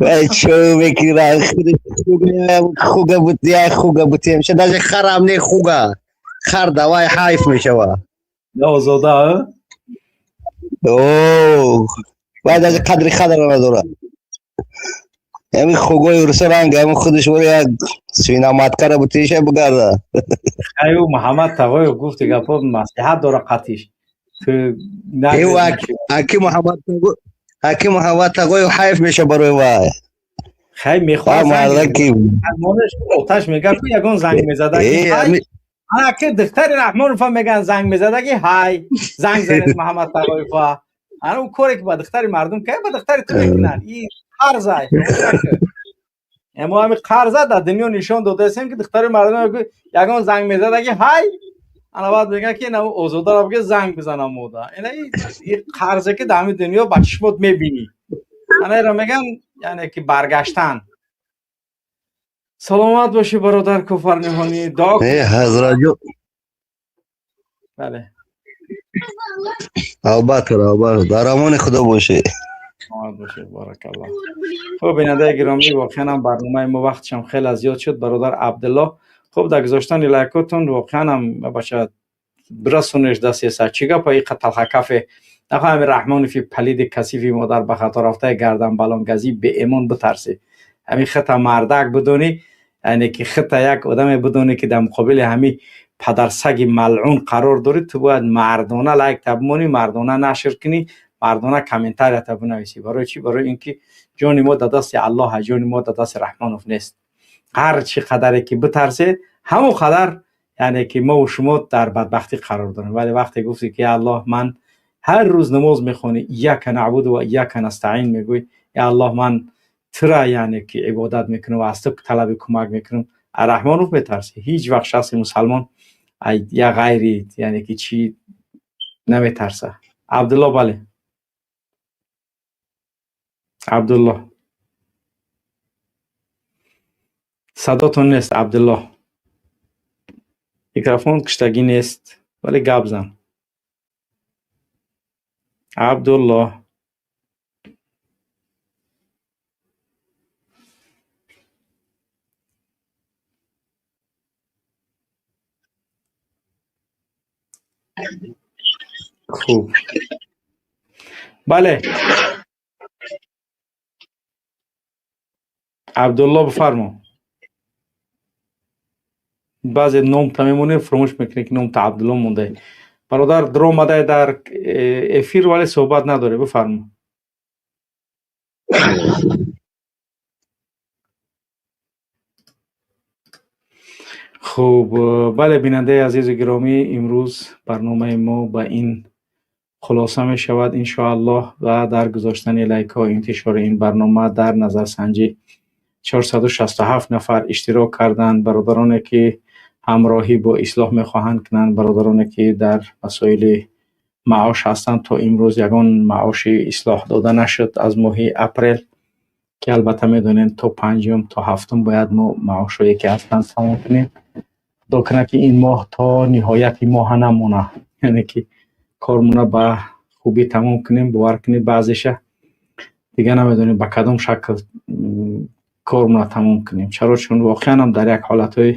Вай чӯ мекунӣ, хуга буд, як хуга бутем, даже харам не, хуга хар давай ҳайф мешава. Озода. О, вай даже қадри хадра надорад. Ами хугои урса ранг ами худаш вори як свиноматкара бутиша бугарда. Аю Муҳаммад Тағоев гуфти гапо маслиҳат дора қатиш. Аки Муҳаммад, аки Муҳаммад Тағоев ҳайф меша барои вай. Хай, мехоҳад оташ мега, ку ягон занг мезада, ки духтари Раҳмонова меган, занг мезада, ки ҳай, занг занед Муҳаммад Тағоева. Ана ӯ коре ки ба духтари мардум кай, ба духтари ту мекунанд. И қарзай мо ҳами қарза дар дунё нишон додаистем, ки духтари мардум ягон занг мезада, ки ҳай, ана баъд мегӯяд, ки ина Озодаро бигӯ, занг бизанам мода. Ина и қарзе ки дар ҳамин дунё ба чишмот мебинӣ, ана иро мегӯян, яъне ки баргаштан. Саломат бошӣ, бародар Кофарниҳонӣ, дуо. Ҳазратҷон. Бале. Албатта, албатта, дар амони Худо бошӣ. Саломат бошед, баракалло. Хуб, бинандаи гиромӣ, воқеан ҳам барномаи мо вақтшам хеле зиёд шуд. Бародар Абдулло, хуб, дар гузоштани лайкотон воқеан ҳам бача бирасонеш дастеса. Чӣ гапа иқа талхакафе нахоҳами Раҳмонофи палиди касифи модар ба хато рафтаи гардан балонгази беэмон битарсӣ. Ҳамин хита мардак бидонӣ, яъне ки хита як одаме бидонӣ, ки дар муқобили ҳами падарсаги малъун қарор дорӣ, ту бояд мардона лайк та бимонӣ, мардона нашр кунӣ, мардона комментарията бинависӣ. Барои чӣ? Барои ин ки ҷони мо дар дасти Аллоҳ, ҷони мо дар дасти Раҳмонов нест. Ҳар чӣ қадаре ки битарсед, ҳамон қадар яъне ки мо шумо дар бадбахтӣ қарор дорем. Вале вақте гуфтӣ ки я Аллоҳ, ман ҳар рӯз намоз мехонӣ, ияка наъбуду ва ияка настаин мегӯй, я Аллоҳ, ман тура яъне ки ибодат мекунам ва аз ту талаби кӯмак мекунам, Раҳмонов метарсӣ. Ҳеҷ вақт шахси мусалмон я ғайри яъне ки чӣ наметарса. Абдулло, бале, Абдулло, садотон нест. Абдулло, микрофон куштагӣ нест, вале гап зан. Абдулло, хуб, бале, Абдулло, бифармо. Баъзе номта мемонӣ, фуромӯш мекунӣ ки номта Абдулло монда. Бародар, даромадай дар эфир, вале суҳбат надорӣ. Бифармо. Хуб, бале, бинандаи азизу гиромӣ, имрӯз барномаи мо ба ин хулоса мешавад, иншоаллоҳ. Ва дар гузоштани лайкҳо, интишори ин барнома, дар назарсанҷӣ 467 нафар иштирок карданд. Бародароне ки ҳамроҳӣ бо ислоҳ мехоҳанд кунанд, бародароне ки дар масоили маош ҳастанд, то имрӯз ягон маоши ислоҳ дода нашуд аз моҳи апрел, ки албатта медонем, то панҷум, то ҳафтум бояд мо маошҳое ки ҳастанд тамом кунем. Худо кунад ки ин моҳ то ниҳояти моҳа намона, яъне ки кормона ба хубӣ тамом кунем. Бовар кунед, баъзеша дига намедонем ба кадом шакл кормона тамом кунем. Чаро? Чун воқеан ҳам дар як ҳолатҳои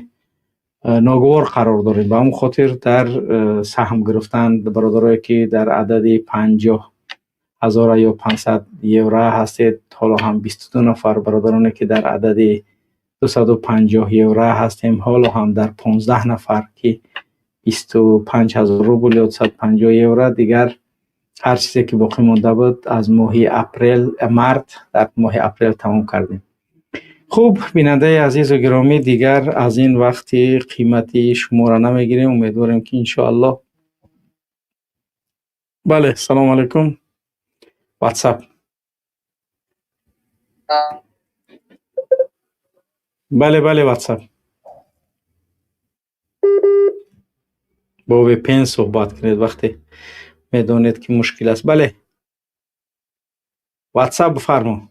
ногувор қарор дорем. Ба ҳамон хотир дар саҳм гирифтан, бародарое ки дар адади 50,000 ё 500 евро ҳастед, ҳоло ҳам 22 нафар. Бародароне ки дар адади 250 евро ҳастем, ҳоло ҳам дар 15 нафар, ки 25,000 рубл ё 250 евро. Дигар ҳар чизе ки боқӣ монда буд аз моҳи апрел, март, дар моҳи апрел тамом кардем. Хуб, бинандаи азизу гиромӣ, дигар аз ин вақти қимати шуморо намегирем. Умедворем ки иншоаллоҳ. Бале, салому алайкум. Ватсап, бале, бале, ватсап, бо VPN суҳбат кунед, вақте медонед ки мушкил аст. Бале, ватсап, бифармо.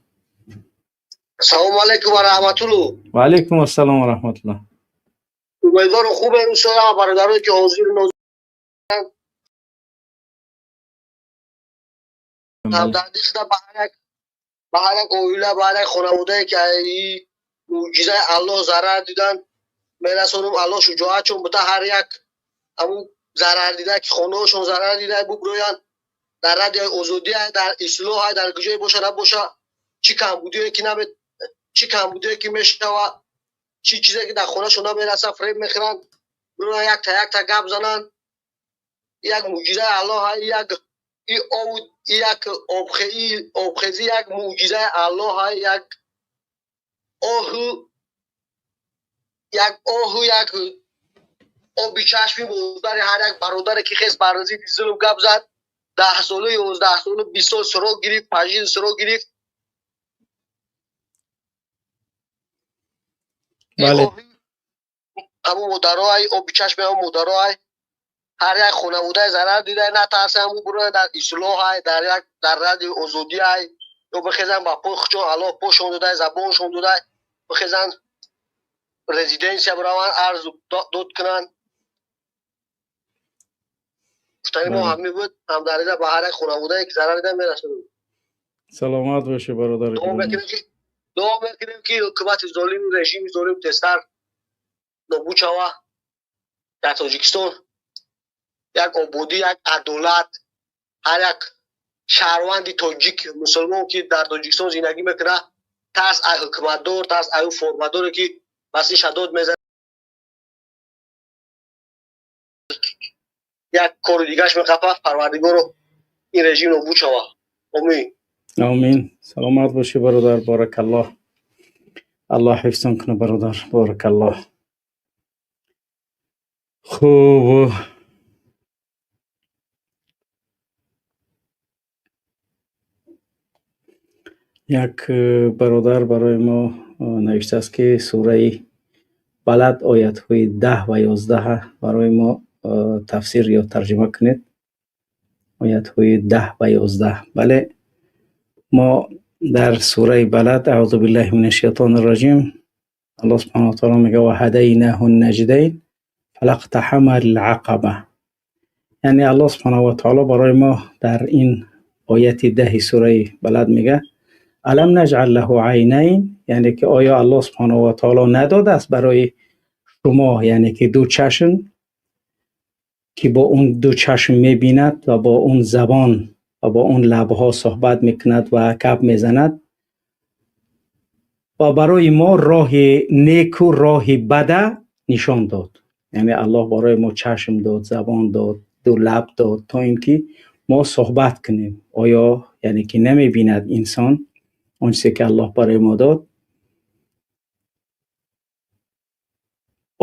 Салому алайкум ва раҳматулло. Ва алайкум ассалом ва раҳматулло. Умедворам хубе, устодам, бародарое ки ҳозир ҳамдардӣ шуда ба ҳар як оила, ба ҳар як хонаводае ки мӯъҷизаи Аллоҳ зарар диданд, мерасонам. Аллоҳ шуҷоатшон бита, ҳар як ҳамун зарар дида, ки хонаҳошон зарар дида, буброянд дар радиои озодия, дар ислоҳ, дар куҷое боша набоша, чӣ камбудие ки наме, чӣ камбудие ки мешава, чӣ чизе ки дар хонашон намераса, фреб мехӯранд, бироянд, якта якта гап зананд. Як мӯъҷизаи Аллоҳ, як и об, як обхезӣ, як мӯъҷизаи Аллоҳ, як оҳу, як оҳу, як оби чашми модари ҳар як бародаре ки хес бар зидди зулм гап зад, 10 сола, 11 сола, 20 сол срок гирифт, пажин срок гирифт. Бале. Ҳамун модароай, оби чашми ҳамун модароай, ҳар як хонаводаи зарар дида, натарса, ҳамун буроянд, дар ислоҳай, дар як дар радиои озодиай, ё бихезанд ба пои худшон. Аллоҳ пошон додай, забоншон додай, бихезанд, резиденсия бираванд, арзу дод кунанд. Гуфтани мо ҳамин буд. Ҳамдардида ба ҳар як хонаводае ки зарар дида мерасонем. Саломат бошӣ, бародар. Дуо мекунем, ки ҳукумати золим, режими золим тезтар нобуд шава, дар Тоҷикистон як ободӣ, як адолат, ҳар як шаҳрванди тоҷик, мусулмон, ки дар Тоҷикистон зиндагӣ мекунад, тарс ай ҳукуматдор, тарс ай формадоре, ки баси шадод мезанад. Як кори дигаш меқапа. Парвардигоро, ин режим нобуд шава. Омин. Омин. Саломат бошӣ, бародар, баракаллоҳ. Аллоҳ ҳифзтон кунад, бародар, баракаллоҳ. Хуб, як бародар барои мо навиштааст, ки сураи Балад оятҳои 10 ва 11 барои мо тафсир ё тарҷума кунед. Оятҳои 10 ва 11. Бале, мо дар сураи Балад, аъузу биллаҳи мин ашшайтони раҷим, Аллоҳ субҳанаҳу ва таъала мегӯяд: وهديناه النجدين فلاقتحم العقبة. Яъне Аллоҳ субҳанаҳу ва таъала барои мо дар ин ояти 10-и сураи Балад мегӯяд: ألم نجعل له عينين, яъне ки оё Аллоҳ субҳанаҳу ва таъала надодааст барои шумо, яъне ки ду чашм, ки бо он ду чашм мебинад ва бо он забон ва бо он лабҳо суҳбат мекунад ва гап мезанад ва барои мо роҳи неку роҳи бада нишон дод. Яъне Аллоҳ барои мо чашм дод, забон дод, ду лаб дод, то ин ки мо суҳбат кунем. Оё, яъне ки, намебинад инсон он чизе ки Аллоҳ барои мо дод?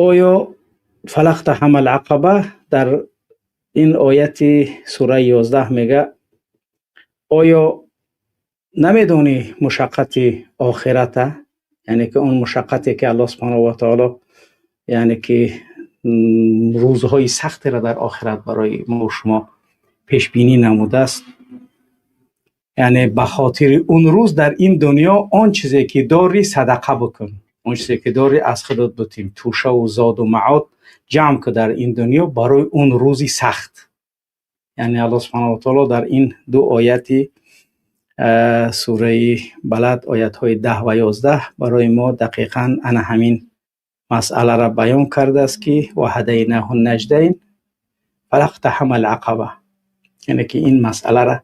Оё فلا اقتحم العقبة дар ин ояти сураи 11 мега: оё намедонӣ мушаққати охирата, яъне ки он мушаққате ки Аллоҳ субҳанаҳу ва таоло, яъне ки рӯзҳои сахтеро дар охират барои мо шумо пешбинӣ намудааст? Яъне ба хотири он рӯз дар ин дунё он чизе ки дорӣ, садақа бикун, он чизе ки дорӣ, аз худот бутим, тӯшаву зоду маод ҷамъ ку дар ин дунё барои он рӯзи сахт. Яъне Аллоҳ субҳанаҳу ва таоло дар ин ду ояти сураи Балад, оятҳои 10 ва 11, барои мо дақиқан ана ҳамин масъаларо баён кардааст, ки وهديناه النجدين فلا اقتحم العقبة, яъне ки ин масъаларо,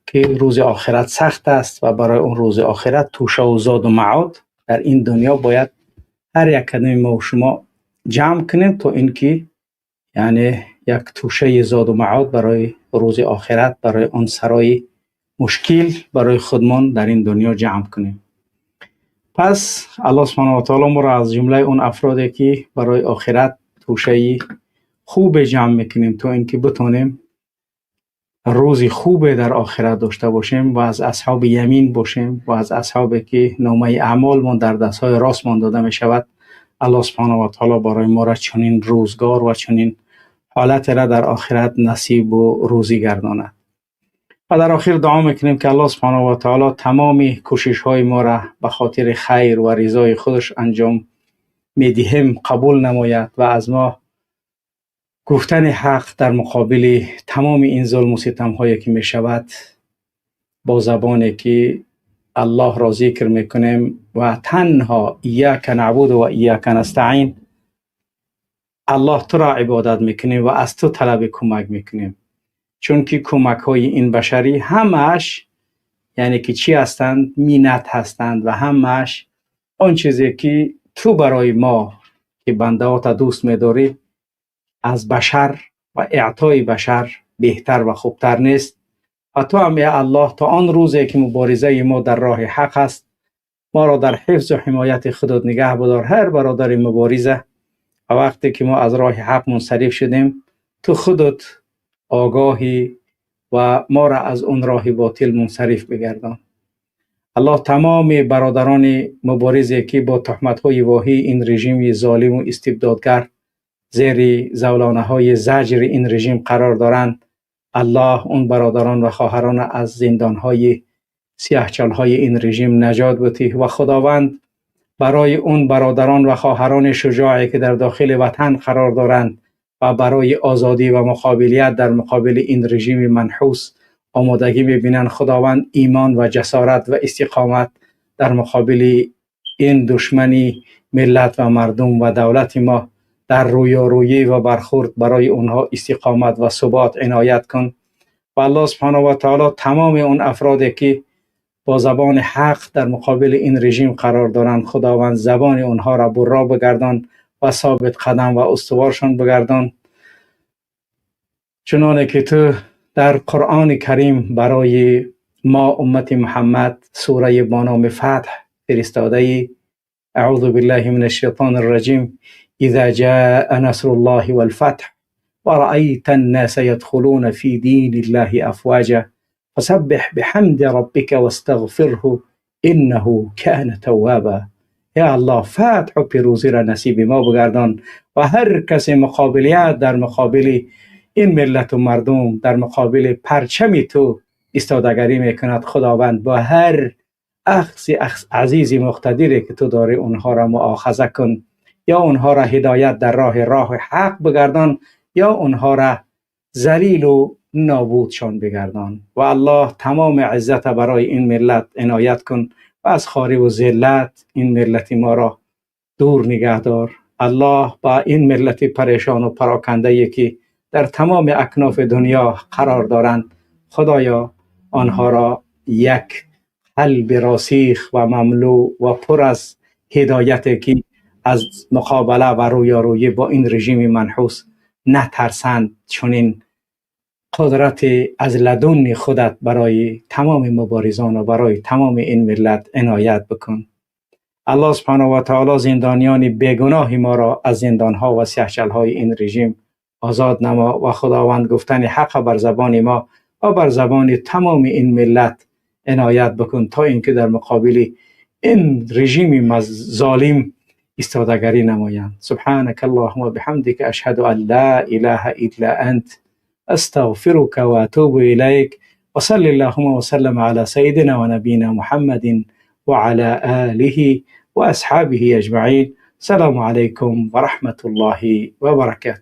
ки рӯзи охират сахт аст ва барои он рӯзи охират тӯшаву зоду маод дар ин дунё бояд ҳар як кадами мо шумо ҷамъ кунем, то ин ки, яъне, як тӯшаи зоду маод барои рӯзи охират, барои он сарои мушкил барои худмон дар ин дунё ҷамъ кунем. Пас Аллоҳ субҳанаҳу ва таоло моро аз ҷумлаи он афроде ки барои охират тӯшаи хубе ҷамъ мекунем, то ин ки битонем рӯзи хубе дар охират дошта бошем ва аз асҳоби ямин бошем ва аз асҳобе ки номаи аъмолмон дар дастҳои ростмон дода мешавад. Аллоҳ субҳанаҳу ва таоло барои моро чунин рӯзгор ва чунин ҳолатеро дар охират насибу рӯзӣ гардонад. Ва дар охир дуо мекунем, ки Аллоҳ субҳанаҳу ва таоло тамоми кӯшишҳои моро ба хотири хайр ва ризои худаш анҷом медиҳем, қабул намояд ва аз мо гуфтани ҳақ дар муқобили тамоми ин зулму ситамҳое ки мешавад, бо забоне ки Аллоҳро зикр мекунем ва танҳо إياك نعبد وإياك نستعين, Аллоҳ, туро ибодат мекунем ва аз ту талаби кӯмак мекунем, чунки кӯмакҳои ин башарӣ ҳамааш, яъне ки, чӣ ҳастанд? Миннат ҳастанд ва ҳамааш он чизе ки ту барои мо, ки бандаҳота дӯст медорӣ, аз башар ва эътои башар беҳтар ва хубтар нест. Ва ту ҳам, я Аллоҳ, то он рӯзе ки муборизаи мо дар роҳи ҳақ аст, моро дар ҳифзу ҳимояти худот нигаҳ бидор, ҳар бародари мубориза. Ва вақте ки мо аз роҳи ҳақ мунсариф шудем, ту худот огоҳӣ ва моро аз он роҳи ботил мунсариф бигардон. Аллоҳ, тамоми бародарони муборизе ки бо туҳматҳои воҳии ин режими золиму истибдодгар зери завлонаҳои заҷри ин режим қарор доранд, Аллоҳ он бародарон ва хоҳарона аз зиндонҳои сиёҳчолҳои ин режим наҷот бутӣ. Ва Худованд барои он бародарон ва хоҳарони шуҷоъе ки дар дохили ватан қарор доранд ва барои озодӣ ва муқобилият дар муқобили ин режими манҳус омодагӣ мебинанд, Худованд имон ва ҷасорат ва истиқомат дар муқобили ин душмани миллат ва мардум ва давлати мо дар рӯёрӯӣ ва бархӯрд барои онҳо истиқомат ва субот иноят кун. Ва Аллоҳ субҳанаҳу ва таоло тамоми он афроде ки бо забони ҳақ дар муқобили ин режим қарор доранд, Худованд забони онҳоро бурро бигардон ва собит қадам ва устуворшон бигардон. چنانه که تو در قرآن کریم برای ما امت محمد سوره با نام فتح فرستاده ای. اعوذ بالله من الشیطان الرجیم. اذا جاء نصر الله والفتح ورأيت الناس يدخلون في دين الله افواجا فسبح بحمد ربك واستغفره انه كان توابا. یا الله، فتح و پیروزی را نصیب ما بگردان و هر کسی مقابلیت در مقابل این ملت و مردم، در مقابل پرچم تو ایستادگری میکند، خداوند با هر اخذ عزیزی مقتدری که تو داری اونها را مؤاخذه کن، یا اونها را هدایت در راه حق بگردان یا اونها را ذلیل و نابودشان بگردان. و الله، تمام عزت برای این ملت عنایت کن و از خواری و ذلت این ملت ما را دور نگه دار. الله، با این ملت پریشان و پراکنده که در تمام اکناف دنیا قرار دارند، خدایا آنها را یک قلب راسیخ و مملو و پر از هدایت که از مقابله و رویارویی با این رژیم منحوس نترسند، چنین قدرت از لدن خودت برای تمام مبارزان و برای تمام این ملت عنایت بکن. الله سبحانه و تعالی، زندانیان بیگناه ما را از زندانها و سیاهچلهای این رژیم آزاد نما و خداوند گفتن حق بر زبان ما و بر زبان تمام این ملت عنایت بکن تا اینکه در مقابل این رژیم ظالم ایستادگری نمایند. سبحانك اللهم وبحمدك، اشهد ان لا اله الا انت، استغفرك واتوب اليك، وصل اللهم وسلم على سيدنا ونبينا محمد وعلى آله وأصحابه أجمعين. السلام عليكم ورحمة الله وبركاته.